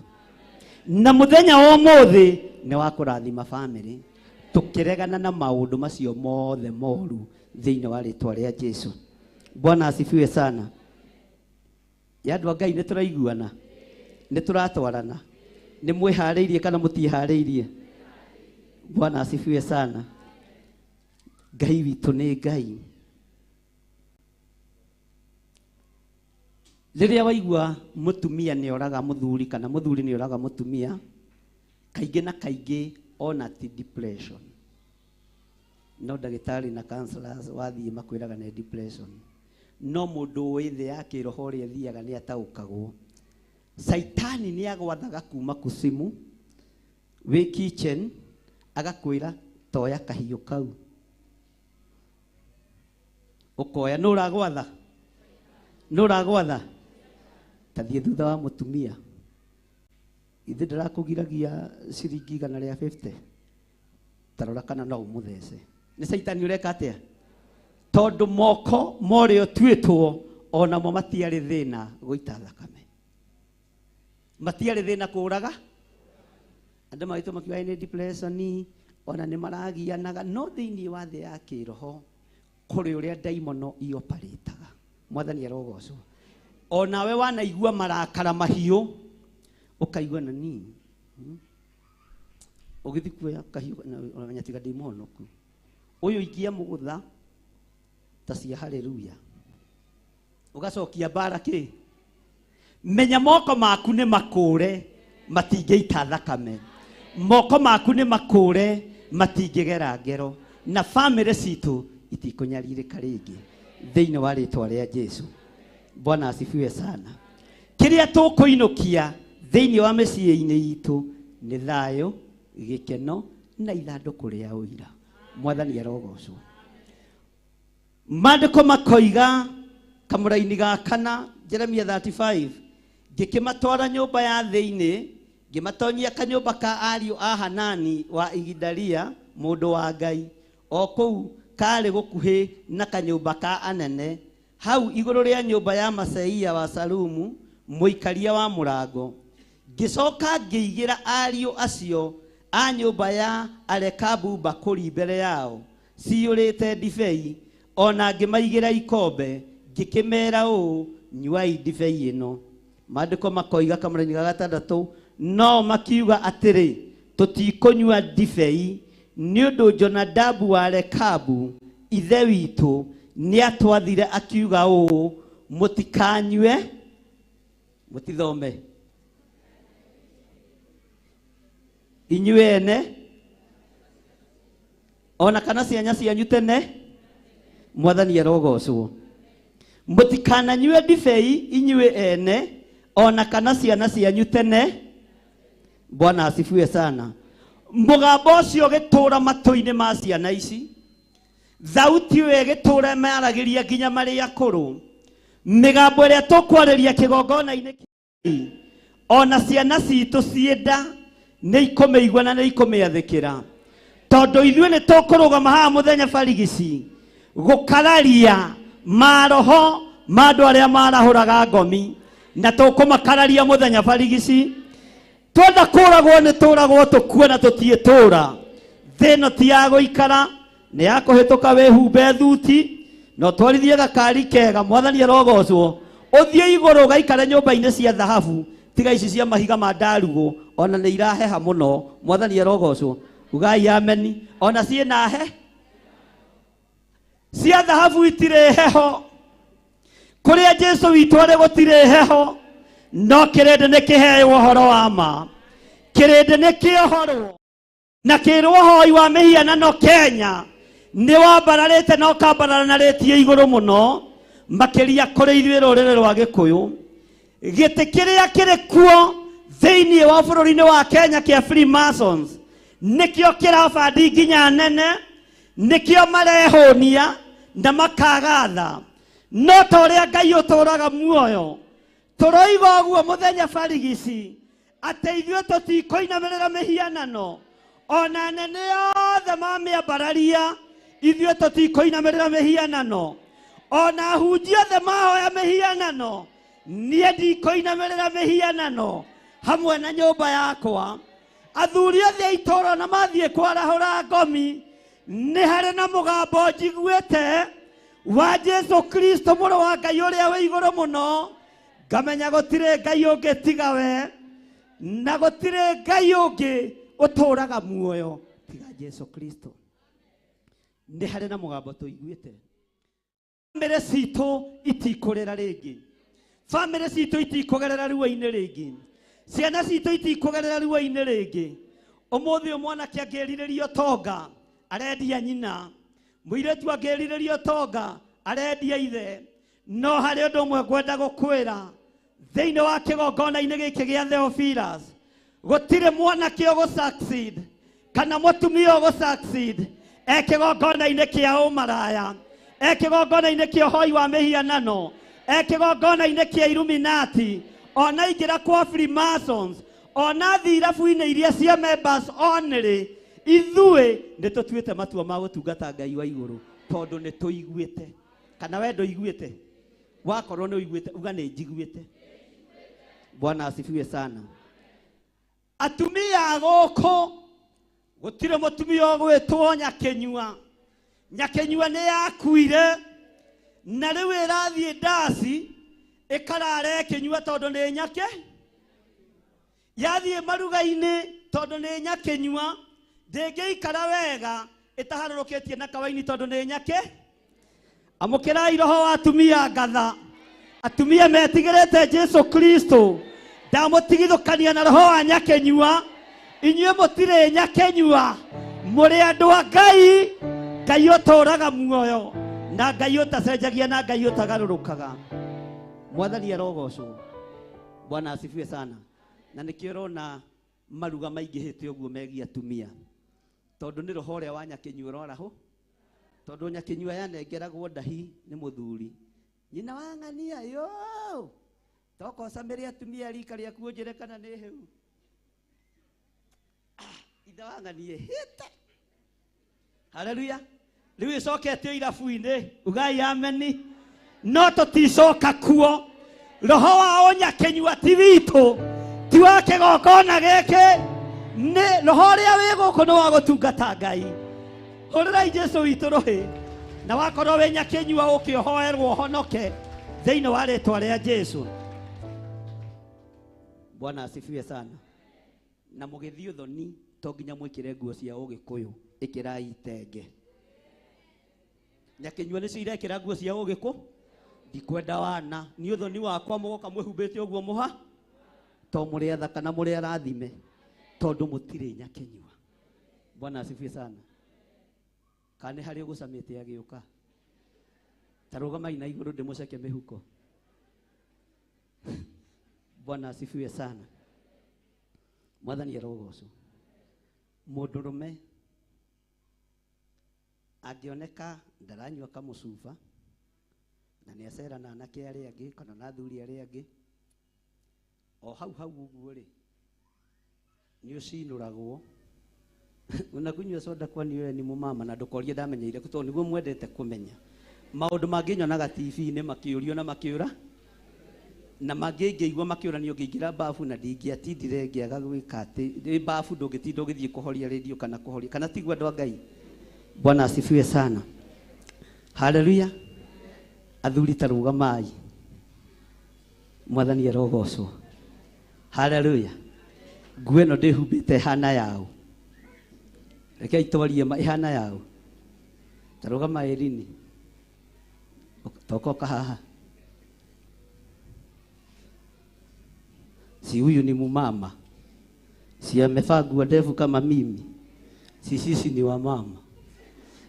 Na mũthenya wa ũmũthĩ nĩ wa kũrathima famĩlĩ tũkĩregana na maũndũ macio mothe moru thĩinĩ wa rĩtwa rĩa Jesu. Bwana asifiwe sana. Ya andũ a Ngai nĩ tũraiguana, nĩ tũratwarana, nĩ mwĩharĩirie kana mũtiharĩirie? Bwana asifiwe sana. Ngai witũ nĩ Ngai. Rĩrĩa waigua mũtumia nĩ oraga mũthuri kana mũthuri nĩ oraga mũtumia, kaingĩ na kaingĩ ona ti depression. No ndagĩtarĩ na counselors wathiĩ makwĩraga nĩ depression. No mũndũ ũĩ thĩ ya kĩroho ũrĩa ĩthiaga nĩ ataũkagwo. Saitani nĩ agwathaga kuma kusimu wĩ kitchen agakwĩra toya kahiũ kau. Ũkoya nũ ũragwatha? Nũ ũragwatha? Tathiĩ thutha wa mũtumia. Ithe ndĩrakũgiragia ciringi 150. Tarora kana no ũmũthece. Nĩ Saitani ũreka atĩa? Tondũ moko morĩa ũtuĩtwo onamo matiarĩ thĩna gũita thakame. Matiarĩ thĩna kũraga. Andũ maitũ makiuga nĩ depression ona nĩ maragianaga, no thĩinĩ wa thĩ ya kĩroho kũrĩ ũrĩa ndaimono ioparĩtaga. Mwathani arogocwo. Onawe wanaigua marakara mahiũ ũkaigua na ni ũgĩthiĩ kuoya kahiũ ũramenya tiga ndĩ mũhonoku. Ũyũ ingia mũgũtha ta cia haleluya. Ũgacokia mbara kĩ? Menya moko maku nĩ makũre matingĩita thakame. Moko maku nĩ makũre matingĩgera ngero. Na famĩlĩ citũ itikũnyarirĩka rĩngĩ thĩinĩ wa rĩtwa rĩa Jesu. Bwana asifiwe sana. Kĩrĩa tũkũinũkia thĩinĩ wa mĩciĩ-inĩ itũ nĩ thayũ, gĩkeno na ithandũkũ rĩa ũira. Mwathani arogocwo. Maandĩko makoiga kamũraini ga kana Jeremia 35, ngĩkĩmatwara nyũmba ya thĩinĩ, ngĩmatonyia kanyũmba ka ariũ a Hanani wa Igidalia mũndũ wa Ngai, o kũu karĩ gũkuhĩ na kanyũmba ka anene, hau igũrũ rĩa nyũmba ya Maseia wa Salumu mũikaria wa mũrango. Ngĩcoka ngĩigĩra ariũ acio a nyũmba ya Arekabu mbakũri mbere yao ciyũrĩte ndibei, ona ngĩmaigĩra ikombe, ngĩkĩmera ũũ, nyuai ndibei ĩno. Maandĩko makoiga kamũraini ga gatandatũ, no makiuga atĩrĩ, tũtikũnyua ndibei, Nĩ ũndũ Jonadabu wa Rekabu ithe witũ nĩatwathire akiuga ũũ, mũtikanyue, mũtithome inyuĩ ene ona kana ciana cianyu tene. Mwathani arogocwo. Mũtikananyue ndibei inyuĩ ene ona kana ciana cianyu tene. Bwana asifiwe sana. Mũgambo ũcio ũgĩtũũra matũ-inĩ ma ciana ici, thauti ĩyo ĩgĩtũũra maragĩria nginya marĩ akũrũ. Mĩgambo ĩrĩa tũkwarĩria kĩgongona-inĩ kĩa ona ciana citũ ciĩ nda nĩ ikũmĩigua na nĩ ikũmĩathĩkĩra, tondũ ithuĩ nĩ tũkũrũgama haha mũthenya barigici gũkararia maroho ma andũ arĩa marahũraga ngomi, na tũkũmakararia mũthenya barigici. Twenda kũragwo nĩ tũragwo, tũkue na tũtiĩtũra. Thĩ ĩno ti ya gũikara, nĩ ya kũhĩtũka. Wĩhumbe thuti na ũtwarithie gakari kega. Mwathani arogocwo. Ũthiĩ igũrũ ũgaikare nyũmba-inĩ cia thahabu, tiga ici cia mahiga ma ndarugũ, ona nĩ iraheha mũno. Mwathani arogocwo. Ugai ameni. Ona ciĩna he cia thahabu itirĩ heho. Kũrĩa Jesu witũ arĩ gũtirĩ heho. No kĩrĩndĩ nĩ kĩheo ũhoro wa ma, kĩrĩndĩ nĩ kĩohorwo na kĩrwo ũhoi wa mĩhianano Kenya nĩ wambararĩte na ũkambaranarĩtie igũrũ mũno, makĩria kũrĩ ithuĩ rũrĩrĩ rwa Gĩkũyũ. Gĩtĩ kĩrĩa kĩrĩ kuo thĩinĩ wa bũrũri-inĩ wa Kenya kĩa Freemasons nĩkĩo kĩrabandi nginya nene, nĩkĩo marehũnia na makagatha. No ta ũrĩa Ngai ũtũũraga muoyo, tũroiga ũguo mũthenya barigici atĩ ithuĩ tũtikũinamĩrĩra mĩhianano, ona nene othe mamĩambararia, ithuĩ tũtikũinamĩrĩra mĩhianano, ona ahunjia othe mahoya mĩhianano, niĩ ndikũinamĩrĩra mĩhianano hamwe na nyũmba yakwa. Athuri othe a itũũra na mathiĩ kwarahũra ngomi, nĩ harĩ na mũgambo njiguĩte wa Jesu Kristo mũrũ wa Ngai ũrĩa wĩ igũrũ mũno, ngamenya gũtirĩ Ngai ũngĩ tiga we, na gũtirĩ Ngai ũngĩ ũtũũraga muoyo tiga Jesu Kristo. Nĩ harĩ na mũgambo tũiguĩte. Bamĩrĩ citũ itikũrĩra rĩngĩ, bamĩrĩ citũ itikũgerera ruo-inĩ rĩngĩ, ciana citũ itikũgerera ruo-inĩ rĩngĩ. Ũmũthĩ ũyũ mwanake angĩrirĩria ũtonga arendia nyina, mũirĩtu angĩrirĩria ũtonga arendia ithe. No harĩ ũndũ ũmwe ngwenda gũkwĩra thĩinĩ wa kĩgongona-inĩ gĩkĩ gĩa Theophilus, gũtirĩ mwanake ũgũ succeed kana mũtumia ũgũ succeed e kĩgongona-inĩ kĩa ũmaraya, e kĩgongona-inĩ kĩa ũhoi wa mĩhianano, e kĩgongona-inĩ kĩa Illuminati, ona ingĩra kwa Freemasons, ona thiĩ irabu-inĩ iria cia members only. Ithuĩ nĩ tũtuĩte matua ma gũtungata Ngai wa igũrũ, tondũ nĩ tũiguĩte. Kana we ndũiguĩte? Wakorwo nĩ ũiguĩte, uga nĩ njiguĩte. Bwana asifiwe sana. Atumia a gũkũ, gũtirĩ mũtumia ũgwĩtwo Nyakĩnyua. Nyakĩnyua nĩ yakuire na rĩu ĩrathiĩ ndaci ĩkarara ĩkĩnyua tondũ nĩ nyake. Yathiĩ maruga-inĩ tondũ nĩ nyakĩnyua, ndĩngĩikara wega ĩtaharũrũkĩtie na kawaini tondũ nĩ nyake. Amũkĩrai roho wa atumia ngatha, atumia metigĩrĩte Jesu Kristo. Ndamũtigithũkania na roho wa nyakĩnyua. Inyuĩ mũtirĩ nyakĩnyua, mũrĩ andũ a Ngai, Ngai ũtũũraga muoyo na Ngai ũtacenjagia na Ngai ũtagarũrũkaga. Mwathani arogocwo. Bwana asifiwe sana. Na nĩkĩo ũrona maruga maingĩhĩte ũguo megiĩ atumia, tondũ nĩ roho ũrĩa wa nyakĩnyua ũrorahũ, tondũ nyakĩnyua yanengeragwo ndahi nĩ mũthuri. Nyina wa ng'ania yo tokoca mĩrĩ atumia rika rĩaku ũnjĩre kana nĩ hĩu. Ithe wa ng'ania hĩte. Haleluya. Rĩu ĩcoketio irabu-inĩ, ugai ameni. No tũticoka kuo. Roho wa ũnyakĩnyua ti witũ, ti wa kĩgongona gĩkĩ, nĩ roho ũrĩa wĩ gũkũ nĩ wa gũtungata Ngai. Hũrĩrai Jesu witũ rũhĩ, na wakorwo wĩ nyakĩnyua ũke ũhoerwo ũhonoke thĩinĩ wa rĩtwa rĩa Jesu. Bwana asifiwe sana. Na mũgĩthiĩ ũthoni to nginya mwĩkĩre nguo cia ũgĩkũyũ. Ĩkĩrai itenge. Nyakinyua nĩcio irekĩra nguo cia ũgĩkũ. Ndikwenda wana. Nĩ ũthoni wakwa mũgoka mwĩhumbĩte ũguo mũha. To mũrĩ athaka na mũrĩ arathime. Tondũ mũtirĩ nyakinyua. Bwana asifiwe sana. Kana nĩ harĩ ũgũcamĩte agĩũka. Ta rũgamai na igũrũ ndĩmũceke mĩhuko. Bwana asifiwe sana. Mwathani arogocwo. Mũndũrũme angĩoneka ndaranyua kamũcuba na nĩ acera na anake arĩa angĩ kana na athuri arĩa angĩ, o hau hau ũguo rĩ, nĩ ũcinũragwo. Unakunywa soda kwani wewe ni mumama na ndũkorie ndamenyeire tondũ nĩguo mwendete kũmenya. Maũndũ mangĩ nyonaga TV-inĩ makĩũrio na makĩũra na mangĩ ngĩigua makĩũranio ngĩingĩra bafu na ndingĩatindire ngĩaga gwĩka atĩ bafu ndũngĩtinda ũgĩthiĩ kũhoria radio kana kũhoria kana tiguo andũ a Ngai. Bwana asifiwe sana. Haleluya. Athuri ta rũgamai. Mwathani arogocwo. Haleluya. Nguo ĩno ndĩhumbĩte ĩhana yaũ. Rekei twarie ma ĩhana yaũ. Ta rũgamai Rini. Tokoka haha. Si huyu ni mumama. Si amevaa nguo ndefu kama mimi. Si sisi ni wamama.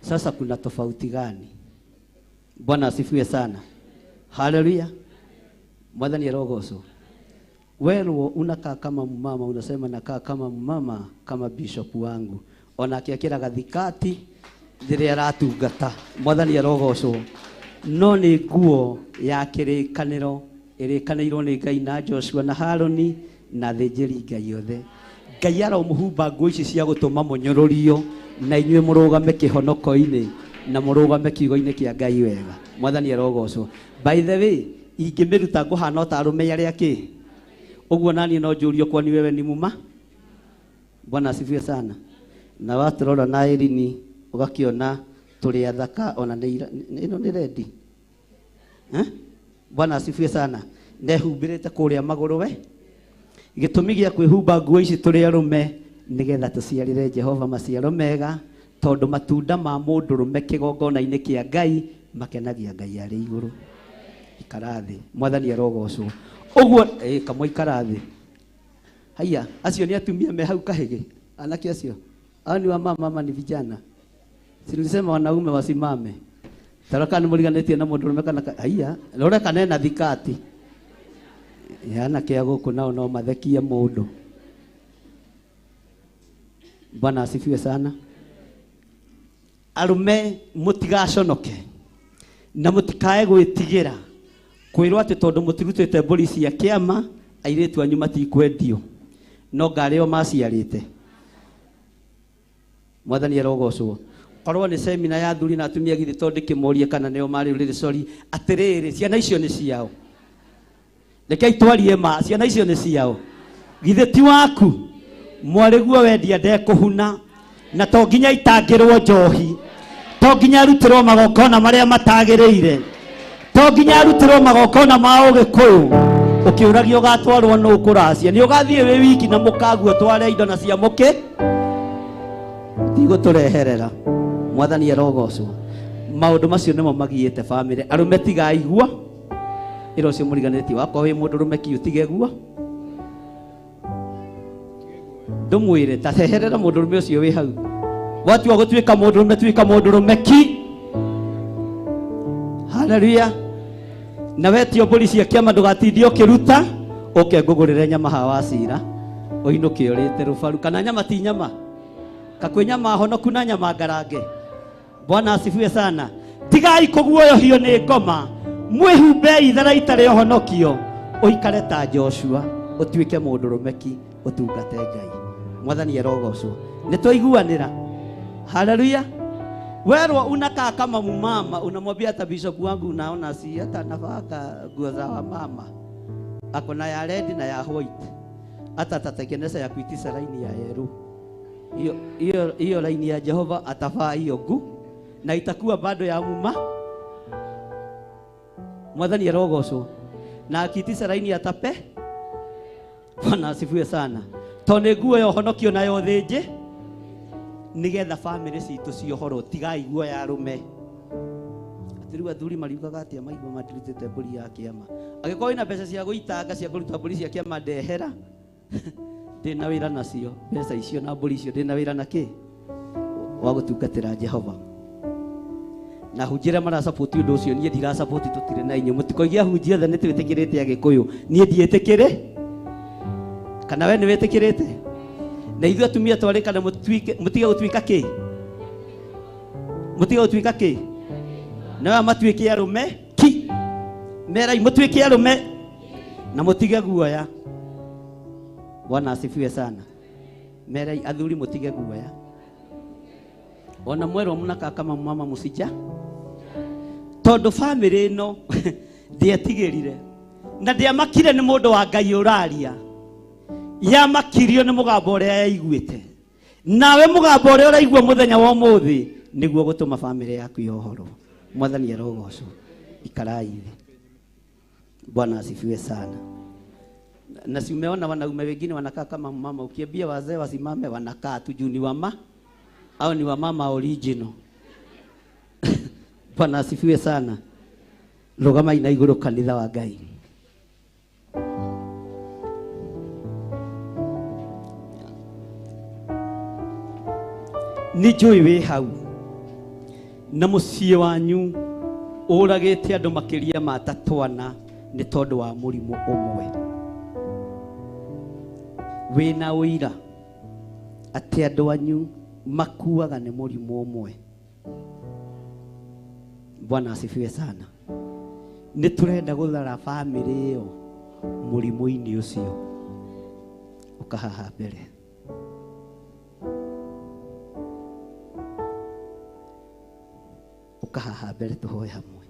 Sasa kuna tofauti gani? Bwana asifiwe sana. Haleluya. Mwathani arogocwo. Wewe unakaa kama mumama, unasema nakaa kama mumama kama bishop wangu. Onake akĩraga thikati rĩrĩa aratungata. Mwathani arogocwo. No nĩ nguo ya kĩrĩkanĩro ĩrĩkanĩirwo nĩ Ngai na Joshua na Haroni na thĩnjĩri Ngai othe. Ngai aromũhumba nguo ici cia gũtũma mũnyũrũrio na inyuĩ mũrũgame kĩhonoko-inĩ na mũrũgame kiugo-inĩ kĩa Ngai wega. Mwathani arogocwo. By the way, ingĩmĩruta ngũhana ta arũme arĩa kĩ ũguo naniĩ no njũrio kwani wewe ni muma. Bwana asifiwe sana. Na watũrora na Irini ũgakĩona tũrĩ athaka ona nĩ ĩno nĩ rendi. Bwana asifiwe sana. Ndehumbĩrĩte kũrĩa magũrũ we. Gĩtũmi gĩa kwĩhumba nguo ici tũrĩ arũme nĩgetha tũciarĩre Jehova maciaro mega, tondũ matunda ma mũndũrũme kĩgongona-inĩ kĩa Ngai makenagia Ngai arĩ igũrũ. Ikara thĩ. Mwathani arogocwo. Ũguo kamwe ikara thĩ. Haiya, acio nĩ atumia me hau kahĩgĩ. Anake acio. Hao ni wamama ama ni vijana? Si nilisema wanaume wasimame. Taraka nĩ mũriganĩtie na mũndũrũme kana haiya, rora kana ena thikati. Anake a gũkũ nao no mathekie mũndũ. Bwana asifiwe sana. Arũme mũtigaconoke na mũtikae gwĩtigĩra kwĩrwo atĩ tondũ mũtirutĩte mbũri cia kĩama airĩtu anyu matikwendio no ngarĩ o maciarĩte. Mwathani arogocwo. Korwo nĩ semina ya athuri na atumia githĩ to ndĩkĩmorie kana nĩo marĩ rũrĩrĩ sorry atĩrĩrĩ ciana icio nĩ ciao. Rekei twarie ma ciana icio nĩ ciao. Githĩ ti waku mwarĩguo wendia ndekũhuna na to nginya itangĩrwo njohi, to nginya arutĩrwo magongona marĩa matagĩrĩire, to nginya arutĩrwo magongona ma ũgĩkũyũ. Ũkĩũragio ũgatwarwo nũ kũracia nĩ ũgathiĩ wĩ wiki na mũkaguo tware indo na cia mũkĩ tigũtũreherera. Mwathani arogocwo. Maũndũ macio nĩmo magiĩte bamĩrĩ. Arũme tigaigua ĩra ũcio mũriganĩtie wakwa wĩ mũndũrũme ki ũtige guo ndũmwĩre ta heherera mũndũrũme ũcio wĩ hau. Watua gũtuĩka mũndũrũme tuĩka mũndũrũme ki. Haleluya. Na wetio mbũri cia kĩama ndũgatindie ũkĩruta ũke ngũgũrĩre nyama haha wacira ũinũke ũrĩte rũbaru kana nyama ti nyama kakwĩ nyama honoku na nyama ngarange. Bwana asifiwe sana. Tigai kũguoyohio nĩ ngoma, mwĩhumbei itharaita rĩa ũhonokio, ũikare ta Joshua, ũtuĩke mũndũrũme ki, ũtungate Ngai. Mwathani arogocwo. Nĩ twaiguanĩra. Haleluya. Werwo unakaa kama mumama, unamwambia hata bishop wangu unaona si hata anavaa nguo za wamama. Ako na ya red na ya white. Hata atatengeneza ya kuitisha laini ya yellow. Hiyo hiyo laini ya Jehova atavaa hiyo ngu na itakuwa bado ya muma. Mwathani arogocwo. Na akiitisha laini atape. Bwana asifiwe sana. Tondũ nĩ nguo ya ũhonokio na ya ũthĩnjĩ. Nigetha family citũ ciohorwo tigai guoya arũme. Atĩ rĩu athuri mariugaga atĩa maigua matirutĩte mbũri ya kĩama. Angĩkorwo wĩna mbeca cia gũitanga cia kũruta mbũri cia kĩama ndehera. Ndĩna wĩra nacio mbeca icio na mbũri icio ndĩna wĩra na kĩ wa gũtungatĩra Jehova. Na hunjĩre marasapoti ũndũ ũcio niĩ ndirasapoti tũtirĩ na inyuĩ mũtikoige ahunjia othe nĩ twĩtĩkĩrĩte Agĩkũyũ niĩ ndiĩtĩkĩrĩ kana we nĩ wĩtĩkĩrĩte na ithuĩ atumia twarĩ kana mũtige gũtuĩka kĩ mũtige gũtuĩka kĩ na aya matuĩke arũme ki merai mũtuĩke arũme na mũtige guoya. Bwana asifiwe sana. Merai athuri mũtige guoya ona mwerwo mnakaa kama mama musija tondu family ino ndietigirire na ndiamakire ni mundu wa Ngai uraria yamakirio ni mugambo uria yaiguite nawe mugambo uria uraigua muthenya wa umuthi niguo gutuma family yaku yohorwo. Mwathani arogocwo. Ikarai thi. Bwana asifiwe sana. Na si umeona wanaume wengine wanakaa kama mama, ukiambia wazee wasimame wanakaa tu juu ni wama au ni wamama original. Bwana asifiwe sana. Rugama ina iguru kanitha wa Ngai. Nĩ njũĩ wĩ hau na mũciĩ wanyu ũragĩte andũ makĩria ma tatwana nĩ tondũ wa mũrimũ ũmwe. Wĩna ũira atĩ andũ anyu makuaga nĩ mũrimũ ũmwe. Bwana asifiwe sana. Nĩ tũrenda gũthara famĩlĩ ĩyo mũrimũ-inĩ ũcio ũkahaha mbere. Ũkahaha mbere tũhoe hamwe.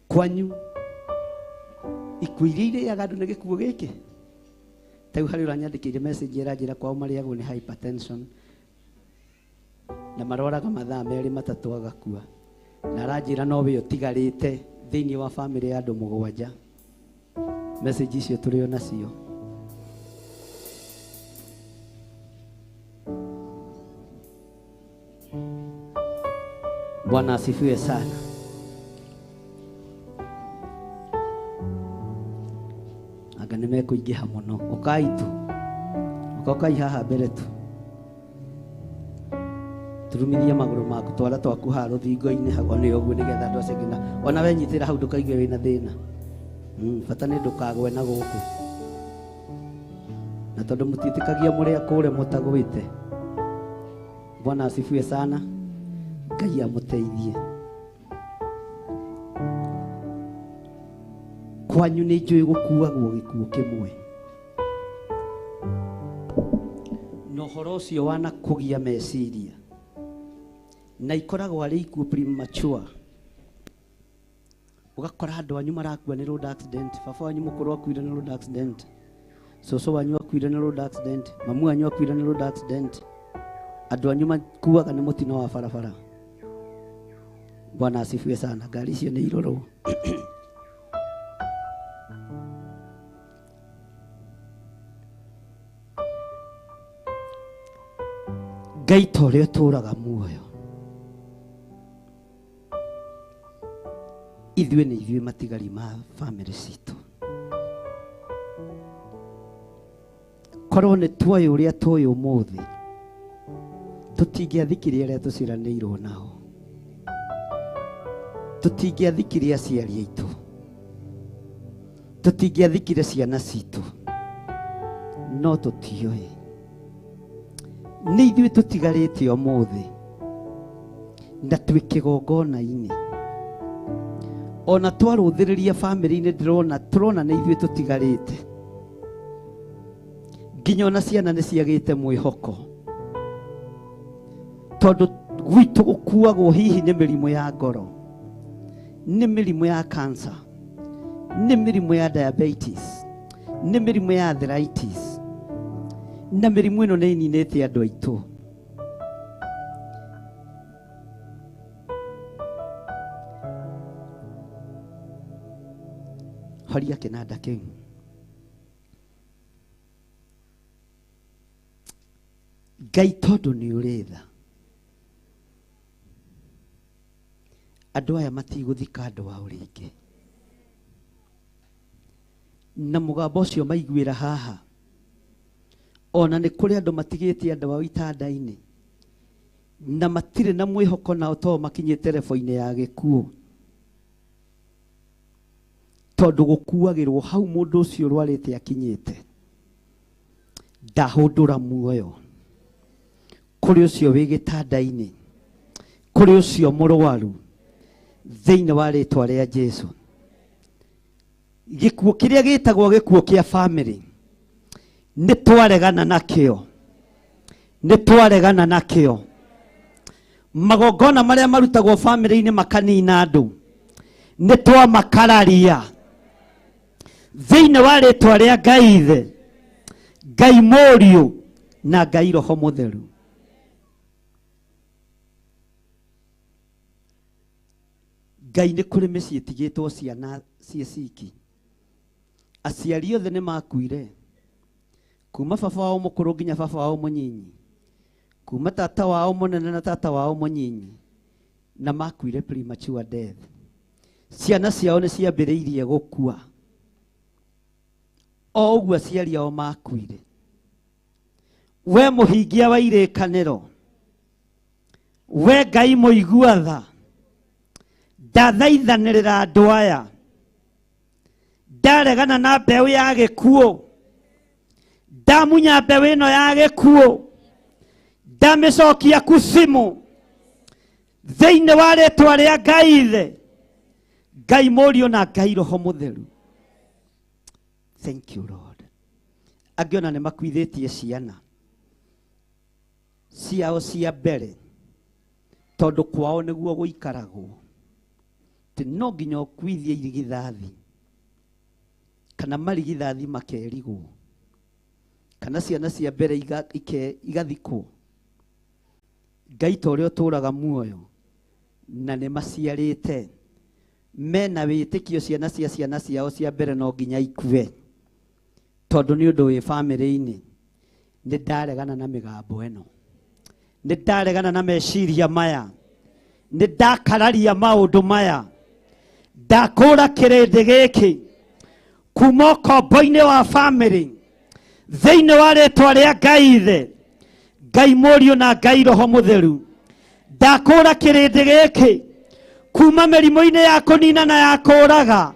Kwanyu ikuũ iria irĩaga andũ nĩ gĩkuũ gĩkĩ. Ta rĩu harĩ ũranyandĩkĩire message ĩranjĩra kwao marĩagwo nĩ hypertension na marwaraga mathaa merĩ matatũ agakua na aranjĩra no we ũtigarĩte thĩinĩ wa famĩlĩ ya andũ mũgwanja. Message icio tũrĩ o nacio. Bwana asifiwe sana. Anga nĩ mekũingĩha mũno. Ũkai tu. Ũkai haha mbere tu. Turumithia magũrũ maku twara twaku haha rũthingo-inĩ hau nĩ ũguo nĩgetha andũ acio nginya ona we nyitĩra hau ndũkaigue wĩna thĩna. Bata nĩ ndũkagwe na gũkũ. Na tondũ mũtiĩtĩkagia mũrĩa kũre mũtagwĩte. Bwana asifiwe sana. Ngai amũteithie. Kwanyu nĩ njũĩ gũkuagwo gĩkuũ kĩmwe na ũhoro ũcio wanakũgia meciria na ikoragwo arĩ ikuũ premature. Ũgakora andũ anyu marakua nĩ road accident, baba wanyu mũkũrũ akuire nĩ road accident, cũcũ wanyu akuire nĩ road accident, mamu wanyu akuire nĩ road accident, andũ anyu makuaga nĩ mũtino wa barabara. Bwana asifiwe sana. Ngari icio nĩ irorwo. Ngai ta ũrĩa ũtũũraga muoyo ithuĩ nĩ ithuĩ matigari ma famĩlĩ citũ. Korwo nĩ tuoĩ ũrĩa tũĩ ũmũthĩ tũtingĩathikirie arĩa tũciaranĩirwo nao, tũtingĩathikirie aciari aitũ, tũtingĩathikire ciana citũ, no tũtiũĩ. Nĩ ithuĩ tũtigarĩte ũmũthĩ na twĩ kĩgongona-inĩ. Ona twarũthĩrĩria famĩlĩ-inĩ ndĩrona tũrona nĩ ithuĩ tũtigarĩte. Nginya ona ciana nĩ ciagĩte mwĩhoko tondũ gwitũ gũkuagwo hihi nĩ mĩrimũ ya ngoro, nĩ mĩrimũ ya cancer, nĩ mĩrimũ ya diabetes, nĩ mĩrimũ ya arthritis, na mĩrimũ ĩno nĩ ĩninĩte andũ aitũ. Horia kĩnanda kĩu. Ngai tondũ nĩ ũrĩ tha, andũ aya matigũthika andũ ao rĩngĩ. Na mũgambo ũcio maiguĩra haha, ona nĩ kũrĩ andũ matigĩtie andũ ao itanda-inĩ na matirĩ na mwĩhoko nao tondũ makinyĩte rebo-inĩ ya gĩkuũ, tondũ gũkuagĩrwo hau mũndũ ũcio ũrwarĩte akinyĩte. Ndahũndũra muoyo kũrĩ ũcio wĩ gĩtanda-inĩ, kũrĩ ũcio mũrwaru, thĩinĩ wa rĩtwa rĩa Jesu. Gĩkuũ kĩrĩa gĩtagwo gĩkuũ kĩa family nĩ twaregana nakĩo, nĩ twaregana nakĩo. Magongona marĩa marutagwo family-inĩ makanina andũ nĩ twamakararia thĩinĩ wa rĩtwa rĩa Ngai Ithe, Ngai Mũriũ na Ngai Roho Mũtheru. Ngai nĩ kũrĩ mĩciĩ ĩtigĩtwo ciana ciĩ ciki, aciari othe nĩ makuire, kuma baba wao mũkũrũ nginya baba wao mũnyinyi, kuma tata wao mũnene na tata wao mũnyinyi, na makuire premature death. Ciana ciao nĩ ciambĩrĩirie gũkua o ũguo aciari ao makuire. We mũhingia wa irĩkanĩro, we Ngai mũigua tha, ndathaithanĩrĩra andũ aya, ndaregana na mbeũ ya gĩkuũ, ndamunya mbeũ ĩno ya gĩkuũ, ndamĩcokia kucimu thĩinĩ wa rĩtwa rĩa Ngai Ithe, Ngai Mũriũ na Ngai Roho Mũtheru. Thank you Lord. Angĩ ona nĩ makuithĩtie ciana ciao cia mbere tondũ kwao nĩguo gũikaragwo, atĩ no nginya ũkuithie irigithathi kana marigithathi makerigwo kana ciana cia mbere igathikwo. Ngai ta ũrĩa ũtũũraga muoyo na nĩ maciarĩte mena wĩtĩkio ciana cia ciana ciao cia mbere no nginya ikue, tondũ nĩ ũndũ wĩ bamĩrĩ-inĩ. Nĩ ndaregana na mĩgambo ĩno, nĩ ndaregana na meciria maya, nĩ ndakararia maũndũ maya, ndakũra kĩrĩndĩ gĩkĩ kuma ũkombo-inĩ wa bamĩrĩ thĩinĩ wa rĩtwa rĩa Ngai Ithe, Ngai Mũriũ na Ngai Roho Mũtheru. Ndakũra kĩrĩndĩ gĩkĩ kuma mĩrimũ-inĩ ya kũnina na ya kũũraga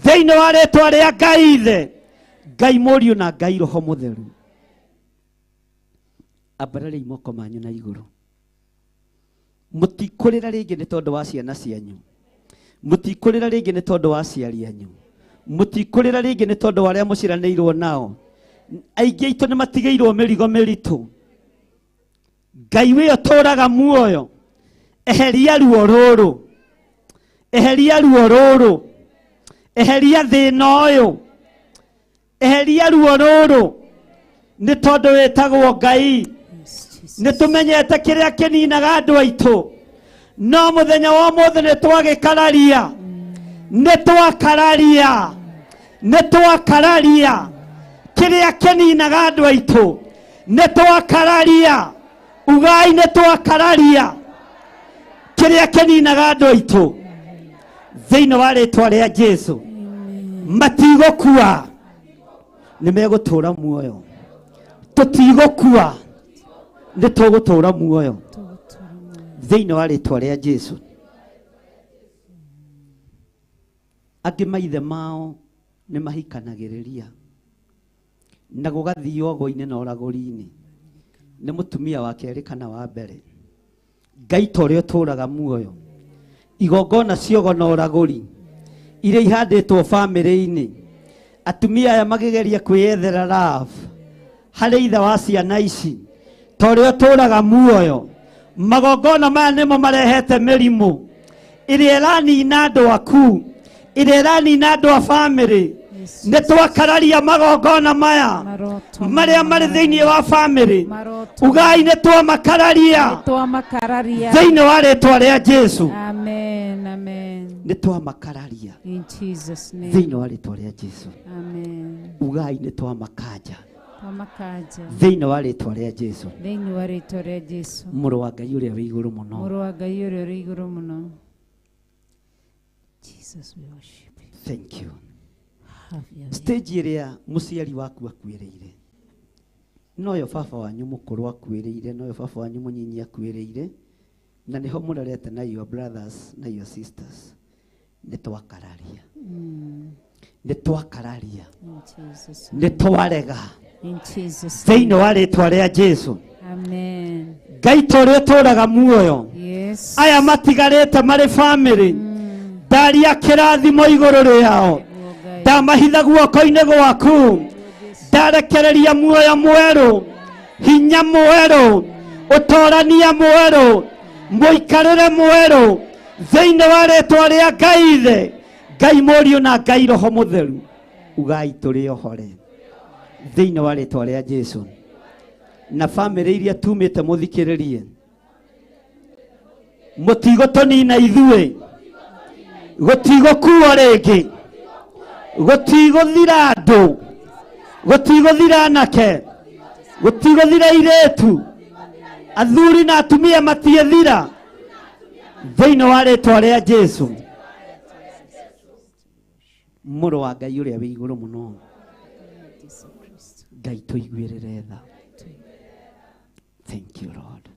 thĩinĩ wa rĩtwa rĩa Ngai Ithe, Ngai Mũriũ na Ngai Roho Mũtheru. Ambarariai moko manyu na igũrũ. Mũtikũrĩra rĩngĩ nĩ tondũ wa ciana cianyu, mũtikũrĩra rĩngĩ nĩ tondũ wa aciari anyu, mũtikũrĩra rĩngĩ nĩ tondũ wa arĩa mũciaranĩirwo nao. Aingĩ aitũ nĩ matigĩirwo mĩrigo mĩritũ. Ngai wĩ ũtũũraga muoyo, eheria ruo rũrũ, eheria ruo rũrũ, eheria thĩna ũyũ, eheria ruo rũrũ, nĩ tondũ wĩtagwo Ngai. Nĩ tũmenyete kĩrĩa kĩninaga andũ aitũ, no mũthenya wa ũmũthĩ nĩ twagĩkararia, nĩ twakararia, nĩ twakararia kĩrĩa kĩninaga andũ aitũ, nĩ twakararia. Ugai nĩ twakararia kĩrĩa kĩninaga andũ aitũ thĩinĩ wa rĩtwa rĩa Jesu. Matigũkua, nĩ megũtũũra muoyo. Tũtigũkua, nĩ tũgũtũũra muoyo thĩinĩ wa rĩtwa rĩa Jesu. Angĩ maithe mao nĩ mahikanagĩrĩria na gũgathiĩ ogo-inĩ na ũragũri-inĩ nĩ mũtumia wa kerĩ kana wa mbere. Ngai ta ũrĩa ũtũũraga muoyo, igongona ciogo na ũragũri iria ihandĩtwo bamĩrĩ-inĩ, atumia aya makĩgeria kwĩyethera love harĩ ithe wa ciana ici, ta ũrĩa ũtũũraga muoyo, magongona maya nĩmo marehete mĩrimũ ĩrĩa ĩranina andũ aku, ĩrĩa ĩranina andũ a bamĩrĩ. Nĩ twakararia magongona maya marĩa marĩ thĩinĩ wa bamĩrĩ. Ugai nĩ twamakararia thĩinĩ wa rĩtwa rĩa Jesu. Amen, amen. Nĩ twamakararia In Jesus name. thĩinĩ wa rĩtwa rĩa Jesu. Amen. Ugai nĩ twamakanja. Twamakanja. Thĩinĩ wa rĩtwa rĩa Jesu. Thĩinĩ wa rĩtwa rĩa Jesu. Mũrũ wa Ngai ũrĩa wĩ igũrũ mũno. Mũrũ wa Ngai ũrĩa ũrĩ igũrũ mũno. Jesus, we worship you. Thank you. Have your way. Stage ĩrĩa mũciari waku akuĩrĩire noyo baba wanyu mũkũrũ akuĩrĩire, noyo baba wanyu mũnyinyi akuĩrĩire, na nĩho mũrerete na your brothers na your sisters. Nĩ twakararia. Nĩ twakararia. In Jesus. Nĩ twarega. In Jesus. Thĩinĩ wa rĩtwa rĩa Jesu. Amen. Ngai ta ũrĩa ũtũũraga muoyo. Yes. Aya matigarĩte marĩ family. Ndaria kĩrathimo igũrũ rĩao. Ndamahitha guoko-inĩ gwaku. Ndarekereria muoyo mwerũ, hinya mwerũ, ũtorania mwerũ, mũikarĩre mwerũ thĩinĩ wa rĩtwa rĩa Ngai Ithe, Ngai Mũriũ na Ngai Roho Mũtheru. Ugai tũrĩ ohore thĩinĩ wa rĩtwa rĩa Jesu. Na famĩlĩ iria tumĩte mũthikĩrĩrie, mũtigũtũnina ithuĩ, gũtigũkuo rĩngĩ, gũtigũthira andũ, gũtigũthira anake, gũtigũthira airĩtu, athuri na atumia matiethira thĩinĩ wa rĩtwa rĩa Jesu. Mũrũ wa Ngai ũrĩa wĩ igũrũ mũno, Ngai tũiguĩrĩre tha. Thank you Lord.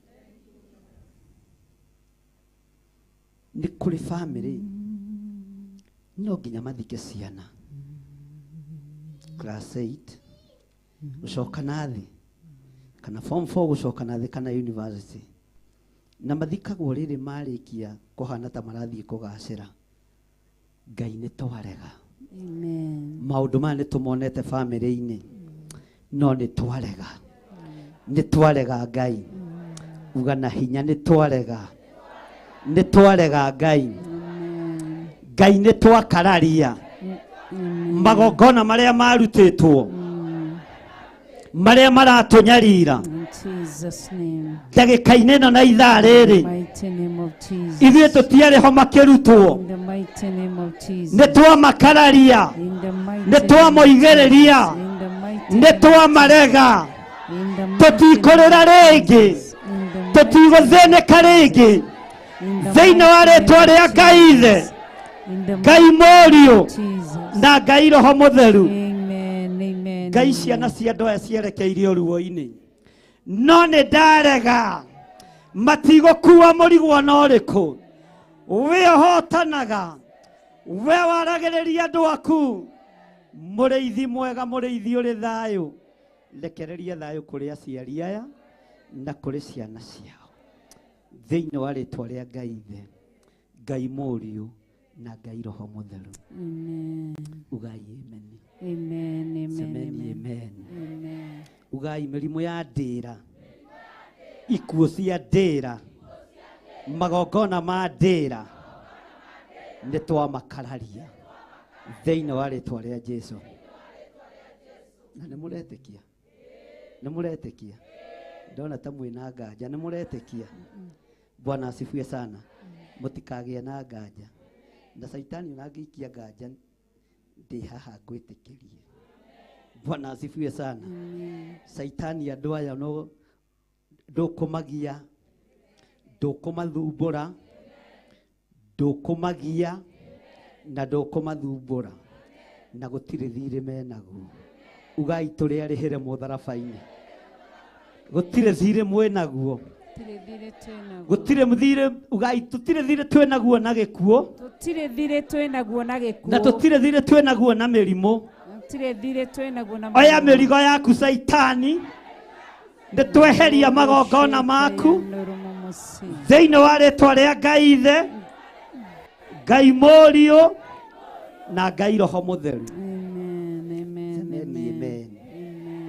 Nĩ kũrĩ famĩlĩ no nginya mathike ciana class 8 gũcoka na thĩ, kana form 4 gũcoka na thĩ, kana university, na mathikagwo rĩrĩ marĩkia kũhana ta marathiĩ kũgacĩra. Ngai nĩ twarega. Amen. Maũndũ maya nĩ tũmonete famĩlĩ-inĩ, no nĩ twarega. Nĩ twarega Ngai. Uga na hinya nĩ twarega. Nĩ twarega Ngai. Ngai nĩ twakararia magongona marĩa marutĩtwo, marĩa maratũnyarira In Jesus' name. ndagĩka-inĩ ĩno na ithaa rĩrĩ. In the mighty name of Jesus. Ithuĩ tũtiarĩ ho makĩrutwo. In the mighty name of Jesus. Nĩ twamakararia, In the mighty nĩ name of twamoigĩrĩria, Jesus. In the mighty nĩ name of twamarega. In the mighty Tũtikũrĩra rĩngĩ, In the tũtigũthĩnĩka rĩngĩ In the thĩinĩ wa mighty name rĩtwa of rĩa Ngai Ithe, Jesus. In the Ngai mighty Mũriũ name of Jesus. na Ngai Roho Mũtheru. Amen. Amen. Ngai ciana cia andũ aya cierekeirio ruo-inĩ, no nĩ ndarega, matigũkua mũrigo ona ũrĩkũ. We ũhotanaga, we waragĩrĩria andũ aku, mũrĩithi mwega, mũrĩithi ũrĩ thayũ, rekereria thayũ kũrĩ aciari aya na kũrĩ ciana ciao thĩinĩ wa rĩtwa rĩa Ngai Ithe, Ngai Mũriũ na Ngai Roho Mũtheru. Amen. Ugai amen. Amen. Amen. Semeni Amen. amen. Amen. Ugai mĩrimũ ya ndĩra, ikuũ cia ndĩra, magongona ma ndĩra, nĩ twamakararia thĩinĩ wa rĩtwa rĩa Jesu. Na nĩ mũretĩkia? Nĩ mũretĩkia? Ndona ta mwĩna nganja. Nĩ mũretĩkia? Bwana asifiwe sana. Mũtikagĩe na nganja. Na Saitani ona angĩikia nganja, ndĩ haha ngwĩtĩkĩrie. Bwana asifiwe sana. Saitani andũ aya no ndũkũmagia, ndũkũmathumbũra, ndũkũmagia na ndũkũmathumbũra, na gũtirĩ thirĩ menaguo. Ugai tũrĩ arĩhĩre mũtharaba-inĩ. Gũtirĩ thirĩ mwĩnaguo. Gũtirĩ thirĩ twĩnaguo. Gũtirĩ thirĩ, ugai tũtirĩ thirĩ twĩnaguo na gĩkuũ. Tũtirĩ thirĩ twĩnaguo na gĩkuũ. Na tũtirĩ thirĩ twĩnaguo na mĩrimũ. Tũtirĩ thirĩ twĩnaguo na Oya mĩrimũ. mĩrigo yaku Saitani, nĩ tweheria magongona maku thĩinĩ wa rĩtwa rĩa Ngai Ithe, Ngai Mũriũ na Ngai Roho Mũtheru. Amen. Amen. Semeni amen.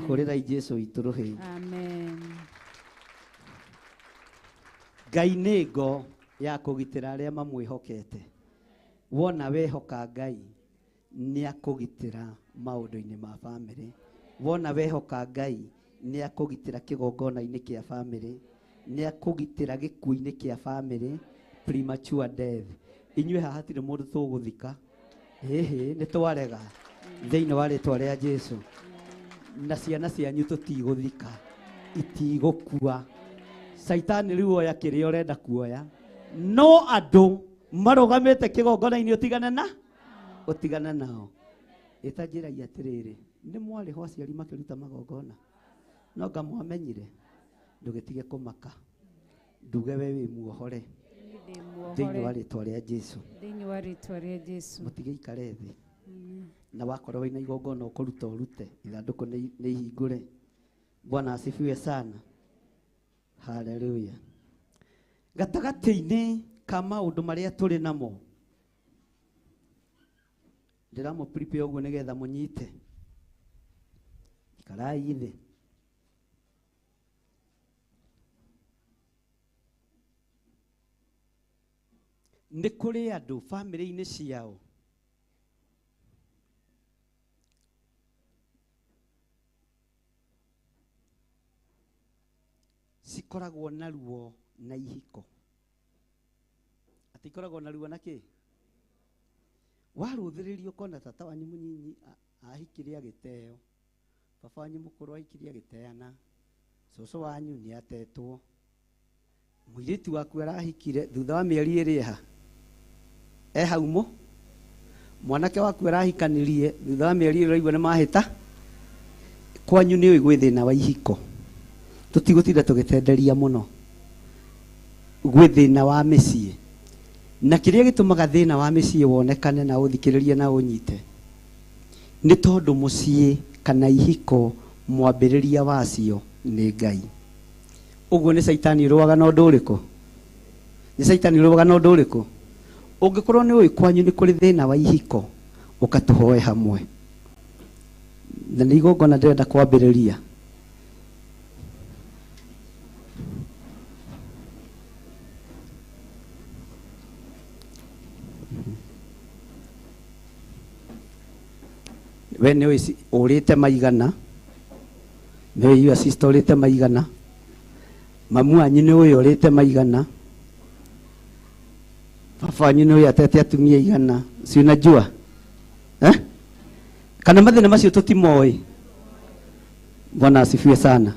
Hũrĩrai Jesu witũ rũhĩ. Amen. Ngai nĩ ngo ya kũgitĩra arĩa mamwĩhokete. Wona wehoka Ngai nĩ akũgitĩra maũndũ-inĩ ma bamĩrĩ. Wona wehoka Ngai nĩ akũgitĩra kĩgongona-inĩ kĩa bamĩrĩ, nĩ akũgitĩra gĩkuũ-inĩ kĩa bamĩrĩ, premature death. Inyuĩ haha hatirĩ mũndũ tũgũthika. Ĩhĩ, nĩ twarega thĩinĩ wa rĩtwa rĩa Jesu. Na ciana cianyu tũtigũthika, itigũkua. Caitani rĩu oya kĩrĩa ũrenda kuoya, no andũ marũgamĩte kĩgongona-inĩ ũtigane na ũtigane nao. Ĩtanjĩragia atĩrĩrĩ, nĩ mwarĩho aciari makĩruta magongona, no nga mwamenyire, ndũgĩtige kũmaka, nduge we wĩ muohore thĩinĩ wa rĩtwa rĩa Jesu. Thĩinĩ wa rĩtwa rĩa Jesu. Mũtige ikare thĩ, na wakorwo wĩna igongona ũkũruta ũrute, ithandũkũ nĩ ihingũre. Bwana asifiwe sana. Haleluya. Gatagatĩ-inĩ ka maũndũ marĩa tũrĩ namo, ndĩramũ prepare ũguo nĩgetha mũnyite. Ikarai thĩ. Nĩ kũrĩ andũ bamĩrĩ-inĩ ciao cikoragwo na ruo na ihiko. Atĩ ikoragwo na ruo na kĩ? Warũthĩrĩrio ũkona tata wanyu mũnyinyi ahikire agĩteo, baba wanyu mũkũrũ ahikire agĩteana, cũcũ wanyu nĩ atetwo, mũirĩtu waku arahikire thutha wa mĩeri ĩrĩ eha e hau mũ, mwanake waku arahikanirie thutha wa mĩeri ĩrĩ ũraigua nĩ mahĩta. Kwanyu nĩ ũĩ gwĩ thĩna wa ihiko, tũtigũtinda tũgĩtenderia mũno, gwĩ thĩna wa mĩciĩ. Na kĩrĩa gĩtũmaga thĩna wa mĩciĩ wonekane na ũthikĩrĩrie na ũnyite nĩ tondũ mũciĩ kana ihiko mwambĩrĩria wacio nĩ Ngai. Ũguo nĩ caitani ũrũaga na ũndũ ũrĩkũ? Nĩ caitani ũrũaga na ũndũ ũrĩkũ? Ũngĩkorwo nĩ ũĩ kwanyu nĩ kũrĩ thĩna wa ihiko, ũka tũhoe hamwe. Na nĩ igongona ndĩrenda kwambĩrĩria. We nĩ ũĩ ũrĩte maigana, nĩ ũĩ your sister ũrĩte maigana, mamu wanyu nĩ ũĩ ũrĩte maigana, baba wanyu nĩ ũĩ atete atumia igana, si unajua? Eh? Kana mathĩna macio tũtimoĩ. Bwana asifiwe sana.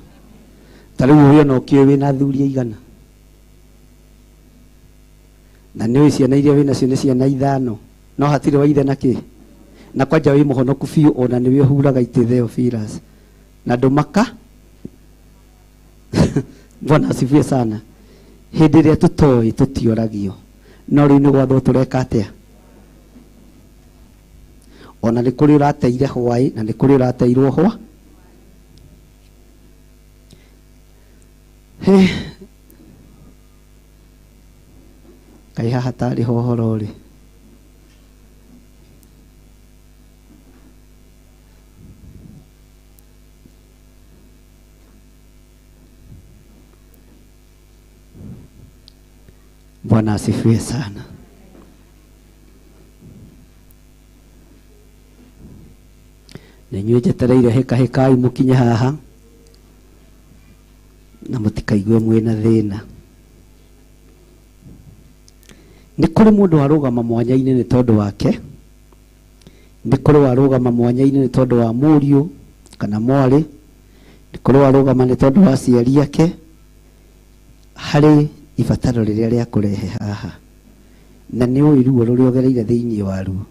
Ta rĩu ũyũ ona ũkĩũĩ wĩna athuri aigana, na nĩ ũĩ ciana iria wĩnacio nĩ ciana ithano, no hatirĩ wa ithe na kĩ? Na kwanja wĩ mũhonoku biũ, ona nĩwe ũhuraga itĩ Theophilus na ndũmaka. Bwana asifiwe sana. Hĩndĩ ĩrĩa tũtoĩ tũtioragio, no rĩu nĩ gwathwo tũreka atĩa? Ona nĩ kũrĩ ũrateire hwaĩ na nĩ kũrĩ ũrateirwo hwa. Kaĩ haha tarĩ ho ũhoro rĩ? Bwana asifiwe sana. Na inyuĩ njetereire hĩka hĩkai mũkinye haha na mũtikaigue mwĩna thĩna. Nĩ kũrĩ mũndũ warũgama mwanya-inĩ nĩ tondũ wake, nĩ kũrĩ warũgama mwanya-inĩ nĩ tondũ wa mũriũ kana mwarĩ, nĩ kũrĩ warũgama nĩ tondũ wa aciari ake, harĩ ibataro rĩrĩa rĩa kũrehe haha. Na nĩ ũĩ ruo rũrĩa ũgereire thĩinĩ waruo.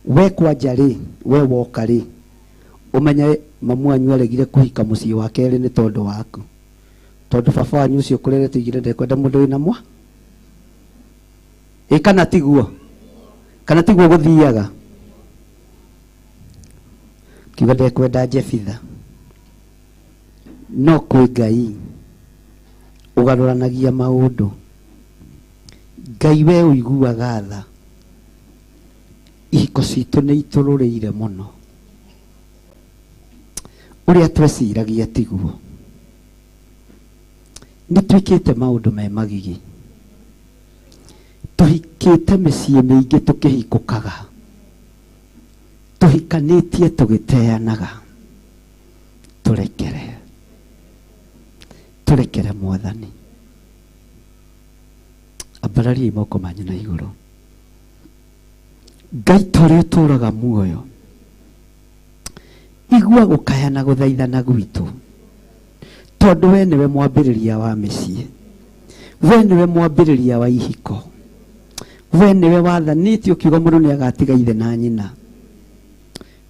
We kwanja rĩ, we woka rĩ, ũmenye mamu wanyu aregire kũhika mũciĩ wa kerĩ nĩ tondũ waku. Tondũ baba wanyu ũcio ũkũrerete oigire ndekwenda mũndũ wĩna mwa. Ĩ kana tiguo? Kana tiguo gũthiaga? Kiuga ndekwenda Jefitha. No kwĩ Ngai ũgarũranagia maũndũ. Ngai we ũiguaga tha. Ihiko citũ nĩ itũrũrĩire mũno. Ũrĩa tweciragia tiguo. Nĩ twĩkĩte maũndũ me magigi. Tũhikĩte mĩciĩ mĩingĩ tũkĩhikũkaga. Tũhikanĩtie tũgĩteanaga. Tũrekere. Tũrekere Mwathani. Ambarariai moko manyu na igũrũ. Ngai ta ũrĩa ũtũũraga muoyo, Igua gũkaya na gũthaithana gwitũ, tondũ we nĩwe mwambĩrĩria wa mĩciĩ, we nĩwe mwambĩrĩria wa ihiko, we nĩwe wathanĩte ũkiuga mũndũ nĩ agatiga ithe na nyina.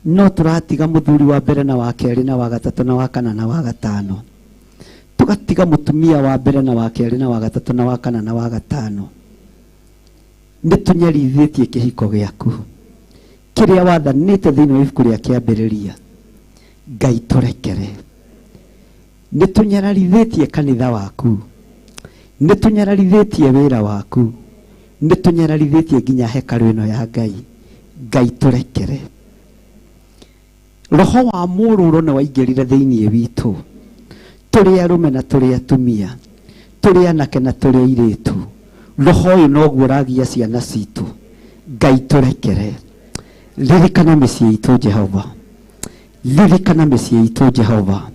No tũratiga mũthuri wa mbere na wa kerĩ na wa gatatũ na wa kana na wa gatano, tũgatiga mũtumia wa mbere na wa kerĩ na wa gatatũ na wa kana na wa gatano. Nĩ tũnyarithĩtie kĩhiko gĩaku kĩrĩa wathanĩte thĩinĩ wa ibuku rĩa kĩambĩrĩria. Ngai tũrekere. Nĩ tũnyararithĩtie kanitha waku, nĩ tũnyararithĩtie wĩra waku, nĩ tũnyararithĩtie nginya hekarũ ĩno ya Ngai. Ngai tũrekere. Roho wa mũrũrũ nĩ waingĩrire thĩinĩ witũ, tũrĩ arũme na tũrĩ atumia, tũrĩ anake na tũrĩ airĩtu. Roho ũyũ noguo ũragia ciana citũ. Ngai tũrekere. Ririkana mĩciĩ itũ Jehova, ririkana mĩciĩ itũ Jehova,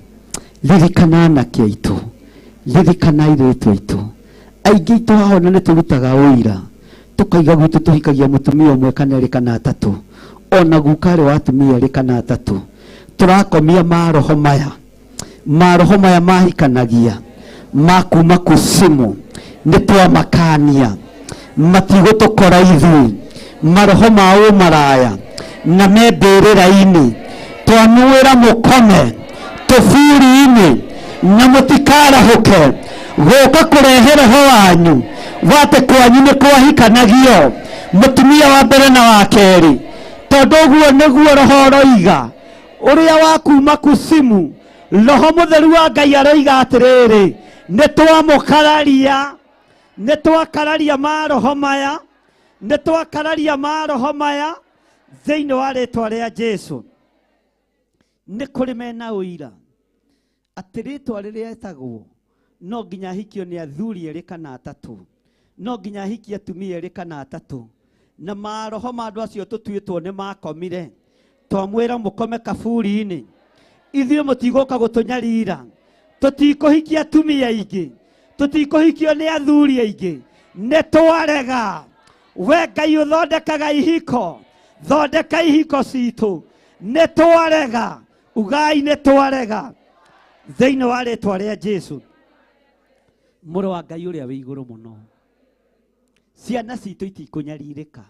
ririkana anake aitũ, ririkana airĩtu aitũ. Aingĩ aitũ haha ona nĩ tũrutaga ũira, tũkaiga gwitũ tũhikagia mũtumia ũmwe kana erĩ kana atatũ, ona guka arĩ wa atumia erĩ kana atatũ. Tũrakomia maroho maya, maroho maya mahikanagia ma kuma kusimu, nĩ twamakania matigũtũkora ithuĩ. Maroho ma ũmaraya na me mbĩrĩra-inĩ, twamwĩra mũkome tũburi-inĩ na mũtikarahũke gũka kũrehe roho wanyu wate kwanyu nĩ kwahikanagio mũtumia wa mbere na wa kerĩ, tondũ ũguo nĩguo roho ũroiga ũrĩa wa kuma kusimu. Roho mũtheru wa Ngai aroiga atĩrĩrĩ, nĩ twamũkararia, nĩ twakararia maroho maya, nĩ twakararia maroho maya thĩinĩ wa rĩtwa rĩa Jesu. Nĩ kũrĩ mena ũira atĩ rĩtwa rĩrĩa etagwo no nginya ahikio nĩ athuri erĩ kana atatũ, no nginya ahikie atumia erĩ kana atatũ, na maroho ma andũ acio tũtuĩtwo nĩ makomire. Twamwĩra mũkome kaburi-inĩ, ithuĩ mũtigũka gũtũnyarira, tũtikũhikia atumia aingĩ, tũtikũhikio nĩ athuri aingĩ, nĩ twarega. We Ngai ũthondekaga ihiko, thondeka ihiko citũ, nĩ twarega. Ugai nĩ twarega thĩinĩ wa rĩtwa rĩa Jesu. Mũrũ wa Ngai ũrĩa wĩ igũrũ mũno, ciana citũ itikũnyarirĩka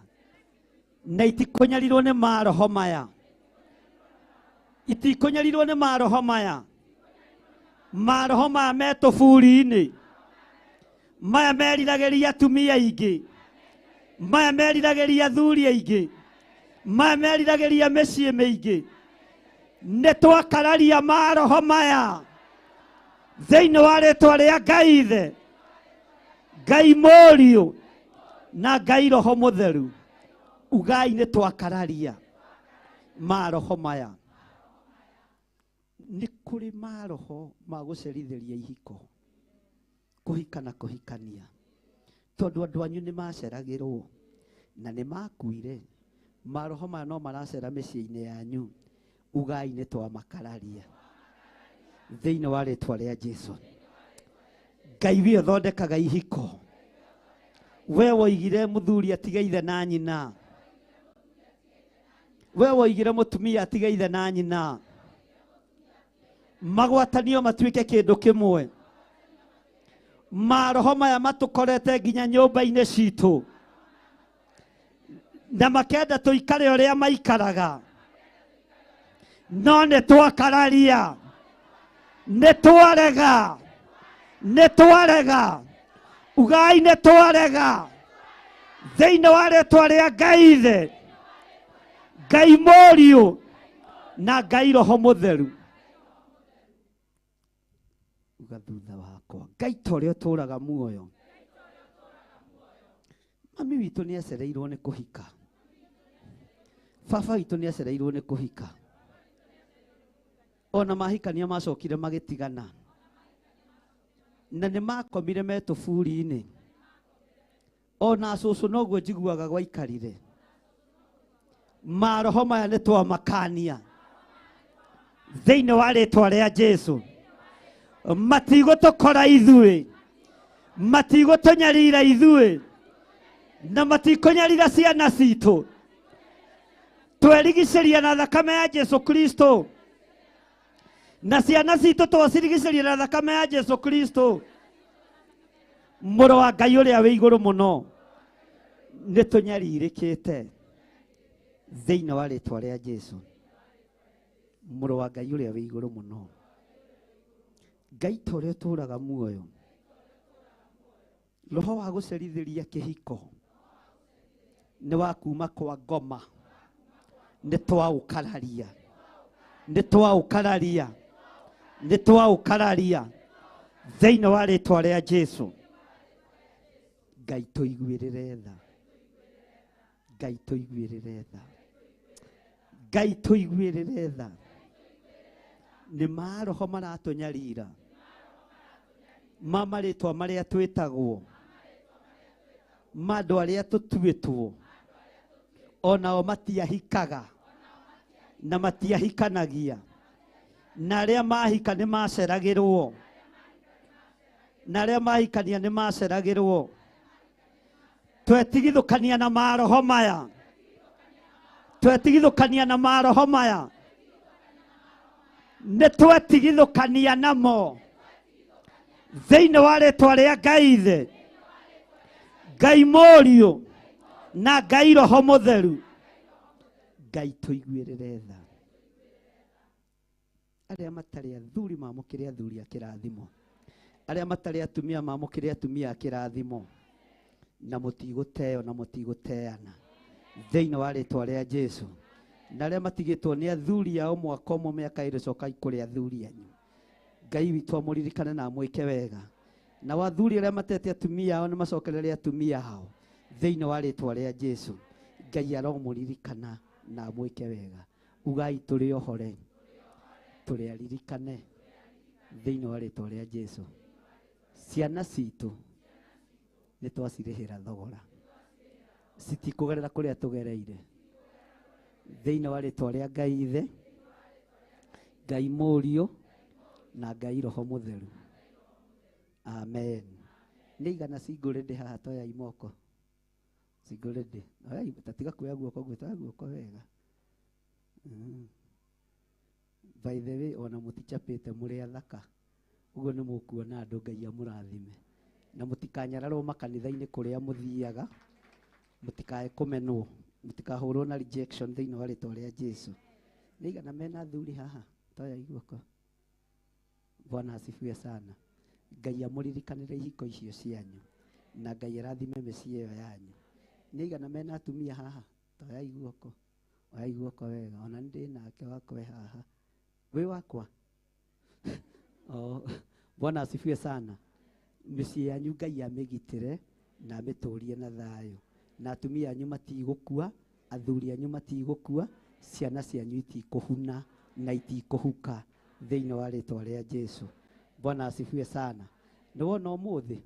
na itikũnyarirwo nĩ maroho maya, itikũnyarirwo nĩ maroho maya. Maroho maya me tũburi-inĩ, maya meriragĩria atumia aingĩ, maya meriragĩria athuri aingĩ, maya meriragĩria mĩciĩ mĩingĩ. Nĩ twakararia maroho maya thĩinĩ wa rĩtwa rĩa Ngai Ithe, Ngai Mũriũ na Ngai Roho Mũtheru. Ugai nĩ twakararia maroho maya. Nĩ kũrĩ maroho ma gũcerithĩria ihiko, kũhika na kũhikania, tondũ andũ anyu nĩ maceragĩrwo na nĩ makuire. Maroho maya no maracera mĩciĩ-inĩ yanyu. Ugai nĩ twamakararia thĩinĩ wa rĩtwa rĩa Jesu. Ngai we ũthondekaga ihiko, we woigire mũthuri atige ithe na nyina, we woigire mũtumia atige ithe na nyina, magwatanio matuĩke kĩndũ kĩmwe. Maroho maya matũkorete nginya nyũmba-inĩ citũ na makenda tũikare ũrĩa maikaraga, no nĩ twakararia, nĩ twarega, nĩ twarega. Ugai nĩ twarega thĩinĩ wa rĩtwa rĩa Ngai Ithe, Ngai Mũriũ na Ngai Roho Mũtheru. Uga thutha wakwa, Ngai ta ũrĩa ũtũũraga muoyo. Mami witũ nĩ acereirwo nĩ kũhika, baba witũ nĩ acereirwo nĩ kũhika, ona mahikania macokire magĩtigana na nĩ makomire me tũburi-inĩ. Ona cũcũ noguo njiguaga gwaikarire. Maroho maya nĩ twamakania thĩinĩ wa rĩtwa rĩa Jesu. Matigũtũkora ithuĩ, matigũtũnyarira ithuĩ, na matikũnyarira ciana citũ. Twerigicĩria na thakame ya Jesu Kristo. Na ciana citũ twacirigicĩria na thakame ya Jesu Kristo mũrũ wa Ngai ũrĩa wĩ igũrũ mũno. Nĩ tũnyarirĩkĩte thĩinĩ wa rĩtwa rĩa Jesu mũrũ wa Ngai ũrĩa wĩ igũrũ mũno. Ngai ta ũrĩa ũtũũraga muoyo, roho wa gũcerithĩria kĩhiko nĩ wa kuma kwa ngoma, nĩ twaũkararia, nĩ twaũkararia, nĩ twaũkararia thĩinĩ wa rĩtwa rĩa Jesu. Ngai tũiguĩrĩre tha, Ngai tũiguĩrĩre tha, Ngai tũiguĩrĩre tha. Nĩ maroho maratũnyarira ma marĩtwa marĩa twĩtagwo, ma andũ arĩa tũtuĩtwo, onao matiahikaga na matiahikanagia, na arĩa mahika nĩ maceragĩrwo, na arĩa mahikania nĩ maceragĩrwo. Twetigithũkania na maroho maya, twetigithũkania na maroho maya, nĩ twetigithũkania namo thĩinĩ wa rĩtwa rĩa Ngai Ithe, Ngai Mũriũ na Ngai Roho Mũtheru. Ngai tũiguĩrĩre tha. Arĩa matarĩ athuri mamũkĩre athuri a kĩrathimo, arĩa matarĩ atumia mamũkĩre atumia a kĩrathimo, na mũtigũteo na mũtigũteana thĩinĩ wa rĩtwa rĩa Jesu. Na arĩa matigĩtwo nĩ athuri ao mwaka ũmwe mĩaka ĩrĩ cokai kũrĩ athuri anyu. Ngai witũ amũririkane na amwĩke wega. Na athuri arĩa matete atumia ao nĩ macokerere atumia ao thĩinĩ wa rĩtwa rĩa Jesu. Ngai aromũririkana na amwĩke wega. Ugai tũrĩ ohore, tũrĩ aririkane thĩinĩ wa rĩtwa rĩa Jesu. Ciana citũ nĩ twacirĩhĩra thogora, citikũgerera kũrĩa tũgereire thĩinĩ wa rĩtwa rĩa Ngai Ithe, Ngai Mũriũ na Ngai Roho Mũtheru. Amen. Nĩ igana cingũrĩndĩ haha, toyai moko cingũrĩndĩ, oyai, tatiga kuoya guoko gwĩ, toya guoko wega. By the way, ona mũtichapĩte mũrĩ athaka ũguo nĩ mũkuona andũ. Ngai amũrathime na mũtikanyararwo makanitha-inĩ kũrĩa mũthiaga, mũtikae kũmenwo, mũtikahũrwo na rejection thĩinĩ wa rĩtwa rĩa Jesu. Nĩ igana mena athuri haha, toyai guoko. Bwana asifiwe sana. Ngai amũririkanĩre ihiko icio cianyu na Ngai arathime mĩciĩ ĩyo yanyu. Nĩ igana mena atumia haha, toyai guoko, oyai guoko wega. Ona nĩ ndĩ nake wakwa e haha, wĩ wakwa. Oh, Bwana asifiwe sana. Mĩciĩ yanyu Ngai amĩgitĩre na amĩtũrie na thayũ, na atumia anyu matigũkua, athuri anyu matigũkua, ciana cianyu itikũhuna na itikũhuka thĩinĩ wa rĩtwa rĩa Jesu. Bwana asifiwe sana. Nĩ wona ũmũthĩ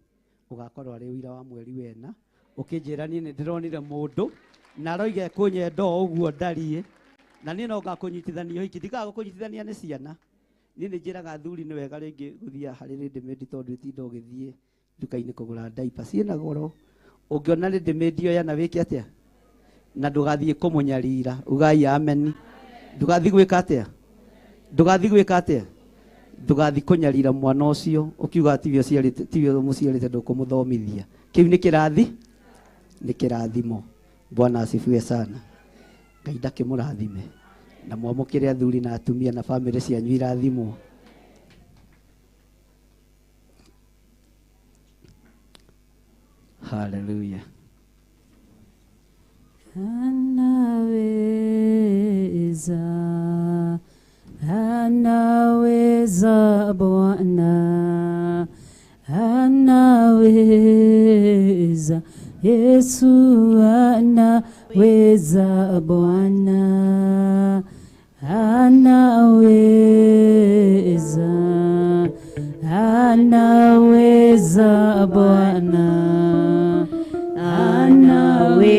ũgakorwo arĩ ũira wa mweri wena ũkĩnjĩra niĩ nĩ ndĩronire mũndũ na aroiga ekũnyenda o ũguo ndariĩ, na niĩ no ngakũnyitithania ũhiki, ndikaga gũkũnyitithania nĩ ciana. Niĩ nĩ njĩraga athuri nĩ wega rĩngĩ gũthiĩ harĩ ready-made tondũ ĩtinda ũgĩthiĩ nduka-inĩ kũgũra diaper ciĩna goro. Ũngĩona ready-made oya na wĩke atĩa, na ndũgathiĩ kũmũnyarira. Ugai amen. Ndũgathiĩ gwĩka atĩa, ndũgathiĩ gwĩka atĩa, ndũgathiĩ kũnyarira mwana ũcio ũkiuga tiwe ũciarĩte, tiwe mũciarĩte, ndũkũmũthomithia. Kĩu nĩ kĩrathi, nĩ kĩrathimo. Bwana asifiwe sana. Ngai ndakĩmũrathime na mwamũkĩre athuri na atumia na bamĩrĩ cianyu irathimwo. Hallelujah. Anaweza, anaweza Bwana, anaweza Yesu, anaweza Bwana, anaweza, anaweza Bwana, anaweza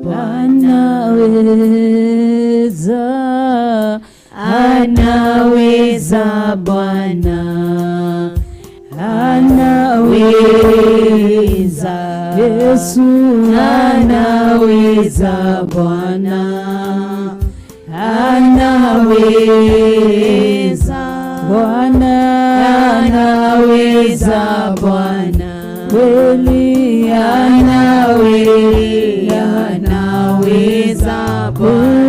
Bwana, anaweza, anaweza Bwana, anaweza Yesu, anaweza Bwana, Anaweza Bwana, anaweza Bwana, kweli anaweza, anaweza Bwana.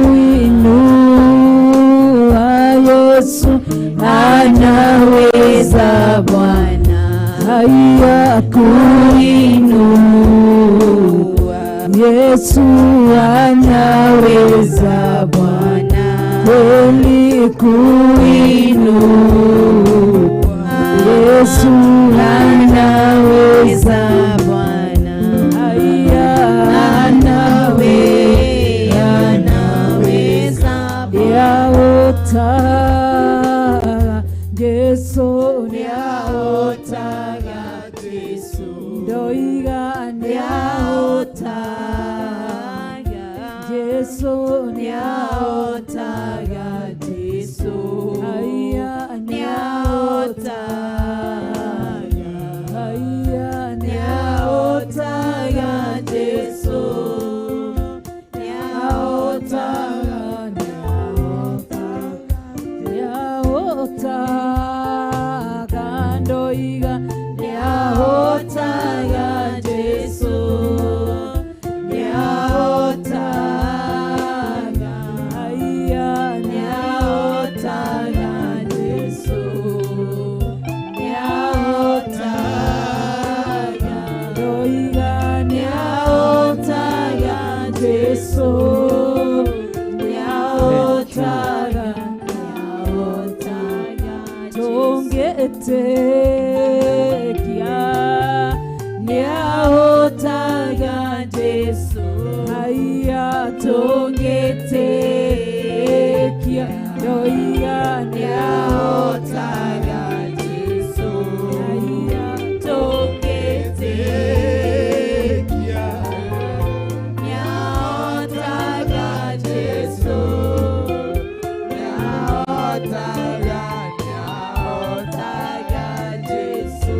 Kuinua Yesu anaweza Bwana, haya kuinua Yesu anaweza Bwana, kweli kuinua Yesu anaweza Bwana, haya anaweza, anaweza yaota Yesu nĩahotaga Jesu ndoiga nĩahotaga Jesu nĩahotaga Jesu haya nĩahotaga haya nĩahotaga Jesu nĩahotaga nĩahotaga ndoiga nĩahotaga Jesu nĩahotaga haya nĩahotaga Jesu nĩahotaga ndoiga nĩahotaga Jesu nĩahotaga tũngĩtĩkia nĩahotaga Jesu haiya tũngĩtĩkia ndoiga nĩahotaga Jesu haiya tũngĩtĩkia nĩahotaga Jesu nĩahotaga nĩahotaga Jesu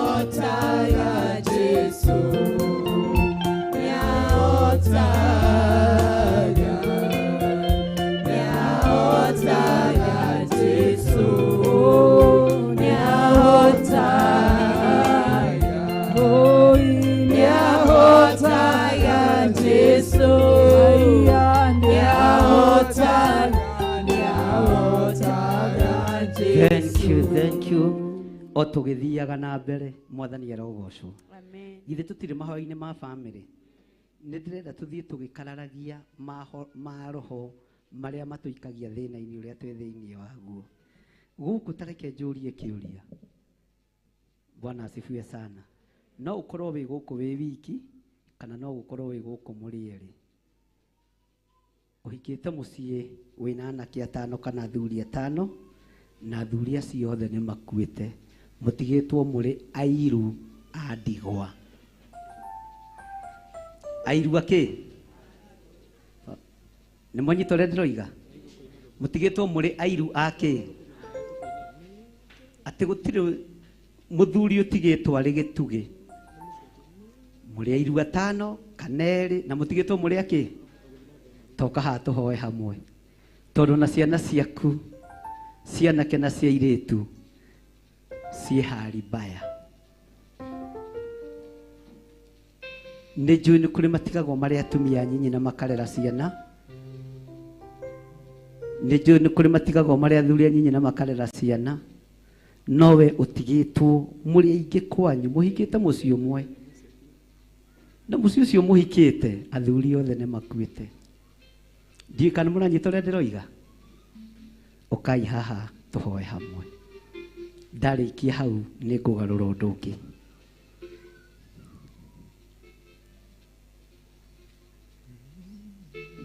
nĩahotaga Jesu nĩahotaga nĩahotaga Jesu nĩahotaga oi nĩahotaga Jesu nĩahotaga nĩahotaga Jesu. Thank you, thank you. O tũgĩthiaga na mbere mwathani arogocwo. Githĩ tũtirĩ mahoya-inĩ ma bamĩrĩ? Nĩ ndĩrenda tũthiĩ tũgĩkararagia maroho marĩa matũikagia thĩna-inĩ ũrĩa twĩ thĩinĩ waguo. Gũkũ ta reke njũrie kĩũria. Bwana asifiwe sana. No ũkorwo wĩ gũkũ wĩ wiki kana no ũkorwo wĩ gũkũ mũrĩ erĩ. Ũhikĩte mũciĩ wĩna anake atano kana athuri atano na athuri acio othe nĩ makuĩte, mũtigĩtwo mũrĩ airu a ndigwa. Airu akĩ? Nĩ mwanyita ũrĩa ndĩroiga? Mũtigĩtwo mũrĩ airu a kĩ? Atĩ gũtirĩ mũthuri ũtigĩtwo arĩ gĩtugĩ. Mũrĩ airu atano kana erĩ na mũtigĩtwo mũrĩ akĩ? Toka haha tũhoe hamwe, tondũ na ciana ciaku cianake na cia airĩtu ciĩ hari mbaya. Nĩ njũĩ nĩ kũrĩ matigagwo marĩ atumia nyinyi na makarera ciana. Nĩ njũĩ nĩ kũrĩ matigagwo marĩ athuri anyinyi na makarera ciana. Nowe ũtigĩtwo mũrĩ aingĩ kwanyu mũhikĩte mũciĩ ũmwe, na mũciĩ ũcio mũhikĩte athuri othe nĩ makuĩte. Ndiũĩ kana mũranyita ũrĩa ndĩroiga? Ũkai haha tũhoe hamwe. Ndarĩkia hau nĩ ngũgarũra ũndũ ũngĩ.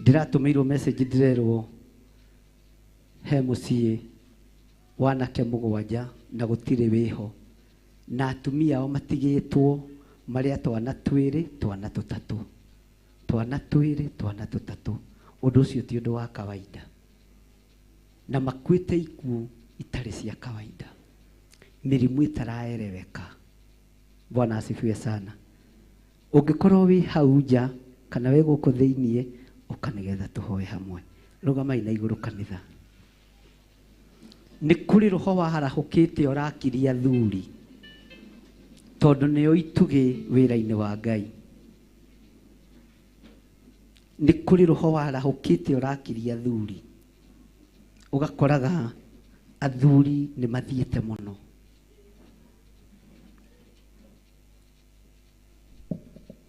Ndĩratũmĩirwo message ndĩrerwo he mũciĩ wanake mũgwanja na gũtirĩ wĩho, na atumia ao matigĩtwo marĩ a twana twĩrĩ twana tũtatũ, twana twĩrĩ twana tũtatũ. Ũndũ ũcio ti ũndũ wa kawaida, na makuĩte ikuũ itarĩ cia kawaida, mĩrimũ ĩtaraereweka. Bwana asifiwe sana. Ũngĩkorwo wĩ hau nja kana wĩ gũkũ thĩiniĩ, ũka nĩgetha tũhoe hamwe. Rũgamai na igũrũ kanitha. Nĩ kũrĩ roho waharahũkĩte ũrakiria athuri, tondũ nĩo itugĩ wĩra-inĩ wa Ngai. Nĩ kũrĩ roho warahũkĩte ũrakiria athuri, ũgakoraga athuri nĩ mathiĩte mũno.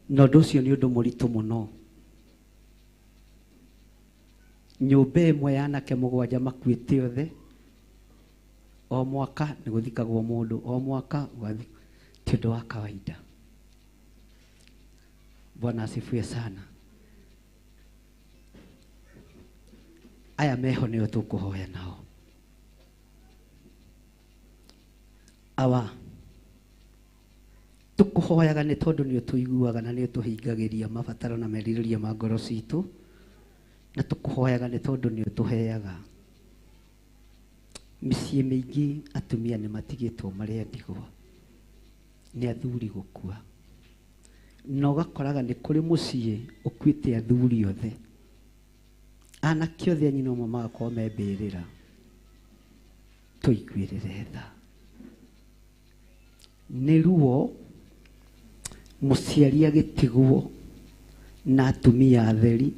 Na ũndũ ũcio nĩ ũndũ mũritũ mũno. Nyũmba ĩmwe ya anake 7 makuĩte othe, o mwaka nĩ gũthikagwo mũndũ, o mwaka gũgathikwo. Ti ũndũ wa kawaida. Bwana asifiwe sana. Aya meho nĩo tũkũhoya nao. Awa, tũkũhoyaga nĩ tondũ nĩ ũtũiguaga na nĩ ũtũhingagĩria mabataro na merirĩria ma ngoro citũ, na tũkũhoyaga nĩ tondũ nĩ ũtũheaga. Mĩciĩ mĩingĩ atumia nĩ matigĩtwo marĩ a ndigwa nĩ athuri gũkua, na ũgakoraga nĩ kũrĩ mũciĩ ũkuĩte athuri othe, anake othe a nyina ũmwe magakorwo me mbĩrĩra. Tũiguĩrĩre tha. Nĩ ruo mũciari agĩtigwo na atumia atheri.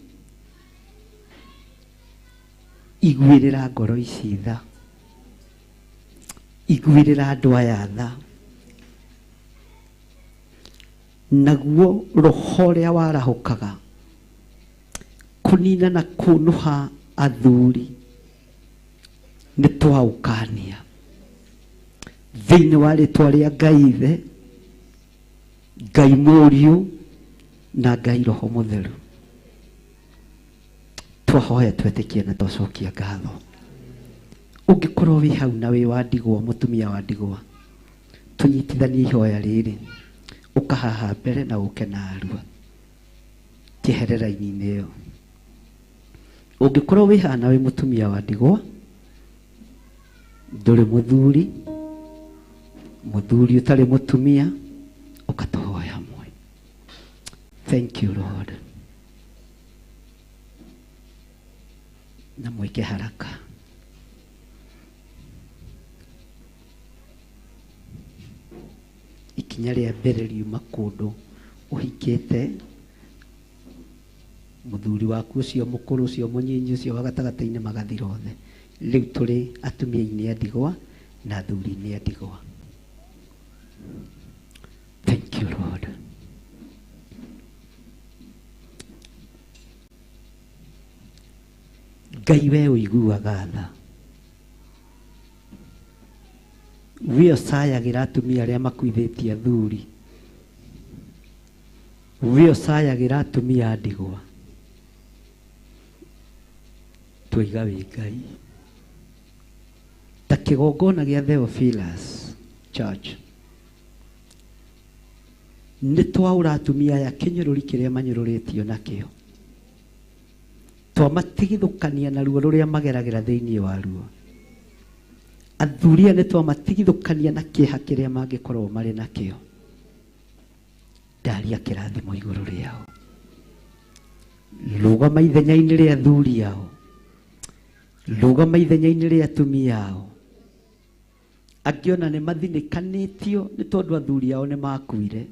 Iguĩrĩra ngoro ici tha, iguĩrĩra andũ aya tha. Naguo roho ũrĩa warahũkaga kũnina na kũnũha athuri nĩ twaũkania thĩinĩ wa rĩtwa rĩa Ngai Ithe, Ngai Mũriũ na Ngai Roho Mũtheru. Twahoya twetĩkie na twacokia ngatho. Ũngĩkorwo wĩ hau na wĩ wa ndigwa, mũtumia wa ndigwa, tũnyitithanie ihoya rĩrĩ, ũka haha mbere na ũke na arua kĩherera raini-inĩ ĩyo. Ũngĩkorwo wĩ haha na wĩ mũtumia wa ndigwa, ndũrĩ mũthuri, mũthuri ũtarĩ mũtumia, ũka tũhoe hamwe. Thank you Lord. Na mwĩke haraka. Ikinya rĩa mbere riuma kũndũ ũhikĩte, mũthuri waku ũcio mũkũrũ, ũcio mũnyinyi, ũcio wa gatagatĩ-inĩ magathira othe. Rĩu tũrĩ atumia-inĩ a ndigwa na athuri-inĩ a ndigwa. Thank you Lord. Ngai we ũiguaga tha, we ũcayagĩra atumia arĩa makuithĩtie athuri, we ũcayagĩra atumia a ndigwa. Twoiga wĩ Ngai. Ta kĩgongona gĩa Theophilus Church, nĩ twaũra atumia aya kĩnyũrũri kĩrĩa manyũrũrĩtio nakĩo, twamatigithũkania na ruo rũrĩa mageragĩra thĩinĩ wa ruo. Athuri aya nĩ twamatigithũkania na kĩeha kĩrĩa mangĩkorwo marĩ nakĩo. Ndaria kĩrathimo igũrũ rĩao. Rũgama ithenya-inĩ rĩa athuri ao, rũgama ithenya-inĩ rĩa atumia ao. Angĩ ona nĩ mathinĩkanĩtio nĩ tondũ athuri ao nĩ makuire.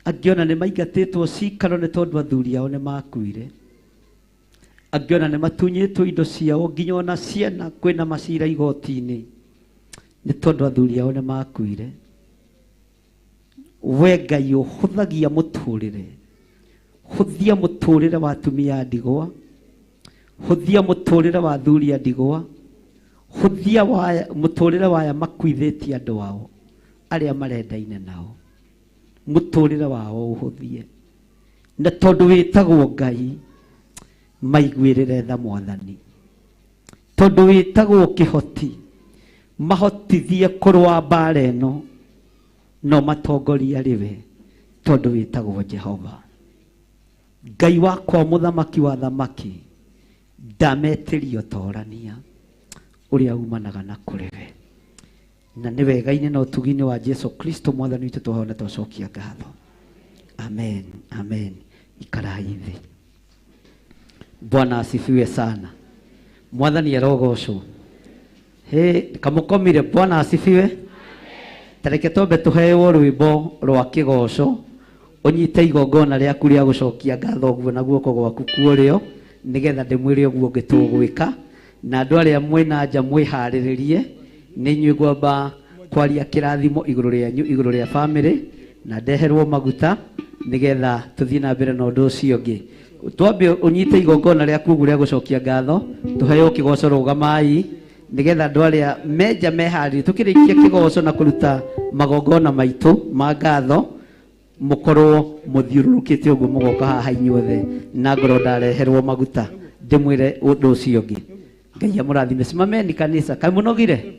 Angĩ ona nĩ maingatĩtwo cikaro nĩ tondũ athuri ao nĩ makuire. Angĩ ona nĩ matunyĩtwo indo ciao nginya ona ciana kwĩna macira igoti-inĩ nĩ tondũ athuri ao nĩ makuire. We Ngai ũhũthagia mũtũrĩre, hũthia mũtũrĩre wa atumia a ndigwa, hũthia mũtũrĩre wa athuri a ndigwa, hũthia mũtũrĩre wa aya makuithĩtie andũ ao arĩa marendaine nao, mũtũrĩre wao ũhũthie. Na tondũ wĩtagwo Ngai, maiguĩrĩre tha Mwathani. Tondũ wĩtagwo kĩhoti, mahotithie kũrũa mbara ĩno, no matongoria rĩwe, tondũ wĩtagwo Jehova. Ngai wakwa mũthamaki wa thamaki, ndametĩria ũtorania ũrĩa umanaga na kũrĩ we. Na nĩ wega-inĩ na ũtugi-inĩ wa Jesu Kristo Mwathani witũ twahoya na twacokia ngatho. Amen, amen. Ikarai thĩ. Bwana asifiwe sana. Mwathani arogocwo. He kamukomire. Bwana asifiwe. Tareke twambe tuheo rwimbo rwa kigoco, unyite igongona riaku ria gucokia ngatho guo na guoko gwaku kuorio, nigetha ndimwire uguo ngitugwika na andu aria mwina nja mwihariririe ni inyuĩ ngwamba kwaria kirathimo iguru rianyu, iguru ria family, na ndeherwo maguta nigetha tuthie na mbere na undu ucio ungi. Twambe unyite igongona riaku uguo ria gucokia ngatho, tuheo kigoco rugamai nigetha andu aria menja meharĩrie tukirikia kigoco na kuruta magongona maitu ma ngatho, mukorwo muthiururukite uguo mugoka haha inyuothe na ngoro ndareherwo maguta ndimwire undu ucio ungi. Ngai amurathime. Simameni kanisa, kai munogire?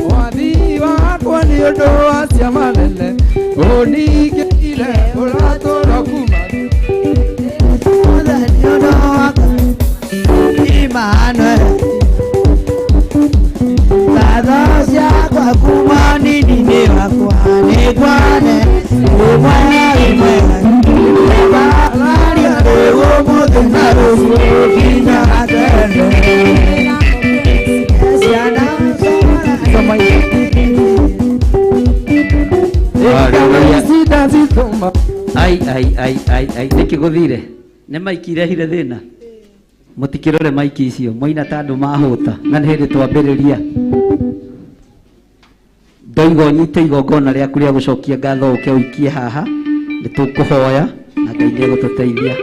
Mwathi wakwa nĩ ũndũ wa ciama nene ũningĩire ũratũra kuma Mwathani ũndũ wakwa Emmanuel, ngatho ciakwa kuma nini-inĩ wakwa nĩngwane ũmwe wĩ mwega ndĩraria rĩu ũmũthĩ na rũciũ nginya tene. Ciana Ai ai ai ai ai niki guthire ni maiki irehire thina mutikirore maiki icio moina ta andu mahuta na ni hindi twambiriria ndoiga unyite igongona riaku ria gucokia ngatho uke uikie haha ni tukuhoya na Ngai ni egututeithia.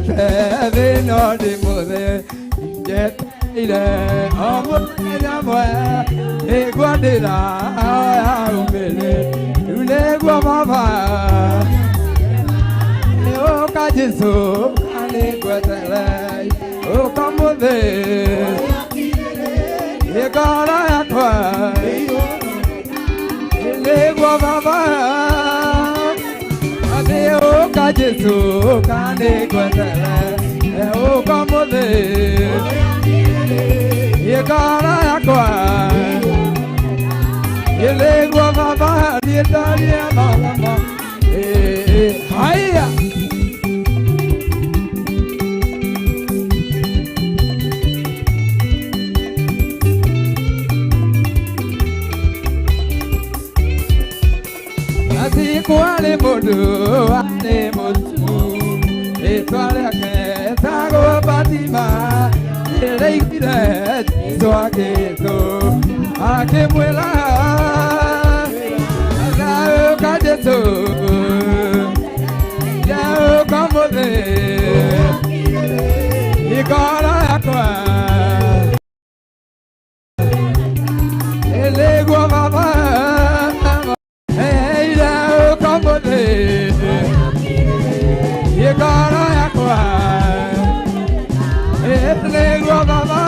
Njokete thĩno ndĩ mũthĩ njetereire o mũthenya mwe nĩguo ndĩrahoya umĩrĩ rĩu nĩguo baba ũka Jesũ nĩngwetere ũka mũthĩ ngoro yakwa nĩguo baba atĩ ũka Jesũ ũka nĩngwetere ũka mũthĩ ngoro yakwa nĩguo baba niĩ ndarie mawama haya. Kwarĩ mũndũ warĩ mũtu rĩtwa rĩake etagwo Fatima nĩraiguire Jesũ agĩtũ akĩmwĩra ũka Jesũ ũka mũthĩ ngoro yakwa nĩguo baba ngoro yakwa nĩguo baba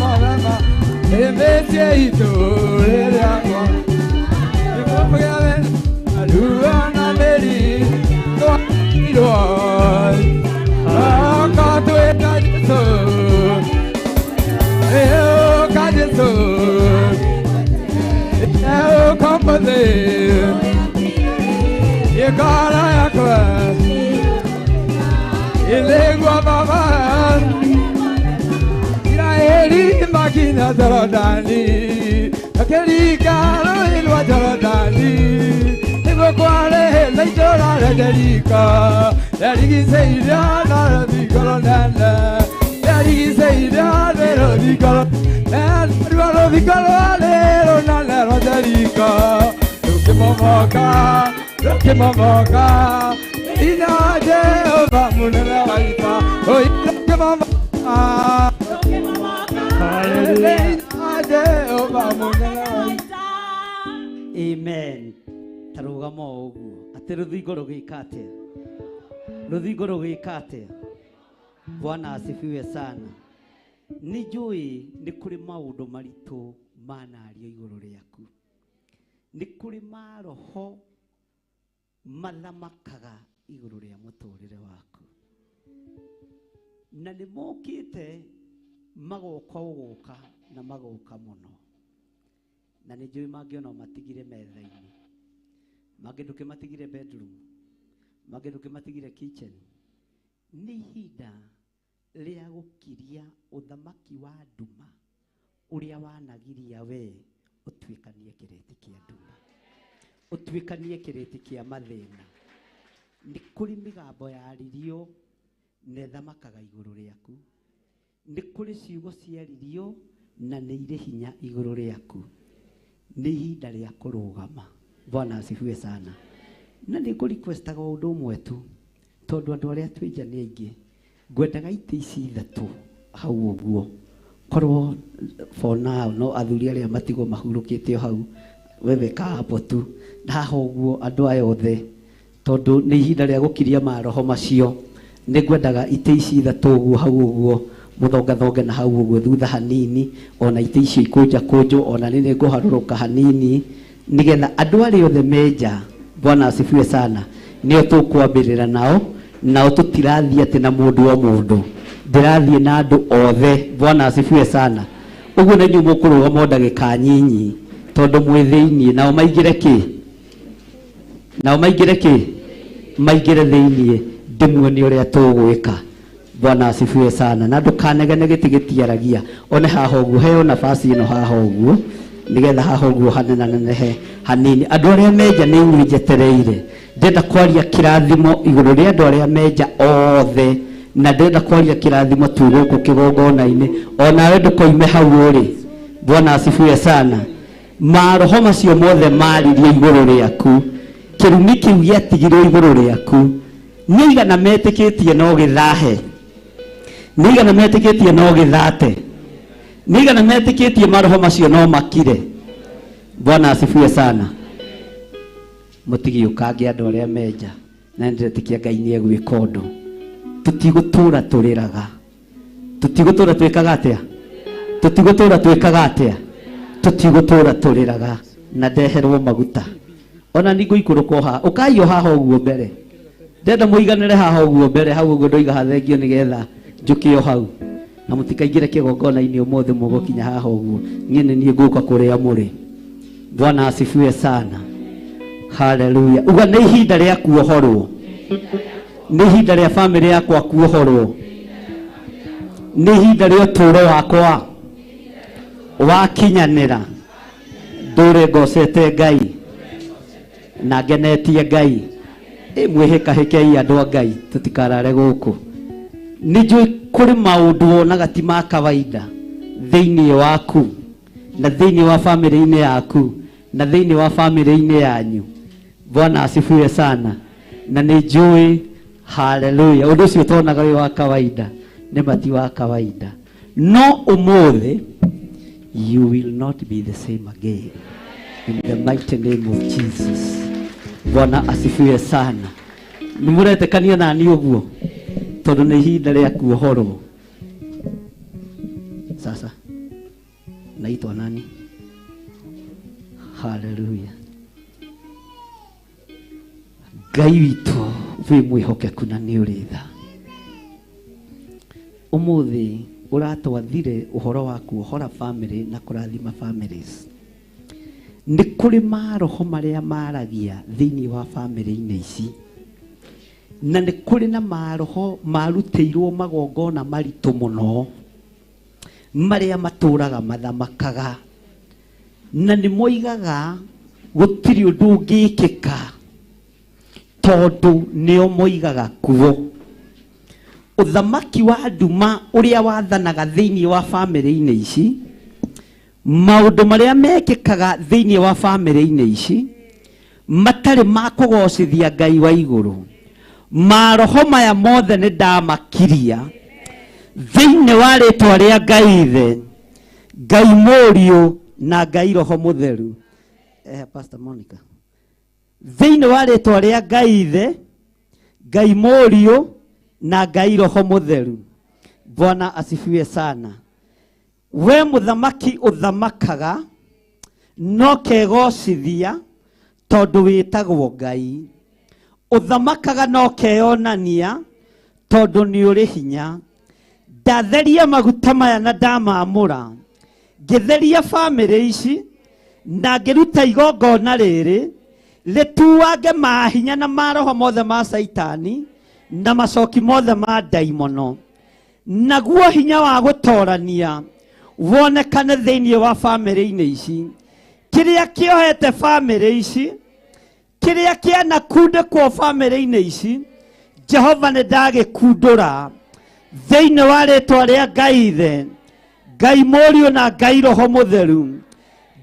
mababa ĩmĩtie itũ rĩrĩakwa ruo na mĩri twairwo ũka twĩta Jesũ ũka Jesũ ũka mũthĩ ngoro yakwa nĩguo baba Isiraeli makinya Jorodani makĩringa rũũĩ rwa Jorodani nĩguo kwarĩ na itũũra rĩa Jeriko rĩarigicĩirio na rũthingo rũnene rĩarigicĩirio nĩ rũthingo naruo rũthingo rwarĩ rũnene rwa Jeriko rũkĩmomoka rũkĩmomoka ina Jehova mũnene wa ita rũkĩmomoka ina Jehova mũnene wa ita. Amen. Ta rũgama o ũguo atĩ rũthingo rũgĩka atĩa? Rũthingo rũgĩka atĩa? Bwana asifiwe sana. Nĩ njũĩ nĩ kũrĩ maũndũ maritũ manario igũrũ rĩaku, nĩ kũrĩ maroho mathamakaga igũrũ rĩa mũtũrĩre waku, na nĩ mokĩte magoka ũgũka na magoka mũno, na nĩ njũĩ mangĩona matigire metha-inĩ, mangĩ ndũkĩmatigire bedroom, mangĩ ndũkĩmatigire kitchen. Nĩ ihinda rĩa gũkiria ũthamaki wa nduma ũrĩa wanagiria we ũtuĩkanie kĩrĩti kĩa nduma, ũtuĩkanie kĩrĩti kĩa mathĩna. Nĩ kũrĩ mĩgambo yaririo na ĩthamakaga igũrũ rĩaku, nĩ kũrĩ ciugo ciaririo na nĩ irĩ hinya igũrũ rĩaku. Nĩ ihinda rĩa kũrũgama. Bwana asifiwe sana. Na nĩ ngũrequestaga ũndũ ũmwe tu, tondũ andũ arĩa twĩ nja nĩ aingĩ, ngwendaga itĩ ici ithatũ hau ũguo korwo for now no athuri arĩa matigwo mahurũkĩte o hau, wewe kaa hapo tu na haha ũguo andũ aya othe, tondũ nĩ ihinda rĩa gũkiria maroho macio. Nĩ ngwendaga itĩ ici ithatũ ũguo hau ũguo mũthongathonge na hau ũguo thutha hanini, ona itĩ icio ikũnjakũnjwo, ona nĩ nĩngũharũrũka hanini, nĩgetha andũ arĩa othe me nja, Bwana asifiwe sana, nĩo tũkwambĩrĩra nao, nao tũtirathiĩ atĩ na mũndũ o mũndũ, ndĩrathiĩ na andũ othe. Bwana asifiwe sana. Ũguo nĩ inyuĩ mũkũrũgama o ndagĩka nyinyi, tondũ mwĩ thĩiniĩ, nao maingĩre kĩ? Nao maingĩre kĩ? Maingĩre thĩiniĩ, ndĩmuonie ũrĩa tũgwĩka. Bwana asifiwe sana. Na ndũkanegene gĩtĩ gĩtiaragia, one haha ũguo, heo nafasi ĩno haha ũguo, nĩgetha haha ũguo hanenanenehe hanini. Andũ arĩa menja nĩ inyuĩ njetereire, ndĩrenda kwaria kĩrathimo igũrũ rĩa andũ arĩa menja othe, na ndĩrenda kwaria kĩrathimo twĩ gũkũ kĩgongona-inĩ, onawe ndũkoime hau ũrĩ. Bwana asifiwe sana. Maroho macio mothe maririe igũrũ rĩaku, kĩrumi kĩu gĩatigirwo igũrũ rĩaku Nĩ aigana metĩkĩtie no gĩthahe? Nĩ aigana metĩkĩtie no gĩthate? Nĩ aigana metĩkĩtie maroho macio no makire? Bwana asifiwe sana. Mũtigĩũkange andũ arĩa menja na nĩndĩretĩkia Ngai nĩ egwĩka ũndũ. Tũtigũtũra tũrĩraga. Tũtigũtũra twĩkaga atĩa? Tũtigũtũra twĩkaga atĩa? Tũtigũtũra tũrĩraga. Na ndeherwo maguta. Ona nĩ ngũikũrũka o haha. Ũkai o haha ũguo mbere. Ndenda mũiganĩre haha ũguo mbere, hau ũguo ndoiga hathengio nĩgetha njũke o hau. Na mũtikaingĩre kĩgongona-inĩ ũmũthĩ mũgũkinya haha ũguo. Niĩ nĩ niĩ ngũka kũrĩa mũrĩ. Bwana asifiwe sana. Haleluya. Uga nĩ ihinda rĩa kuohorwo. Nĩ ihinda rĩa famĩlĩ yakwa kuohorwo. Nĩ ihinda rĩa ũtũũro wakwa wakinyanĩra. Ndũre ngocete Ngai na ngenetie Ngai. Ĩ mwĩhĩkahĩkei andũ a Ngai tũtikarare gũkũ. Nĩ njũĩ kũrĩ maũndũ wonaga ti ma kawaida thĩinĩ waku na thĩinĩ wa famĩlĩ-inĩ yaku na thĩinĩ wa famĩlĩ-inĩ yanyu. Bwana asifiwe sana. Na nĩ njũĩ haleluya ũndũ ũcio tonaga wĩ wa kawaida nĩ mati wa kawaida. No ũmũthĩ you will not be the same again in the mighty name of Jesus. Bwana asifiwe sana. Nĩ mũretĩkania nani ũguo? Tondũ nĩ ihinda rĩa kuohorwo. Sasa naitwa nani? Haleluya. Ngai witũ wĩ mwĩhokeku na nĩ ũrĩ tha. Ũmũthĩ ũratwathire ũhoro wa kuohora family na kũrathima families. Nĩ kũrĩ maroho marĩa maragia thĩinĩ wa family-inĩ ici. Na nĩ kũrĩ na maroho marutĩirwo magongona maritũ mũno marĩa matũraga mathamakaga. Na nĩ moigaga gũtirĩ ũndũ ũngĩkĩka tondũ nĩo moigaga kuo. Ũthamaki wa nduma ũrĩa wathanaga thĩinĩ wa famĩlĩ-inĩ ici, maũndũ marĩa mekĩkaga thĩinĩ wa famĩlĩ-inĩ ici matarĩ ma kũgocithia Ngai wa igũrũ. Maroho maya mothe nĩ ndamakiria thĩinĩ wa rĩtwa rĩa Ngai Ithe, Ngai Mũriũ na Ngai Roho Mũtheru. Pastor Monica. Thĩinĩ wa rĩtwa rĩa Ngai Ithe, Ngai Mũriũ na Ngai Roho Mũtheru. Bwana asifiwe sana. We mũthamaki ũthamakaga no kegocithia tondũ wĩtagwo Ngai. Ũthamakaga no keyonania tondũ nĩ ũrĩ hinya. Ndatheria maguta maya na ndamamũra. Ngĩtheria famĩlĩ ici na ngĩruta igongona rĩrĩ rĩtuange mahinya na maroho mothe ma Saitani na macoki mothe ma ndaimono. Naguo hinya wa gũtorania wonekane thĩinĩ wa famĩlĩ-inĩ ici. Kĩrĩa kĩohete famĩlĩ ici, kĩrĩa kĩanakundĩkwo famĩlĩ-inĩ ici, Jehova nĩ ndagĩkundũra thĩinĩ wa rĩtwa rĩa Ngai Ithe, Ngai Mũriũ na Ngai Roho Mũtheru.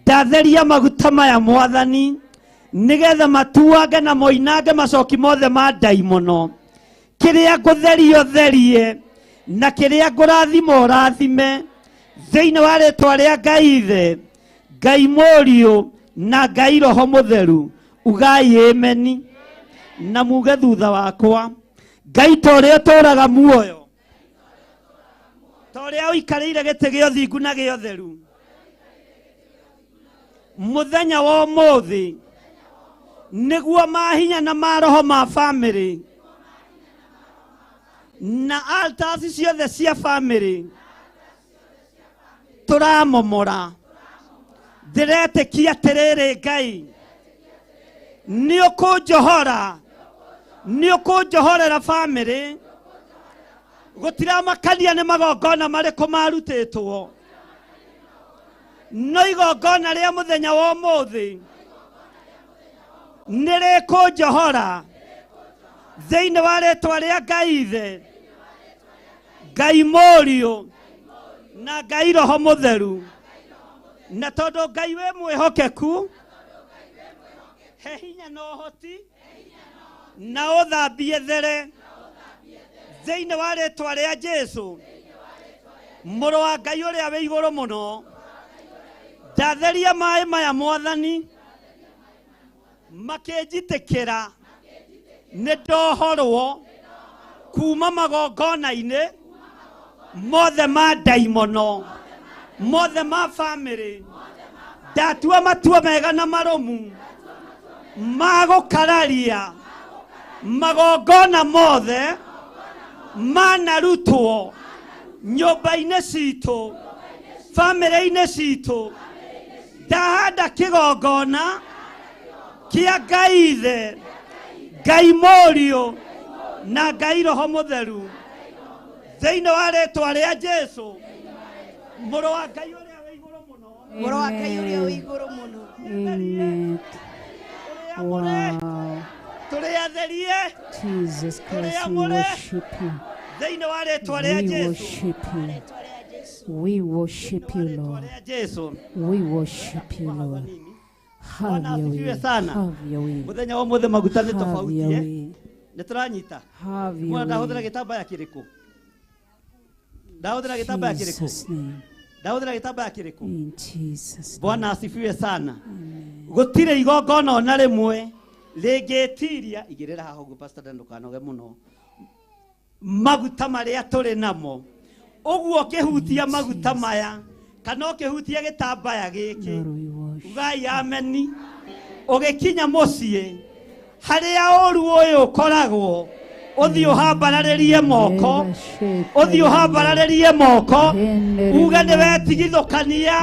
Ndatheria maguta maya Mwathani nĩgetha matuange na moinange macoki mothe ma ndaimono. Kĩrĩa ngũtheria ũtherie na kĩrĩa ngũrathima ũrathime thĩinĩ wa rĩtwa rĩa Ngai Ithe, Ngai Mũriũ na Ngai Roho Mũtheru. Ugai ameni na muge thutha wakwa. Ngai ta ũrĩa ũtũũraga muoyo, ta ũrĩa ũikarĩire gĩtĩ gĩa ũthingu na gĩa ũtheru, mũthenya wa ũmũthĩ nĩguo mahinya na maroho ma famĩlĩ na altars ciothe cia famĩlĩ tũramomora. Ndĩretĩkia atĩrĩrĩ Ngai nĩ ũkũnjohora, nĩ ũkũnjohorera famĩlĩ. Gũtiramakania nĩ magongona marĩkũ marutĩtwo, no igongona rĩa mũthenya wa ũmũthĩ nĩ rĩkũnjohora thĩinĩ wa rĩtwa rĩa Ngai Ithe, Ngai Mũriũ na Ngai Roho Mũtheru. Na tondũ Ngai wĩ mwĩhokeku, he hinya na ũhoti Na ũthambie there thĩinĩ wa rĩtwa rĩa Jesu mũrũ wa Ngai ũrĩa wĩ igũrũ mũno. Ndatheria maĩ maya Mwathani, makĩnjitĩkĩra nĩ ndohorwo kuma magongona-inĩ mothe ma ndaimono, mothe ma famĩlĩ. Ndatua matua mega na marũmu ma gũkararia magongona mothe manarutwo nyũmba-inĩ citũ, famĩlĩ-inĩ citũ. Ndahanda kĩgongona kĩa Ngai Ithe, Ngai Mũriũ na Ngai Roho Mũtheru thĩinĩ wa rĩtwa rĩa Jesu mũrũ wa Ngai ũrĩa wĩ igũrũ mũno. Mũrũ wa Ngai ũrĩa wĩ igũrũ mũno. Amen. Wow. Tũrĩatherie Jesus Christ, we Tũrĩamũre worship you. thĩinĩ wa rĩtwa rĩa We Jesu. worship you. We worship you, Lord. Jesu. We worship you, Lord. Have Bwana your asifiwe way. sana. Have your way. Muthenya wa ũmũthĩ maguta nĩ Have tofauti your eh? way. Nĩ tũranyita. Have your Mwana ndahũthĩra way. gĩtambaya kĩrĩkũ? Ndahũthĩra gĩtambaya kĩrĩkũ? Jesus' name. Ndahũthĩra gĩtambaya kĩrĩkũ? In Jesus' name. Bwana asifiwe sana. Gũtirĩ igongona ona rĩmwe rĩngĩtiria igĩrĩra haha ũguo Pastor Dan ndũkanoge mũno maguta marĩa tũrĩ namo ũguo ũkĩhutia maguta maya kana ũkĩhutia gĩtambaya gĩkĩ ugai ameni. Ũgĩkinya mũciĩ harĩa ũru ũyũ ũkoragwo ũthiĩ ũhambararĩrie moko, ũthiĩ ũhambararĩrie moko, uge nĩ wetigithũkania,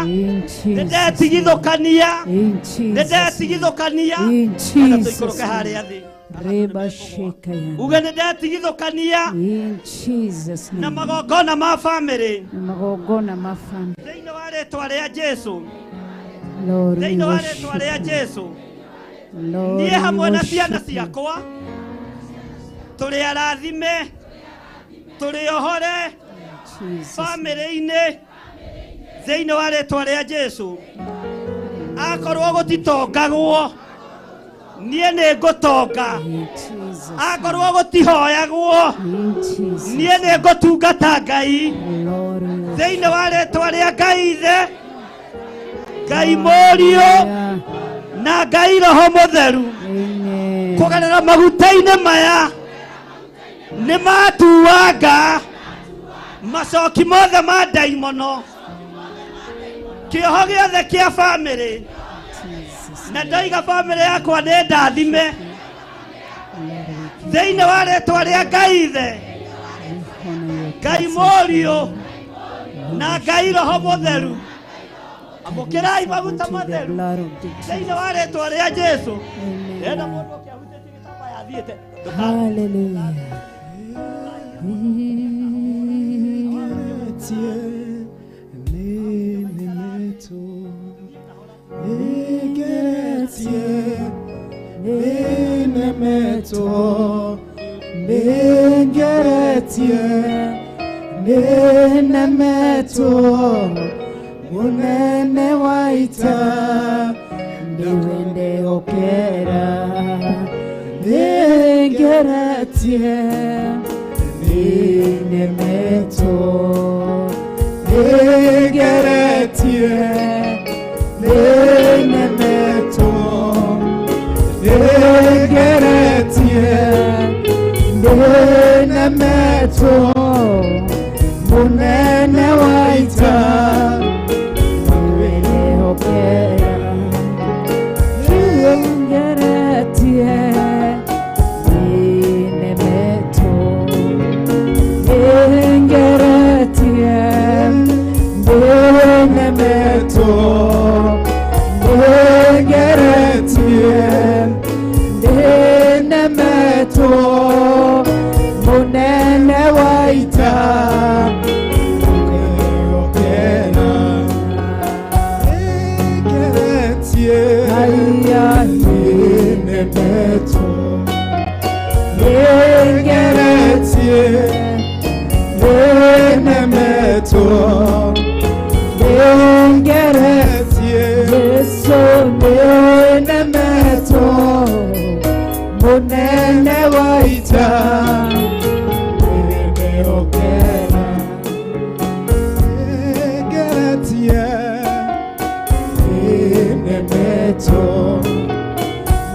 nĩ ndetigithũkania, nĩ ndetigithũkania. In Enda Jesus' tũikũrũke harĩa name. thĩ Reba shekaya. uge nĩ ndetigithũkania In Jesus' na name. magongona ma famĩlĩ Magongona ma family. thĩinĩ wa rĩtwa rĩa Jesu, Lord, we thĩinĩ wa rĩtwa worship rĩa you. Jesu. Lord, Niĩ we hamwe na ciana worship you. ciakwa tũrĩ arathime, tũrĩ ohore Jesus. famĩlĩ-inĩ thĩinĩ wa rĩtwa rĩa Jesu. Akorwo gũtitongagwo niĩ nĩ ngũtonga, In Jesus' akorwo gũtihoyagwo In Jesus. niĩ nĩ ngũtungata Ngai Lord, we worship thĩinĩ wa rĩtwa rĩa Ngai Ithe, Ngai Mũriũ na Ngai Roho Mũtheru. Amen. Kũgerera maguta-inĩ maya nĩ matuanga macoki mothe ma ndaimono, kĩoho gĩothe kĩa famĩlĩ. Na ndoiga famĩlĩ yakwa nĩ ndathime thĩinĩ wa rĩtwa rĩa Ngai Ithe, Ngai Mũriũ na Ngai Roho Mũtheru. Amũkĩrai maguta matheru thĩinĩ wa rĩtwa rĩa Jesu. Enda mũndũ ũkĩahutĩtie gĩtambaya athiĩte. Hallelujah. Munene wa ita Niwende okera Ningeretie Ninemeto Ningeretie Ninemeto Ningeretie Ninemeto Munene wa ita Niwende okera Ningeretie Ninemeto Ningeretie Ninemeto Ningeretie Ninemeto Munene wa ita Ningeretie Ninemeto Ningeretie Ninemeto Ningeretie Yesu Ninemeto Munene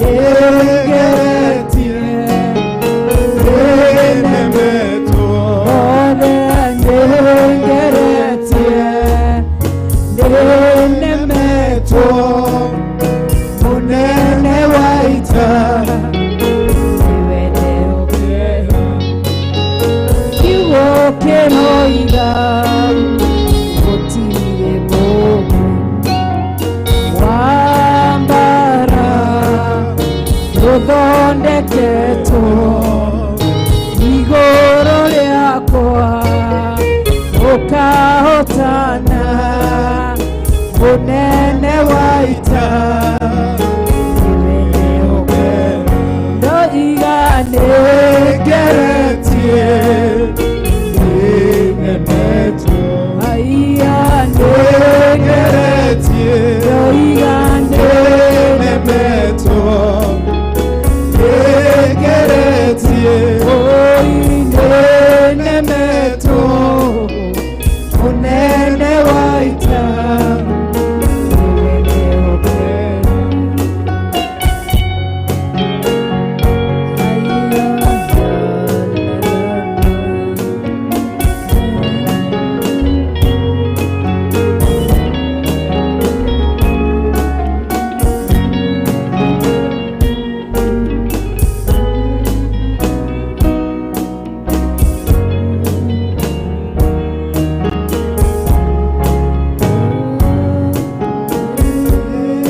Nĩngeretie nĩnemetwo Nĩngeretie nĩnemetwo Mũnene wa ita Niwe ndehokera kiugo kĩroiga gũtirĩ mũndũ wa mbara rũthondeketwo igũrũ rĩakwa ũkahotana mũnene wa ita ndoiga Nĩngeretie nĩnemetwo nĩaiya Nĩngeretie ndoiga nĩnemetwo Nĩngeretie nĩnemetwo Mũnene wa ita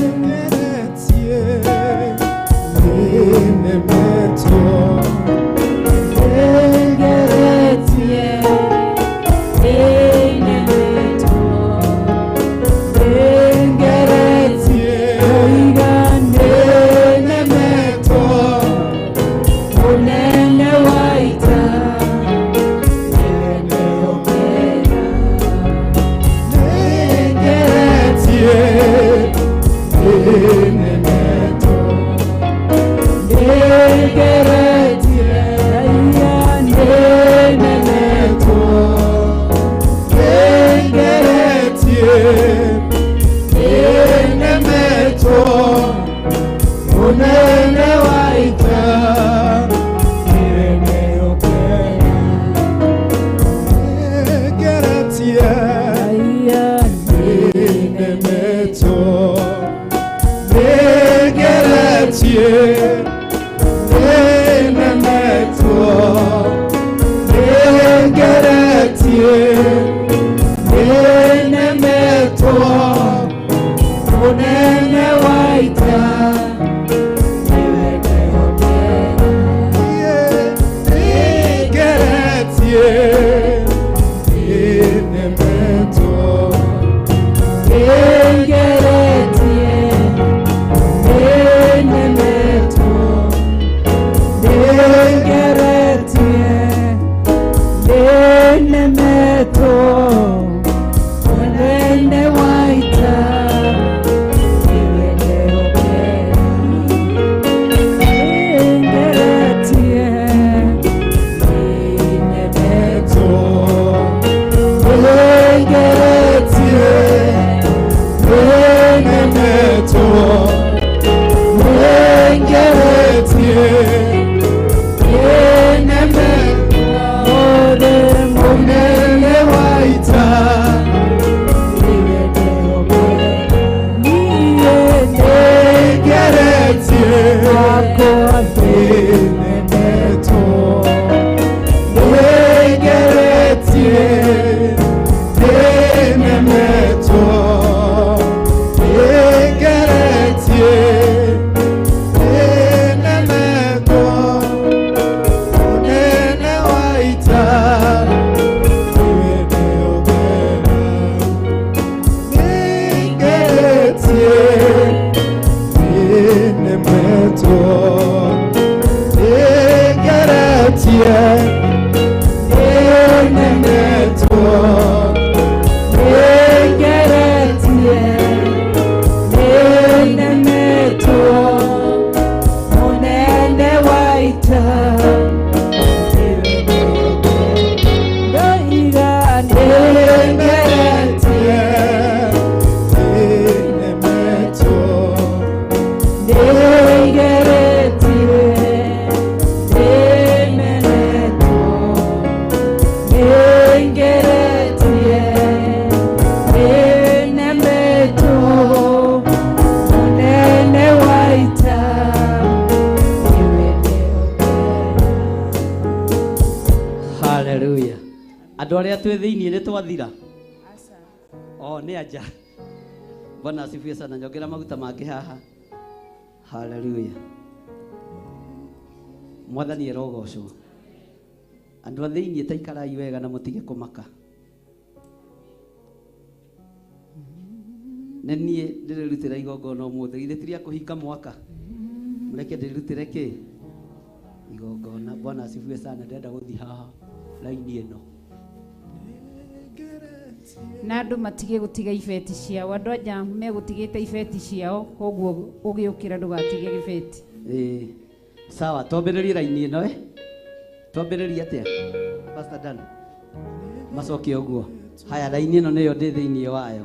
Nĩngeretie nĩnemetwo Nĩngeretie nĩnemetwo Nĩngeretie ndoiga nĩnemetwo mũnene wa ita nĩwe ndehokera Nĩngeretie nĩnemetwo Nĩngeretie aiya nĩnemetwo Nĩngeretie nĩnemetwo Mũnene wa ita nĩwe ndehokera Nĩngeretie aiya nĩnemetwo Nĩngeretie nĩnemetwo Nĩngeretie nĩnemetwo Mũnene wa ita nĩwe ndehokera Nĩngeretie nĩnemetwo Nĩngeretie nĩnemetwo Nĩngeretie nĩnemetwo mũnene wa ita nĩwe ndehokera Nĩngeretie nĩnemetwo Nĩngeretie nĩnemetwo Nĩngeretie nĩnemetwo Mũnene wa ita nĩwe ndehokera niĩ Nĩngeretie akwa nĩnemetwo Nĩngeretie nĩnemetwo Nĩngeretie nĩnemetwo Mũnene wa ita nĩwe ndehokera Nĩngeretie nĩnemetwo Nĩngeretie nĩnemetwo Nĩngeretie nĩnemetwo mũnene wa ita nĩwe ndehokera ndoiga nĩngeretie nĩnemetwo nĩngeretie Andũ arĩa twĩ thĩinĩ nĩ twathira. Oh, nĩ anja. Bwana asifiwe sana. Nyongera maguta mangĩ haha. Haleluya. Mwathani arogocwo. Andũ a thĩinĩ ta ikarai wega na mũtige kũmaka. Nĩ niĩ ndĩrĩrutĩra igongona ũmũthĩ. Githĩ ti rĩa kũhinga mwaka? Mũreke ndĩrĩrutĩre kĩ? Igongona. Bwana asifiwe sana. Ndĩrenda gũthiĩ haha raini ĩno. Na andũ matige gũtiga ibeti ciao. Andũ anja megũtigĩte ibeti ciao, koguo ũgĩũkĩra ndũgatige gĩbeti. Ĩĩ. Sawa, twambĩrĩrie raini ĩno eh? Twambĩrĩrie atĩa? Pastor Dan. Macoke ũguo. Haya, raini ĩno nĩyo ndĩ thĩinĩ wayo.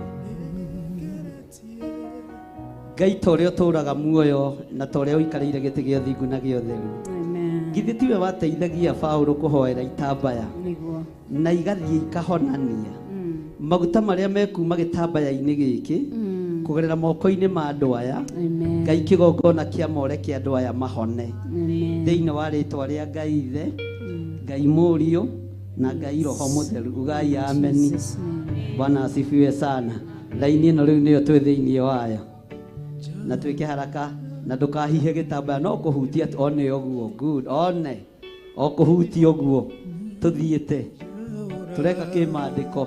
Ngai ta ũrĩa ũtũũraga muoyo na ta ũrĩa ũikarĩire gĩtĩ gĩa ũthingu na gĩa ũtheru. Amen. Githĩ tiwe wateithagia Paũlũ kũhoera itambaya Nĩguo. na igathiĩ ikahonania maguta marĩa mekuma gĩtambaya-inĩ gĩkĩ kũgerera moko-inĩ ma andũ aya. Amen. Ngai kĩgongona kĩa more kĩa andũ aya mahone. Amen. Thĩinĩ wa rĩtwa rĩa Ngai Ithe, Ngai Mũriũ na Ngai Roho Mũtheru. Ugai ameni. Jesus name. Bwana asifiwe sana. Raini ĩno rĩu nĩyo twĩ thĩinĩ wayo. Na twĩke haraka na ndũkahihe gĩtambaya no kũhutia tu, one ũguo. Good. One. O kũhutia ũguo tũthiĩte. Tũreka kĩmandĩko.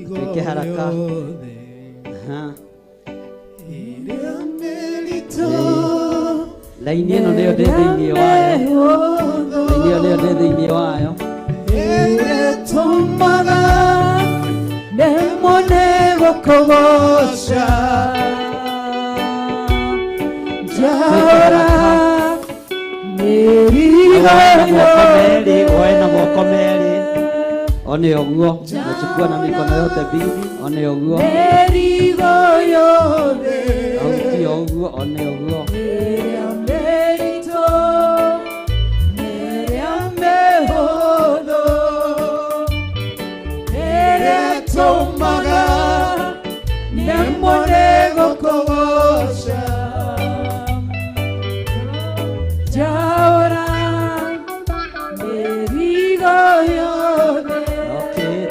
Twĩke haraka. Aha. Raini ĩno nĩyo ndĩ thĩinĩ wayo. Raini ĩyo nĩyo ndĩ thĩinĩ wayo. Ĩrĩtũmaga nemwo nĩ gũkũgoca. Njaũra mĩrigo Woe na moko merĩ, yothe. woe na moko merĩ. One ũguo, nachukua na mikono yote mbili, one ũguo. Mĩrigo yothe. Ahutie ũguo, one ũguo. Ĩrĩa mĩritũ, ĩrĩa mĩhũthũ, ĩrĩtũmaga nemwo nĩ gũkũgoca. Njaũra mĩrigo yothe. Okay.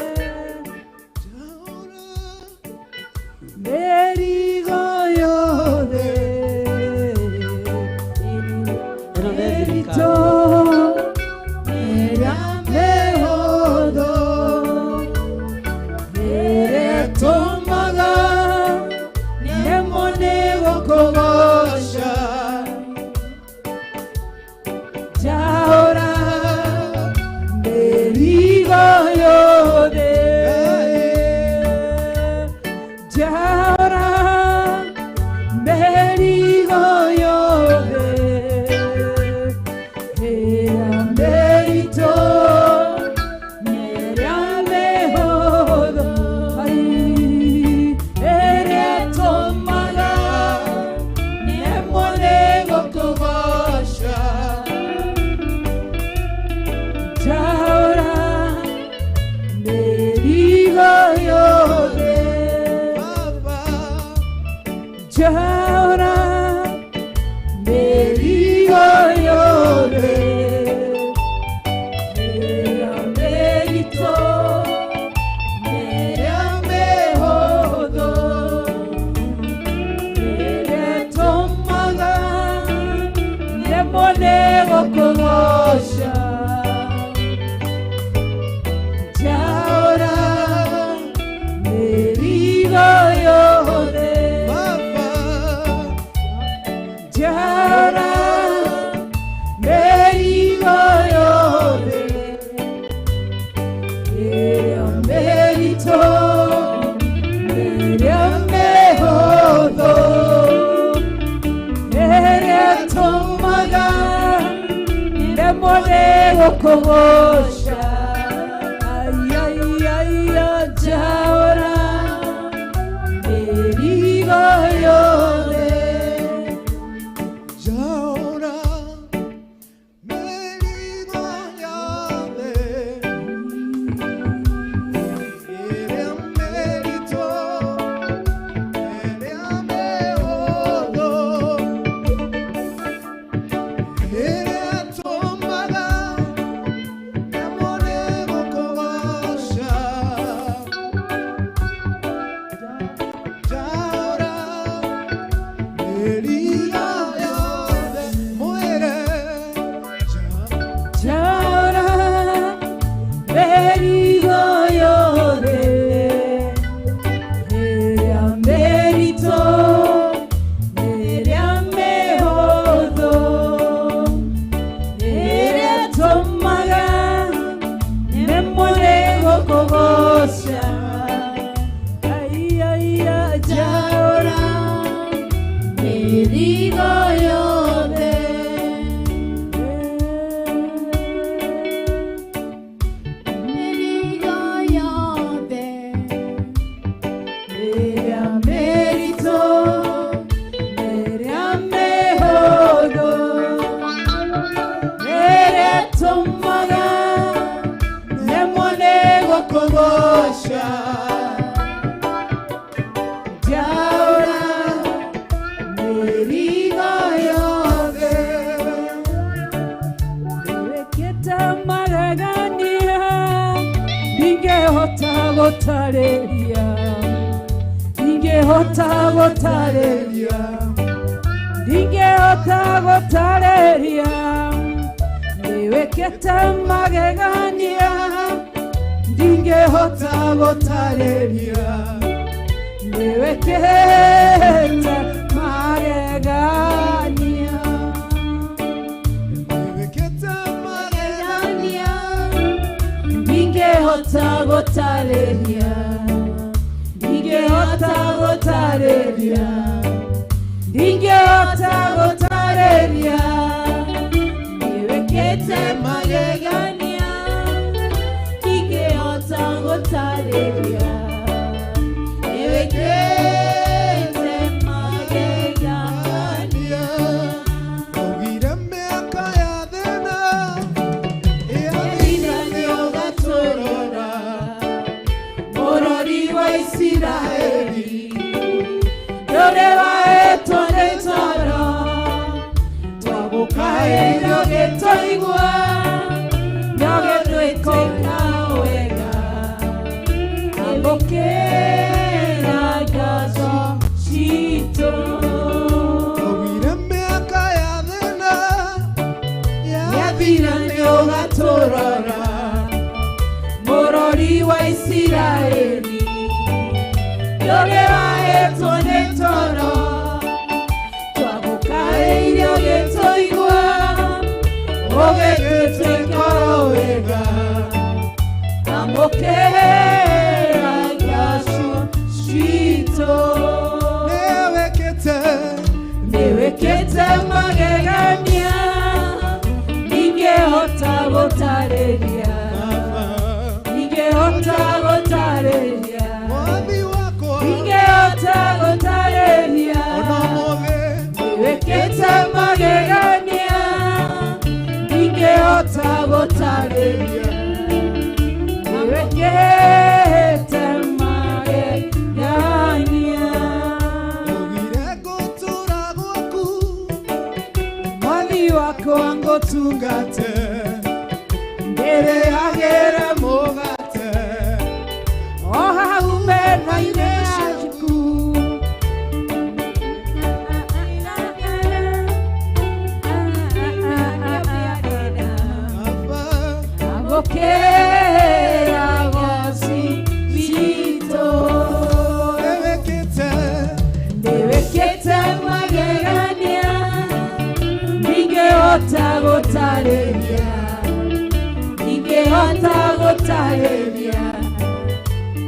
Mĩrigo yothe. Ĩno nĩ Mĩritũ, thirikari. ĩrĩa mĩhũthũ, ĩrĩtũmaga nemwo nĩ gũkũgoca. Njaũra mĩrigo yothe. Njaũra mĩrigo yothe. Ĩrĩa mĩritũ, ĩrĩa mĩhũthũ, ai, ĩrĩtũmaga nemwo nĩ gũkũgoca. Njaũra mĩrigo yothe. Njaũra mĩrigo yothe. Ĩrĩa mĩritũ, ĩrĩa mĩhũthũ, ĩrĩtũmaga nemwo nĩ gũkũgoca. Njaũra mĩrigo yothe. Njaũra mĩrigo yothe. Ĩrĩa mĩritũ, ĩrĩa mĩhũthũ, ĩrĩtũmaga nemwo nĩ gũkũgoca. Ai, ai, ai, njaũra mĩrigo yothe. Njaũra mĩrigo yothe. Ĩrĩa mĩritũ, ĩrĩa mĩhũthũ, ĩrĩtũmaga Ndingĩhota gũtarĩria, ndingĩhota gũtarĩria, ndingĩhota gũtarĩria, nĩwĩkĩte magegania, ndingĩhota gũtarĩria, nĩwĩkĩte magegania. Nĩwĩkĩte magegania, ndingĩhota gũtarĩria, ndingĩhota gũtarĩria, ndingĩhota gũtarĩria, nĩwĩkĩte magegania, ndingĩhota gũtarĩria, nĩwĩkĩte magegania. Augire mĩaka ya thĩna Yathira nĩũgatũrora, Mũrori wa Isiraeli, ndũrĩ wahetwo nĩ toro, twagũkaĩra ũgĩtũigua, nĩũgĩtwĩka wega, amũkĩra ngatho citũ. Augire mĩaka ya thĩna Yathira nĩũgatũrora, Mũrori wa Isiraeli, ndũrĩ wahetwo nĩ toro, twagũkaĩire ũgĩtũigua, ũgĩtwĩka wega, amũkĩra ngatho citũ. Nĩwĩkĩte Nĩwĩkĩte magegania, ndingĩhota gũtarĩria, ndingĩhota gũtarĩria, Mwathi wakwa ndingĩhota gũtarĩria, ona ũmũthĩ nĩwĩkĩte magegania, ndingĩhota gũtarĩria, nĩwĩkĩte magegania. Augire ngũtũra gwaku Mwathi wakwa ngũtungate ndĩrĩagĩre mũgate o hau metha-inĩ yaku. Amũkĩra goci citũ. Nĩwĩkĩte Nĩwĩkĩte magegania, ndingĩhota gũtarĩria, ndingĩhota gũtarĩria,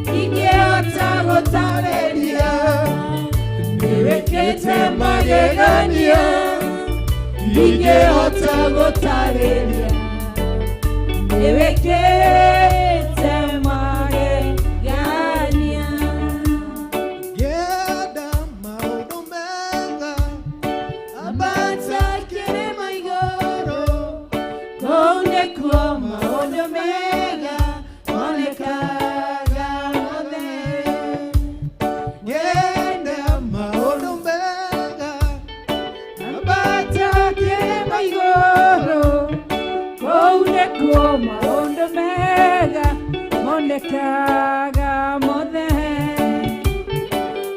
ndingĩhota gũtarĩria, nĩwĩkĩte magegania, ndingĩhota gũtarĩria, nĩwĩkĩte magegania. Ngĩenda maũndũ mega Ambata kĩrĩma igũrũ, kũu nĩkuo maũndũ mega monekaga mothe. Ngĩenda maũndũ mega Ambata kĩrĩma igũrũ, kũu nĩkuo maũndũ mega monekaga mothe.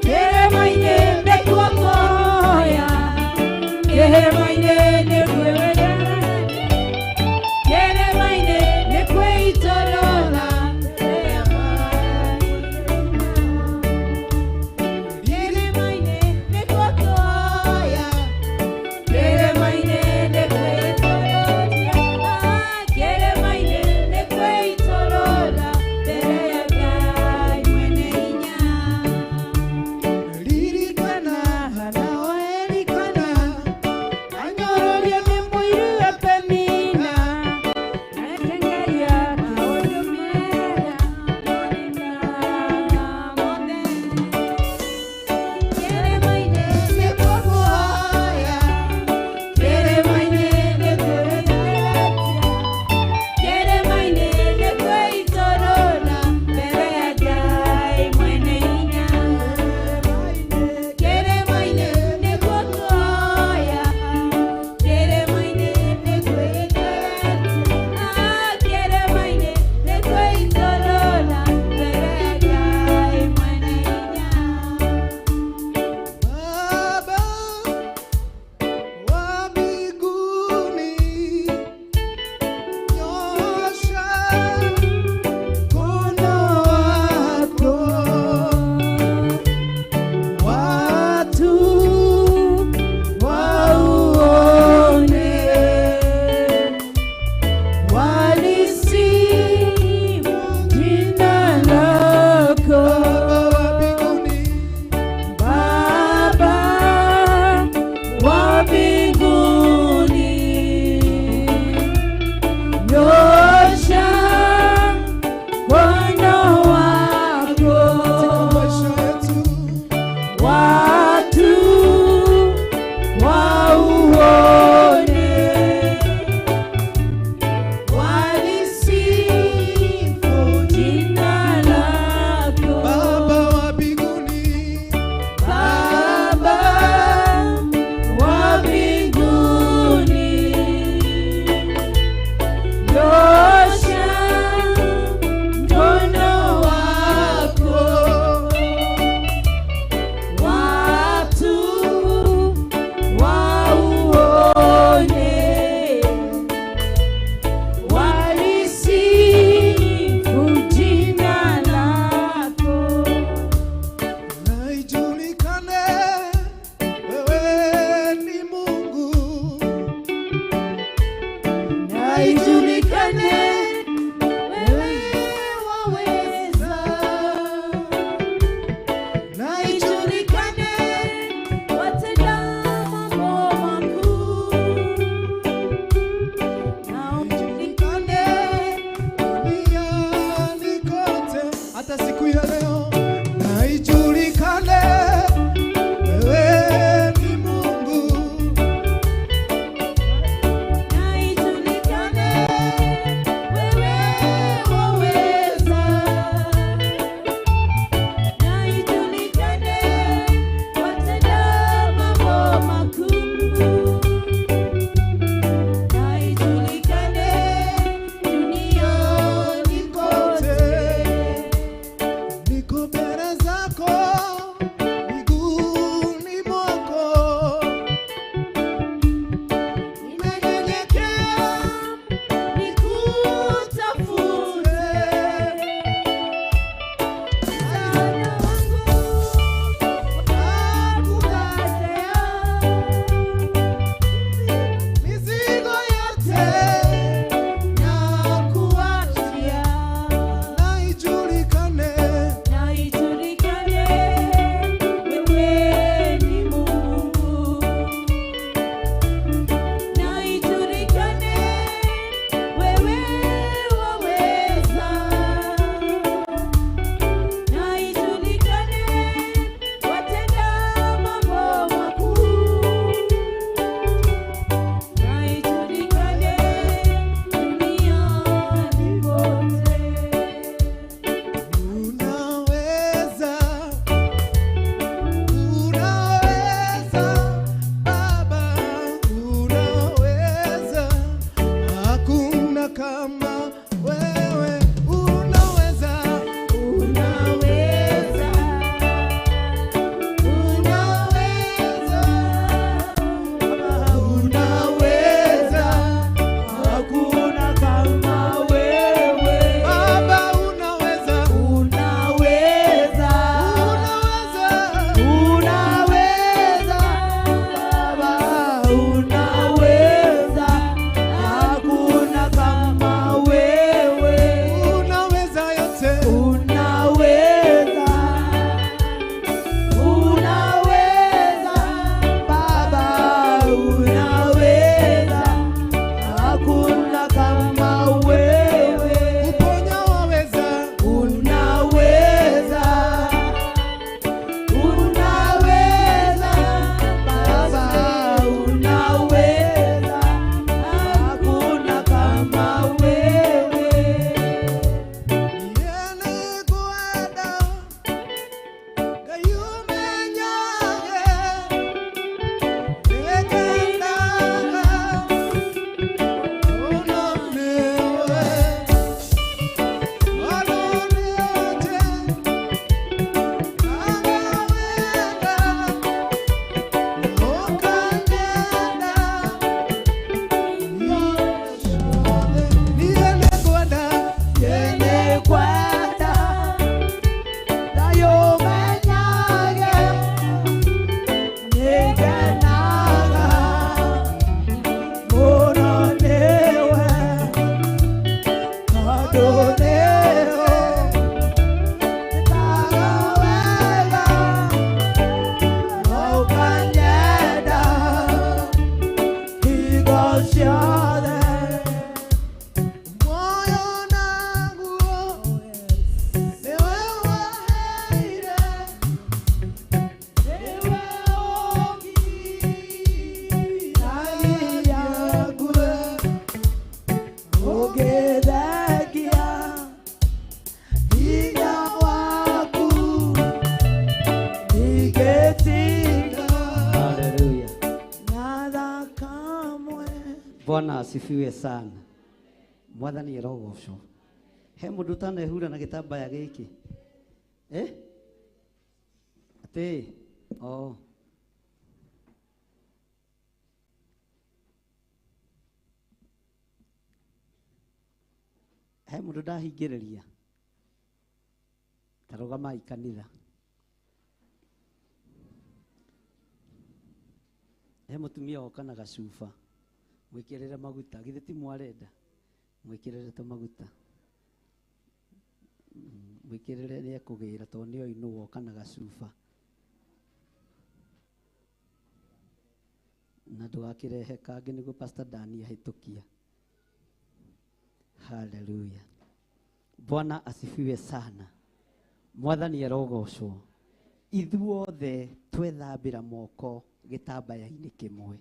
Kĩrĩma-inĩ nĩkuo kũhoya, kĩrĩma-inĩ nĩkuo wega, kĩrĩma-inĩ nĩkuo itũrũra kĩrĩma-inĩ nĩkuo kũhoya, kĩrĩma-inĩ nĩkuo itũrũra, kĩrĩma-inĩ nĩkuo itũrũra mbere ya Ngai. ciothe muoyo naguo nĩwe waheire nĩwe ũngiragia ngue ũngĩthengia hinya waku ndingĩtiga Haleluya. na thakamwe Bwana asifiwe sana. Mwathani arogocwo. He mũndũ ũtanehura na gĩtambaya gĩkĩ? Eh? Atĩ? Oh. He mũndũ ndahingĩrĩria? Ta rũgamai kanitha. He mũtumia woka na gacuba. Mwĩkĩrĩre maguta. Githĩ ti mwarenda? Mwĩkĩrĩre tũmaguta. Mwĩkĩrĩre nĩ ekũgĩra tondũ nĩoĩ nũ woka na gacuba. Na ndũgakĩrehe kangĩ nĩguo Pastor Dani ahĩtũkia. Haleluya. Bwana asifiwe sana. Mwathani arogocwo. Ithuothe twethambĩra moko gĩtambaya-inĩ kĩmwe.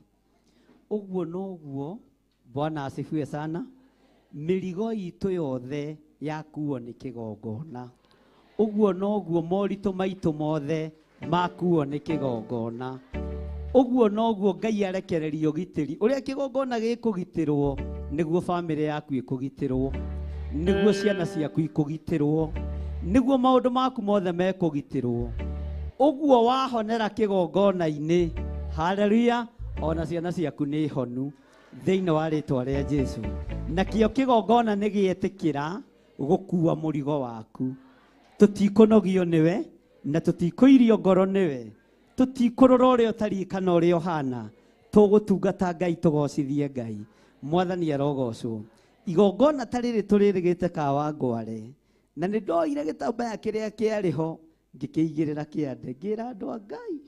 Ũguo noguo Bwana asifiwe sana. Mĩrigo itũ yothe yakuo nĩ kĩgongona. Ũguo noguo moritũ maitũ mothe makuo nĩ kĩgongona. Ũguo noguo Ngai arekereria ũgitĩri. Ũrĩa kĩgongona gĩkũgitĩrwo nĩguo bamĩrĩ yaku ĩkũgitĩrwo, nĩguo ciana ciaku ikũgitĩrwo, nĩguo maũndũ maku mothe mekũgitĩrwo. Ũguo wahonera kĩgongona-inĩ, haleluya, ona ciana ciaku nĩ honu thĩinĩ wa rĩtwa rĩa Jesu. Nakĩo kĩgongona nĩ gĩetĩkĩra gũkua mũrigo waku. Tũtikũnogio nĩwe na tũtikũirio ngoro nĩwe, tũtikũrora ũrĩa ũtariĩ kana ũrĩa ũhana, tũgũtungata Ngai tũgocithie Ngai. Mwathani arogocwo. Igongona ta rĩrĩ tũrĩrĩgĩte Kawangware, na nĩ ndoire gĩtambaya kĩrĩa kĩarĩ ho ngĩkĩigĩrĩra kĩande, ngĩra andũ a Ngai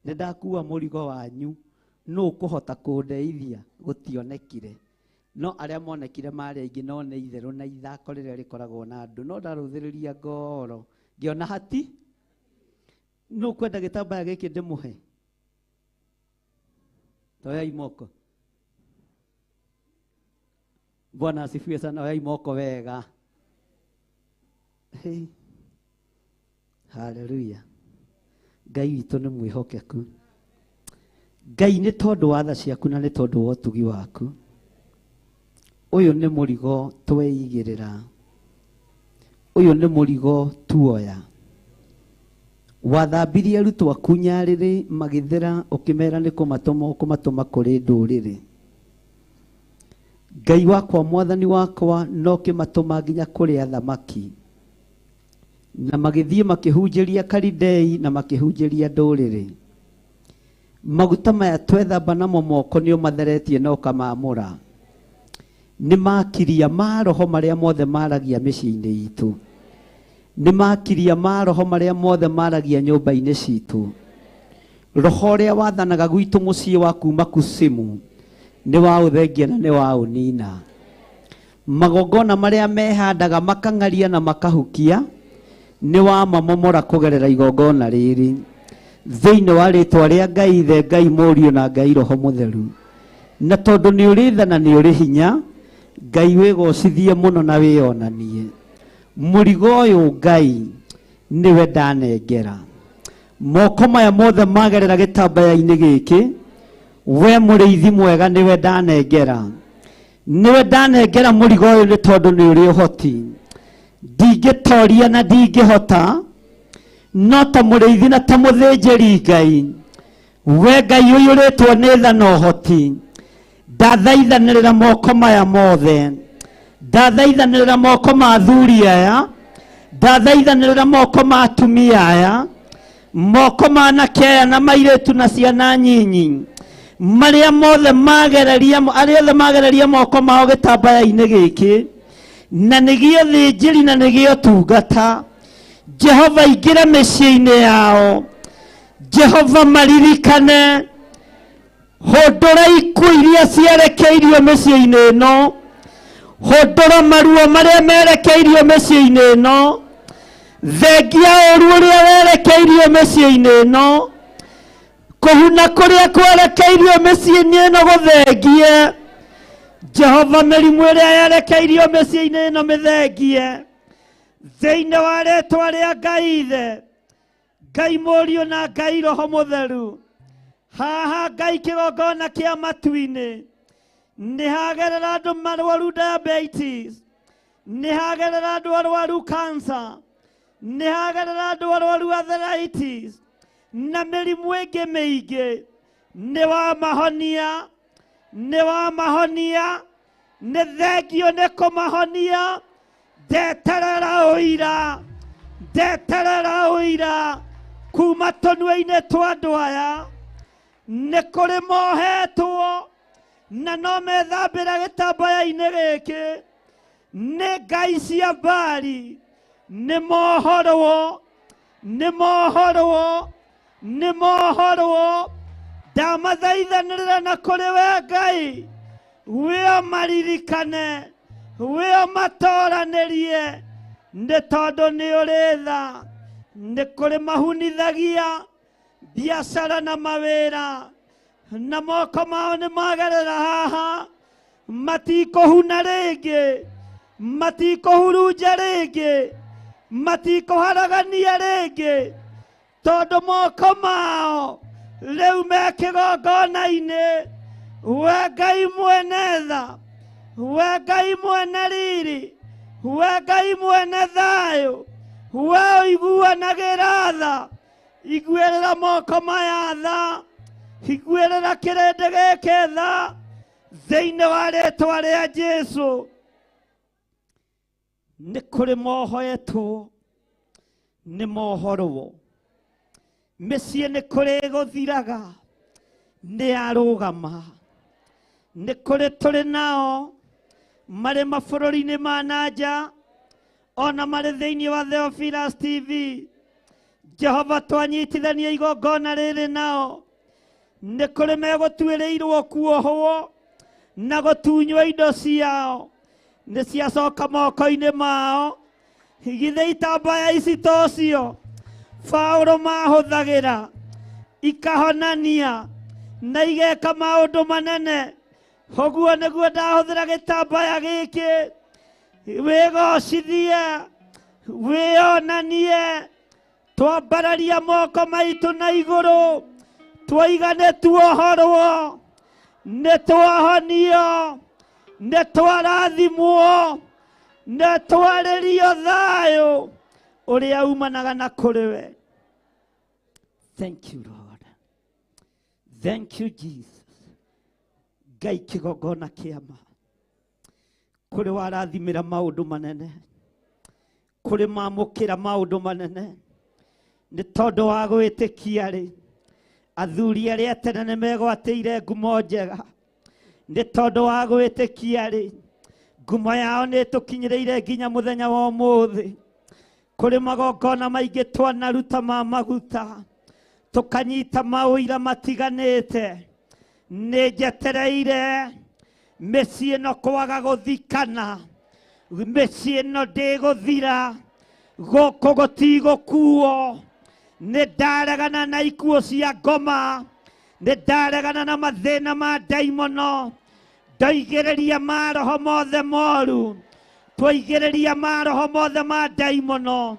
nĩ ndakua mũrigo wanyu, nũ ũkũhota kũndeithia? Gũtionekire. No arĩa monekire marĩ aingĩ, no nĩ itherũ na ithako rĩrĩa rĩkoragwo na andũ. No ndarũthĩrĩria ngoro ngĩona hati nũ kwenda gĩtambaya gĩkĩ ndĩmũhe. Toyai moko. Bwana asifiwe sana. Oyai moko wega. Hey. Haleluya. Ngai witũ nĩ mwĩhokeku. Ngai nĩ tondũ wa tha ciaku na nĩ tondũ wa ũtugi waku. Ũyũ nĩ mũrigo tweigĩrĩra. Ũyũ nĩ mũrigo tuoya. Wathambirie arutwo aku nyarĩrĩ magĩthera, ũkĩmera nĩ kũmatũma ũkũmatũma kũrĩ ndũrĩrĩ. Ngai wakwa, mwathani wakwa, no kĩmatũma nginya kũrĩ athamaki. Na magĩthiĩ makĩhunjĩria Kalidei na makĩhunjĩria ndũrĩrĩ. Maguta maya twethamba namo moko nĩ ũmatheretie na ũkamamũra. Nĩ makiria ma roho marĩa mothe maragia mĩciĩ-inĩ itũ. Nĩ makiria ma roho marĩa mothe maragia nyũmba-inĩ citũ. Roho ũrĩa wathanaga gwitũ mũciĩ wa kuma Kusimu nĩ waũthengia na nĩ waũnina. Magongona marĩa mehandaga makang'aria na makahukia nĩ wamamomora kũgerera igongona rĩrĩ. Thĩinĩ wa rĩtwa rĩa Ngai Ithe, Ngai Mũriũ na Ngai Roho Mũtheru. Na tondũ nĩ ũrĩ tha na nĩ ũrĩ hinya, Ngai wĩgocithie mũno na wĩonanie. Mũrigo ũyũ Ngai nĩwe ndanengera. Moko maya mothe magerera gĩtambaya-inĩ gĩkĩ, we mũrĩithi mwega nĩwe ndanengera. Nĩwe ndanengera mũrigo ũyũ nĩ tondũ nĩ ũrĩ ũhoti. Ndingĩtoria na ndingĩhota, no ta mũrĩithi na ta mũthĩnjĩri Ngai, we Ngai ũiyũrĩtwo nĩ tha na ũhoti, ndathaithanĩrĩra moko maya mothe, ndathaithanĩrĩra moko ma athuri aya, ndathaithanĩrĩra moko ma atumia aya, moko ma anake aya na mairĩtu na ciana nyinyi, marĩa mothe magereria, arĩa othe magereria moko mao gĩtambaya-inĩ gĩkĩ, na nĩgĩo thĩnjĩri na nĩgĩo tungata. Jehova ingĩra mĩciĩ-inĩ yao. Jehova maririkane. Hũndũra ikuũ iria ciarekeirio mĩciĩ-inĩ ĩno. Hũndũra maruo marĩa merekeirio mĩciĩ-inĩ ĩno. Thengia ũru ũrĩa werekeirio mĩciĩ-inĩ ĩno. Kũhuna kũrĩa kwerekeirio mĩciĩ-inĩ ĩno gũthengie. Jehova mĩrimũ ĩrĩa yerekeirio mĩciĩ-inĩ ĩno mĩthengie. Thĩinĩ wa rĩtwa rĩa Ngai Ithe, Ngai Mũriũ na Ngai Roho Mũtheru. Haha Ngai kĩgongona kĩa matu-inĩ nĩ hagerera andũ marwaru diabetes, nĩ hagerera andũ arwaru cancer, nĩ hagerera andũ arwaru arthritis na mĩrimũ ĩngĩ mĩingĩ. Nĩ wamahonia, nĩ wamahonia, nĩ thengio nĩ kũmahonia. Ndeterera ũira, ndeterera ũira kuma tũnua-inĩ twa andũ aya. Nĩ kũrĩ mohetwo na no methambĩra gĩtambaya-inĩ gĩkĩ. Nĩ ngai cia Baali, nĩ mohorwo, nĩ mohorwo, nĩ mohorwo. Ndamathaithanĩrĩra na kũrĩ we Ngai, wĩo maririkane, wĩo matoranĩrie, nĩ tondũ nĩ ũrĩ tha. Nĩ kũrĩ mahunithagia biacara na mawĩra, na moko mao nĩ magerera haha. Matikũhuna rĩngĩ, matikũhurunja rĩngĩ, matikũharagania rĩngĩ, tondũ moko mao rĩu me kĩgongona-inĩ. We Ngai mwene tha, we Ngai mwene riri, we Ngai mwene thayũ, we ũiguanagĩra tha, iguĩrĩra moko maya tha, iguĩrĩra kĩrĩndĩ gĩkĩ tha, thĩinĩ wa rĩtwa rĩa Jesũ. Nĩ kũrĩ mohoetwo, nĩ mohorwo. Mĩciĩ nĩ kũrĩ gũthiraga, nĩ yarũgama. Nĩ kũrĩ tũrĩ nao marĩ mabũrũri-inĩ ma na nja, ona marĩ thĩinĩ wa Theophilus TV. Jehova twanyitithania igongona rĩrĩ nao. Nĩ kũrĩ megũtuĩrĩirwo kuohwo na gũtunywo indo ciao, nĩ ciacoka moko-inĩ mao. Githĩ itambaya ici tocio Paũlũ mahũthagĩra ikahonania na igeka maũndũ manene. Ũguo nĩguo ndahũthĩra gĩtambaya gĩkĩ. Wĩgocithie, wĩonanie. Twambararia moko maitũ na igũrũ, twaiga nĩ tuohorwo, nĩ twahonio, nĩ twarathimwo, nĩ twarĩrio thayũ ũrĩa umanaga na kũrĩ we. Thank you Lord. Thank you Jesus. Ngai kĩgongona kĩa ma, kũrĩ warathimĩra maũndũ manene, kũrĩ mamũkĩra maũndũ manene, nĩ tondũ wa gwĩtĩkia rĩ. Athuri arĩa tene nĩ megwatĩire ngumo njega, nĩ tondũ wa gwĩtĩkia rĩ. Ngumo yao nĩ ĩtũkinyĩrĩire nginya mũthenya wa ũmũthĩ. Kũrĩ magongona maingĩ twanaruta ma maguta, tũkanyita maũira matiganĩte. Nĩ njetereire mĩciĩ ĩno kwaga gũthikana, mĩciĩ ĩno ndĩgũthira, gũkũ gũtigũkuo. Nĩ ndaregana na ikuũ cia ngoma, nĩ ndaregana na mathĩna ma ndaimono. Ndoigĩrĩria maroho mothe moru, twaigĩrĩria maroho mothe ma ndaimono,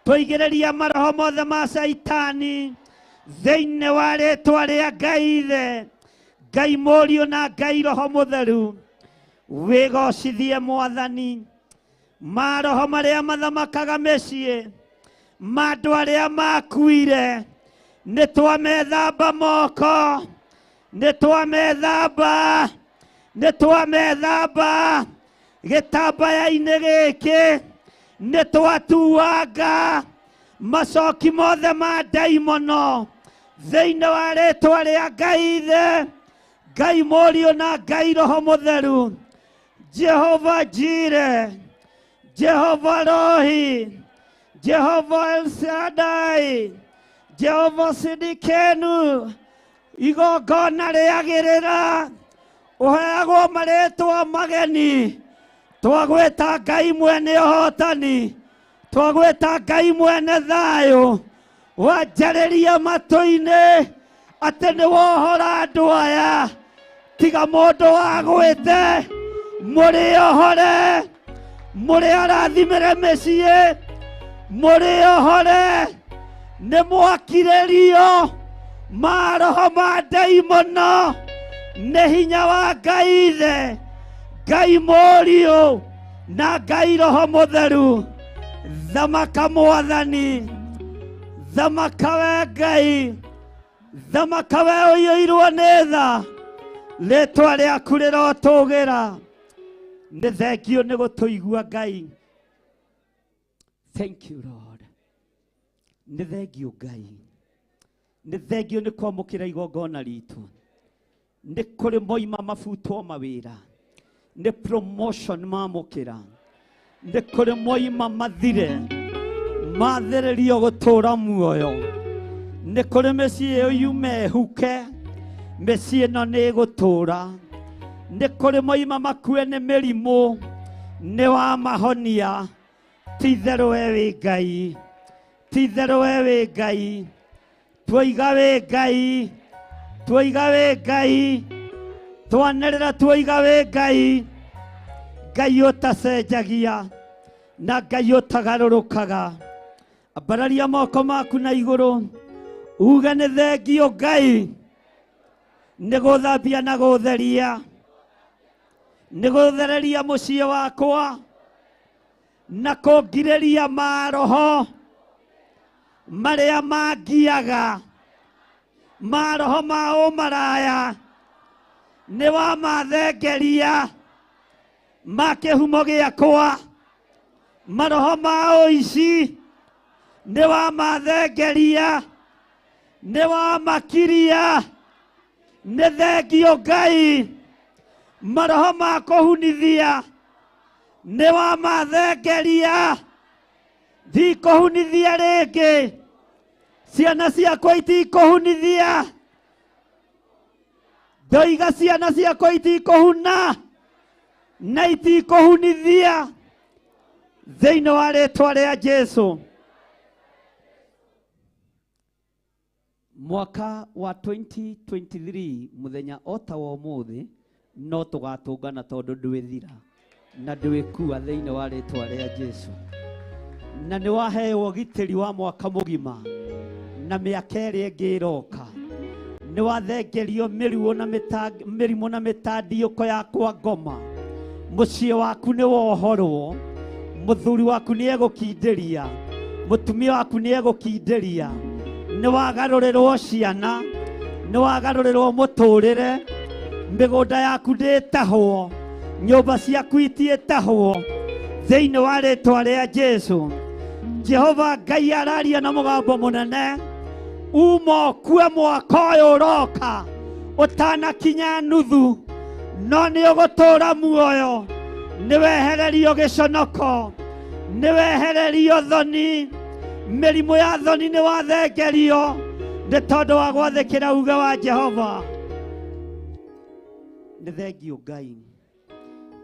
twaigĩrĩria maroho mothe ma caitani, thĩinĩ wa rĩtwa rĩa Ngai Ithe, Ngai Mũriũ na Ngai Roho Mũtheru. Wĩgocithie Mwathani. Maroho marĩa mathamakaga mĩciĩ, ma andũ arĩa makuire, nĩ twamethamba moko, nĩ twamethamba, nĩ twamethamba gĩtambaya-inĩ gĩkĩ, nĩ twatuanga macoki mothe ma ndaimono thĩinĩ wa rĩtwa rĩa Ngai Ithe, Ngai Mũriũ na Ngai Roho Mũtheru. Jehova Jire, Jehova Rohi, Jehova El Shaddai, Jehova Sidikenu, Igongona rĩagĩrĩra ũheagwo marĩtwa mageni. Twagwĩta Ngai mwene ũhotani, twagwĩta Ngai mwene thayũ. Wanjarĩria matũ-inĩ atĩ nĩ wohora andũ aya, tiga mũndũ wagwĩte mũrĩ ohore, mũrĩ arathimĩre mĩciĩ, mũrĩ ohore. Nĩ mwakirĩrio maroho ma ndaimono nĩ hinya wa Ngai Ithe, Ngai Mũriũ na Ngai Roho Mũtheru. Thamaka Mwathani, thamaka we Ngai, thamaka we ũiyũirwo nĩ tha, rĩtwa rĩaku rĩrotũgĩra. Nĩ thengio nĩ gũtũigua Ngai. Thank you Lord. Nĩ thengio Ngai, nĩ thengio nĩ kwamũkĩra igongona ritũ. Nĩ kũrĩ moima mabutwo mawĩra, nĩ promotion mamũkĩra. Nĩ kũrĩ moima mathire mathĩrĩrio gũtũra muoyo. Nĩ kũrĩ mĩciĩ ĩyo yume ĩhuke, mĩciĩ ĩno nĩ ĩgũtũra. Nĩ kũrĩ moima makue nĩ mĩrimũ, nĩ wamahonia. Ti itherũ we wĩ Ngai, ti itherũ we wĩ Ngai. Tuoiga wĩ Ngai, tuoiga wĩ Ngai, twanĩrĩra tuoiga wĩ Ngai. Ngai ũtacenjagia na Ngai ũtagarũrũkaga. Ambararia moko maku na igũrũ uge nĩ thengio Ngai nĩ gũthambia na gũtheria, nĩ gũthereria mũciĩ wakwa na kũngirĩria maroho marĩa mangiaga, maroho ma ũmaraya nĩ wamathengeria ma kĩhumo gĩakwa, maroho ma ũici nĩ wamathengeria, nĩ wamakiria. Nĩ thengio Ngai, maroho ma kũhunithia nĩ wamathengeria. Ndikũhunithia rĩngĩ, ciana ciakwa itikũhunithia. Ndoiga ciana ciakwa itikũhuna na itikũhunithia thĩinĩ wa rĩtwa rĩa Jesu. Mwaka wa 2023 mũthenya o ta wa ũmũthĩ no tũgatũngana tondũ ndwĩthira na ndwĩkua thĩinĩ wa rĩtwa rĩa Jesu. Na nĩ waheo ũgitĩri wa mwaka mũgima na mĩaka ĩrĩa ĩngĩ ĩroka. Nĩ wathengerio mĩrimũ na mĩtandiũko ya kwa ngoma. Mũciĩ waku nĩ wohorwo, mũthuri waku nĩ egũkindĩria, mũtumia waku nĩ egũkindĩria. Nĩ wagarũrĩrwo ciana, nĩ wagarũrĩrwo mũtũrĩre, mĩgũnda yaku ndĩtahwo, nyũmba ciaku itiĩtahwo thĩinĩ wa rĩtwa rĩa Jesu. Jehova Ngai araria na mũgambo mũnene, uma ũkue mwaka ũyũ ũroka ũtanakinya nuthu, no nĩ ũgũtũra muoyo. Nĩ wehererio gĩconoko, nĩ wehererio thoni, mĩrimũ ya thoni nĩ wathengerio nĩ tondũ wa gwathĩkĩra uge wa Jehova. Nĩ thengio Ngai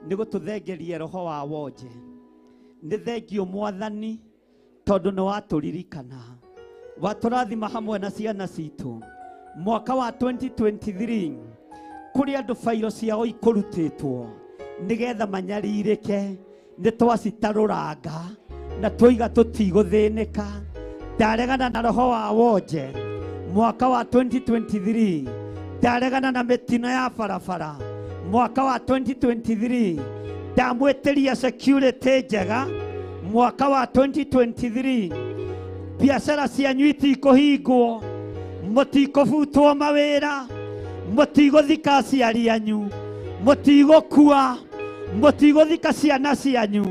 nĩ gũtũthengeria roho wa wonje. Nĩ thengio Mwathani tondũ nĩ watũririkana, watũrathima hamwe na ciana citũ. Mwaka wa 2023 kũrĩ andũ bairo ciao ikũrutĩtwo nĩgetha manyarirĩke, nĩ twacitarũranga na twoiga tũtigũthĩnĩka. Ndaregana na roho wa wonje mwaka wa 2023, ndaregana na mĩtino ya barabara mwaka wa 2023, ndamwĩtĩria security njega mwaka wa 2023. Biacara cianyu itikũhingwo, mũtikũbutwo mawĩra, mũtigũthika aciari anyu, mũtigũkua, mũtigũthika ciana cianyu,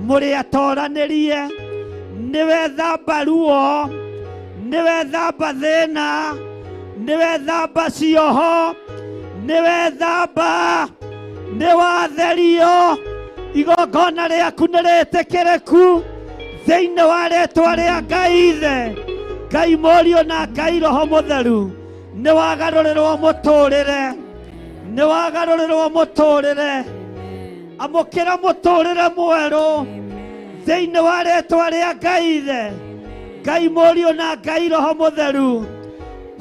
mũrĩ atoranĩrie. Nĩ wethamba ruo, nĩ wethamba thĩna, nĩ wethamba cioho, nĩ wethamba, nĩ watherio. Igongona rĩaku nĩ rĩtĩkĩrĩku thĩinĩ wa rĩtwa rĩa Ngai Ithe, Ngai Mũriũ na Ngai Roho Mũtheru. Nĩ wagarũrĩrwo mũtũrĩre, nĩ wagarũrĩrwo mũtũrĩre. Amũkĩra mũtũrĩre mwerũ thĩinĩ wa rĩtwa rĩa Ngai Ithe, Ngai Mũriũ na Ngai Roho Mũtheru.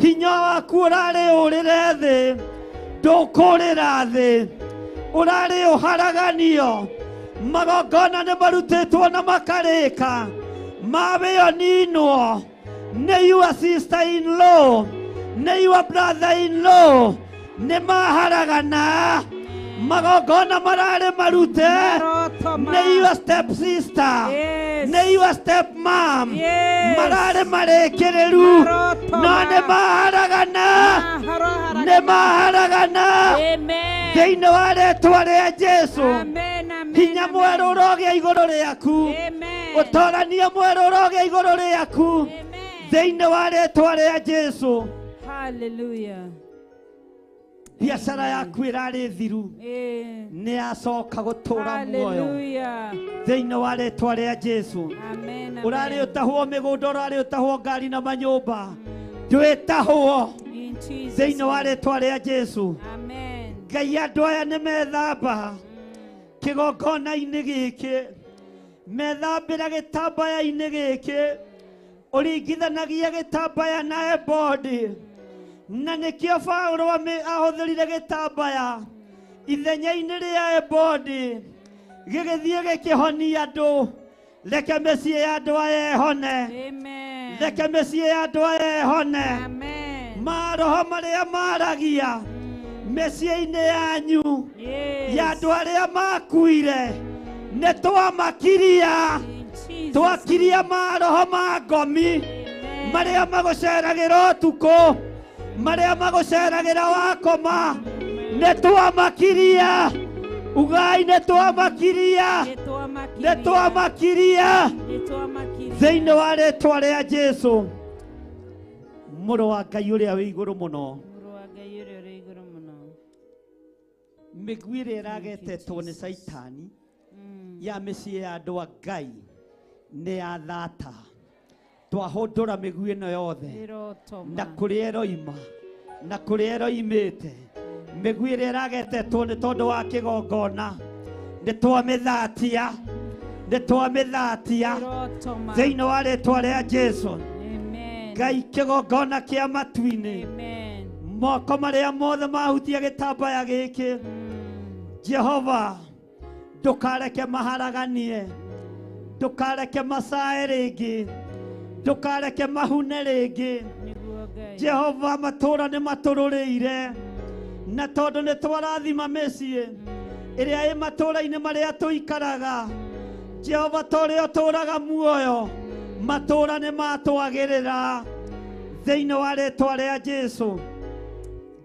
Hinya waku ũrarĩ ũrĩre thĩ, ndũkũrĩra thĩ, ũrarĩ ũharaganio. Magongona nĩ marutĩtwo na makarĩka, mawĩo ninwo nĩ your sister in law, nĩ your brother in law, nĩ maharagana. Magongona mararĩ marute nĩ your step sister, nĩ your step mom, mararĩ marĩkĩrĩru, no nĩ maharagana, nĩ maharagana thĩinĩ wa rĩtwa rĩa Jesu. Hinya mwerũ ũrogĩa igũrũ rĩaku, ũtorania mwerũ ũrogĩa igũrũ rĩaku thĩinĩ wa rĩtwa rĩa Jesu. Hallelujah. Biacara yaku ĩrarĩ thiru, nĩ yacoka gũtũra muoyo Hallelujah. thĩinĩ wa rĩtwa rĩa Jesu. Amen. Ũrarĩ ũtahwo mĩgũnda, ũrarĩ ũtahwo ngari na manyũmba, ndwĩtahwo In Jesus' thĩinĩ wa name. rĩtwa rĩa Jesu. Amen. Ngai, andũ aya nĩ methamba kĩgongona-inĩ gĩkĩ, methambĩra gĩtambaya-inĩ gĩkĩ, ũringithanagia gĩtambaya na ebodi, na nĩkĩo Paũlũ ahũthĩrire gĩtambaya ithenya-inĩ rĩa ebodi, gĩgĩthiĩ gĩkĩhonia andũ. Reke mĩciĩ ya andũ aya ĩhone, reke mĩciĩ ya andũ aya ĩhone. Maroho marĩa maragia mĩciĩ-inĩ yanyu ya andũ arĩa makuire, nĩ twamakiria, twakiria maroho ma ngomi marĩa magũceragĩra ũtukũ, marĩa magũceragĩra wakoma, nĩ twamakiria. Ugai nĩ twamakiria, nĩ twamakiria thĩinĩ wa rĩtwa rĩa Jesu, mũrũ wa Ngai ũrĩa wĩ igũrũ mũno. Mĩguĩ ĩrĩa ĩragetetwo nĩ Caitani ya mĩciĩ ya andũ a Ngai nĩ ya thata. Twahũndũra mĩguĩ ĩno yothe na kũrĩa ĩroima na kũrĩa ĩroimĩte, mĩguĩ ĩrĩa ĩragetetwo nĩ tondũ wa kĩgongona, nĩ twamĩthatia, nĩ twamĩthatia thĩinĩ wa rĩtwa rĩa Jesu. Ngai, kĩgongona kĩa matu-inĩ, moko marĩa mothe mahutia gĩtambaya gĩkĩ, Jehova, ndũkareke maharaganie, ndũkareke macae rĩngĩ, ndũkareke mahune rĩngĩ. Jehova, matũra nĩ matũrũrĩire, na tondũ nĩ twarathima mĩciĩ ĩrĩa ĩ matũra-inĩ marĩa tũikaraga, Jehova, ta ũrĩa ũtũraga muoyo, matũra nĩ matwagĩrĩra thĩinĩ wa rĩtwa rĩa Jesu.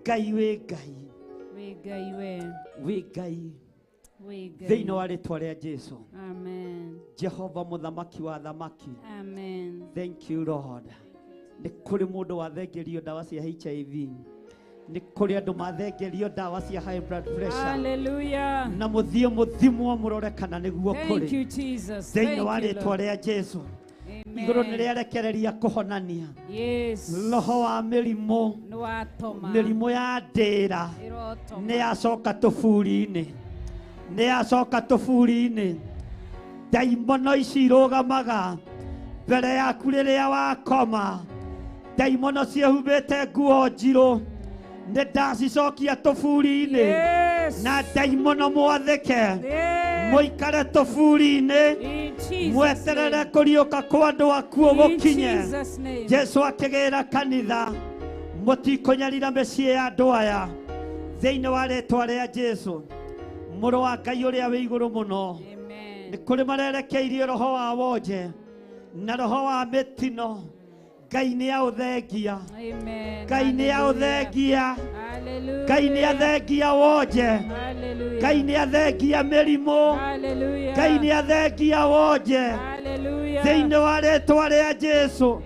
Ngai wĩ Ngai, Wĩ Ngai we. wĩ Ngai Wĩ Ngai. thĩinĩ wa rĩtwa rĩa Jesu. Amen. Jehova mũthamaki wa thamaki, Amen. thank you Lord. Nĩ kũrĩ mũndũ wathengerio ndawa cia HIV, nĩ kũrĩ andũ mathengerio ndawa cia high blood pressure, Hallelujah. na mũthiĩ mũthimwo mũrore kana nĩguo Thank kũrĩ you, Jesus. thĩinĩ Thank wa you, rĩtwa Lord. rĩa Jesu. Amen. Igũrũ nĩ rĩarekereria kũhonania Yes. roho wa mĩrimũ, Nĩ watoma. mĩrimũ ya ndĩra Ĩrotoma. nĩ yacoka tũburi-inĩ, nĩ yacoka tũburi-inĩ. Ndaimono ici irũgamaga mbere yaku rĩrĩa wakoma, ndaimono ciĩhumbĩte nguo njirũ, nĩ ndacicokia tũburi-inĩ. Na ndaimono mwathĩke, mũikare tũburi-inĩ, mweterere kũriũka kwa andũ akuũ In gũkinye. Jesus' name. Jesu akĩgĩra kanitha, mũtikũnyarira mĩciĩ ya andũ aya thĩinĩ wa rĩtwa rĩa Jesu, mũrũ wa Ngai ũrĩa wĩ igũrũ mũno. Nĩ kũrĩ marerekeirie roho wa wonje na roho wa mĩtino, Ngai nĩ aũthengia, Amen. Ngai nĩ aũthengia, Hallelujah. Ngai nĩ athengia wonje, Hallelujah. Ngai nĩ athengia mĩrimũ, Hallelujah. Ngai nĩ athengia wonje Hallelujah. thĩinĩ wa rĩtwa rĩa Jesu.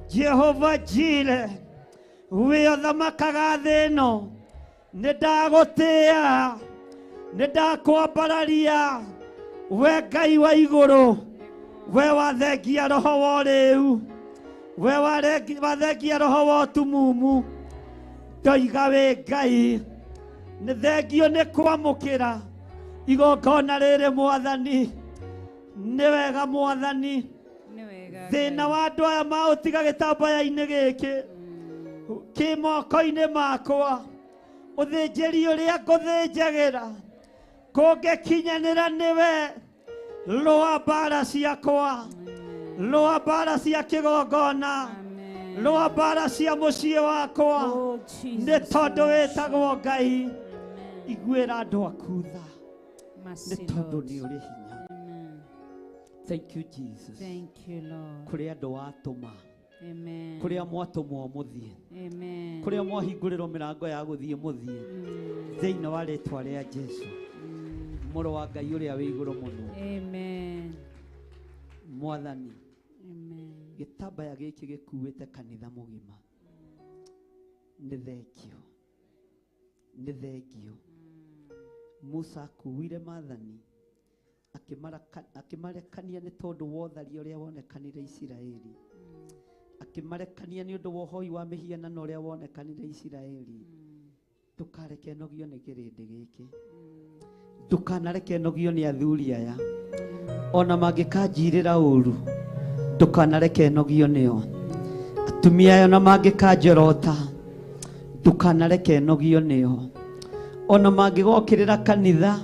Jehova Jire, wĩ ũthamakaga thĩ ĩno, nĩ ndagũtĩĩa, nĩ ndakwambararia, we Ngai wa igũrũ, we wathengia roho wa ũrĩu, we wathengia roho wa ũtumumu, Ndoiga wĩ Ngai. Nĩ thengio nĩ kwamũkĩra igongona rĩrĩ Mwathani. Nĩ wega Mwathani. Thĩna wa andũ aya maũtiga gĩtambaya-inĩ gĩkĩ kĩ moko-inĩ makwa. Ũthĩnjĩri ũrĩa ngũthĩnjagĩra kũngĩkinyanĩra nĩwe. Rũa mbara ciakwa, rũa mbara cia kĩgongona, rũa mbara cia mũciĩ wakwa. Nĩ tondũ wĩtagwo Ngai. Iguĩra andũ aku tha nĩ tondũ nĩ ũrĩ hinya. Thank you Jesus. Thank you, Lord. Kũrĩ andũ watũma, Amen. kũrĩa mwatũmwo mũthiĩ, Amen. kũrĩa mwahingũrĩrwo mĩrango ya gũthiĩ mũthiĩ, thĩinĩ wa rĩtwa rĩa Jesu, mũrũ wa Ngai ũrĩa wĩ igũrũ mũno. Amen. Mwathani, Amen. gĩtambaya gĩkĩ gĩkuĩte kanitha mũgima. Nĩ thengio, nĩ thengio. Musa akuuire maathani akĩmarekania nĩ tondũ wa ũtharia ũrĩa wonekanire Isiraeli, akĩmarekania nĩ ũndũ wa ũhoi wa mĩhianano ũrĩa wonekanire Isiraeli. Ndũkareke nogio nĩ kĩrĩndĩ gĩkĩ, ndũkanareke nogio nĩ athuri aya, ona mangĩkanjirĩra ũru ndũkanareke nogio nĩo. Atumia aya ona mangĩkanjorota ndũkanareke nogio nĩo. Ona mangĩgokĩrĩra kanitha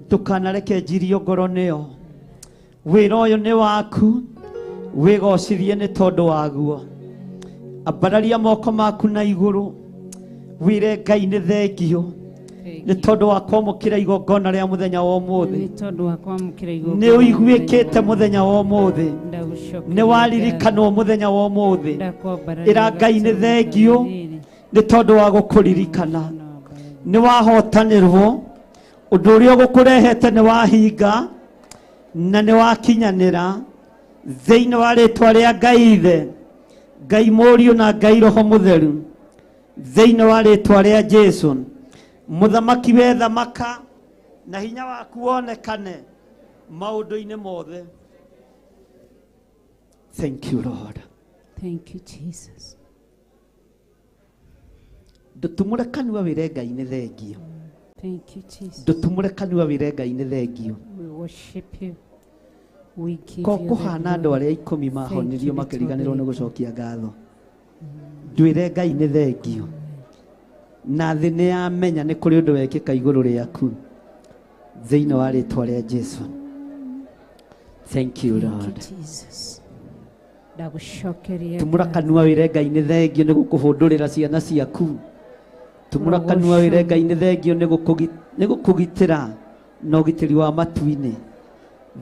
ndũkanareke njirio ngoro nĩo. Wĩra ũyũ nĩ waku, wĩgocithie nĩ tondũ waguo. Ambararia moko maku na igũrũ, wĩre Ngai nĩ thengio nĩ tondũ wa kwamũkĩra igongona rĩa mũthenya wa ũmũthĩ. Nĩ tondũ wa kwamũkĩra igongona Nĩ ũiguĩkĩte mũthenya wa ũmũthĩ, Ndagũcokeria nĩ waririkanwo mũthenya wa ũmũthĩ. Ndakwambararia Ĩra Ngai nĩ thengio nĩ tondũ wa gũkũririkana. Nĩ wahotanĩrwo, ũndũ ũrĩa ũgũkũrehete nĩ wahinga na nĩ wakinyanĩra thĩinĩ wa rĩtwa rĩa Ngai Ithe, Ngai Mũriũ na Ngai Roho Mũtheru, thĩinĩ wa rĩtwa rĩa Jesu. Mũthamaki we thamaka na hinya waku wonekane maũndũ-inĩ mothe. Thank you Lord. Thank you Jesus. Ndũtumũre kanua wĩre Ngai nĩ thengio. Thank you Jesus. Ndũtumũre kanua wĩre Ngai nĩ thengio. We worship you. We give Ko you the kũhana andũ glory. arĩa ikũmi Thank mahonirio you, makĩriganĩrwo nĩ Nĩtwambĩrĩria. gũcokia ngatho. Ndwĩre Ngai nĩ thengio. Na thĩ nĩ yamenya nĩ kũrĩ ũndũ wekĩka igũrũ rĩaku thĩinĩ wa rĩtwa rĩa Jesu. Thank you Thank you Lord. Jesus. Ndagũcokeria Tumũra ngatho. kanua wĩre Ngai nĩ thengio nĩ gũkũhũndũrĩra ciana ciaku. Tumũra kanua wĩre Ngai nĩ thengio nĩ gũkũgitĩra na ũgitĩri wa matu-inĩ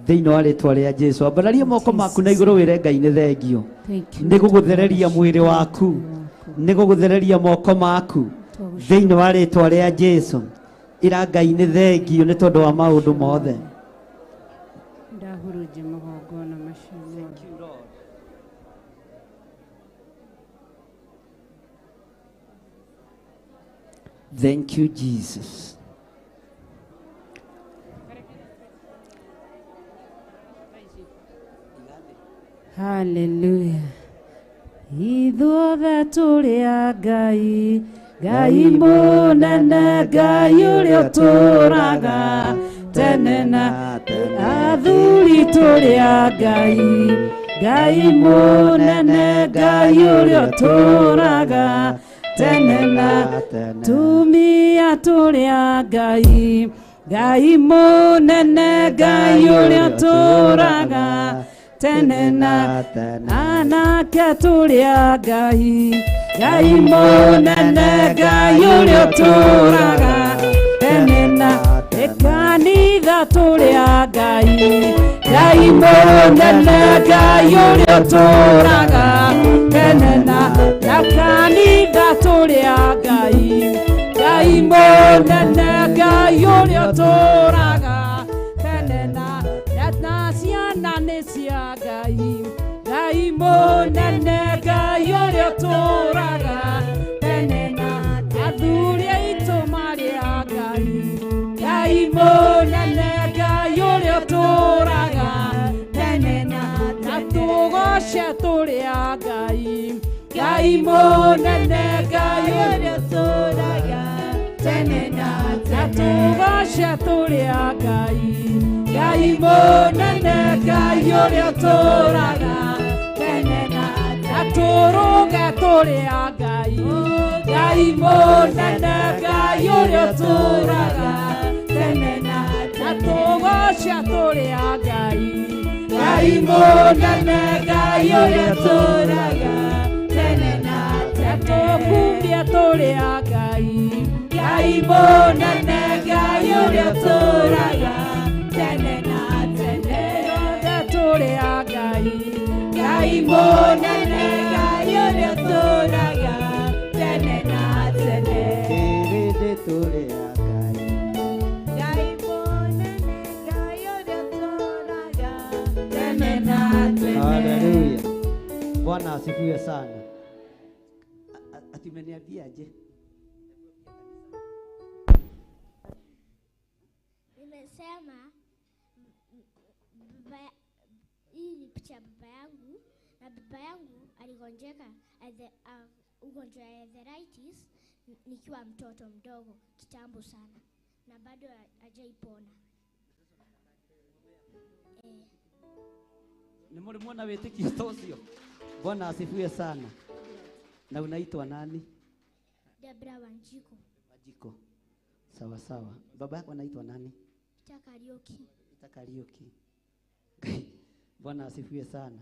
thĩinĩ wa rĩtwa rĩa Jesu. Ambararia moko maku na igũrũ wĩre Ngai nĩ thengio Thank you. nĩ gũgũthereria mwĩrĩ waku, nĩ gũgũthereria moko maku thĩinĩ wa rĩtwa rĩa Jesu. Ĩra Ngai nĩ thengio nĩ tondũ wa maũndũ mothe. Ndahurunja magongona macio mothe. Thank you Jesus. Hallelujah. Ithuothe tũrĩ a Ngai, Ngai mũnene, Ngai ũrĩa ũtũũraga tene na athuri tũrĩ a Ngai, Ngai mũnene, Ngai ũrĩa ũtũũraga tene na tumia tũrĩ a Ngai, Ngai mũnene, Ngai ũrĩa ũtũũraga tene na anake tũrĩ a Ngai, Ngai mũnene, Ngai ũrĩa ũtũũraga tene na kanitha tũrĩ a Ngai, Ngai mũnene, Ngai ũrĩa ũtũũraga tene na kanitha tũrĩ a Ngai, Ngai mũnene, Ngai ũrĩa ũtũũraga tene na ciana nĩ cia Ngai, Ngai mũnene, Ngai ũrĩa ũtũũraga tene na athuri aitũ marĩ a Ngai, Ngai mũnene, Ngai ũrĩa ũtũũraga tene na tũgoce tũrĩ a Ngai, Ngai mũnene, Ngai ũrĩa Tũgoce tũrĩ a Ngai, Ngai mũnene, Ngai ũrĩa ũtũũraga tene na tene. Tũrũge tũrĩ a Ngai, Ngai mũnene, Ngai ũrĩa ũtũũraga tene na tene. Tũgoce tũrĩ a Ngai, Ngai mũnene, Ngai ũrĩa ũtũũraga tene na tene. Tũkumie tũrĩ a Ngai, Ngai mũnene, Ngai ũrĩa ũtũũraga tene na tene. Yothe tũrĩ a Ngai, Ngai mũnene, Ngai ũrĩa ũtũũraga tene na tene. Kĩrĩndĩ tũrĩ a Ngai. Ngai mũnene, Ngai ũrĩa ũtũũraga tene na tene. Haleluya. Bwana asifiwe sana. Ati umeniambia aje? Nimesema hii ni picha ya baba yangu, na baba yangu aligonjeka ugonjwa ya arthritis nikiwa mtoto mdogo kitambo sana, na bado hajaipona. Nĩ mũrĩ mwona wĩtĩkio ta ũcio? Bwana asifiwe sana. Na unaitwa nani? Debra Wanjiko. Wanjiko. Sawa sawa. Baba yako anaitwa nani? Peter Kariuki. Peter Kariuki. Bwana asifiwe sana.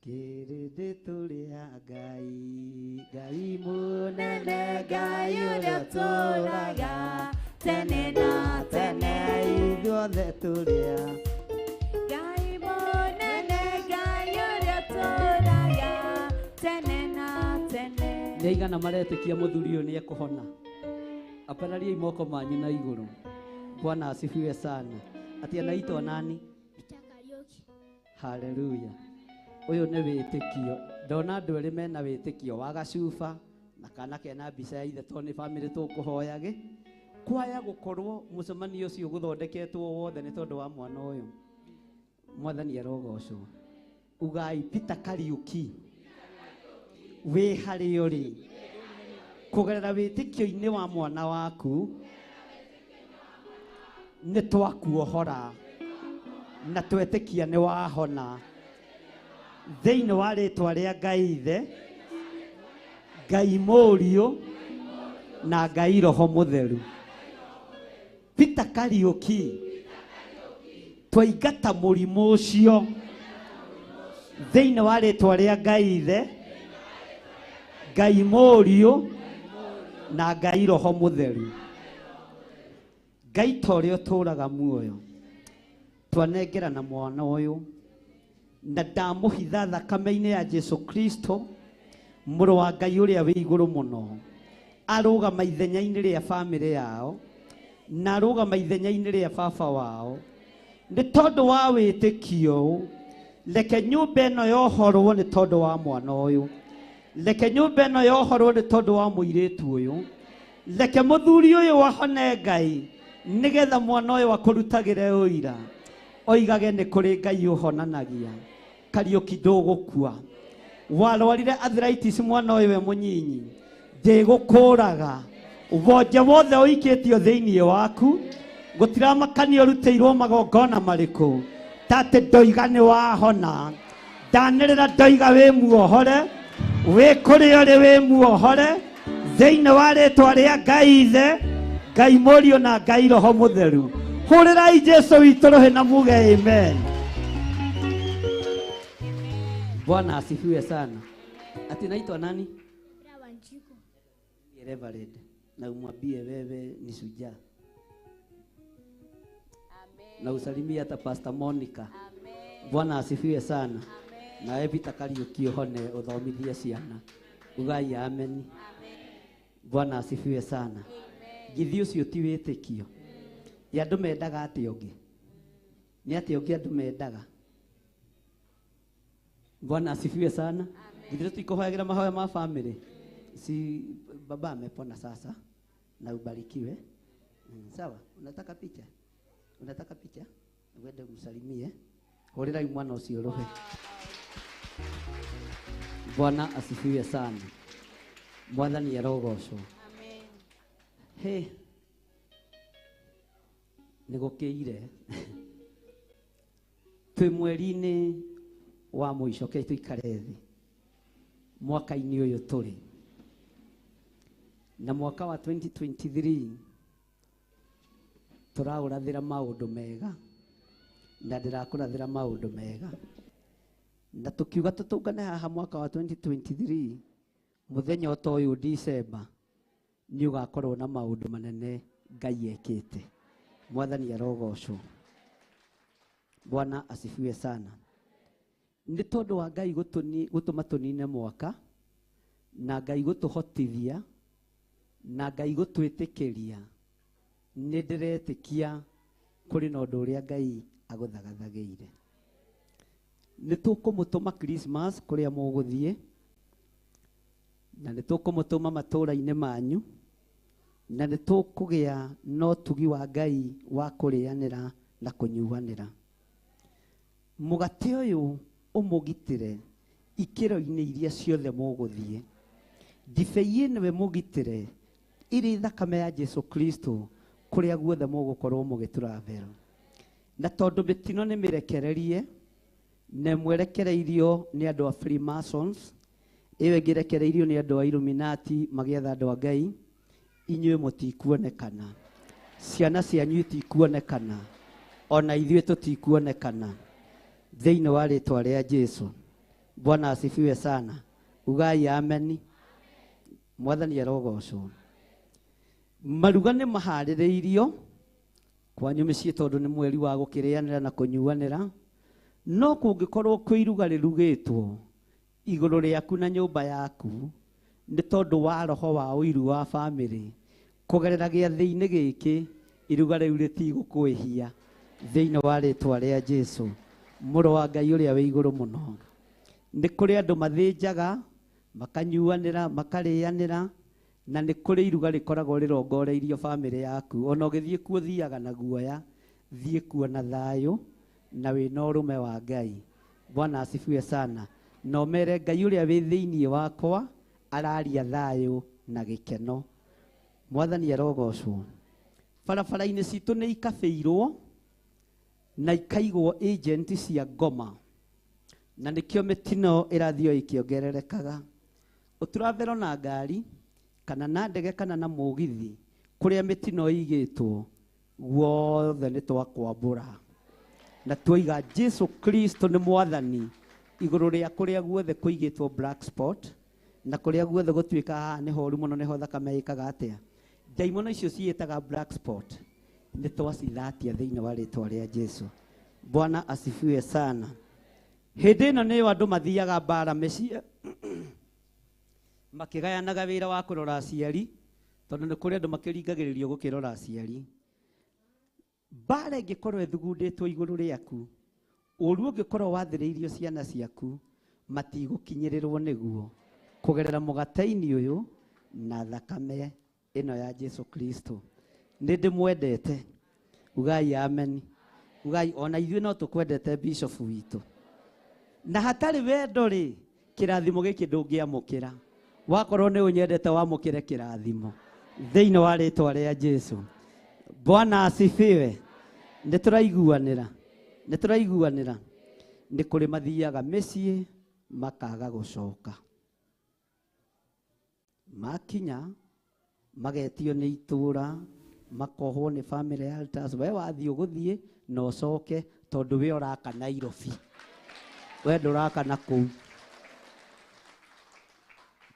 Kĩrĩndĩ tũrĩ a Ngai, Ngai mũnene, Ngai ũrĩa ũtũũraga tene na tene. Ithuothe tũrĩ a Ngai mũnene, Ngai ũrĩa ũtũũraga tene na tene. Nĩ aigana maretĩkia mũthuri ũyũ nĩ ekũhona? Ambarariai moko manyu na igũrũ. Bwana asifiwe sana. Ati anaitwa nani? Peter Kariuki. Haleluya. Ũyũ nĩ wĩtĩkio. Ndona andũ erĩ mena wĩtĩkio wa gacuba na kana kena mbica ya ithe tondũ nĩ bamĩrĩ tũkũhoyage. Kwaya gũkorwo mũcemanio ũcio gũthondeketwo wothe nĩ tondũ wa mwana ũyũ. Mwathani arogocwo. Ugai Peter Kariuki wĩ harĩa ũrĩ kũgerera wĩtĩkio-inĩ wa mwana waku nĩ twakuohora na twetĩkia nĩ wahona thĩinĩ wa rĩtwa rĩa Ngai Ithe, Ngai Mũriũ na Ngai Roho Mũtheru. Peter Kariuki twaingata mũrimũ ũcio thĩinĩ wa rĩtwa rĩa Ngai Ithe, Ngai Mũriũ na Ngai Roho Mũtheru. Ngai ta ũrĩa ũtũũraga muoyo twanengera na mwana ũyũ na ndamũhitha thakame-inĩ ya Jesu Kristo mũrũ wa Ngai ũrĩa wĩ igũrũ mũno, arũgama ithenya-inĩ rĩa bamĩrĩ yao na arũgama ithenya-inĩ rĩa baba wao nĩ tondũ wa wĩtĩkio. Reke nyũmba ĩno yohorwo nĩ tondũ wa mwana ũyũ, reke nyũmba ĩno yohorwo nĩ tondũ wa mũirĩtu ũyũ, reke mũthuri ũyũ ahone Ngai nĩgetha mwana ũyũ akũrutagĩre ũira oigage nĩ kũrĩ Ngai ũhonanagia. Kariũki ndũgũkua. Warwarire arthritis mwana ũyũ we mũnyinyi, ndĩgũkũraga. Wonje wothe ũikĩtio thĩinĩ waku gũtiramakania ũrutĩirwo magongona marĩkũ, tate ndoiga nĩ wahona. Ndanĩrĩra ndoiga wĩ muohore, wĩ kũrĩa ũrĩ wĩ muohore thĩinĩ wa rĩtwa rĩa Ngai Ithe, Ngai Mũriũ na Ngai Roho Mũtheru. Hũrĩrai Jesu witũ rũhĩ na muge amen. Bwana asifiwe sana. Ati naitwa nani? Debra Wanjiko. Reverend, na umwambie wewe ni shujaa. Amen. Na usalimie hata Pastor Monica. Amen. Bwana asifiwe sana. Amen. Na Peter Kariuki ũhone ũthomithie ciana. Ugai amen. Amen. Bwana asifiwe sana. Amen. Githĩ ũcio ti wĩtĩkio? Ya andũ mendaga atĩa ũngĩ? Nĩ atĩa ũngĩ andũ mendaga? Bwana asifiwe sana. Githĩ tũtikũhoyagĩra mahoya ma family? Si baba amepona sasa na ubarikiwe. Sawa, unataka picha? Unataka picha? Uende umsalimie. Hũrĩrai mwana ũcio rũhĩ. Bwana asifiwe sana. Mwathani arogocwo. Amen. Hey. Nĩ gũkĩire. Twĩ mweri-inĩ wa mũico, ke tũikare thĩ mwaka-inĩ ũyũ tũrĩ. Na mwaka wa 2023 tũraũrathĩra maũndũ mega na ndĩrakũrathĩra maũndũ mega. Na tũkiuga tũtũngane haha mwaka wa 2023 mũthenya o ta ũyũ December nĩ ũgakorwo na maũndũ manene Ngai ekĩte. Mwathani arogocwo. Bwana asifiwe sana. Nĩ tondũ wa Ngai gũtũma tũnine mwaka na Ngai gũtũhotithia na Ngai gũtwĩtĩkĩria, nĩ ndĩretĩkia kũrĩ na ũndũ ũrĩa Ngai agũthagathagĩire. Nĩ tũkũmũtũma Christmas kũrĩa mũgũthiĩ, na nĩ tũkũmũtũma matũũra-inĩ manyu, na nĩ tũkũgĩa na ũtugi wa Ngai wa kũrĩanĩra na kũnyuanĩra. Mũgate ũyũ ũmũgitĩre ikĩro-inĩ iria ciothe mũgũthiĩ. Ndibei ĩno ĩmũgitĩre ĩrĩ thakame ya Jesu Kristo kũrĩa guothe mũgũkorwo mũgĩtravel. Na tondũ mĩtino nĩ mĩrekererie, na ĩmwe ĩrekereirio nĩ andũ a Freemasons, ĩyo ĩngĩ ĩrekereirio nĩ andũ a Illuminati magĩetha andũ a Ngai, inyuĩ mũtikuonekana, ciana cianyu itikuonekana, ona ithuĩ tũtikuonekana thĩinĩ wa rĩtwa rĩa Jesu. Bwana asifiwe sana. Ugai ameni. Mwathani arogocwo. Maruga nĩ maharĩrĩirio kwanyu mĩciĩ tondũ nĩ mweri wa gũkĩrĩanĩra na kũnyuanĩra, no kũngĩkorwo kwĩ iruga rĩrugĩtwo igũrũ rĩaku na nyũmba yaku nĩ tondũ wa roho wa ũiru wa bamĩrĩ, kũgerera gĩathĩ-inĩ gĩkĩ iruga rĩu rĩtigũkwĩhia thĩinĩ wa rĩtwa rĩa Jesu, mũrũ wa Ngai ũrĩa wĩ igũrũ mũno. Nĩ kũrĩ andũ mathĩnjaga, makanyuanĩra, makarĩanĩra, na nĩ kũrĩ iruga rĩkoragwo rĩrongoreirio bamĩrĩ yaku. Ona ũgĩthiĩ kuo thiaga na guoya, thiĩ kuo na thayũ na wĩna ũrũme wa Ngai. Bwana asifiwe sana. Na ũmere Ngai ũrĩa wĩ thĩinĩ wakwa araria thayũ na gĩkeno. Mwathani arogocwo. Barabara-inĩ citũ nĩ ikabĩirwo na ikaigwo agent cia ngoma, na nĩkĩo mĩtino ĩrathiĩ ĩkĩongererekaga. Ũtũravero na ngari kana na ndege kana na mũgithi kũrĩa mĩtino ĩigĩtwo guothe nĩ twakwambũra na twoiga Jesu Kristo nĩ mwathani igũrũ rĩa kũrĩa guothe kũigĩtwo black spot na kũrĩa guothe gũtuĩka haha nĩ horu mũno nĩho thakame ĩkaga atĩa. Ndaimono icio ciĩtaga black spot nĩ twacithatia thĩinĩ wa rĩtwa rĩa Jesu. Bwana asifiwe sana. Hĩndĩ ĩno nĩyo andũ mathiaga mbara mĩciĩ makĩgayanaga wĩra wa kũrora aciari, tondũ nĩ kũrĩ andũ makĩringagĩrĩrio gũkĩrora aciari. Mbara ĩngĩkorwo ĩthugundĩtwo igũrũ rĩaku, ũru ũngĩkorwo wathĩrĩirio ciana ciaku, matigũkinyĩrĩrwo nĩguo kũgerera mũgate-inĩ ũyũ na thakame ĩno ya Jesu Kristo. Nĩ ndĩmwendete. Ugai amen. Ugai ona ithuĩ no tũkwendete bishop witũ. Na hatarĩ wendo rĩ, kĩrathimo gĩkĩ ndũngĩamũkĩra. Wakorwo nĩ ũnyendete wamũkĩre kĩrathimo thĩinĩ wa rĩtwa rĩa Jesu. Bwana asifiwe. Nĩ tũraiguanĩra, nĩ tũraiguanĩra. Nĩ kũrĩ mathiaga mĩciĩ makaga gũcoka, makinya magetio nĩ itũra, makohwo nĩ family altars. We wathiĩ ũgũthiĩ na ũcoke tondũ we ũraka Nairobi, we ndũraka na kũu.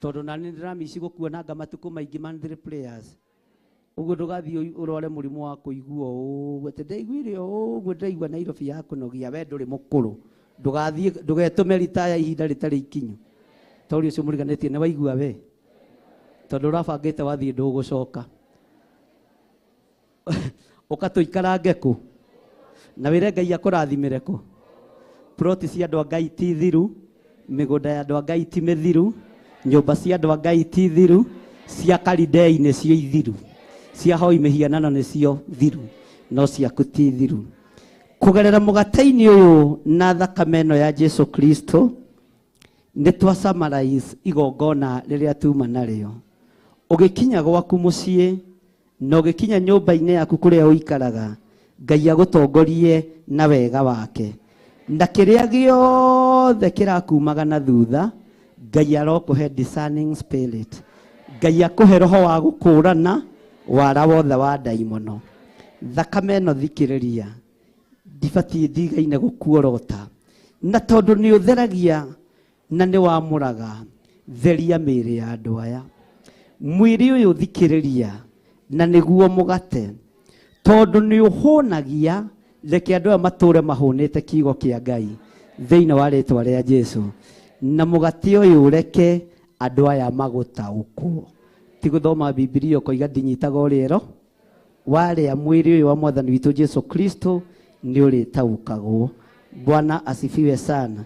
Tondũ na nĩ ndĩramici gũkuonanga matukũ maingĩ monthly prayers. Ũguo ndũgathiĩ ũrware mũrimũ wa kũigua ũguo atĩ ndaiguire ũguo ndĩraigua Nairobi ya kũnogia. We ndũrĩ mũkũrũ, ndũgathiĩ ndũgetũme ritaya ihinda rĩtarĩ ikinyu. Tondũ ũcio mũriganĩtie nĩ waigua we, tondũ ũrabangĩte wathiĩ ndũgũcoka. Ũkatũikarange kũ na wĩre Ngai akũrathimĩre kũ. Ploti cia andũ a Ngai ti thiru, mĩgũnda ya andũ a Ngai ti mĩthiru, nyũmba cia andũ a Ngai ti thiru, cia Kalidei nĩcio ithiru, cia hoi mĩhianano nĩcio thiru, no ciaku ti thiru. Kũgerera mũgate-inĩ ũyũ na thakame ĩno ya Jesu Kristo nĩ twa summarize igongona rĩrĩa tuma narĩo. Ũgĩkinya gwaku mũciĩ na ũgĩkinya nyũmba-inĩ yaku kũrĩa ũikaraga, Ngai agũtongorie na wega wake na kĩrĩa gĩothe kĩrakumaga na thutha Ngai arokũhe discerning spirit Ngai akũhe roho wa gũkũrana wara wothe wa ndaimono thakame ĩno thikĩrĩria ndibatiĩ ndigaine gũkuorota na tondũ nĩ ũtheragia na nĩ wamũraga theria mĩĩrĩ ya andũ aya mwĩrĩ ũyũ thikĩrĩria na nĩguo mũgate tondũ nĩ ũhũnagia reke andũ aya matũre mahũnĩte kiugo kĩa Ngai thĩinĩ wa rĩtwa rĩa Jesu na mũgate ũyũ reke andũ aya magũtaũkwo ti gũthoma Bibilia ũkoiga ndinyitaga ũrĩa ĩro warĩa mwĩrĩ ũyũ wa mwathani witũ Jesu Kristo nĩ ũrĩtaũkagwo. Bwana asifiwe sana.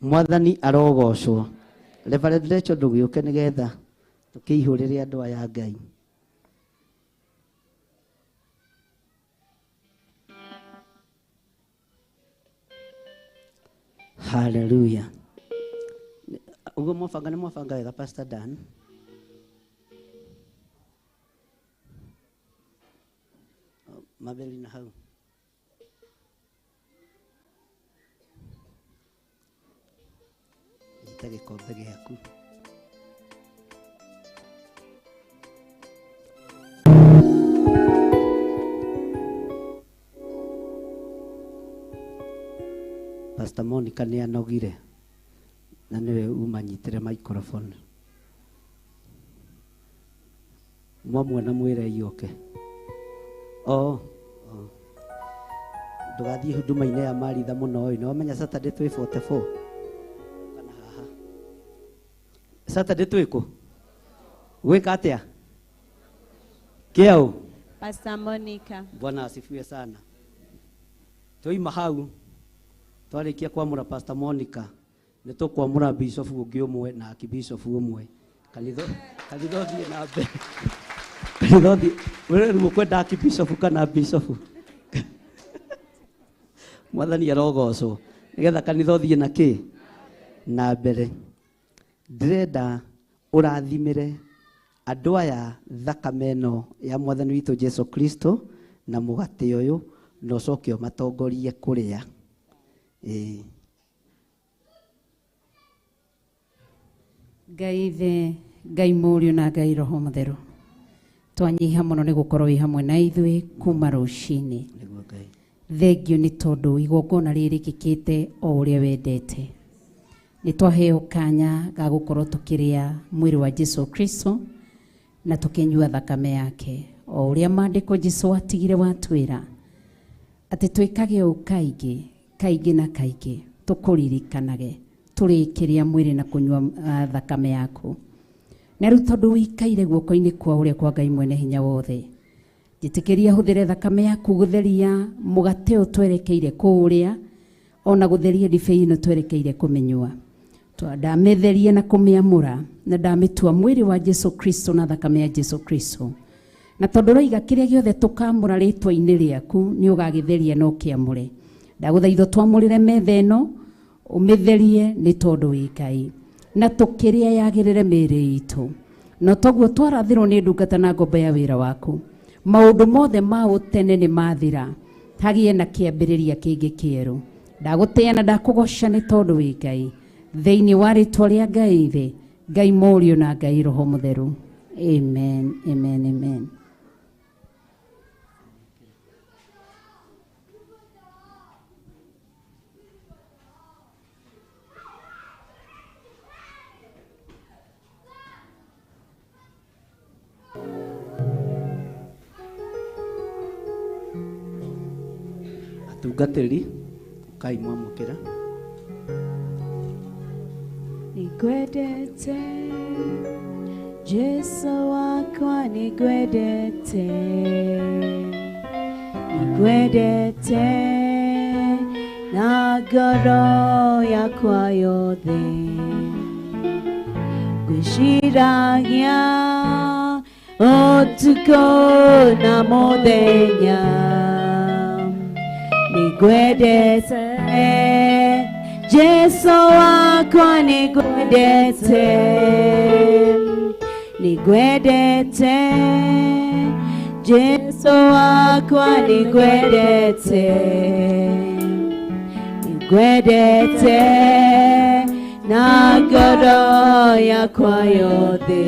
Mwathani arogocwo. Reverend Rachel ndũgĩũke nĩgetha tũkĩihũrĩre andũ aya Ngai. Hallelujah. Ugo mwafanga ni mwafanga wega Pastor Dan. Mabeli na hau. Nyita gĩkombe gĩaku. Pastor Monica nĩ anogire na nĩwe umanyitĩre microphone. Mwamuona mwĩre ioke. Oh, oh. Ndũgathiĩ huduma-inĩ ya Maritha mũno ĩ, nĩwamenya Saturday twĩ 44 kana haha. Saturday twĩ kũ? Gwĩka atĩa? Kĩaũ? Pastor Monica. Bwana asifiwe sana. Twoima hau twarĩkia kwamũra Pastor Monica nĩ tũkwamũra bishop ũngĩ ũmwe na archbishop ũmwe. Kanitha ũthiĩ na mbere. Kanitha ũthiĩ wewe rĩu ũkwenda archbishop kana bishop? Mwathani arogocwo nĩgetha kanitha ũthiĩ na kĩ na mbere. Ndĩrenda ũrathimĩre andũ aya thakame ĩno ya mwathani witũ Jesu Kristo na mũgate ũyũ na ũcoke ũmatongorie kũrĩa. Ĩĩ. Ngai Ithe, Ngai Mũriũ na Ngai Roho Mũtheru, twanyiha mũno nĩ gũkorwo wĩ hamwe na ithuĩ kuma rũcinĩ. Nĩguo Ngai. Thengio nĩ tondũ igongona rĩrĩ rĩkĩkĩte o ũrĩa wendete. Nĩ twaheo kanya ga gũkorwo tũkĩrĩa mwĩrĩ wa Jesu Kristo na tũkĩnyua thakame yake o ũrĩa maandĩko Jesu atigire watwĩra atĩ twĩkage ũũ kaingĩ kaingĩ na kaingĩ tũkũririkanage tũrĩkĩrĩa mwĩrĩ na kũnyua thakame yaku. Na rĩu tondũ wĩikaire guoko-inĩ kwa ũrĩa kwa Ngai mwene hinya wothe, njĩtĩkĩria hũthĩre thakame yaku gũtheria mũgate ũyũ twerekeire kũũrĩa ona gũtheria ndibei ĩno twerekeire kũmĩnyua. Ndamĩtheria na kũmĩamũra na ndamĩtua mwĩrĩ wa Jesu Kristo na thakame ya Jesu Kristo. Na tondũ ũroiga kĩrĩa gĩothe tũkamũra rĩtwa-inĩ rĩaku nĩ ũgagĩtheria na ũkĩamũre. Ndagũthaitha twamũrĩre metha ĩno ũmĩtherie nĩ tondũ wĩ Ngai na tũkĩrĩa yagĩrĩre mĩĩrĩ itũ. No toguo twarathirwo nĩ ndungata na ngombo ya wĩra waku, maũndũ mothe ma ũtene nĩ mathira, hagĩe na kĩambĩrĩria kĩngĩ kĩerũ. Ndagũtĩĩa na ndakũgoca nĩ tondũ wĩ Ngai. Thĩinĩ wa rĩtwa rĩa Ngai Ithe, Ngai Mũriũ na Ngai Roho Mũtheru. Amen, amen, amen. Atungatĩri kai mwamũkĩra. Nĩngwendete Jesu wakwa, nĩngwendete, nĩngwendete na ngoro yakwa yothe. Ngwĩciragia ũtukũ na mũthenya, nĩngwendete Jesu wakwa, nĩngwendete, nĩngwendete Jesu Jesu wakwa nĩngwendete, nĩngwendete na ngoro yakwa yothe.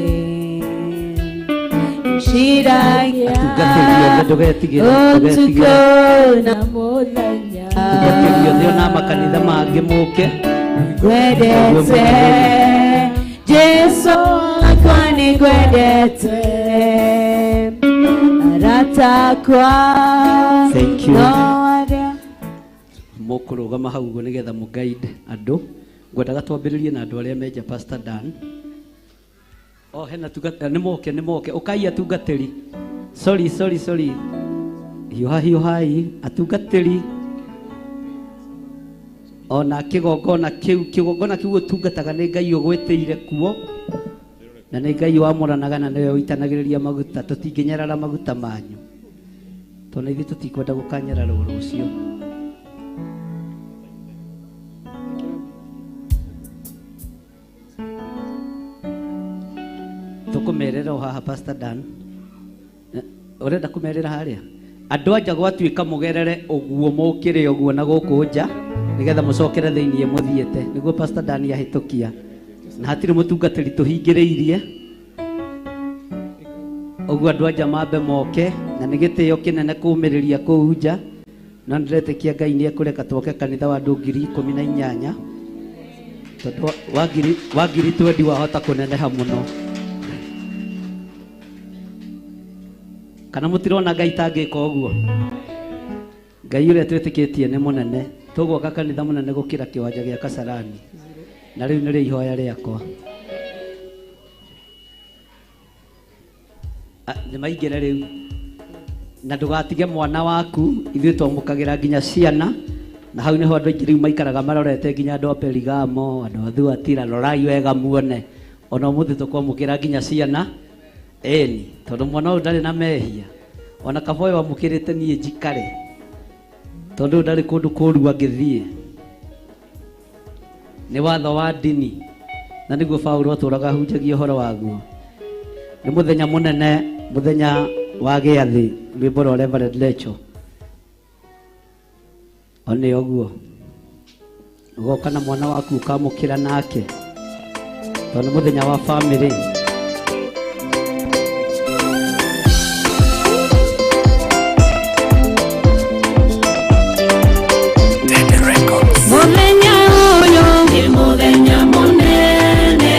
Ndĩciragia Atungatĩri othe ndũgetigĩre, ndũgetigĩre. ũtukũ na mũthenya. Atungatĩri othe ona makanitha mangĩ mũke. Ngwendete Jesu wakwa nĩngwendete, arata akwa Thank you. no arĩa Mũkũrũgama hau ũguo nĩgetha mũguide andũ. Ngwendaga twambĩrĩrie na andũ arĩa menja Pastor Dan. Oh, hena tungatĩri, nĩ moke, nĩ moke. Ũkai atungatĩri. Sorry, sorry, sorry. Hiũha hiũhai atungatĩri. Ona kĩgongona kĩu, kĩgongona kĩu ũtungataga nĩ Ngai ũgwĩtĩire kuo. Na nĩ Ngai wamũranaga na nĩwe ũitanagĩrĩria maguta. Tũtingĩnyarara maguta manyu. Tondũ ithuĩ tũtikwenda gũkanyararwo rũciũ. Tũkũmerera o haha Pastor Dan. Ũrenda kũmerera harĩa? Andũ anja gwatuĩka mũgerere ũguo mũkĩre ũguo na gũkũ nja nĩgetha mũcokere thĩiniĩ mũthiĩte nĩguo Pastor Dan ahĩtũkia na hatirĩ mũtungatĩri tũhingĩrĩirie ũguo andũ anja mambe moke na nĩ gĩtĩo kĩnene kũmĩrĩria kũu nja no nĩndĩretĩkia Ngai nĩ ekũreka twoke kanitha wa andũ 18,000 tondũ wa 20,000 wahota kũneneha mũno. Kana mũtirona Ngai tangĩka ũguo? Ngai ũrĩa twĩtĩkĩtie nĩ mũnene. Tũgwaka kanitha mũnene gũkĩra kĩwanja gĩa Kasarani. Na rĩu nĩrĩo ihoya rĩakwa. Nĩ maingĩre rĩu. Na ndũgatige mwana waku, ithuĩ twamũkagĩra nginya ciana. Na hau nĩho andũ aingĩ rĩu maikaraga marorete nginya andũ a Perigamo, andũ a Thuatira, rorai wega muone. Ona ũmũthĩ tũkwamũkĩra nginya ciana. Ĩni, tondũ mwana ũyũ ndarĩ na mehia. Ona kaba ũyũ amũkĩrĩte niĩ njikare. Tondũ ũyũ ndarĩ kũndũ kũũru angĩthiĩ. Nĩ watho wa ndini. Na nĩguo Paũlũ atũraga ahunjagia ũhoro waguo. Nĩ mũthenya mũnene, mũthenya wa gĩathĩ, rwĩmbo rwa Reverend Lecho. O nĩ ũguo. Ũgoka na mwana waku ũkamũkĩra nake. Tondũ nĩ mũthenya wa family. Mũthenya ũyũ nĩ mũthenya mũnene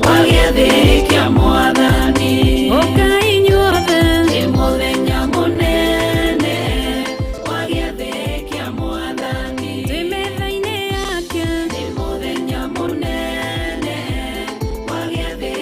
wa gĩathĩ kĩa Mwathani. Ũkai inyuothe nĩ mũthenya mũnene wa gĩathĩ kĩa Mwathani. Twĩ metha-inĩ yake nĩ mũthenya mũnene wa gĩathĩ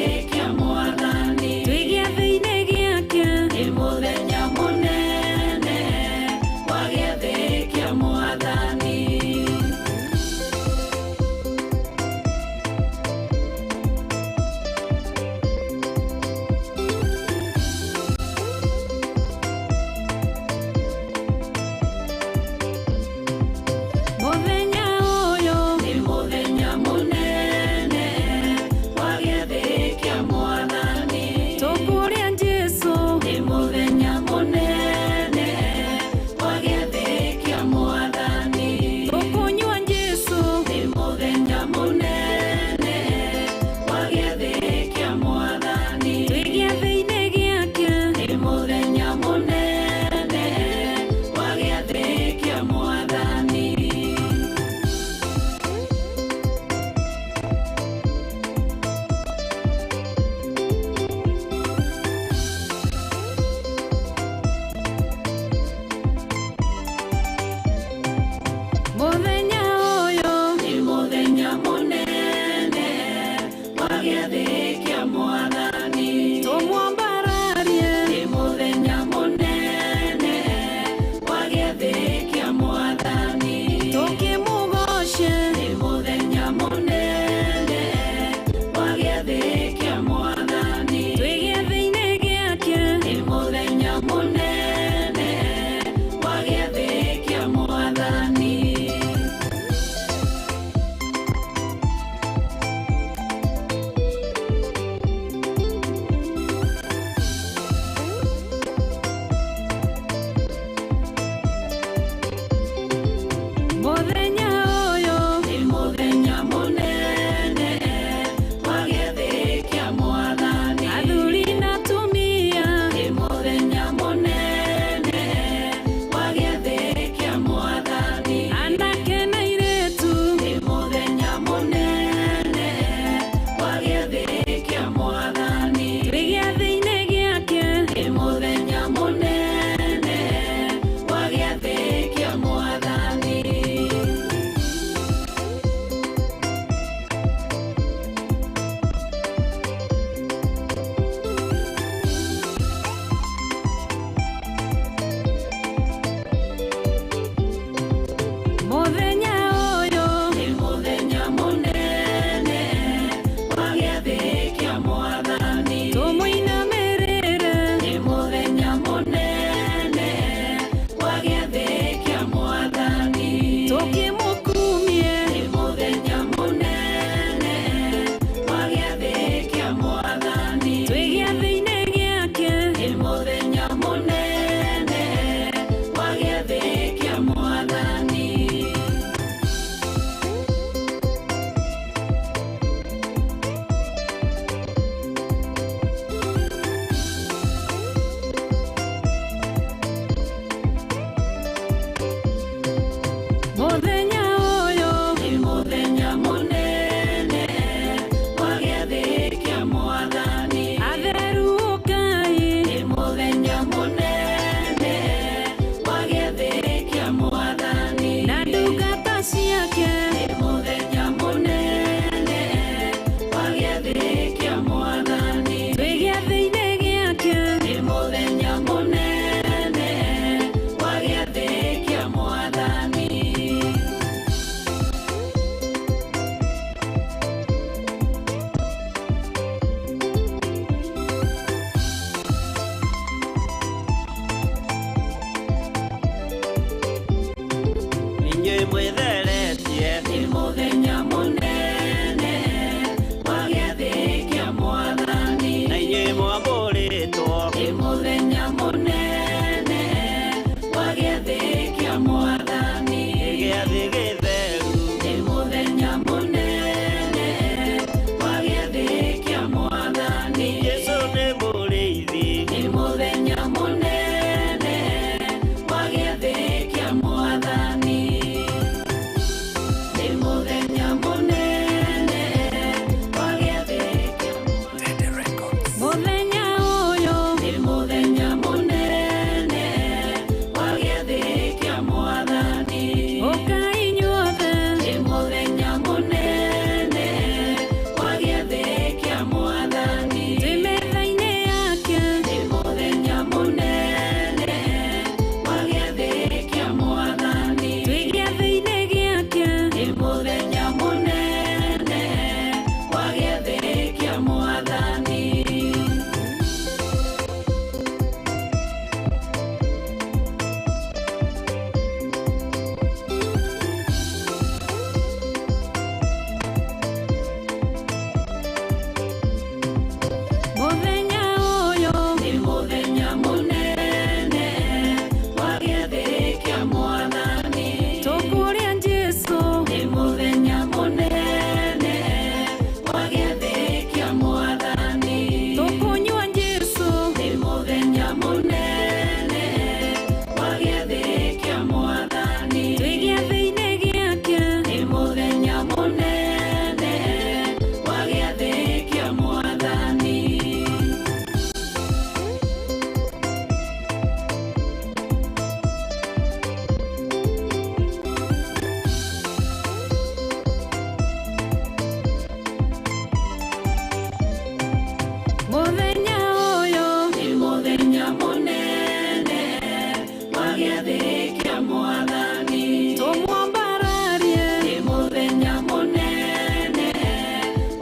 gĩathĩ kĩa Mwathani. Tũmwambararie, nĩ mũthenya mũnene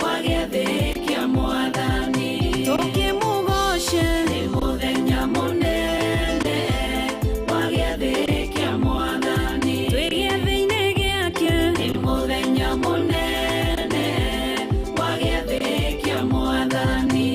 wa gĩathĩ kĩa Mwathani. Tũkĩmũgoce, nĩ mũthenya mũnene wa gĩathĩ kĩa Mwathani. Twĩ gĩathĩ-inĩ gĩake, nĩ mũthenya mũnene wa gĩathĩ kĩa Mwathani.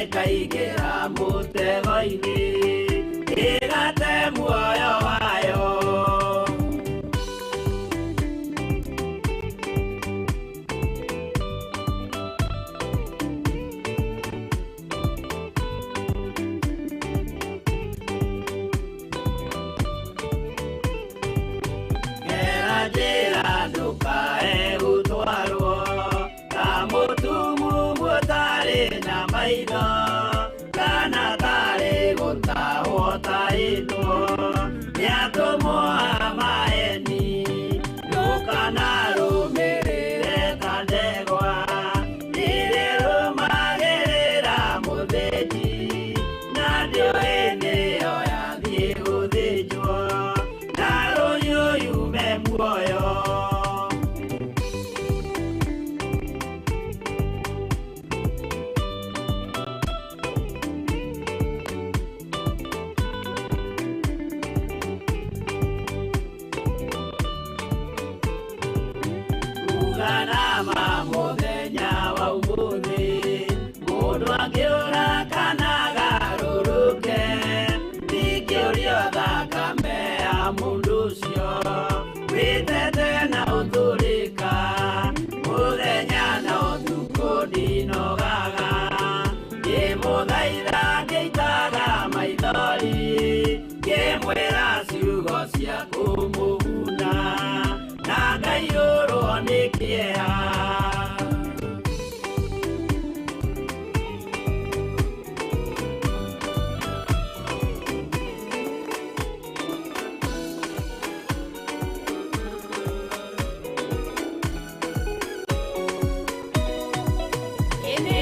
Ĩkaingĩra mũtego-inĩ ĩgate muoyo wayo. Gera njĩra ndũkae gũtwarwo ta mũtumumu ũtarĩ na maitho kana tarĩ gũtahwo tahĩtwo nĩ atũmwo a maeni. Ndũkanarũmĩrĩre ta ndegwa irĩrũmagĩrĩra mũthĩnji na ndĩũĩ nĩyo yathiĩ gũthĩnjwo na rũhiũ yume muoyo. Uganama mũthenya wa ũmũthĩ mũndũ angĩũra kana agarũrũke ndingĩũrio thakame ya mũndũ ũcio wĩtete na ũtũrĩka mũthenya na ũtukũ ndinogaga ngĩmũthaitha ngĩitaga maithori ngĩmwĩra ciugo cia kũmũguna na ngaiyũrwo nĩ kĩeha. Ĩnĩ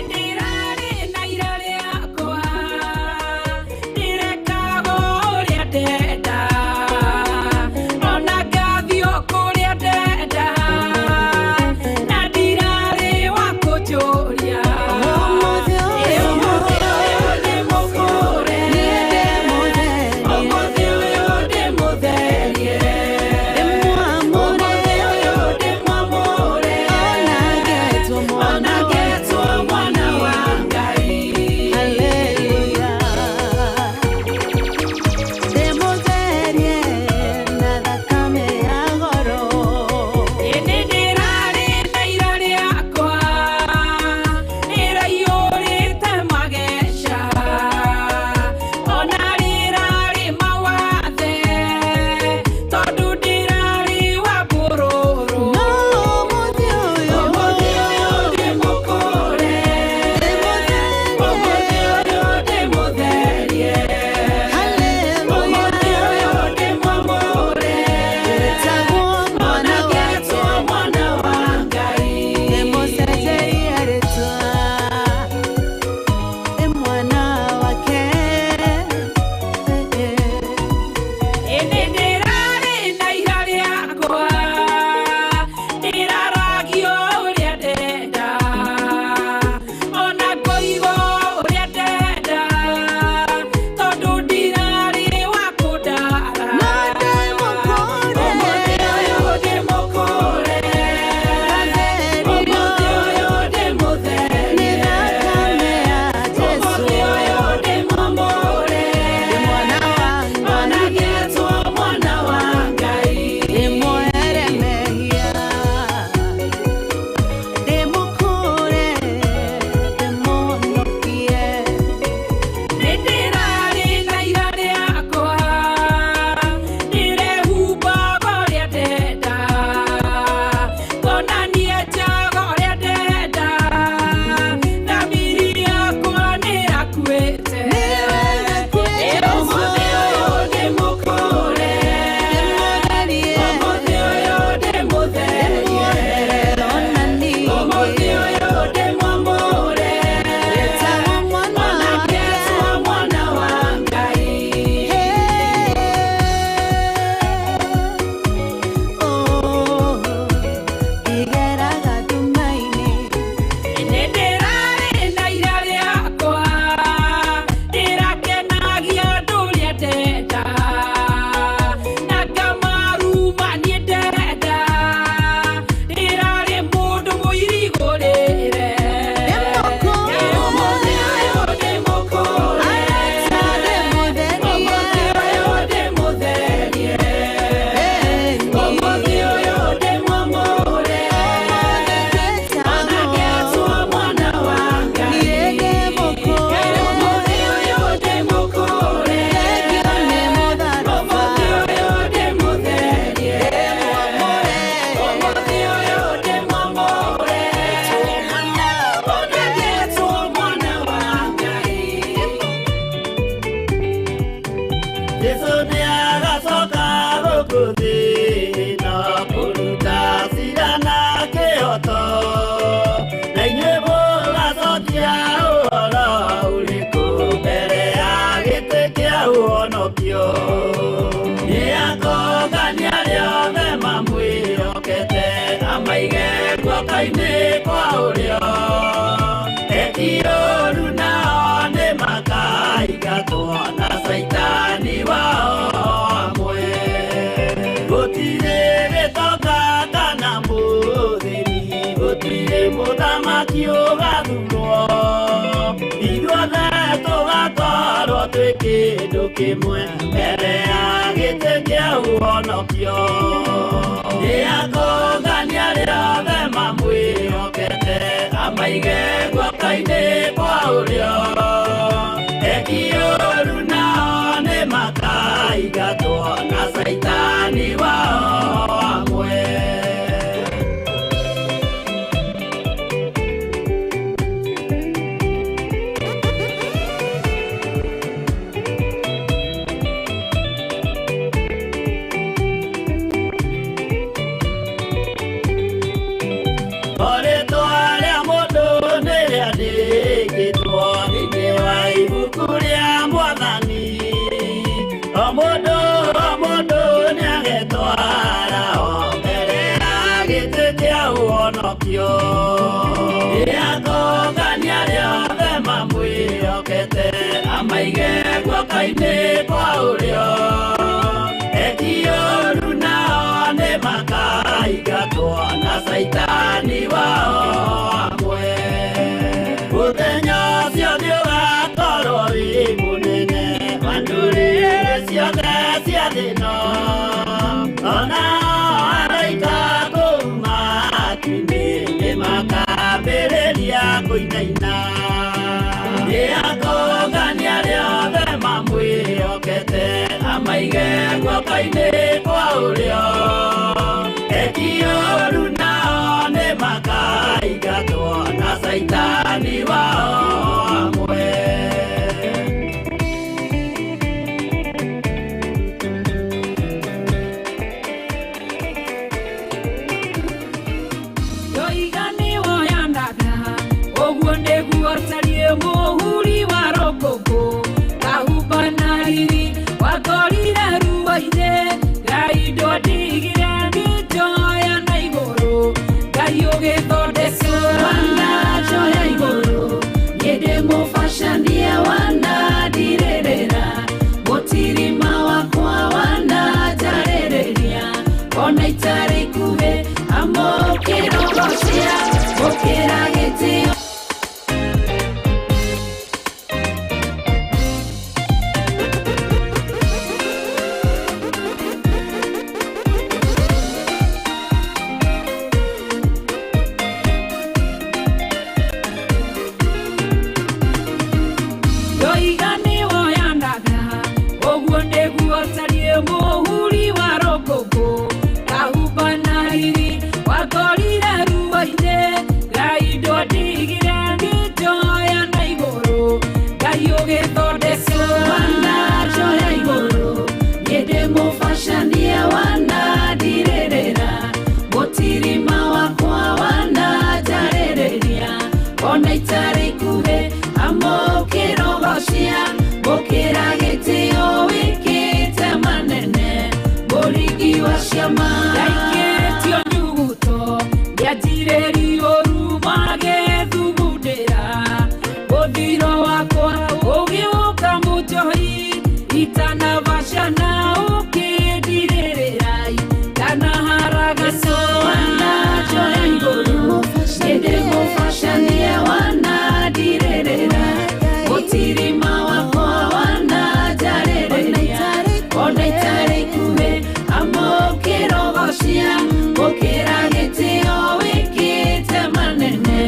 Eki ũru nao nĩ makaingatwo na caitani wao hamwe. Gũtirĩ gĩtonga kana mũthĩni, gũtirĩ mũthamaki ũgathurwo. Ithuothe tũgakorwo twĩ kĩndũ kĩmwe mbere ya gĩtĩ kĩa ũhonokio. Nĩakũngania arĩa othe mamwĩhokete, amaige guoko-inĩ kwa ũrĩo. Eki ũru nao nĩ makaingatwo na caitani wao hamwe. Rĩtwa rĩa mũndũ nĩ rĩandĩkĩtwo thĩinĩ wa ibuku rĩa Mwathani. O mũndũ o mũndũ nĩagetwara o mbere ya gĩtĩ kĩa ũhonokio. Nĩakũngania arĩa othe mamwĩhokete, amaige guoko-inĩ kwa ũrĩo. Eki ũru nao nĩ makaingatwo na caitani wao hamwe. Mũthenya ũcio nĩũgakorwo wĩ mũnene wa ndũrĩrĩ ciothe cia thĩ ĩno. Ona araika kũu matu-inĩ nĩmakambĩrĩria kũinaina. Nĩakũngania arĩa othe mamwĩhokete, amaige guoko-inĩ kwa ũrĩo. Eki ũru nao nĩ makaingatwo na caitani wao hamwe. Ndoiga nĩwoyanaga ũguo nĩguo tariĩ mũhuri wa rũkũngũ kahumba na riri wakorire ruo-inĩ Ngai ndwandigire ngĩnjoya na igũrũ Ngai ũgĩthondeka Wananjoya igũrũ niĩ ndĩ mũbacanie wanandirĩrĩra mũtirima wakwa wananjarĩrĩria ona itarĩ ikuhĩ amũkĩrogocia gũkĩra gĩtĩo. Ndoiga nĩwoyanaga ũguo nĩguo tariĩ mũhuri wa rũkũngũ kahumba na riri wakorire ruo-inĩ Ngai ndwandigire ngĩnjoya na igũrũ Ngai ũgĩthondeka Wananjoya igũrũ niĩ ndĩ mũbacanie wanandirĩrĩra mũtirima wakwa wananjarĩrĩria ona itarĩ ikuhĩ amũkĩrogocia gũkĩra gĩtĩo wĩkĩte manene mũringi wa ciama. Ndaikĩtio nyuguto ndianjirĩrio ũru magĩthugundĩra mũthiro wakwa ũgĩũka mũnjohi itanabacana ũkĩndirĩrĩra ndanaharagana. Wananjoya igũrũ niĩ ndĩ mũbacanie wanandirĩrĩra mũtirima wakwa wananjarĩrĩria ona itarĩ ikuhĩ amũkĩrogocia gũkĩra gĩtĩo wĩkĩte manene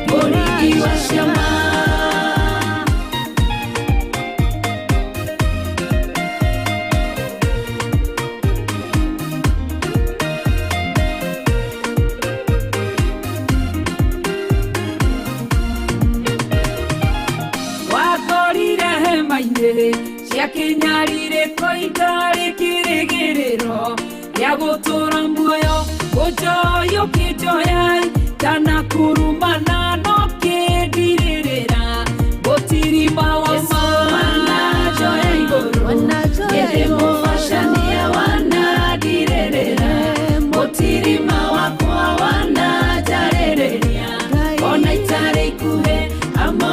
mũringi wa ciama. Wakorire hema-inĩ cia kĩnyarire itarĩ kĩrĩgĩrĩro gĩa gũtũũra muoyo ũnjoya ũkĩnjoya ndanakurumana no kĩndirĩrĩra mũtirima wa ma. Wananjoya igũrũ niĩ ndĩ mũbacanie wanandirĩrĩra mũtirima wakwa wananjarĩrĩria ona itarĩ ikuhĩ amũ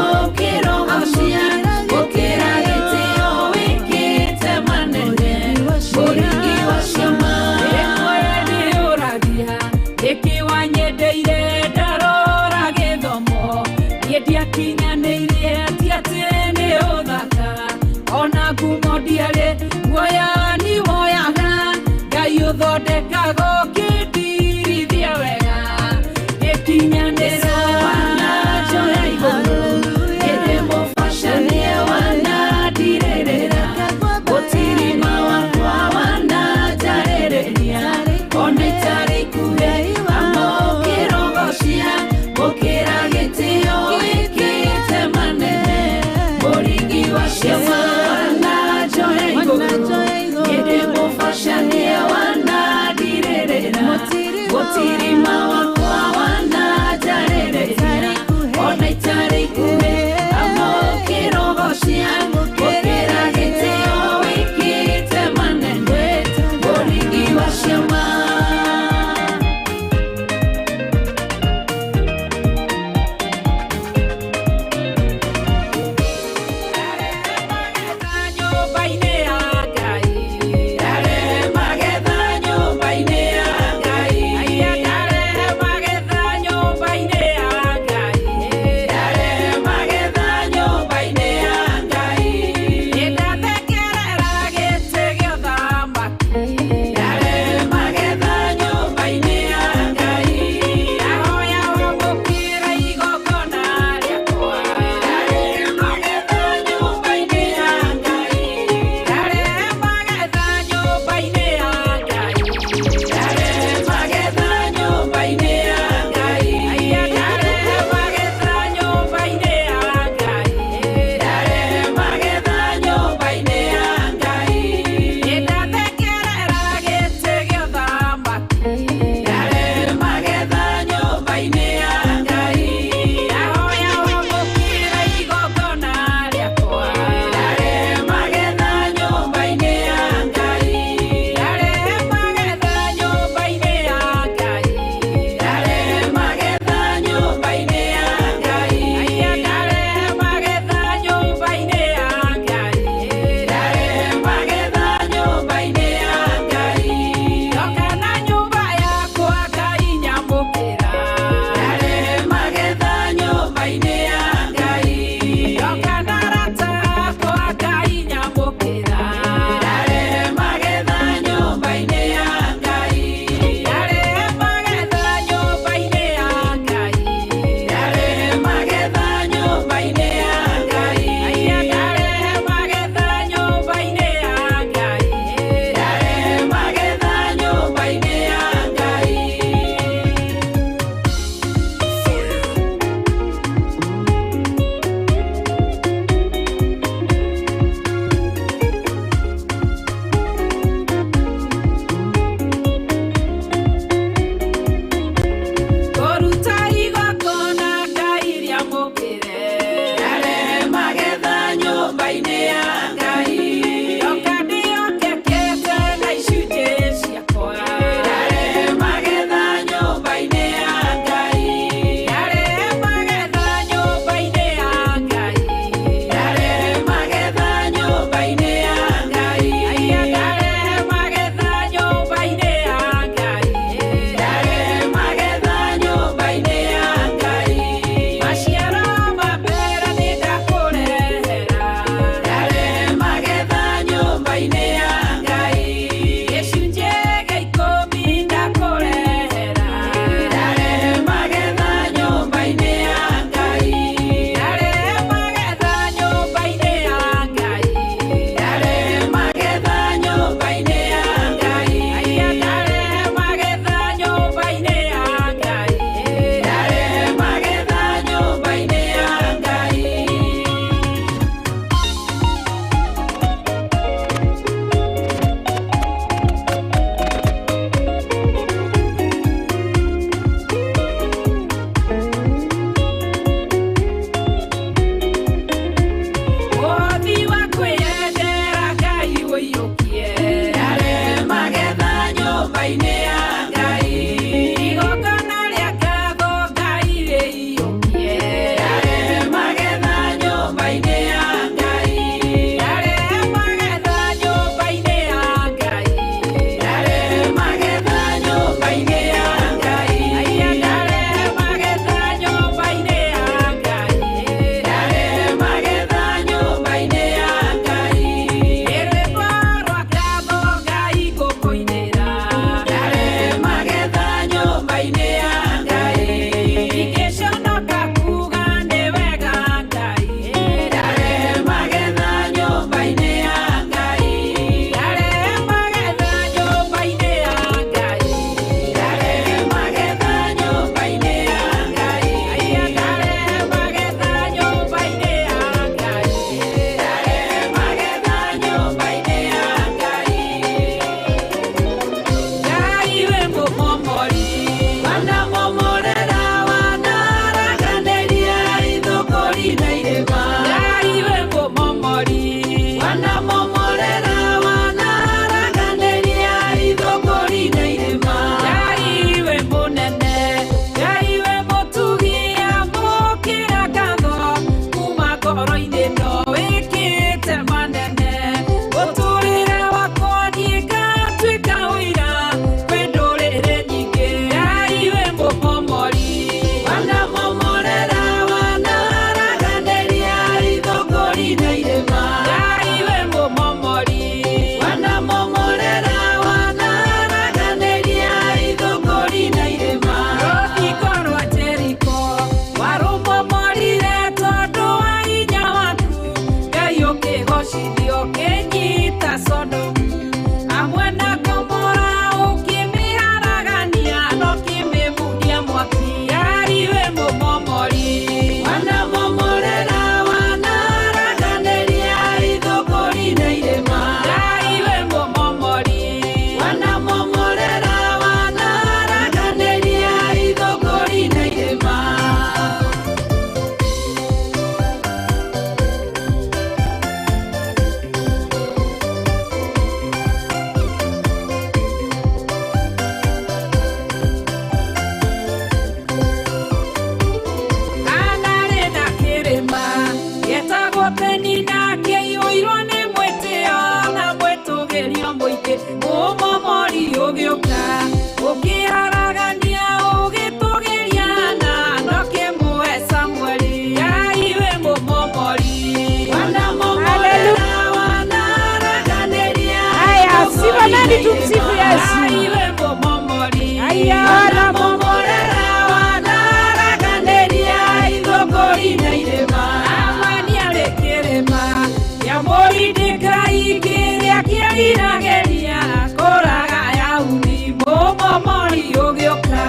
Wagirageria kũraga Ayahudi, mũmomori ũgĩũka.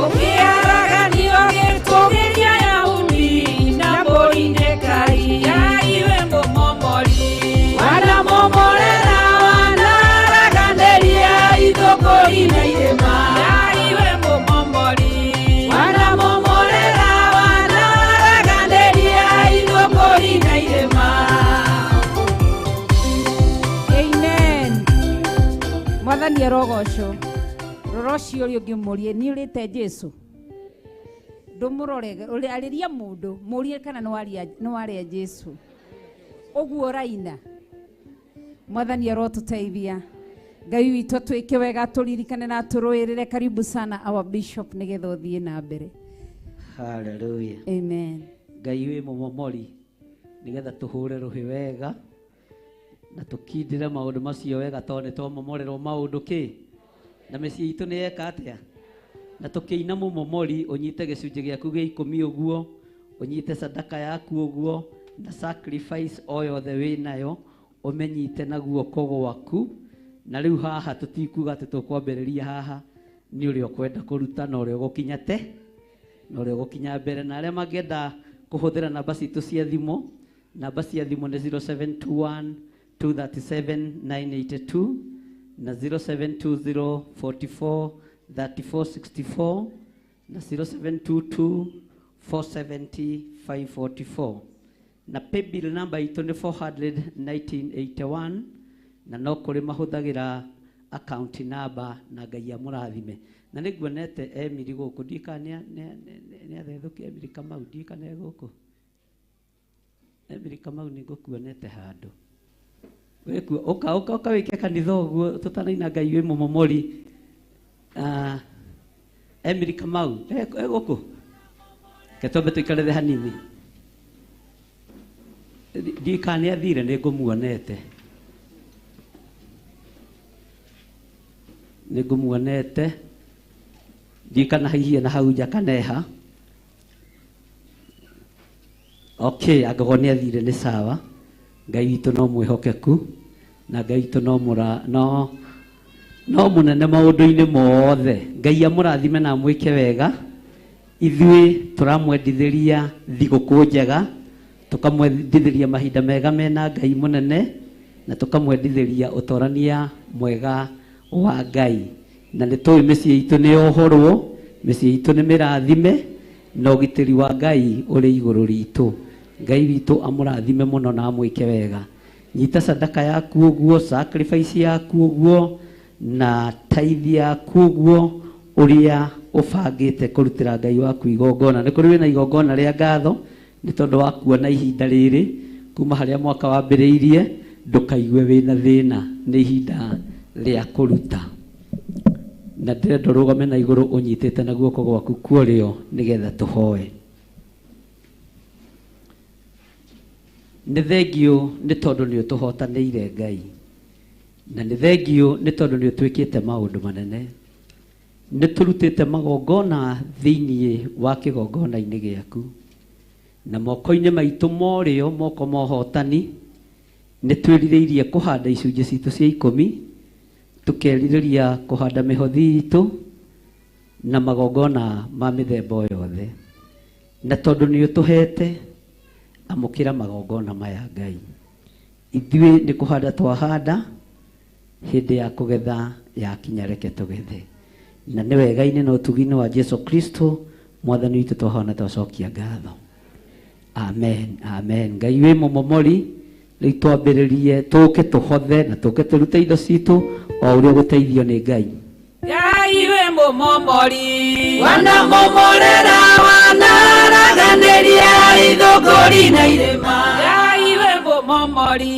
Ũkĩaraganio gĩtũgĩria Ayahudi na Moridekai. Ngai wĩ mũmomori. Wanamomorera, wanaraganĩria ithũngũri na irĩma. Ngai wĩ mũmomori. Wanamomorera, wanaraganĩria ithũngũri na irĩma. Amen. Mwathani arogocwo. Rora ũcio ũrĩa ũngĩ mũrie nĩ ũrĩte Jesu. Ndũmũrore, arĩria mũndũ, mũrie kana nĩ warĩa Jesu. Ũguo ũraina. Mwathani arotũteithia. Ngai witũ atwĩke wega, atũririkane na atũrũĩrĩre. Karibu sana our bishop nĩgetha ũthiĩ na mbere. Hallelujah. Amen. Ngai wĩ mũmomori nĩgetha tũhũre rũhĩ wega na tũkindĩre maũndũ macio wega tondũ nĩ twamomorerwo maũndũ kĩ na mĩciĩ itũ nĩ yeka atĩa na tũkĩina mũmomori ũnyite gĩcunjĩ gĩaku gĩa ikũmi ũguo ũnyite sadaka yaku ũguo na sacrifice o yothe wĩ nayo ũmenyite na guoko gwaku na rĩu haha tũtikuga atĩ tũkwambĩrĩria haha nĩ ũrĩa ũkwenda kũruta na ũrĩa ũgũkinya te na ũrĩa ũgũkinya mbere na arĩa mangĩenda kũhũthĩra namba citũ cia thimũ namba cia thimũ nĩ 0721 237 982 na 0720 44 34 64 na 0722 470 544 na paybill namba itũ nĩ 41981 na no kũrĩ mahũthagĩra account number na Ngai amũrathime na nĩ nguonete Emily gũkũ ndiũĩ kana nĩ athethũki Emily Kamau ndiũĩ kana e gũkũ Emily Kamau nĩ ngũkuonete handũ wĩkuo ũka ũka ũka wĩke kanitha ũguo tũtanaina Ngai wĩ mũmomori. Emily Kamau e gũkũ ke twambe tũikarĩre hanini ndiũĩ kana nĩ athire nĩ ngũmuonete nĩ ngũmuonete ndiũĩ kana hihi na hau nja kana eha. Okay, angĩkorwo nĩ athire nĩ sawa. Ngai witũ no mwĩhokeku na Ngai witũ no mũra no no mũnene maũndũ-inĩ mothe. Ngai amũrathime na amwĩke wega. Ithuĩ tũramwendithĩria thigũkũ njega, tũkamwendithĩria mahinda mega mena Ngai mũnene na tũkamwendithĩria ũtorania mwega wa Ngai. Na nĩ tũĩ mĩciĩ itũ nĩ yohorwo, mĩciĩ itũ nĩ mĩrathime na ũgitĩri wa Ngai ũrĩ igũrũ ritũ. Ngai witũ amũrathime mũno na amwĩke wega. Nyita sadaka yaku ũguo, sacrifice yaku ũguo na tithe yaku ũguo ũrĩa ũbangĩte kũrutĩra Ngai waku igongona. Nĩ kũrĩ wĩna igongona rĩa ngatho nĩ tondũ wa kuona ihinda rĩrĩ kuma harĩa mwaka wambĩrĩirie ndũkaigue wĩna thĩna, nĩ ihinda rĩa kũruta. Na ndĩrenda ũrũgame na igũrũ ũnyitĩte na guoko gwaku kwa ũrĩo nĩgetha tũhoe. Nĩ thengiũ nĩ tondũ nĩ ũtũhotanĩire Ngai, na nĩ thengiũ nĩ tondũ nĩ ũtwĩkĩte maũndũ manene. Nĩ tũrutĩte magongona thĩiniĩ wa kĩgongona-inĩ gĩaku, na moko-inĩ maitũ morĩo moko ma ũhotani nĩ twĩrirĩirie kũhanda icunjĩ citũ cia ikũmi, tũkerirĩria kũhanda mĩhothi itũ na magongona ma mĩthemba o yothe. Na tondũ nĩ ũtũhete, amũkĩra magongona maya Ngai. Ithuĩ nĩ kũhanda twahanda, hĩndĩ ya kũgetha yakinya reke tũgethe. Na nĩ wega-inĩ na ũtugi-inĩ wa Jesu Kristo mwathani witũ twahona twacokia ngatho. Amen, amen. Ngai wĩ mũmomori, rĩu twambĩrĩrie tũke tũhothe na tũke tũrute indo citũ o ũrĩa ũgũteithio nĩ Ngai. Ngai wĩ mũmomori, wanamomorera wanaraganĩria ithũngũri na irĩma. Ngai wĩ mũmomori,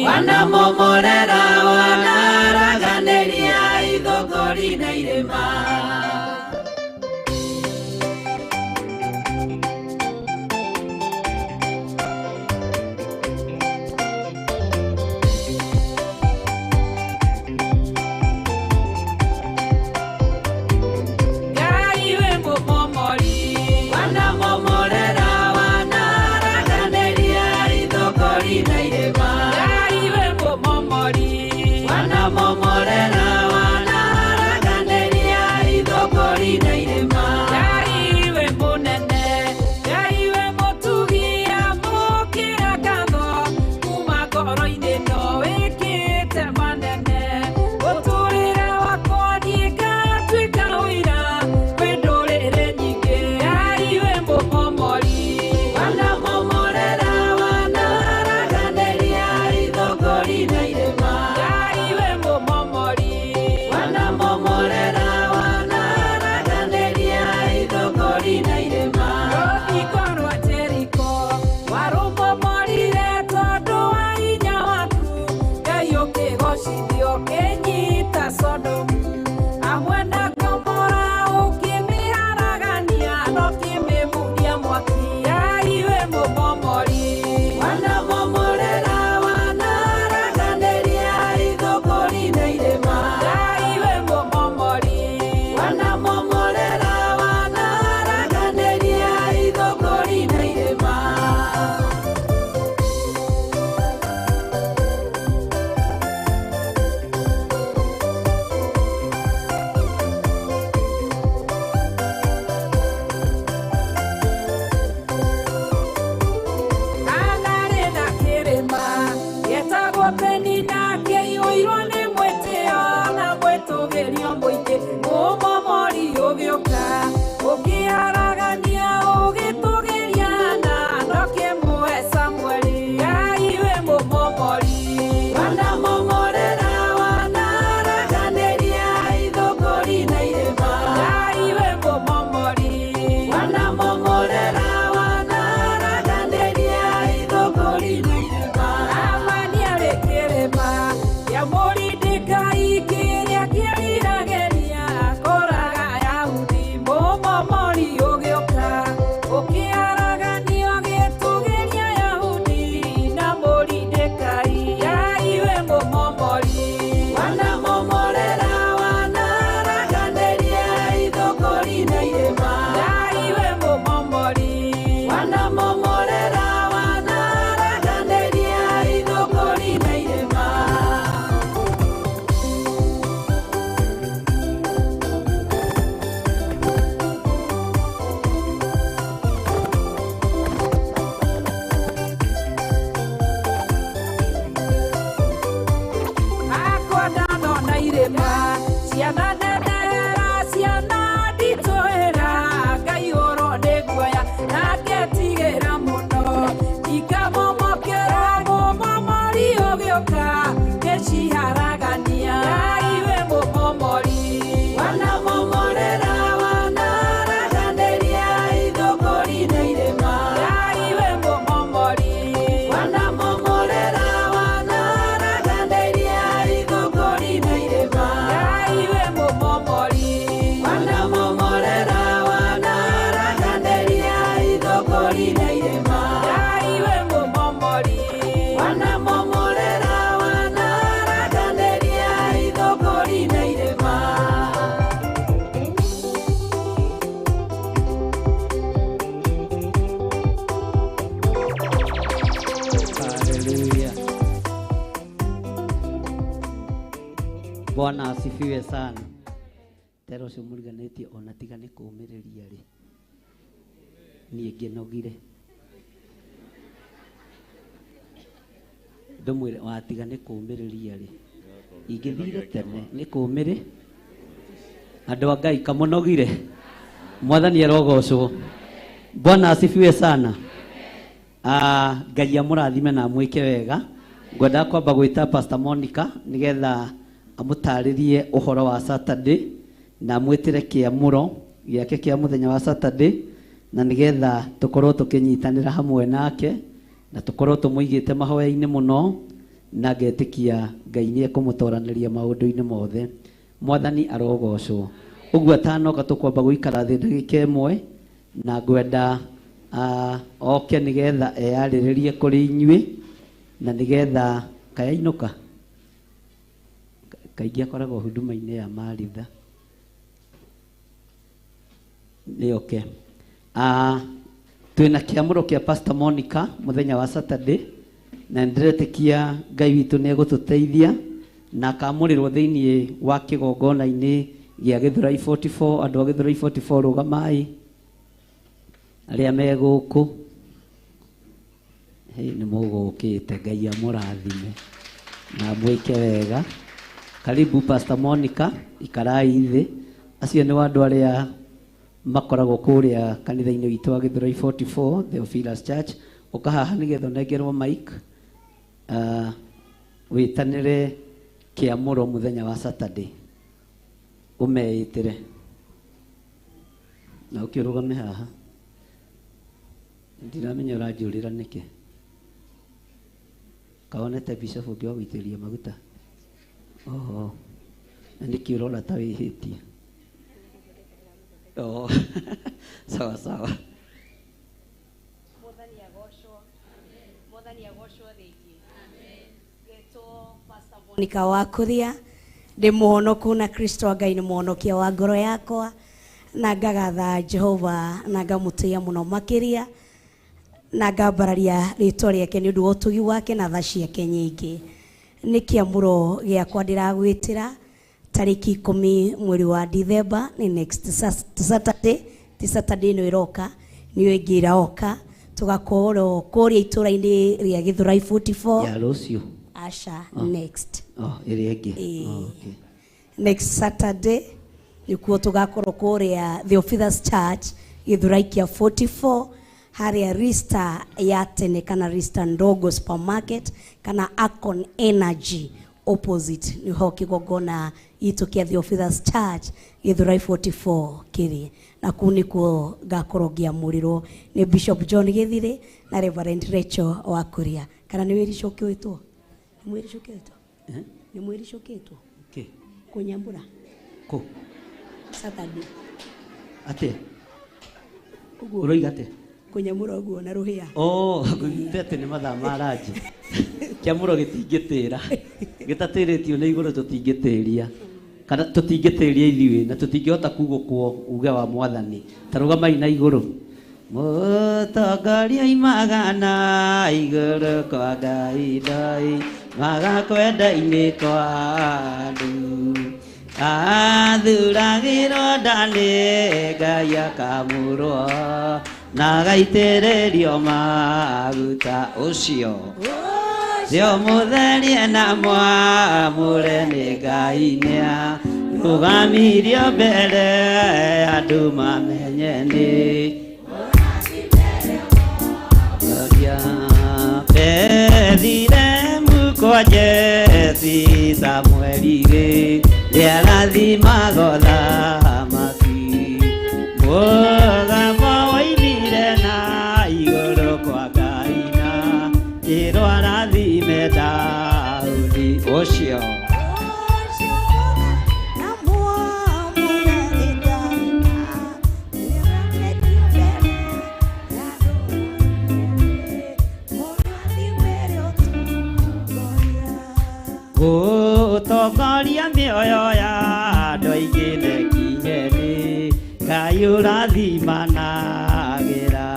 wanamomorera wanaraganĩria ithũngũri na irĩma. Ngai wĩ mũmomori, wanamomorera wanaraganĩria ithũngũri na irĩma. Ngai wĩ mũmomori, ngoro-inĩ no wĩkĩte manene ũtũrĩre wakwa niĩ ngatuĩka ũira kwĩ ndũrĩrĩ nyingĩ Ngai wĩ mũmomori wanamomorera wanaharaganĩria ithũngũri na irĩma Ngai wĩ mũmomori wanamomorera wanaharaganĩria ithũngũri na irĩma rũthingo rwa Jeriko warũmomorire tondũ wa hinya waku Ngai ũkĩgocithio ũkĩnyita Sodomu hamwe na Gomora ũkĩmĩharagania na ũkĩmĩmuria mwaki Ngai wĩ mũmomori wanamomorera wanaharaganĩria ithũngũri na irĩma Ngai wĩ mũmomori wanamomorera wanaharaganĩria ithũngũri na irĩma. Anarĩ na kĩrĩma gĩtagwo Penina kĩiyũirwo nĩ mwĩtĩo na mwĩtũgĩrio mũingĩ mũmomori ũgĩũka ũkĩharagania ũgĩtũgĩria na ndũkĩmũhe Samueli Ngai wĩ mũmomori wanamomorera wanaharaganĩria ithũngũri na irĩma Ngai wĩ mũmomori wanamomorera wanaharaganĩria ithũngũri na irĩma Amani arĩ kĩrĩma kĩa Moridekai kĩrĩa kĩeriragĩria kũraga Ayahudi mũmomori ũgĩũka ũkĩharaganio gĩtũgĩria Ayahudi na Moridekai Ngai wĩ mũmomori wanamomorera wanaharaganĩria ithũngũri na irĩma Ngai wĩ mũmomori wanamomorera wanaharaganĩria ithũngũri na irĩma. Akwa ndanona irĩma ciana nenehera ciana nditũhĩra ngaihũrwo nĩ guoya na ngetigĩra mũno ikamomokera mũmomori ũgĩũka ngĩciharagania Ngai wĩ mũmomori wanamomorera wanaharaganĩria ithũngũri na irĩma Ngai wĩ mũmomori wanamomorera wanaharaganĩria ithũngũri na irĩma Ngai wĩ mũmomori wanamomorera wanaharaganĩria ithũngũri na irĩma Ngai wĩ mũmomori wanamomorera wanaharaganĩria ithũngũri na irĩma. Haleluya. Bwana asifiwe sana. Tero ũcio mũriganĩtie ona tiga nĩ kũũmĩrĩria rĩ, niĩ ngĩnogire. Ndũmwĩre watiga nĩ kũũmĩrĩria rĩ, ingĩthire tene nĩ kũũmĩrĩ. Andũ a Ngai kamũnogire. Mwathani arogocwo. Bwana asifiwe sana. Ngai amũrathime na amwĩke wega. Ngwendaga kwamba gwĩta Pastor Monica nĩgetha amũtarĩrie ũhoro wa Saturday na amwĩtĩre kĩamũro gĩake kĩa mũthenya wa Saturday na nĩgetha tũkorwo tũkĩnyitanĩra hamwe nake na tũkorwo tũmũigĩte mahoya-inĩ mũno na ngetĩkia Ngai nĩ ekũmũtoranĩria maũndũ-inĩ mothe. Mwathani arogocwo. Ũguo atanoka tũkwamba gũikara thĩ ndagĩka ĩmwe na ngwenda oke nĩgetha eyarĩrĩrie kũrĩ inyuĩ na nĩgetha kayainũka kaingĩ akoragwo huduma-inĩ ya Maritha nĩ oke. Twĩna kĩamũro kĩa Pastor Monica mũthenya wa Saturday na nĩndĩretĩkia Ngai witũ nĩ egũtũteithia na akamũrĩrwo thĩinĩ wa kĩgongona-inĩ gĩa Gĩthũrai 44. Andũ a Gĩthũrai 44 rũgamai arĩa me gũkũ. Nĩ mũgũkĩte, Ngai amũrathime na mwĩke wega. Karibu Pastor Monica, ikarai thĩ. Acio nĩ andũ arĩa makoragwo kũrĩa kanitha-inĩ witũ wa Gĩthũrai 44 Theophilus Church. Ũka haha nĩgetha ũnengerwo mic, wĩtanĩre kĩamũro mũthenya wa Saturday, ũmeĩtĩre na ũkĩrũgame haha. Ndiramenya ũranjũrĩra nĩkĩ. Kaonete bishop ũngĩ wa gũitĩrĩria maguta? Oho, na nĩkĩ ũrona ta wĩhĩtie? Oh, sawa sawa. Mwathani agocwo. Mwathani agocwo rĩngĩ. Ngetwo Pastor Monica wa Kuria, ndĩ mũhonoku na Kristo wa Ngai nĩ mũhonokia wa ngoro yakwa, na ngagatha Jehova na ngamũtĩĩa mũno makĩria, na ngambararia rĩtwa rĩake nĩ ũndũ wa ũtugi wake na tha ciake nyingĩ. Nĩ kĩamũro gĩakwa ndĩragwĩtĩra tarĩki 10 mweri wa Dithemba, nĩ next Saturday, ti Saturday ĩno ĩroka, nĩyo ĩngĩ ĩroka, tũgakorwo kũrĩa itũra-inĩ rĩa Gĩthũrai 44. Ya rũciũ? Aca. Oh. Next. Oh, ĩrĩa ĩngĩ. Ĩĩ. Oh, okay. Next Saturday nĩkuo tũgakorwo kũrĩa Theophilus Church Gĩthũrai kĩa 44, harĩa Rista ya tene kana Rista Ndogo supermarket kana Akon Energy opposite, nĩho kĩgongona gitũ kĩa Theophilus Church Gĩthũrai 44 kĩrĩ, na kũu nĩkuo ngakorwo ngĩamũrĩrwo nĩ Bishop John Gĩthirĩ na Reverend Rachel wa Kuria. Kana nĩ wĩricũkĩtwo? Nĩ mwĩricũkĩtwo? Eh? Nĩ mwĩricũkĩtwo? Kĩ? Kũnyambũra. Kũ? Saturday. Atĩa? Ũguo. Ũroiga atĩa? Kũnyamũra ũguo na rũhĩa. Oh, ngũiguĩte atĩ nĩ mathaa ma ranji. Kĩamũro gĩtingĩtĩra. Gĩtatĩrĩtio nĩ igũrũ tũtingĩtĩria. Kana tũtingĩtĩria ithuĩ na tũtingĩhota kugũkwo uge wa Mwathani. Ta rũgamai na igũrũ. Mũtongoria imaga na igũrũ kwa Ngai ndoi, maga kwenda-inĩ kwa andũ. Athuragĩrwo nda nĩ Ngai akamũrwo na agaitĩrĩrio maguta. Ũcio cio mũtherie na mwamũre nĩ Ngai nĩa rũgamirio mbere andũ mamenye nĩ Bethilehemu kwa Jesi Samueli rĩ rĩarathimago thamaki. Mũgamba woimire na igũrũ kwa Ngai na kĩrwo arathime Daudi. Ũcio gũtongoria mĩoyo ya andũ aingĩ nekinye nĩ Ngai ũrathimanagĩra,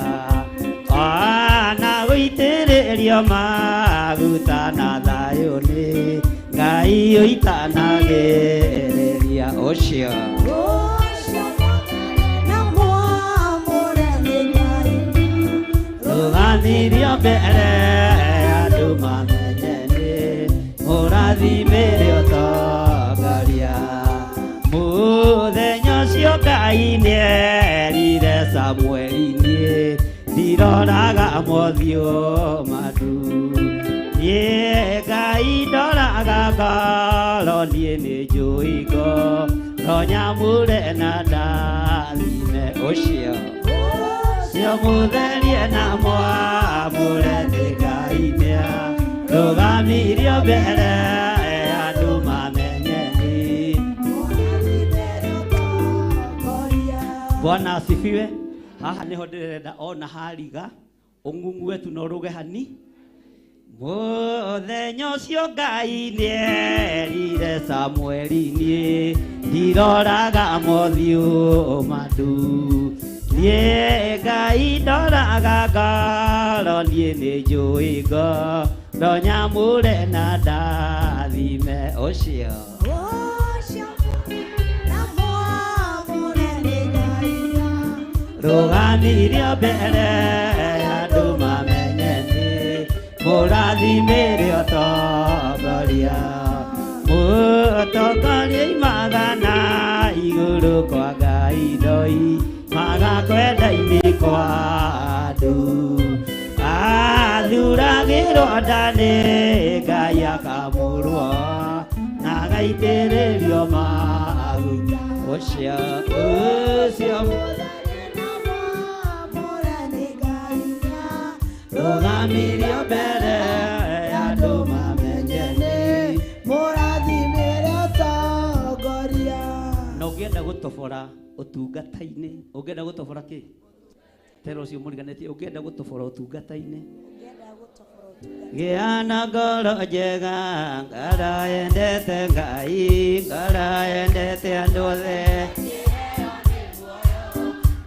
ona gũitĩrĩrio maguta na thayũ nĩ Ngai ũitanagĩrĩria. Ũcio rũgamirio mbere andũ mamenye nĩ mũrathimĩre ũtongoria. Mũthenya ũcio Ngai nĩerire Samueli niĩ ndiroraga mothiũ mandu, niĩ Ngai ndoraga ngoro, niĩ nĩnjũĩ ngoro nyamũre na ndathime. Ũcio cio mũtherie na mwamũre nĩ Ngai nĩa rũgamirio mbere andũ mamenye nĩ. Bwana asifiwe. Haha nĩho ndĩrenda ona hariga ũng'ung'ue tu na ũrũge hani. Mũthenya ũcio Ngai nĩerire Samueli niĩ ndiroraga mothiũ mandu, niĩ Ngai ndoraga ngoro, niĩ nĩnjũĩ ngoro nyamũre na ndathime. Ũcio rũgamirio mbere andũ mamenye nĩ Mũrathimĩre ũtongoria Mũtongoria imagana igũrũ kwa Ngai ndoi Maga kwenda-inĩ kwa andũ Athuragĩrwo nda nĩ Ngai akamũrwo na agaitĩrĩrio maguta ũcio ũcio rũgamirio mbere ya andũ mamenye nĩ Mũrathimĩre ũtongoria. Na ũngĩenda gũtobora ũtungata-inĩ, ũngĩenda gũtobora kĩ? Tera ũcio mũriganĩtie, ũngĩenda gũtobora ũtungata-inĩ. Gĩa na ngoro njega, ngoro yendete Ngai, ngoro yendete andũ othe.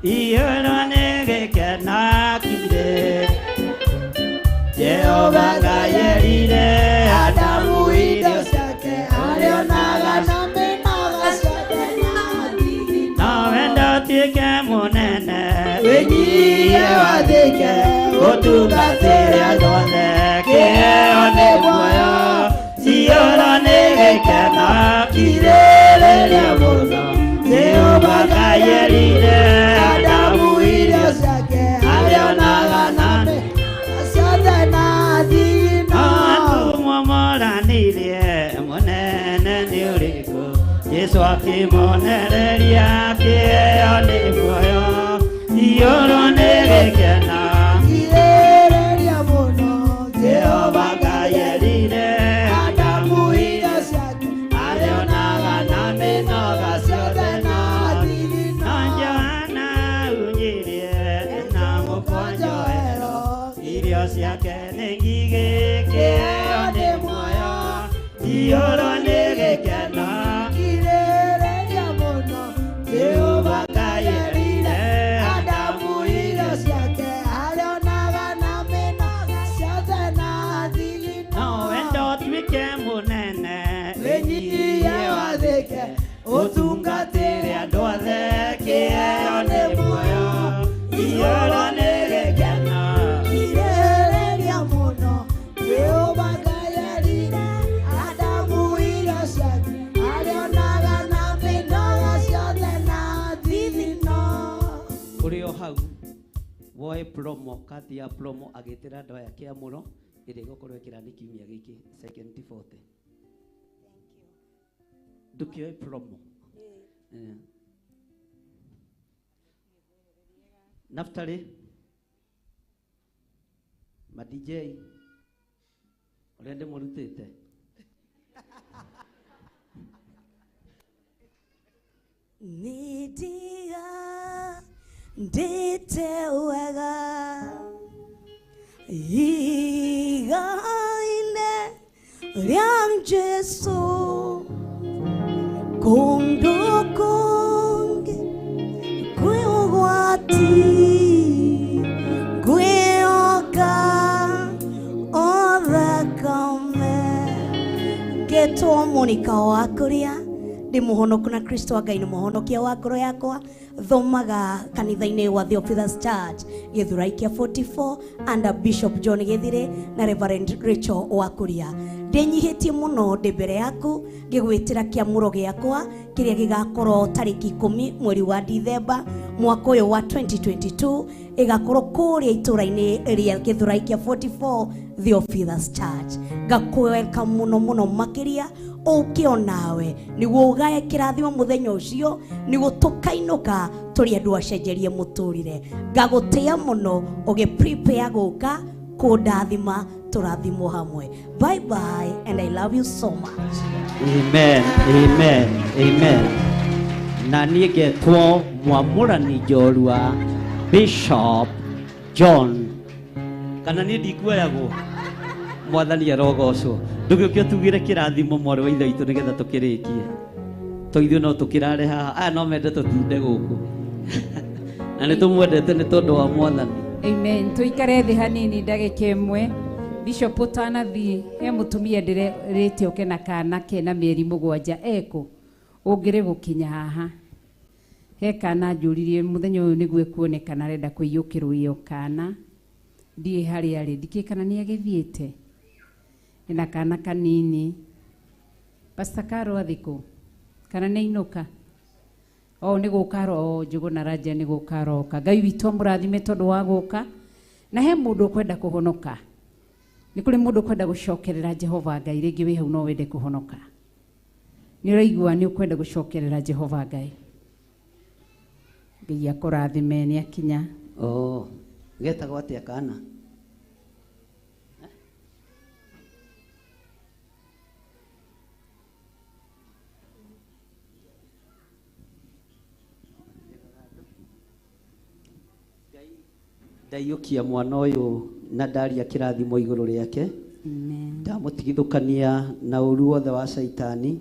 Iyũrwo nĩ gĩkeno kĩrĩ. Jehova Ngai erire Adamu irio ciake arĩonaga na mĩnoga ciothe na thigino. No wenda ũtuĩke mũnene, Wĩnyihie wathĩke, ũtungatĩre andũ othe, kĩheo nĩ muoyo, ciyũrwo nĩ gĩkeno kirĩrĩria mũno. Jehova Ngai erire Adamu irio ciake arĩonaga na mĩnoga ciothe na thigino. Atũmwo moranirie mũnene nĩ ũrĩkũ Jesũ akĩmonereria kĩheo nĩ muoyo iyũrwo nĩ gĩkeno Kirĩrĩria mũno. Jehova Ngai erire Adamu irio ciake arĩonaga na mĩnoga ciothe na thigino. na Johana unyirie na mũkwanjoero irio ciake nĩ ngigĩ kĩheo nĩ muoyo iyũrwo nĩ gĩkeno Kirĩrĩria mũno. Jehova Ngai erire Adamu irio ciake arĩonaga na mĩnoga ciothe na thigino. No wenda ũtuĩke mũnene Wĩnyihie wathĩke, ũtungatĩre andũ othe kĩheo nĩ muoyo iyũrwo nĩ gĩkeno Kirĩrĩria mũno. Jehova Ngai erire Adamu irio ciake arĩonaga na mĩnoga ciothe na thigino. Ũrĩ o hau woe promo kati ya promo agĩtĩra andũ aya kĩamũro ĩrĩa ĩgũkorwo ĩkĩrani kiumia gĩkĩ second 40 ndũkĩoe promo. Naftali ma DJ ũrĩa ndĩmũrutĩte Nĩndiga ndĩte wega igaine rĩa Jesũ kũndũ kũngĩ kwĩ ũgwati ngwĩhoka o thakame ngetwo Monica wa kũrĩa ndĩ mũhonoku na Kristo wa Ngai nĩ mũhonokia wa ngoro yakwa thomaga kanitha-inĩ wa Theophilus Church Gĩthurai kĩa 44 under Bishop John Gĩthire na Reverend Rachel Wakuria ndĩnyihĩtie mũno ndĩ mbere yaku ngĩgwĩtĩra kĩamũro gĩakwa kĩrĩa gĩgakorwo tarĩki 10 mweri wa Dithemba mwaka ũyũ wa 2022 ĩgakorwo kũrĩa itũra-inĩ rĩa Gĩthurai kĩa 44 Theophilus Church ngakũwelcome mũno mũno makĩria ũke onawe nĩguo ũgae kĩrathimo mũthenya ũcio nĩguo tũkainũka tũrĩ andũ acenjerie mũtũrĩre ngagũtĩa mũno ũgĩ prepare gũka kũndathima tũrathimwo hamwe. Bye bye and I love you so much. Amen, amen, amen. Na niĩ ngetwo mwamũrani njorua Bishop John kana niĩ ndikuoyagwo mwathani arogocwo ndũgĩũke ũtugĩre kĩrathimo mwarĩ wa ithe witũ nĩgetha tũkĩrĩkie to ithuĩ no tũkĩrare haha aya no mende tũtinde gũkũ na nĩ tũmwendete nĩ tondũ wa mwathani. Amen. Tuikare thĩ hanini ndagĩka ĩmwe. Bishop ũtanathiĩ he mũtumia ndĩrĩte oke na kana kena mĩeri 7 ekũ ũngĩrĩ gũkinya haha he kana njũririe mũthenya ũyũ nĩguo ekuonekana arenda kũiyũkĩrwo iyo kana Ndiĩ harĩa arĩ, ndikĩĩ kana nĩ agĩthiĩte. Ena kana kanini. Pastor Caro athikũ kana nĩ ainũka? O nĩ gũka ro Njũgũna Raja nĩ gũka aroka. Ngai witũ amũrathime tondũ wa gũka. Na he mũndũ ũkwenda kũhonoka. Nĩ kũrĩ mũndũ ũkwenda gũcokerera Jehova Ngai, rĩngĩ wĩ hau no wende kũhonoka. Nĩ ũraigua nĩ ũkwenda gũcokerera Jehova Ngai. Ngai akũrathime nĩ akinya. Oh, getagwo atĩa kana? Ndaiyũkia mwana ũyũ na ndaria kĩrathimo igũrũ rĩake. Ndamũtigithũkania na ũru wothe wa caitani.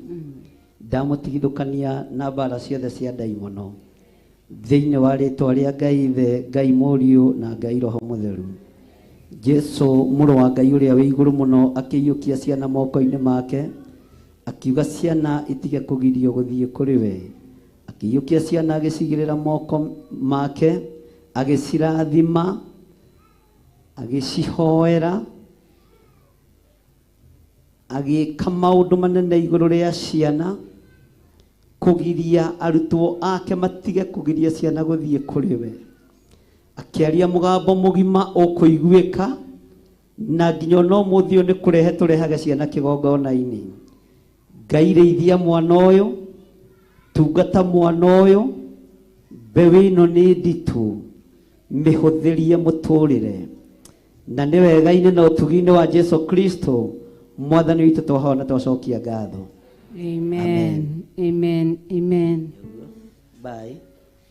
Ndamũtigithũkania na mbara ciothe cia ndaimono. Thĩinĩ wa rĩtwa rĩa Ngai Ithe, Ngai Mũriũ na Ngai Roho Mũtheru. Jesu mũrũ wa Ngai ũrĩa wĩ igũrũ mũno akĩiyũkia ciana moko-inĩ make, akiuga ciana itige kũgirio gũthiĩ kũrĩ we. Akĩiyũkia ciana agĩcigĩrĩra moko make, agĩcirathima, agĩcihoera, agĩka maũndũ manene igũrũ rĩa ciana, kũgiria arutwo ake matige kũgiria ciana gũthiĩ kũrĩ we. Akĩaria mũgambo mũgima ũkũiguĩka, na nginya ona ũmũthĩ ũyũ nĩ kũrehe tũrehage ciana kĩgongona-inĩ. Ngai rĩithia mwana ũyũ, tungata mwana ũyũ, mbeũ ĩno nĩ nditũ, mĩhũthĩrie mũtũrĩre. Na nĩ wega-inĩ na ũtugi-inĩ wa Jesu Kristo mwathani witũ twahoya na twacokia ngatho. Amen. Amen. Amen. Bye.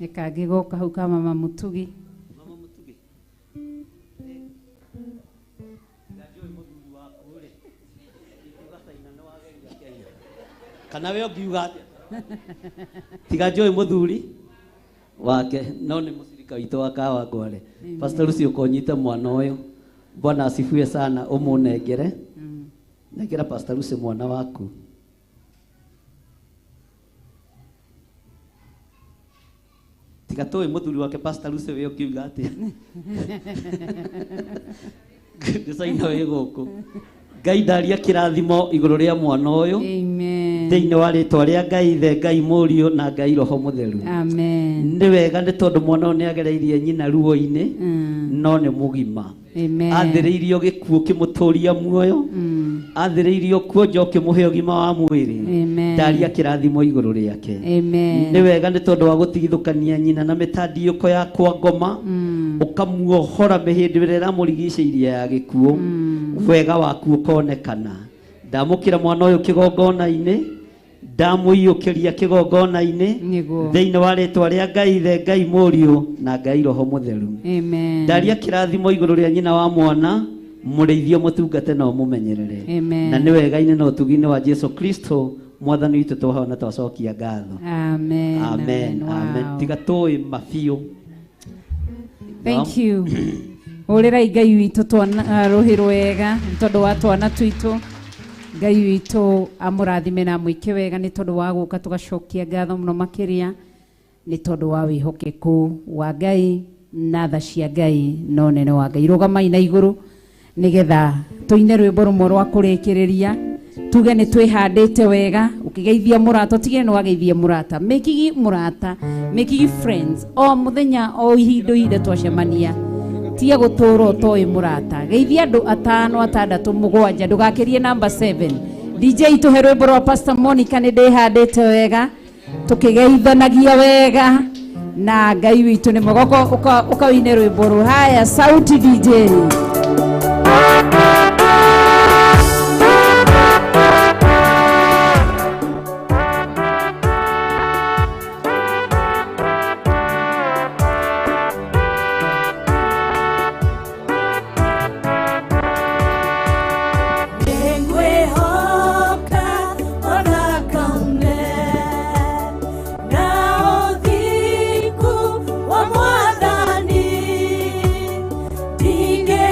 Ĩkangĩ goka hau ka mama Mũtugi. Kana we ũngiuga atĩa? Tiga njũĩ mũthuri wake no nĩ mũcirika witũ wa Kawangware. Pastor Lucy ũkonyite mwana ũyũ. Bwana asifiwe sana, ũmũnengere. Nengera Pastor Lucy mwana waku. Tiga tũĩ mũthuri wake Pastor Lucy we ũngiuga atĩa? Nĩ caina wĩ gũkũ. Ngai ndaria kĩrathimo igũrũ rĩa mwana ũyũ. Amen. Thĩinĩ wa rĩtwa rĩa Ngai Ithe, Ngai Mũriũ na Ngai Roho Mũtheru. Amen. Nĩ wega nĩ tondũ mwana ũyũ nĩ agereirie nyina ruo-inĩ, no nĩ mũgima. Amen. Athĩrĩirio gĩkuũ kĩmũtũria muoyo, athĩrĩirio kuonja ũkĩmũhe ũgima wa mwĩrĩ. Amen. Ndaria kĩrathimo igũrũ rĩake. Amen. Nĩ wega nĩ tondũ wa gũtigithũkania nyina na mĩtandiũko ya kwa ngoma, ũkamuohora mĩhĩndĩ ĩrĩa ĩramũrigicĩirie ya gĩkuũ, wega waku ũkonekana. Ndamũkĩra mwana ũyũ kĩgongona-inĩ, ndamũiyũkĩria kĩgongona-inĩ thĩinĩ wa rĩtwa rĩa Ngai Ithe, Ngai Mũriũ na Ngai Roho Mũtheru. Amen. Ndaria kĩrathimo igũrũ rĩa nyina wa mwana, mũrĩithie mũtungate na ũmũmenyerere. Amen. Na nĩ wega-inĩ na ũtugi-inĩ wa Jesu Kristo mwathani witũ twahoya na twacokia ngatho. Amen. Amen. Amen. Wow. Tiga tũĩ mabiũ. Thank you. Hũrĩrai Ngai witũ twana rũhĩ rwega nĩ tondũ wa twana twitũ. Ngai witũ amũrathime na amwĩke wega nĩ tondũ wa gũka tũgacokia ngatho mũno makĩria nĩ tondũ wa wĩhokeku wa Ngai na tha cia Ngai na ũnene wa Ngai. Rũgamai na igũrũ nĩgetha tũine rwĩmbo rũmwe rwa kũrĩkĩrĩria, tuge nĩ twĩhandĩte wega. Ũkĩgeithia mũrata, ũtigĩrĩre nĩ wageithia mũrata, mĩkigi mũrata, mĩkigi friends o mũthenya o ihinda ihinda twacemania. Tiga gũtũra ũtoĩ mũrata, geithia andũ atano atandatũ mũgwanja, ndũgakĩrie namba 7. DJ tũhe rwĩmbo rwa Pastor Monica nĩ ndĩhandĩte wega, tũkĩgeithanagia wega na Ngai witũ nĩ mwega. Ũkawine rwĩmbo rũ. Haya, sauti DJ. Nĩngwĩhoka ona kaune na ũthingu wa Mwathani, ndingĩ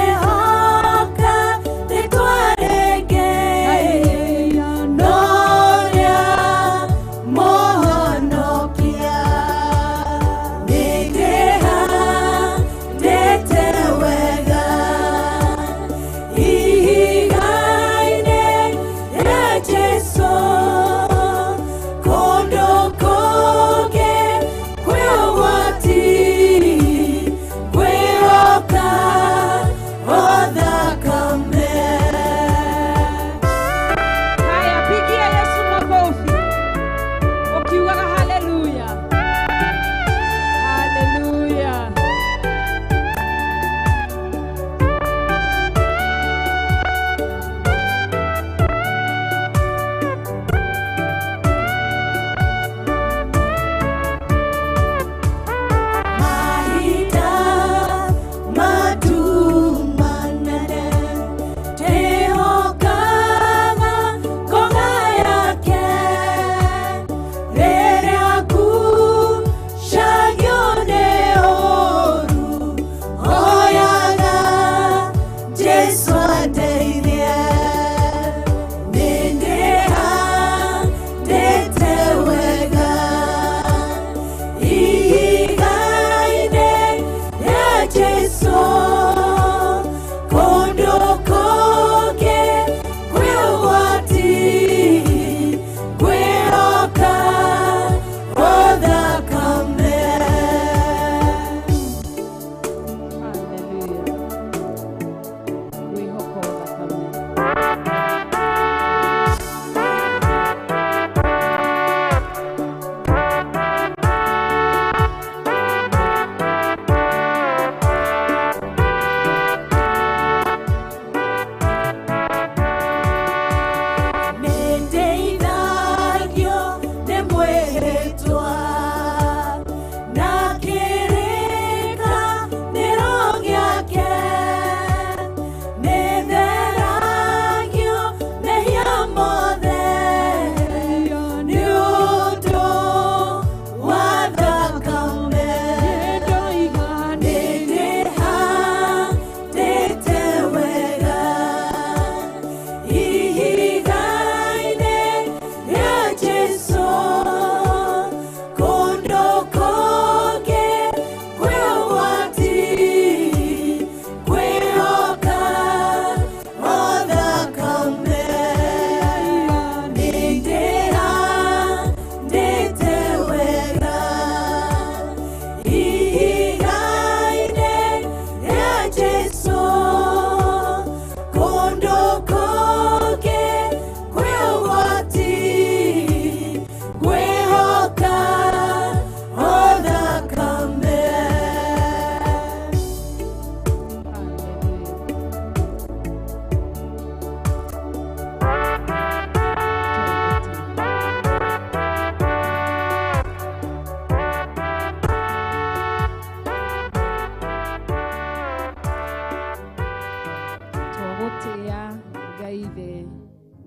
Ngai Ithe,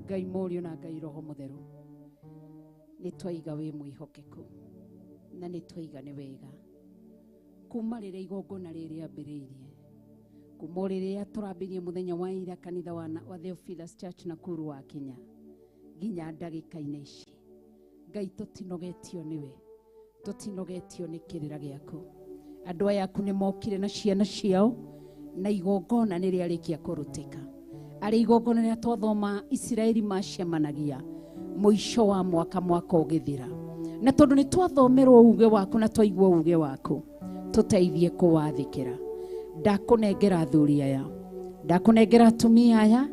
Ngai Mũriũ na Ngai Roho Mũtheru, nĩ twaiga wĩ mwĩhokeku na nĩ twaiga nĩ wega kuma rĩrĩa igongona rĩrĩ rĩambĩrĩirie, kuma o rĩrĩa tũrambĩrĩirie mũthenya wa ira kanitha wa Theophilus Church Nakuru wa Kenya nginya ndagĩka-inĩ ici. Ngai, tũtinogetio nĩwe, tũtinogetio nĩ kĩrĩra gĩaku. Andũ aya aku nĩ mokire na ciana ciao na igongona nĩ rĩarĩkia kũrutĩka. Arĩ igongona rĩrĩa twathoma Isiraeli macemanagia mũico wa mwaka, mwaka ũgĩthira, na tondũ nĩ twathomerwo uge waku na twaigua uge waku, tũteithie kũwathĩkĩra. Ndakũnengera athuri aya, ndakũnengera atumia aya,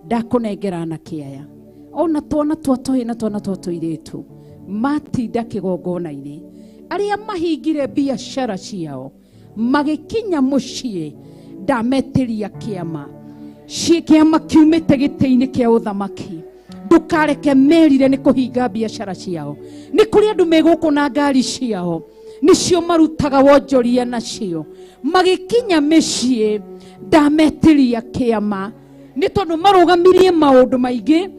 ndakũnengera anake aya, ona twana twa tũhĩ na twana twa tũirĩtu matinda kĩgongona-inĩ, arĩa mahingire biacara ciao magĩkinya mũciĩ, ndametĩria kĩama kĩama kiumĩte gĩtĩ-inĩ kĩa ũthamaki. Ndũkareke merire nĩ kũhinga biacara ciao. Nĩ kũrĩ andũ me gũkũ na ngari ciao nĩcio marutaga wonjoria nacio, magĩkinya mĩciĩ ndametĩria kĩama, nĩ tondũ marũgamirie maũndũ maingĩ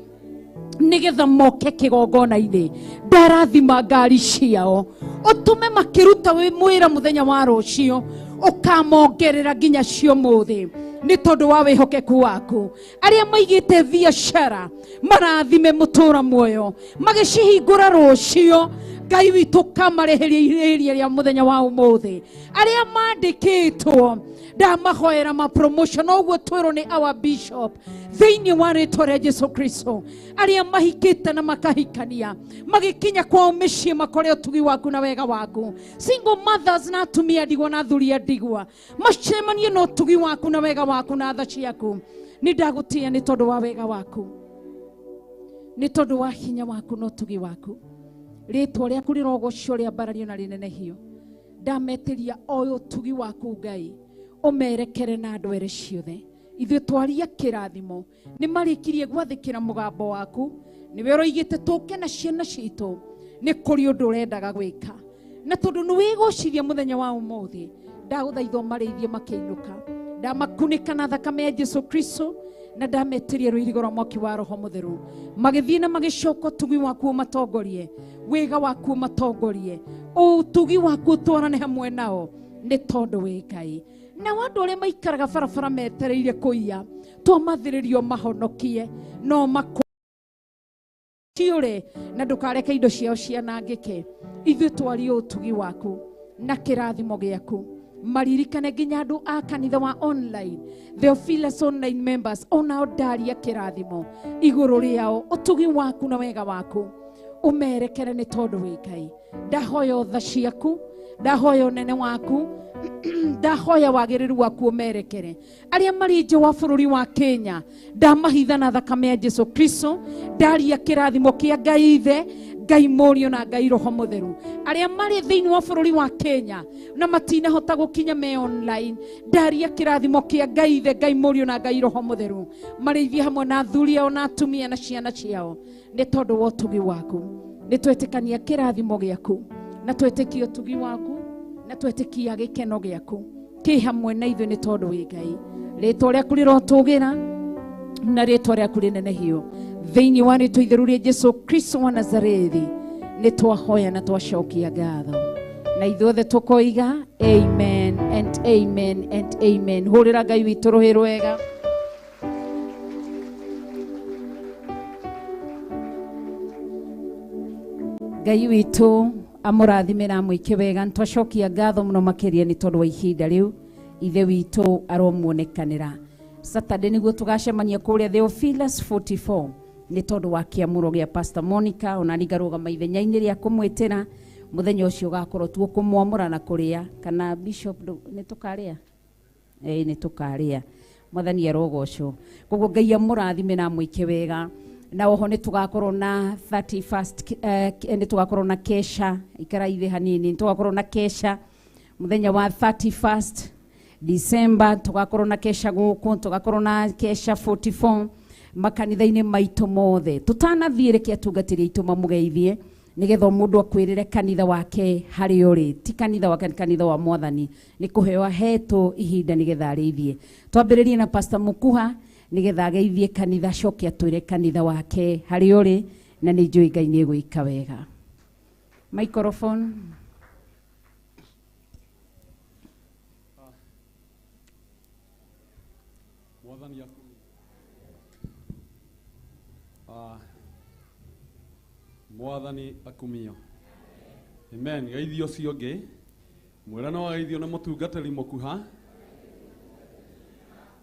nĩgetha moke kĩgongona-inĩ. Ndarathima ngari ciao, ũtũme makĩruta mwĩra mũthenya wa rũciũ ũkamongerera nginya cio mũthĩ, nĩ tondũ wa wĩhokeku waku. Arĩa maigĩte biacara marathime mũtũra muoyo, magĩcihingũra rũciũ Ngai witũ kamarĩhĩria irĩria rĩa mũthenya wa ũmũthĩ. Arĩa mandĩkĩtwo ndamahoera ma promotion, ũguo twĩrwo nĩ our bishop thĩinĩ wa rĩtwa rĩa Jesu Kristo. Arĩa mahikĩte na makahikania magĩkinya kwao mĩciĩ makore ũtugi waku na wega waku. Single mothers na atumia ndigwa na athuri a ndigwa macemanie na ũtugi waku na wega waku na tha ciaku. Nĩ ndagũtĩĩa nĩ tondũ wa wega waku, nĩ tondũ wa hinya waku na ũtugi waku. Rĩtwa rĩaku rĩrogocwo, rĩambarario na rĩnenehio. Ndametĩria o ũtugi waku Ngai ũmerekere na ndwere ciothe. Ithuĩ twaria kĩrathimo, nĩ marĩkirie gwathĩkĩra mũgambo waku, nĩwe ũroigĩte tũke na ciana citũ, nĩ kũrĩ ũndũ ũrendaga gwĩka, na tondũ nĩ wĩgocithia mũthenya wa ũmũthĩ, ndagũthaitha ũmarĩithie makĩinũka. Ndamakunĩka na thakame ya Jesu Kristo na ndametĩria rũirigo rwa mwaki wa Roho Mũtheru, magĩthiĩ na magĩcoka, ũtugi waku ũmatongorie, wĩga waku ũmatongorie, ũtugi waku ũtwarane hamwe nao, nĩ tondũ wĩ Ngai. Nao andũ arĩa maikaraga barabara metereire kũiya, twamathĩrĩrio mahonokie no ciũre, na ndũkareke indo ciao cianangĩke. Ithuĩ twarie ũtugi waku na kĩrathimo gĩaku, maririkane nginya andũ a kanitha wa online, Theophilus online members, onao ndaria kĩrathimo igũrũ rĩao, ũtugi waku na wega waku ũmerekere, nĩ tondũ wĩ Ngai. Ndahoya tha ciaku, ndahoya ũnene waku, ndahoya wagĩrĩru waku ũmerekere. Arĩa marĩ nja wa bũrũri wa Kenya ndamahitha na thakame ya Jesu Kristo, ndaria kĩrathimo kĩa Ngai Ithe, Ngai Mũriũ na Ngai Roho Mũtheru. Arĩa marĩ thĩinĩ wa bũrũri wa Kenya na matinahota gũkinya me online, ndaria kĩrathimo kĩa Ngai Ithe, Ngai Mũriũ na Ngai Roho Mũtheru, marĩithie hamwe na athuri ao na atumia na ciana ciao, nĩ tondũ wa ũtugi waku. Nĩ twetĩkania kĩrathimo gĩaku na twetĩkia ũtugi waku na twetĩkia gĩkeno gĩaku kĩ hamwe na ithuĩ, nĩ tondũ wĩ Ngai. Rĩtwa rĩaku rĩrotũgĩra na rĩtwa rĩaku rĩnenehio, thĩinĩ wa rĩtwa itheru rĩa Jesu Kristo wa Nazarethi nĩ twahoya na twacokia ngatho, na ithuothe tũkoiga amen and amen and amen. Hũrĩra Ngai witũ rũhĩ rwega. Ngai witũ amũrathime na amwĩke wega. Nĩtwacokia ngatho mũno makĩria nĩ tondũ wa ihinda rĩu. Ithe witũ aromuonekanĩra. Saturday nĩguo tũgacemania kũrĩa Theophilus 44 nĩ tondũ wa kĩamũro gĩa Pastor Monica, ona niĩ ngarũgama ithenya-inĩ rĩa kũmwĩtĩra. Mũthenya ũcio ũgakorwo tuo kũmwamũra na kũrĩa, kana Bishop nĩ tũkarĩa? Ĩĩ, nĩ tũkarĩa. Mwathani arogocwo. Koguo Ngai amũrathime na amwĩke wega. Na oho nĩ tũgakorwo na 31st, nĩ tũgakorwo na kesha, ikara ithe hanini, nĩ tũgakorwo na kesha mũthenya wa 31st December, tũgakorwo na kesha gũkũ, tũgakorwo na kesha 44 makanitha-inĩ maitũ mothe. Tũtanathiĩ, reke atungatĩri aitũ mamũgeithie, nĩgetha o mũndũ akwĩrĩre kanitha wake harĩa ũrĩ. Ti kanitha wake, nĩ kanitha wa Mwathani, nĩ kũheo ahetwo ihinda nĩgetha arĩithie. Twambĩrĩrie na Pastor Mukuha, Nĩgetha ageithie kanitha, acoke atwĩre kanitha wake harĩa ũrĩ, na nĩ njũĩ Ngai nĩ egwĩka wega. Microphone. Mwathani akumio. Ah, Mwathani akumio. Amen. Geithio ũcio ũngĩ. Mwĩra no ageithio nĩ mũtungatĩri mũkuha.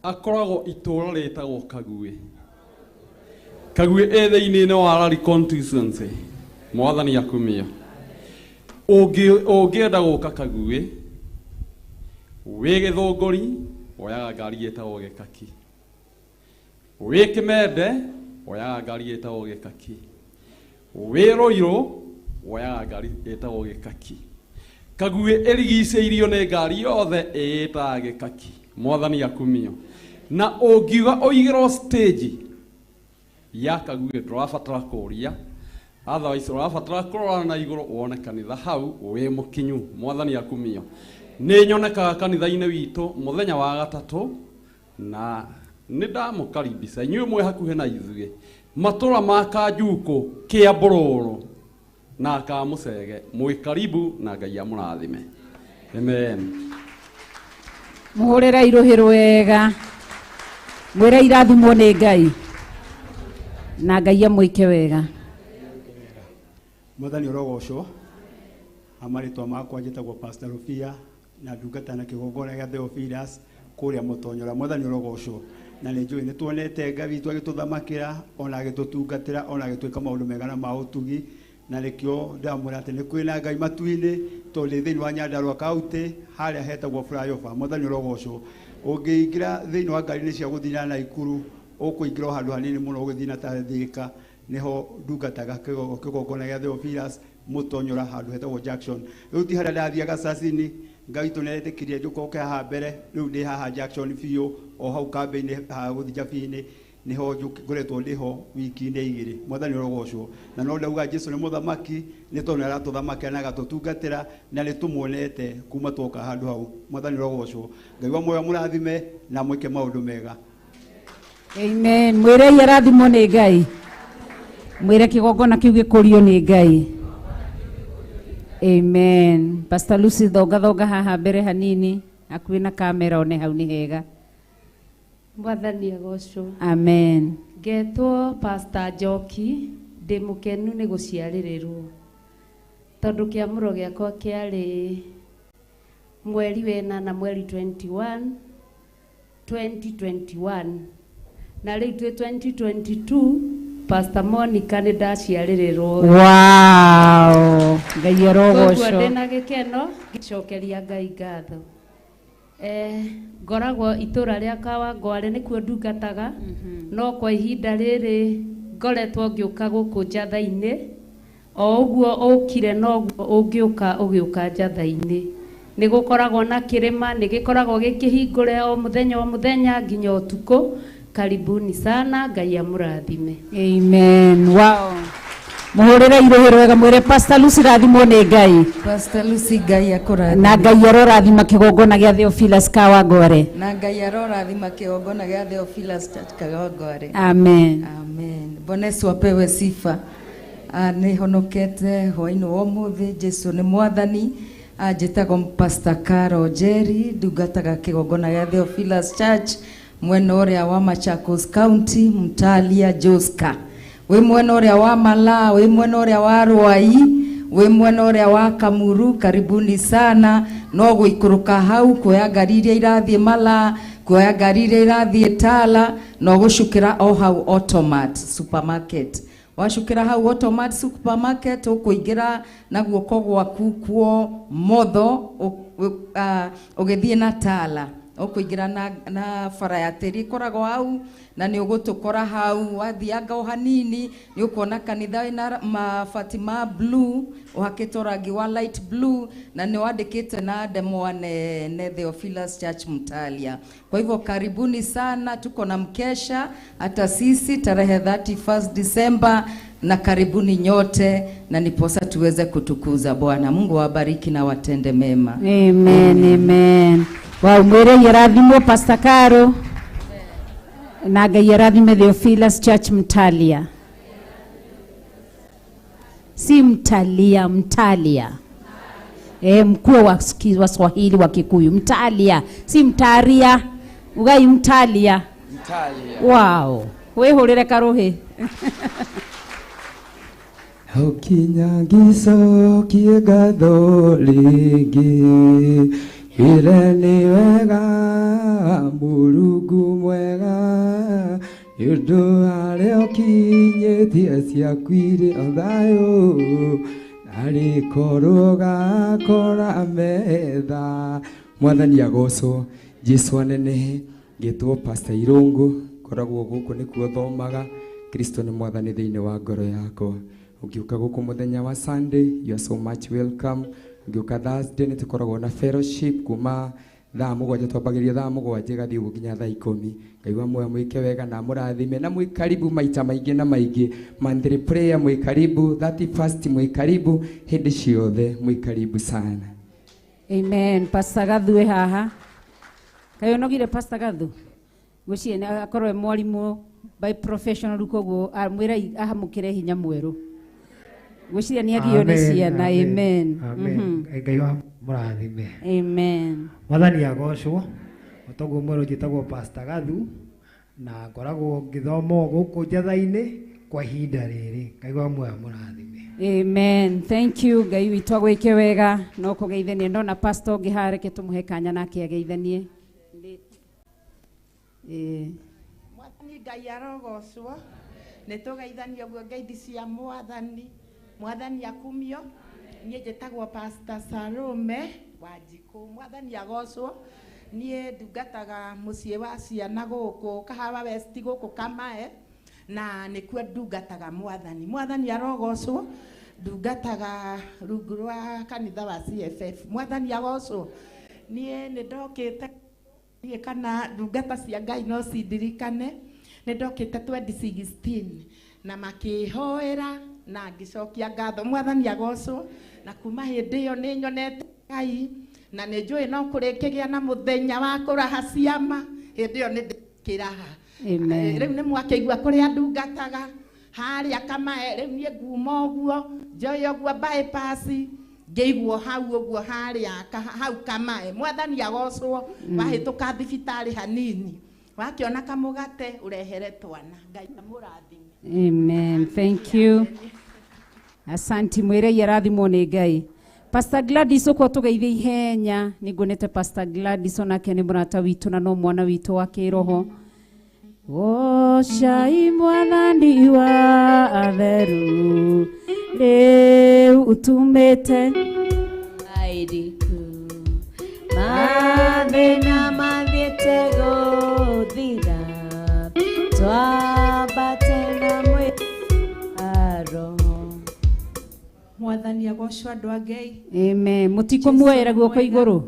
Akoragwo itũũra rĩtagwo Kaguĩ. Kaguĩ ĩ thĩinĩ wa Lari constituency. Mwathani akumio. Ũngĩenda gũka Kaguĩ wĩ Gĩthũngũri woyaga ngari ĩtagwo Gĩkaki. Wĩ Kĩmende woyaga ngari ĩtagwo Gĩkaki. Wĩ Rũirũ woyaga ngari ĩtagwo Gĩkaki. Kaguĩ ĩrigicĩirio nĩ ngari yothe ĩĩtaga Gĩkaki. Mwathani akumio. Na ũngiuga ũigĩrwo stage ya Kaguĩ ndũrabatara kũria, otherwise ũrabatara kũrora na igũrũ wone kanitha hau wĩ mũkinyu. Mwathani akumio. Nĩ nyonekaga kanitha-inĩ witũ mũthenya wa gatatũ, na nĩ ndamũkaribisha inyuĩ mwĩ hakuhĩ na ithuĩ matũra ma Kanjukũ, Kĩambũrũrũ na Kamũcege, mwĩ karibu na Ngai amũrathime. Amen. Mũhũrĩre irũhĩ rwega, mwĩre irathimwo nĩ Ngai na Ngai amwĩke wega. Mwathani ũrogocwo. Amarĩtwa makwa njĩtagwo Pastor Rufia na ndungata na kĩgongona gĩa Theophilus kũrĩa Mũtonyora. Mwathani ũrogocwo. Na nĩ njũĩ nĩ tuonete Ngai witũ agĩtũthamakĩra ona agĩtũtungatĩra ona agĩtwĩka maũndũ mega na ma ũtugi, na nĩkĩo ndamwĩra atĩ nĩ kwĩna Ngai matu-inĩ, tondũ ndĩ thĩinĩ wa Nyandarua County harĩa hetagwo flyover. Mwathani ũrogocwo. Ũngĩingĩra thĩinĩ wa ngari-inĩ cia gũthiĩ na Naikuru, ũkũingĩra o handũ hanini mũno ũgĩthiĩ na ta Thika, nĩho ndungataga kĩgongona gĩa Theophilus Mũtonyora handũ hetagwo Junction. Rĩu ti harĩa ndathiaga Sasini, Ngai witũ nĩetĩkirie njũke haha mbere, rĩu ndĩ haha Junction biũ, o hau kambĩ-inĩ ha gũthiĩ Njabi-inĩ, nĩho ngoretwo ndĩho wiki-inĩ igĩrĩ. Mwathani ũrogocwo. Na no ndauga Jesu nĩ mũthamaki, nĩ tondũ nĩaratũthamakĩra na agatũtungatĩra, na nĩtũmuonete kuma twoka handũ hau. Mwathani ũrogocwo. Ngai wa muoyo amũrathime na amwĩke maũndũ mega. Amen. Mwĩrei arathimwo nĩ Ngai. Mwĩre kĩgongona kĩu gĩkũrio nĩ Ngai. Amen. Pastor Lucy, thonga thonga haha mbere hanini, hakuhĩ na kamera one hau nĩ hega. Mwathani agocwo. Amen. Ngetwo Pastor Njoki, ndĩ mũkenu nĩ gũciarĩrĩrwo. Tondũ kĩamũro gĩakwa kĩarĩ mweri wena mweri 21, 2021. Na rĩu twĩ 2022, Pastor Monica nĩ ndaciarĩrĩrwo. Wow. Ngai arogocwo. Koguo ndĩna gĩkeno ngĩcokeria Ngai ngatho. Ngoragwo itũra rĩa Kawangware nĩkuo ndungataga, no kwa ihinda rĩrĩ ngoretwo ngĩũka gũkũ Njatha-inĩ. O ũguo ũkire noguo ũngĩũka ũgĩũka Njatha-inĩ. Nĩ gũkoragwo na kĩrĩma, nĩ gĩkoragwo gĩkĩhingũre o mũthenya o mũthenya nginya ũtukũ. Karibuni sana, Ngai amũrathime. Amen. Wow. Mũhũrĩre irũhĩ rwega, mwĩre Pastor Lucy rathimwo nĩ Ngai. Pastor Lucy, Ngai akũrathime. Na Ngai arorathima kĩgongona gĩa Theophilus Kawangware. Na Ngai arorathima kĩgongona gĩa Theophilus Church Kawangware. Amen. Amen. Bwana Yesu apewe sifa. Nĩ honokete hwainĩ wa ũmũthĩ, Jesu nĩ mwathani. Njĩtagwo Pastor Caro Njeri, ndungataga kĩgongona gĩa Theophilus Church mwena ũrĩa wa Machakos County, Mtalia Joska. Wĩ mwena ũrĩa wa Malaa, wĩ mwena ũrĩa wa Ruai, wĩ mwena ũrĩa wa Kamuru, karibuni sana. No gũikũrũka hau kuoya ngari iria irathiĩ Malaa, kuoya ngari iria irathiĩ Tala, no gũcukĩra o hau Automat supermarket. Wacukĩra hau Automat supermarket, ũkũingĩra na guoko gwaku kuo motho, ũgĩthiĩ na Tala. Ũkũingĩra na bara ya tĩri ĩkoragwo hau, na nĩ ũgũtũkora hau. Wathianga o hanini nĩ ũkuona kanitha wĩna mabati ma blue, ũhakĩtwo rangi wa light blue, na nĩ wandĩkĩte na ndemwa nene Theophilus Church Mtalia. Kwa hivyo karibuni sana, tuko na mkesha hata sisi tarehe 31 December, na karibuni nyote, na niposa tuweze kutukuza Bwana. Mungu awabariki na watende mema. Amen, amen. Wow, mwĩre irathimwo Pastor Caro. Na Ngai arathime Theophilus Church Mtalia. Si Mtalia, Mtalia. E, mkuu wa Waswahili wa Kikuyu Mtalia, si Mtaria. Ugai Mtalia. Mtalia. Wow. Wihurire karuhi. Hau kinya ngĩcokie ngatho rĩngĩ wĩre nĩ wega Mũrungu mwega nĩ ũndũ harĩa ũkinyĩtie ciaku irĩ o thayũ narĩ korwo gakora metha. Mwathani agocwo, Jesu anenehe. Ngĩtwo Pastor Irũngũ, ngoragwo gũkũ nĩkuo thomaga. Kristo nĩ mwathani thĩinĩ wa ngoro yakwa. Ũngĩũka gũkũ mũthenya wa Sunday, you are so much welcome. Ũngĩũka Thursday nĩ tũkoragwo na fellowship kuma thaa 7, twambagĩrĩria thaa 7 ĩgathiĩ ũguo nginya thaa 10. Ngai wa muoyo mwĩke wega na amũrathime, na mwĩ karibu maita maingĩ na maingĩ. Monthly prayer mwĩ karibu, 31st mwĩ karibu, hĩndĩ ciothe mwĩ karibu sana. Amen. Pastor Gathu wĩ haha. Kaĩ ũnogire Pastor Gathu? Ngwĩciria nĩ akorwo e mwarimũ by professional, koguo mwĩra ahamũkĩre hinya mwerũ. Ngwĩciria nĩ agio nĩ ciana. Amen. Amen. Ngai wa mũrathime. Amen. Mwathani agocwo. Otoguo mwerũ njĩtagwo Pastor Gathu na ngoragwo ngĩthoma o gũkũ Njatha-inĩ kwa ihinda rĩrĩ. Ngai wa muoyo mũrathime. Amen. Thank you. Ngai witũ agwĩke wega no kũgeithania. Ndona pastor ũngĩ haha, reke tũmũhe kanya nake ageithanie. Mwathani Ngai arogocwo. Nĩ tũgeithania ũguo ngeithi cia Mwathani. Mwathani akumio. Niĩ njĩtagwo Pastor Salome Wanjikũ. Mwathani agocwo. Niĩ ndungataga mũciĩ wa ciana gũkũ Kahawa West, gũkũ Kamae, na nĩkuo ndungataga Mwathani. Mwathani arogocwo. Ndungataga rungu rwa kanitha wa CFF. Mwathani agocwo. Niĩ nĩ ndokĩte niĩ kana ndungata cia Ngai no cindirikane, nĩ ndokĩte 2016 na makĩhoera na ngĩcokia ngatho. Mwathani agocwo. Na kuma hĩndĩ ĩyo nĩ nyonete Ngai na nĩ njũĩ no kũrĩkĩgĩa na mũthenya wa kũraha ciama. Hĩndĩ ĩyo nĩ ndĩkĩraha. Amen. Rĩu nĩ mwakĩigua kũrĩa ndungataga harĩa Kamae. Rĩu niĩ nguma ũguo njoe ũguo bypass ngĩiguo hau ũguo harĩa hau Kamae. Mwathani agocwo. Wahĩtũka thibitarĩ hanini wakĩona kamũgate ũrehere twana. Ngai amũrathime. Amen. Thank you. Asanti. Mwĩrei arathimwo nĩ Ngai. Pastor Gladys, ũkwa tũgeithie ihenya. Nĩ nguonete Pastor Gladys onake nĩ mũrata witũ na no mwana witũ wa kĩroho. Gocai Mwathani wa atheru rĩu ũtumĩte Airiku mathĩna mathiĩte gũthira, twambate na mwĩaro. Mwathani agocwo, andũ a Ngai. Amen. Mũtikũmuoera guoko igũrũ.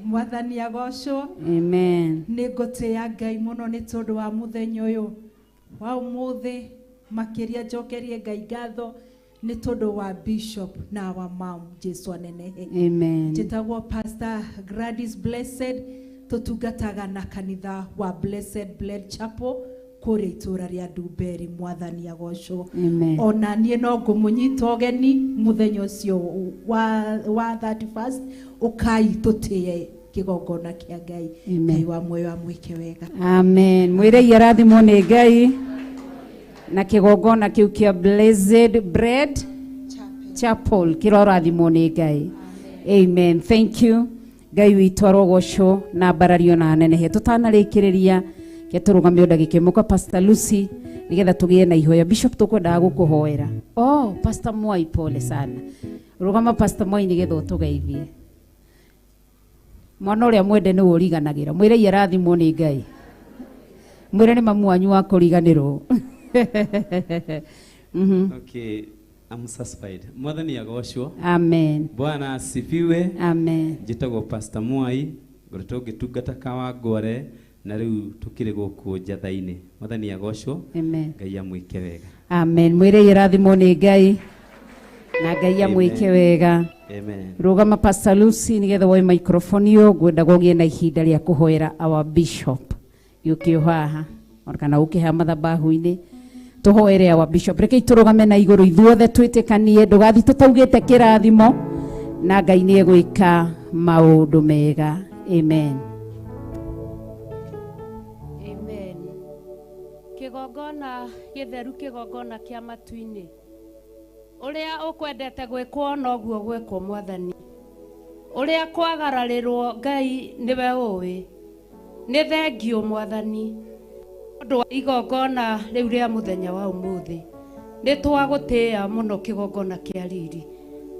Mwathani agocwo. Amen. Nĩ ngũtĩĩa Ngai mũno nĩ tondũ wa mũthenya ũyũ wa ũmũthĩ. Makĩria njokerie Ngai ngatho nĩ tondũ wa bishop na wa mam. Jesu anenehe. Amen. Njĩtagwo Pastor Gladys Blessed, tũtungataga na kanitha wa Blessed Blood Chapel kũrĩa itũũra rĩa Ndumberi. Mwathani agocwo. Amen. Ona niĩ no ngũmũnyita ũgeni mũthenya ũcio wa 31st, ũkai tũtĩe kĩgongona kĩa Ngai. Amen. Ngai wa muoyo amwĩke wega. Amen. Mwĩrei arathimwo nĩ Ngai na kĩgongona kĩu kĩa Blessed Bread Chapel kĩrorathimwo nĩ Ngai. Amen. Thank you. Ngai witũ arogocwo na mbarario na anenehe. Tũtanarĩkĩrĩria, ke tũrũgame o ndagĩka ĩmwe kwa Pastor Lucy nĩgetha tũgĩe na ihoya. Bishop, tũkwendaga gũkũhoera. Oh, Pastor Mwai, pole sana. Rũgama Pastor Mwai nĩgetha ũtũgeithie. Mwana ũrĩa mwende nĩwe ũriganagĩra. Mwĩrei arathimwo nĩ Ngai. Mwĩre nĩ mamu wanyu wa kũriganĩrwo. Okay, I'm satisfied. Mwathani agocwo. Amen. Bwana asifiwe. Amen. Njĩtagwo Pastor Mwai, ngoretwo ngĩtungata Kawangware na rĩu tũkĩrĩ gũkũ Njatha-inĩ. Mwathani agocwo. Amen. Ngai amwĩke wega. Amen. Mwĩrei arathimwo nĩ Ngai na Ngai amwĩke Amen. wega. Amen. Rũgama Pastor Lucy nĩgetha woe microphone ĩyo. Ngwenda gũgĩe na ihinda rĩa kũhoera our bishop. Gĩũkĩ o haha. Ona kana ũke haha mathabahu-inĩ tũhoere awa bishop. Reke itũrũgame na igũrũ ithuothe twĩtĩkanie, ndũgathi tũtaugĩte kĩrathimo, na Ngai nĩ egwĩka maũndũ mega. Amen. Amen. Kĩgongona gĩtheru, kĩgongona kĩa matu-inĩ, ũrĩa ũkwendete gwĩkwo noguo gwĩkwo Mwathani, ũrĩa kwagararĩrwo Ngai nĩwe ũĩ. Nĩ thengio Mwathani ũndũ wa igongona rĩu rĩa mũthenya wa ũmũthĩ. Nĩ twagũtĩĩa mũno kĩgongona kĩa riri,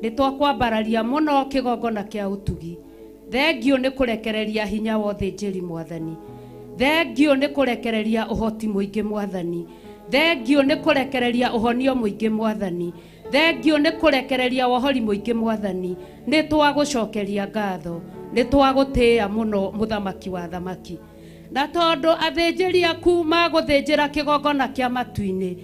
nĩ twakwambararia mũno kĩgongona kĩa ũtugi. Thengio nĩ kũrekereria hinya wa ũthĩnjĩri Mwathani, thengio nĩ kũrekereria ũhoti mũingĩ Mwathani, thengio nĩ kũrekereria ũhonio mũingĩ Mwathani, thengio nĩ kũrekereria wohori mũingĩ Mwathani. Nĩ twagũcokeria ngatho, nĩ twagũtĩĩa mũno mũthamaki wa thamaki. Na tondũ athĩnjĩri aku magũthĩnjĩra kĩgongona kĩa matu-inĩ,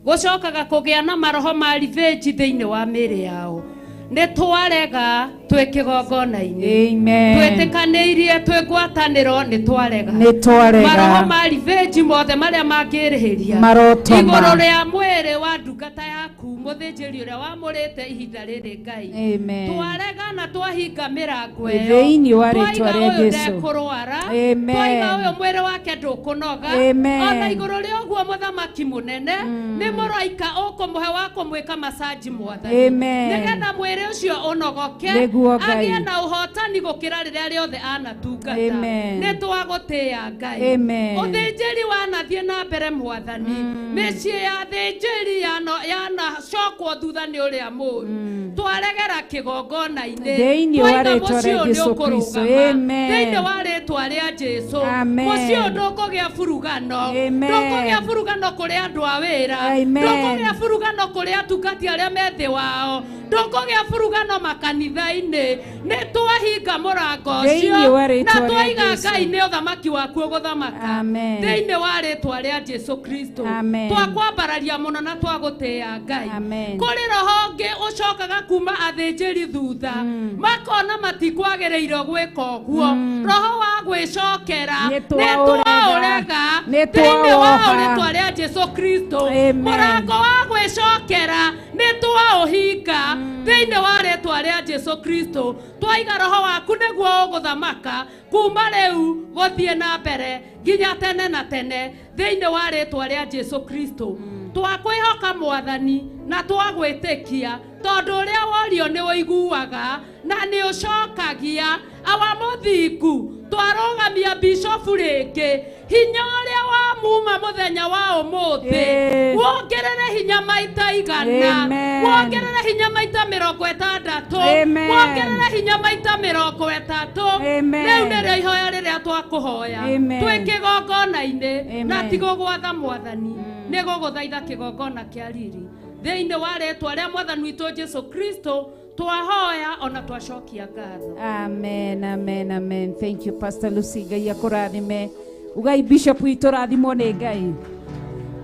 gũcokaga kũgĩa na maroho ma revenge thĩinĩ wa mĩĩrĩ yao, nĩ twarega twĩ kĩgongona-inĩ. Amen. Twĩtĩkanĩirie twĩ ngwatanĩro, nĩ twarega. Nĩ twarega. Maroho ma revenge mothe marĩa mangĩrĩhĩria Marotoma. igũrũ rĩa mwĩrĩ wa ndungata yaku mũthĩnjĩri ũrĩa wamũrĩte ihinda rĩrĩ Ngai. Amen. Twarega na twahinga mĩrango ĩyo. Thĩinĩ wa rĩtwa Twaiga rĩa ũyũ Jesũ. ndekũrwara. Amen. Twaiga ũyũ mwĩrĩ wake ndũkũnoga. Amen. Ona igũrũ rĩa ũguo mũthamaki mũnene nĩ mũraika ũkũmũhe wa kũmwĩka masaji Mwathani. Amen. Nĩgetha mwĩrĩ ũcio ũnogoke, Nĩguo Ngai. agĩe na ũhotani gũkĩra rĩrĩa rĩothe anatungata. Amen. Nĩ twagũtĩĩa Ngai. Amen. Ũthĩnjĩri wanathiĩ na mbere Mwathani. Mĩciĩ ya athĩnjĩri yanacokwo thutha nĩ ũrĩa mũũru. Twaregera kĩgongona-inĩ. Thĩinĩ wa Twaiga rĩtwa mũciĩ rĩa ũyũ nĩ Jesũ Kristo. ũkũrũgama. Amen. Thĩinĩ wa rĩtwa rĩa Jesũ. Amen. Mũciĩ ũyũ ndũkũgĩa burugano. Amen. Ndũkũgĩa burugano kũrĩ andũ a wĩra. Amen. Ndũkũgĩa burugano kũrĩ atungati arĩa me thĩ wao. Ndũkũgĩa burugano makanitha-inĩ. Nĩ twahinga mũrango Thĩinĩ ũcio wa rĩtwa na rĩa twaiga Jesũ. Ngai nĩ ũthamaki waku ũgũthamaka. Amen. Thĩinĩ wa rĩtwa rĩa Jesũ Kristo. Amen. Twakwambararia mũno na twagũtĩĩa Ngai. Amen. Kũrĩ roho ũngĩ ũcokaga kuma athĩnjĩri thutha, makona matikwagĩrĩirwo gwĩka ũguo. Roho wa gwĩcokera Nĩ nĩ twaũrega. twaũrega Nĩ thĩinĩ wa twawoha. rĩtwa rĩa Jesũ Kristo. Amen. Mũrango wa gwĩcokera nĩ twaũhinga thĩinĩ wa rĩtwa rĩa Jesũ Kristo. Twaiga roho waku nĩguo ũgũthamaka kuma rĩu gũthiĩ na mbere nginya tene na tene thĩinĩ wa rĩtwa rĩa Jesũ Kristo. Twakwĩhoka Mwathani na twagwĩtĩkia, tondũ ũrĩa worio nĩ ũiguaga na nĩ ũcokagia. Awa mũthingu, twarũgamia bishofu rĩngĩ, hinya ũrĩa wamuma mũthenya wa ũmũthĩ wongerere hinya maita 100, Amen. wongerere hinya maita 60, Amen. wongerere hinya maita 30. Amen. Rĩu nĩrĩo ihoya rĩrĩa twakũhoya Amen. twĩ kĩgongona-inĩ, na Amen. ti gũgwatha Mwathani, nĩ gũgũthaitha kĩgongona kĩa riri thĩinĩ wa rĩtwa rĩa Mwathani witũ Jesũ Kristo twahoya ona twacokia ngatho. Amen, amen, amen. Thank you, Pastor Lucy. Ngai akũrathime. Ugai bishop witũ rathimwo nĩ Ngai.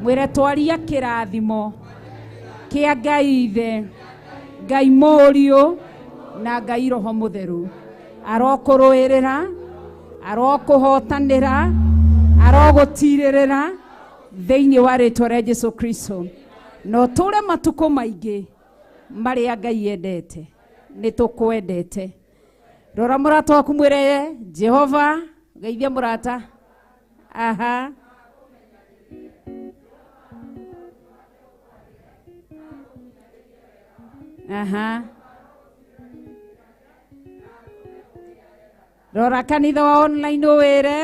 Mwĩre twaria kĩrathimo kĩa Ngai Ithe, Ngai Mũriũ na Ngai Roho Mũtheru. Arokũrũĩrĩra, arokũhotanĩra, arogũtirĩrĩra thĩinĩ wa rĩtwa rĩa Jesũ Kristo. Na ũtũũre matukũ maingĩ marĩa Ngai endete. Nĩ tũkwendete. Rora mũrata waku mwĩre Jehova, geithia mũrata. Aha. Aha. Rora kanitha wa online wĩre.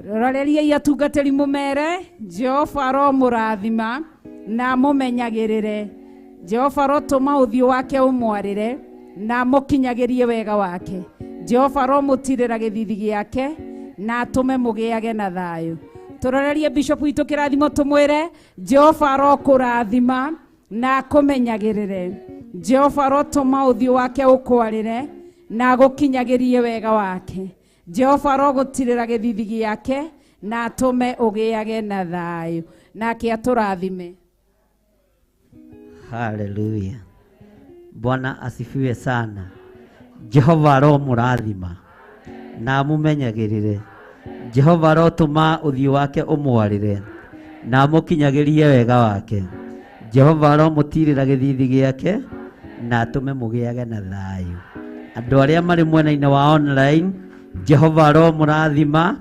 Roreria atungatĩri mũmere Jehova aromũrathima na amũmenyagĩrĩre. Jehova arotũma ũthiũ wake ũmwarĩre na amũkinyagĩrie wega wake. Jehova aromũtirĩra gĩthithi gĩake na atũme mũgĩage na thayũ. Tũrorerie bishop witũ kĩrathimo tũmwĩre Jehova arokũrathima na akũmenyagĩrĩre. Jehova arotũma ũthiũ wake ũkwarĩre na agũkinyagĩrie wega wake. Jehova arogũtirĩra gĩthithi gĩake na atũme ũgĩage na thayũ. Nake atũrathime. Haleluya. Bwana asifiwe sana. Jehova aromũrathima na amumenyagĩrĩre. Jehova arotũma ũthiũ wake ũmwarĩre na amũkinyagĩrie wega wake. Jehova aromũtirĩra gĩthithi gĩake na atũme mũgĩage na thayũ. Andũ arĩa marĩ mwena-inĩ wa online, Jehova aromũrathima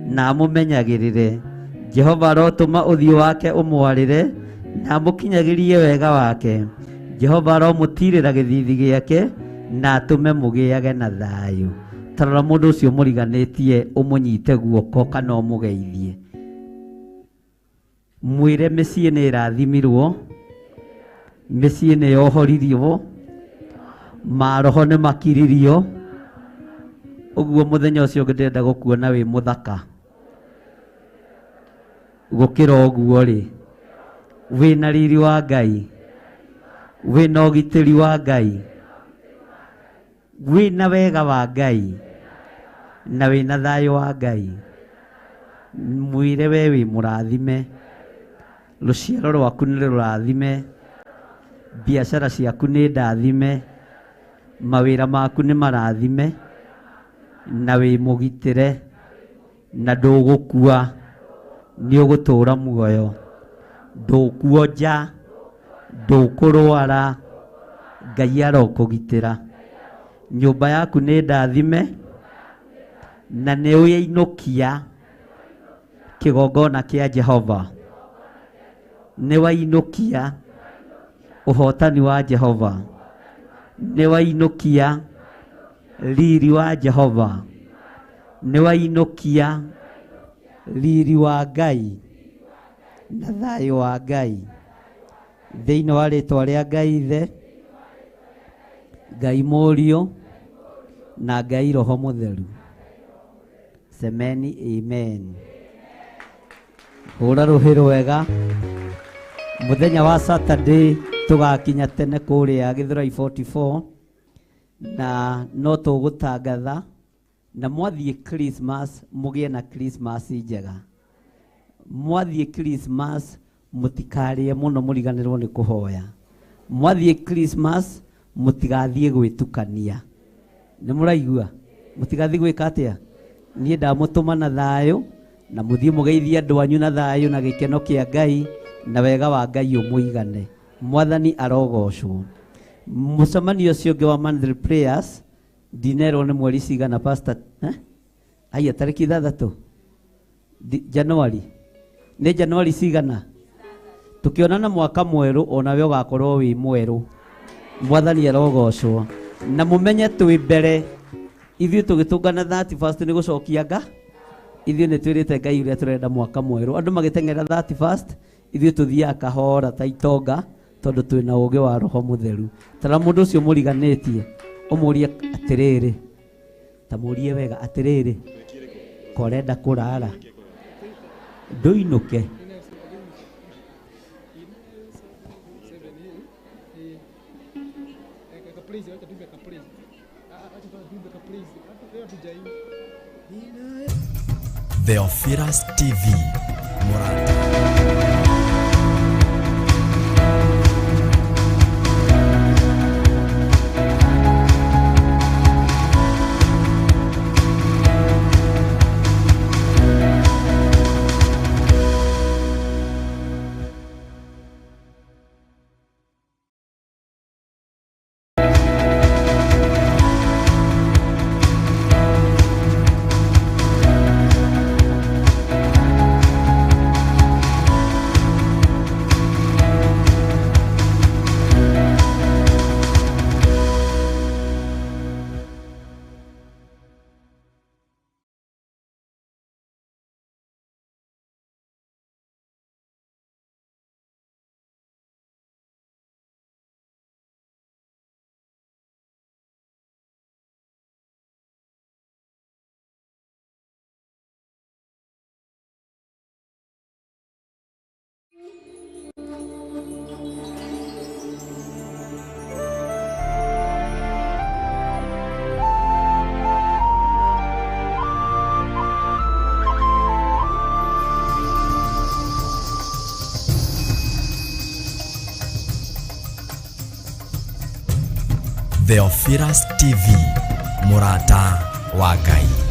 na amũmenyagĩrĩre. Jehova arotũma ũthiũ wake ũmwarĩre na amũkinyagĩrie wega wake. Jehova aromũtirĩra gĩthithi gĩake na atũme mũgĩage na thayũ. Tarora mũndũ ũcio mũriganĩtie ũmũnyite guoko kana ũmũgeithie. Mwĩre mĩciĩ nĩ ĩrathimirwo, mĩciĩ nĩ yohoririo, maroho nĩ makiririo. Ũguo mũthenya ũcio ũngĩ ndĩrenda gũkuona wĩ mũthaka gũkĩra ũguo rĩ, wĩna riri wa Ngai, wĩna ũgitĩri wa Ngai, wĩna wega wa Ngai, na wĩna thayũ wa Ngai. Mwĩre we wĩ mũrathime, rũciaro rwaku nĩ rũrathime, biacara ciaku nĩ ndathime, mawĩra maku nĩ marathime, na wĩ mũgitĩre, na ndũgũkua, nĩ ũgũtũũra muoyo, ndũkuonja, ndũkũrwara, Ngai arokũgitĩra. Nyũmba yaku nĩ ndathime, na nĩ ũyainũkia kĩgongona kĩa Jehova. Nĩ wainũkia ũhotani wa Jehova, nĩ wainũkia riri wa Jehova, nĩ wainũkia riri wa Ngai na thayũ wa Ngai. Thĩinĩ wa rĩtwa rĩa Ngai Ithe, Ngai Mũriũ na Ngai Roho Mũtheru. Semeni amen. Hũra rũhĩ rwega. Mũthenya wa Saturday tũgakinya tene kũrĩa Gĩthũrai 44 na no tũgũtangatha na mwathiĩ Christmas mũgĩe na Christmas njega. Mwathiĩ Christmas mũtikarĩe mũno mũriganĩrwo nĩ kũhoya. Mwathiĩ Christmas mũtigathiĩ gwĩtukania. Nĩ mũraigua? Mũtigathiĩ gwĩka atĩa? Niĩ ndamũtũma na thayũ na mũthiĩ mũgeithie andũ anyu na thayũ na gĩkeno kĩa Ngai na wega wa Ngai ũmũigane. Mwathani arogocwo. Mũcemanio ũcio ũngĩ wa monthly prayers ndinerwo nĩ mweri cigana pastor, eh? Aya tarĩki 6 January. Nĩ January cigana? Tukionana mwaka mwerũ onawe ũgakorwo wĩ mwerũ. Mwathani arogocwo. Na mũmenye twĩ mbere ithuĩ tũgĩtũngana 31st nĩ gũcokia nga. Ithuĩ nĩ twĩrĩte Ngai ũrĩa tũrenda mwaka mwerũ. Andũ magĩteng'era 31st ithuĩ tũthiaga kahora ta itonga tondũ twĩna ũũgĩ wa Roho Mũtheru. Tara mũndũ ũcio mũriganĩtie ũmũrie atĩrĩrĩ, ta mũrie wega atĩrĩrĩ, korenda kũrara ndũinũke. Theophilus TV Murata. Theophilus TV, mũrata wa Ngai.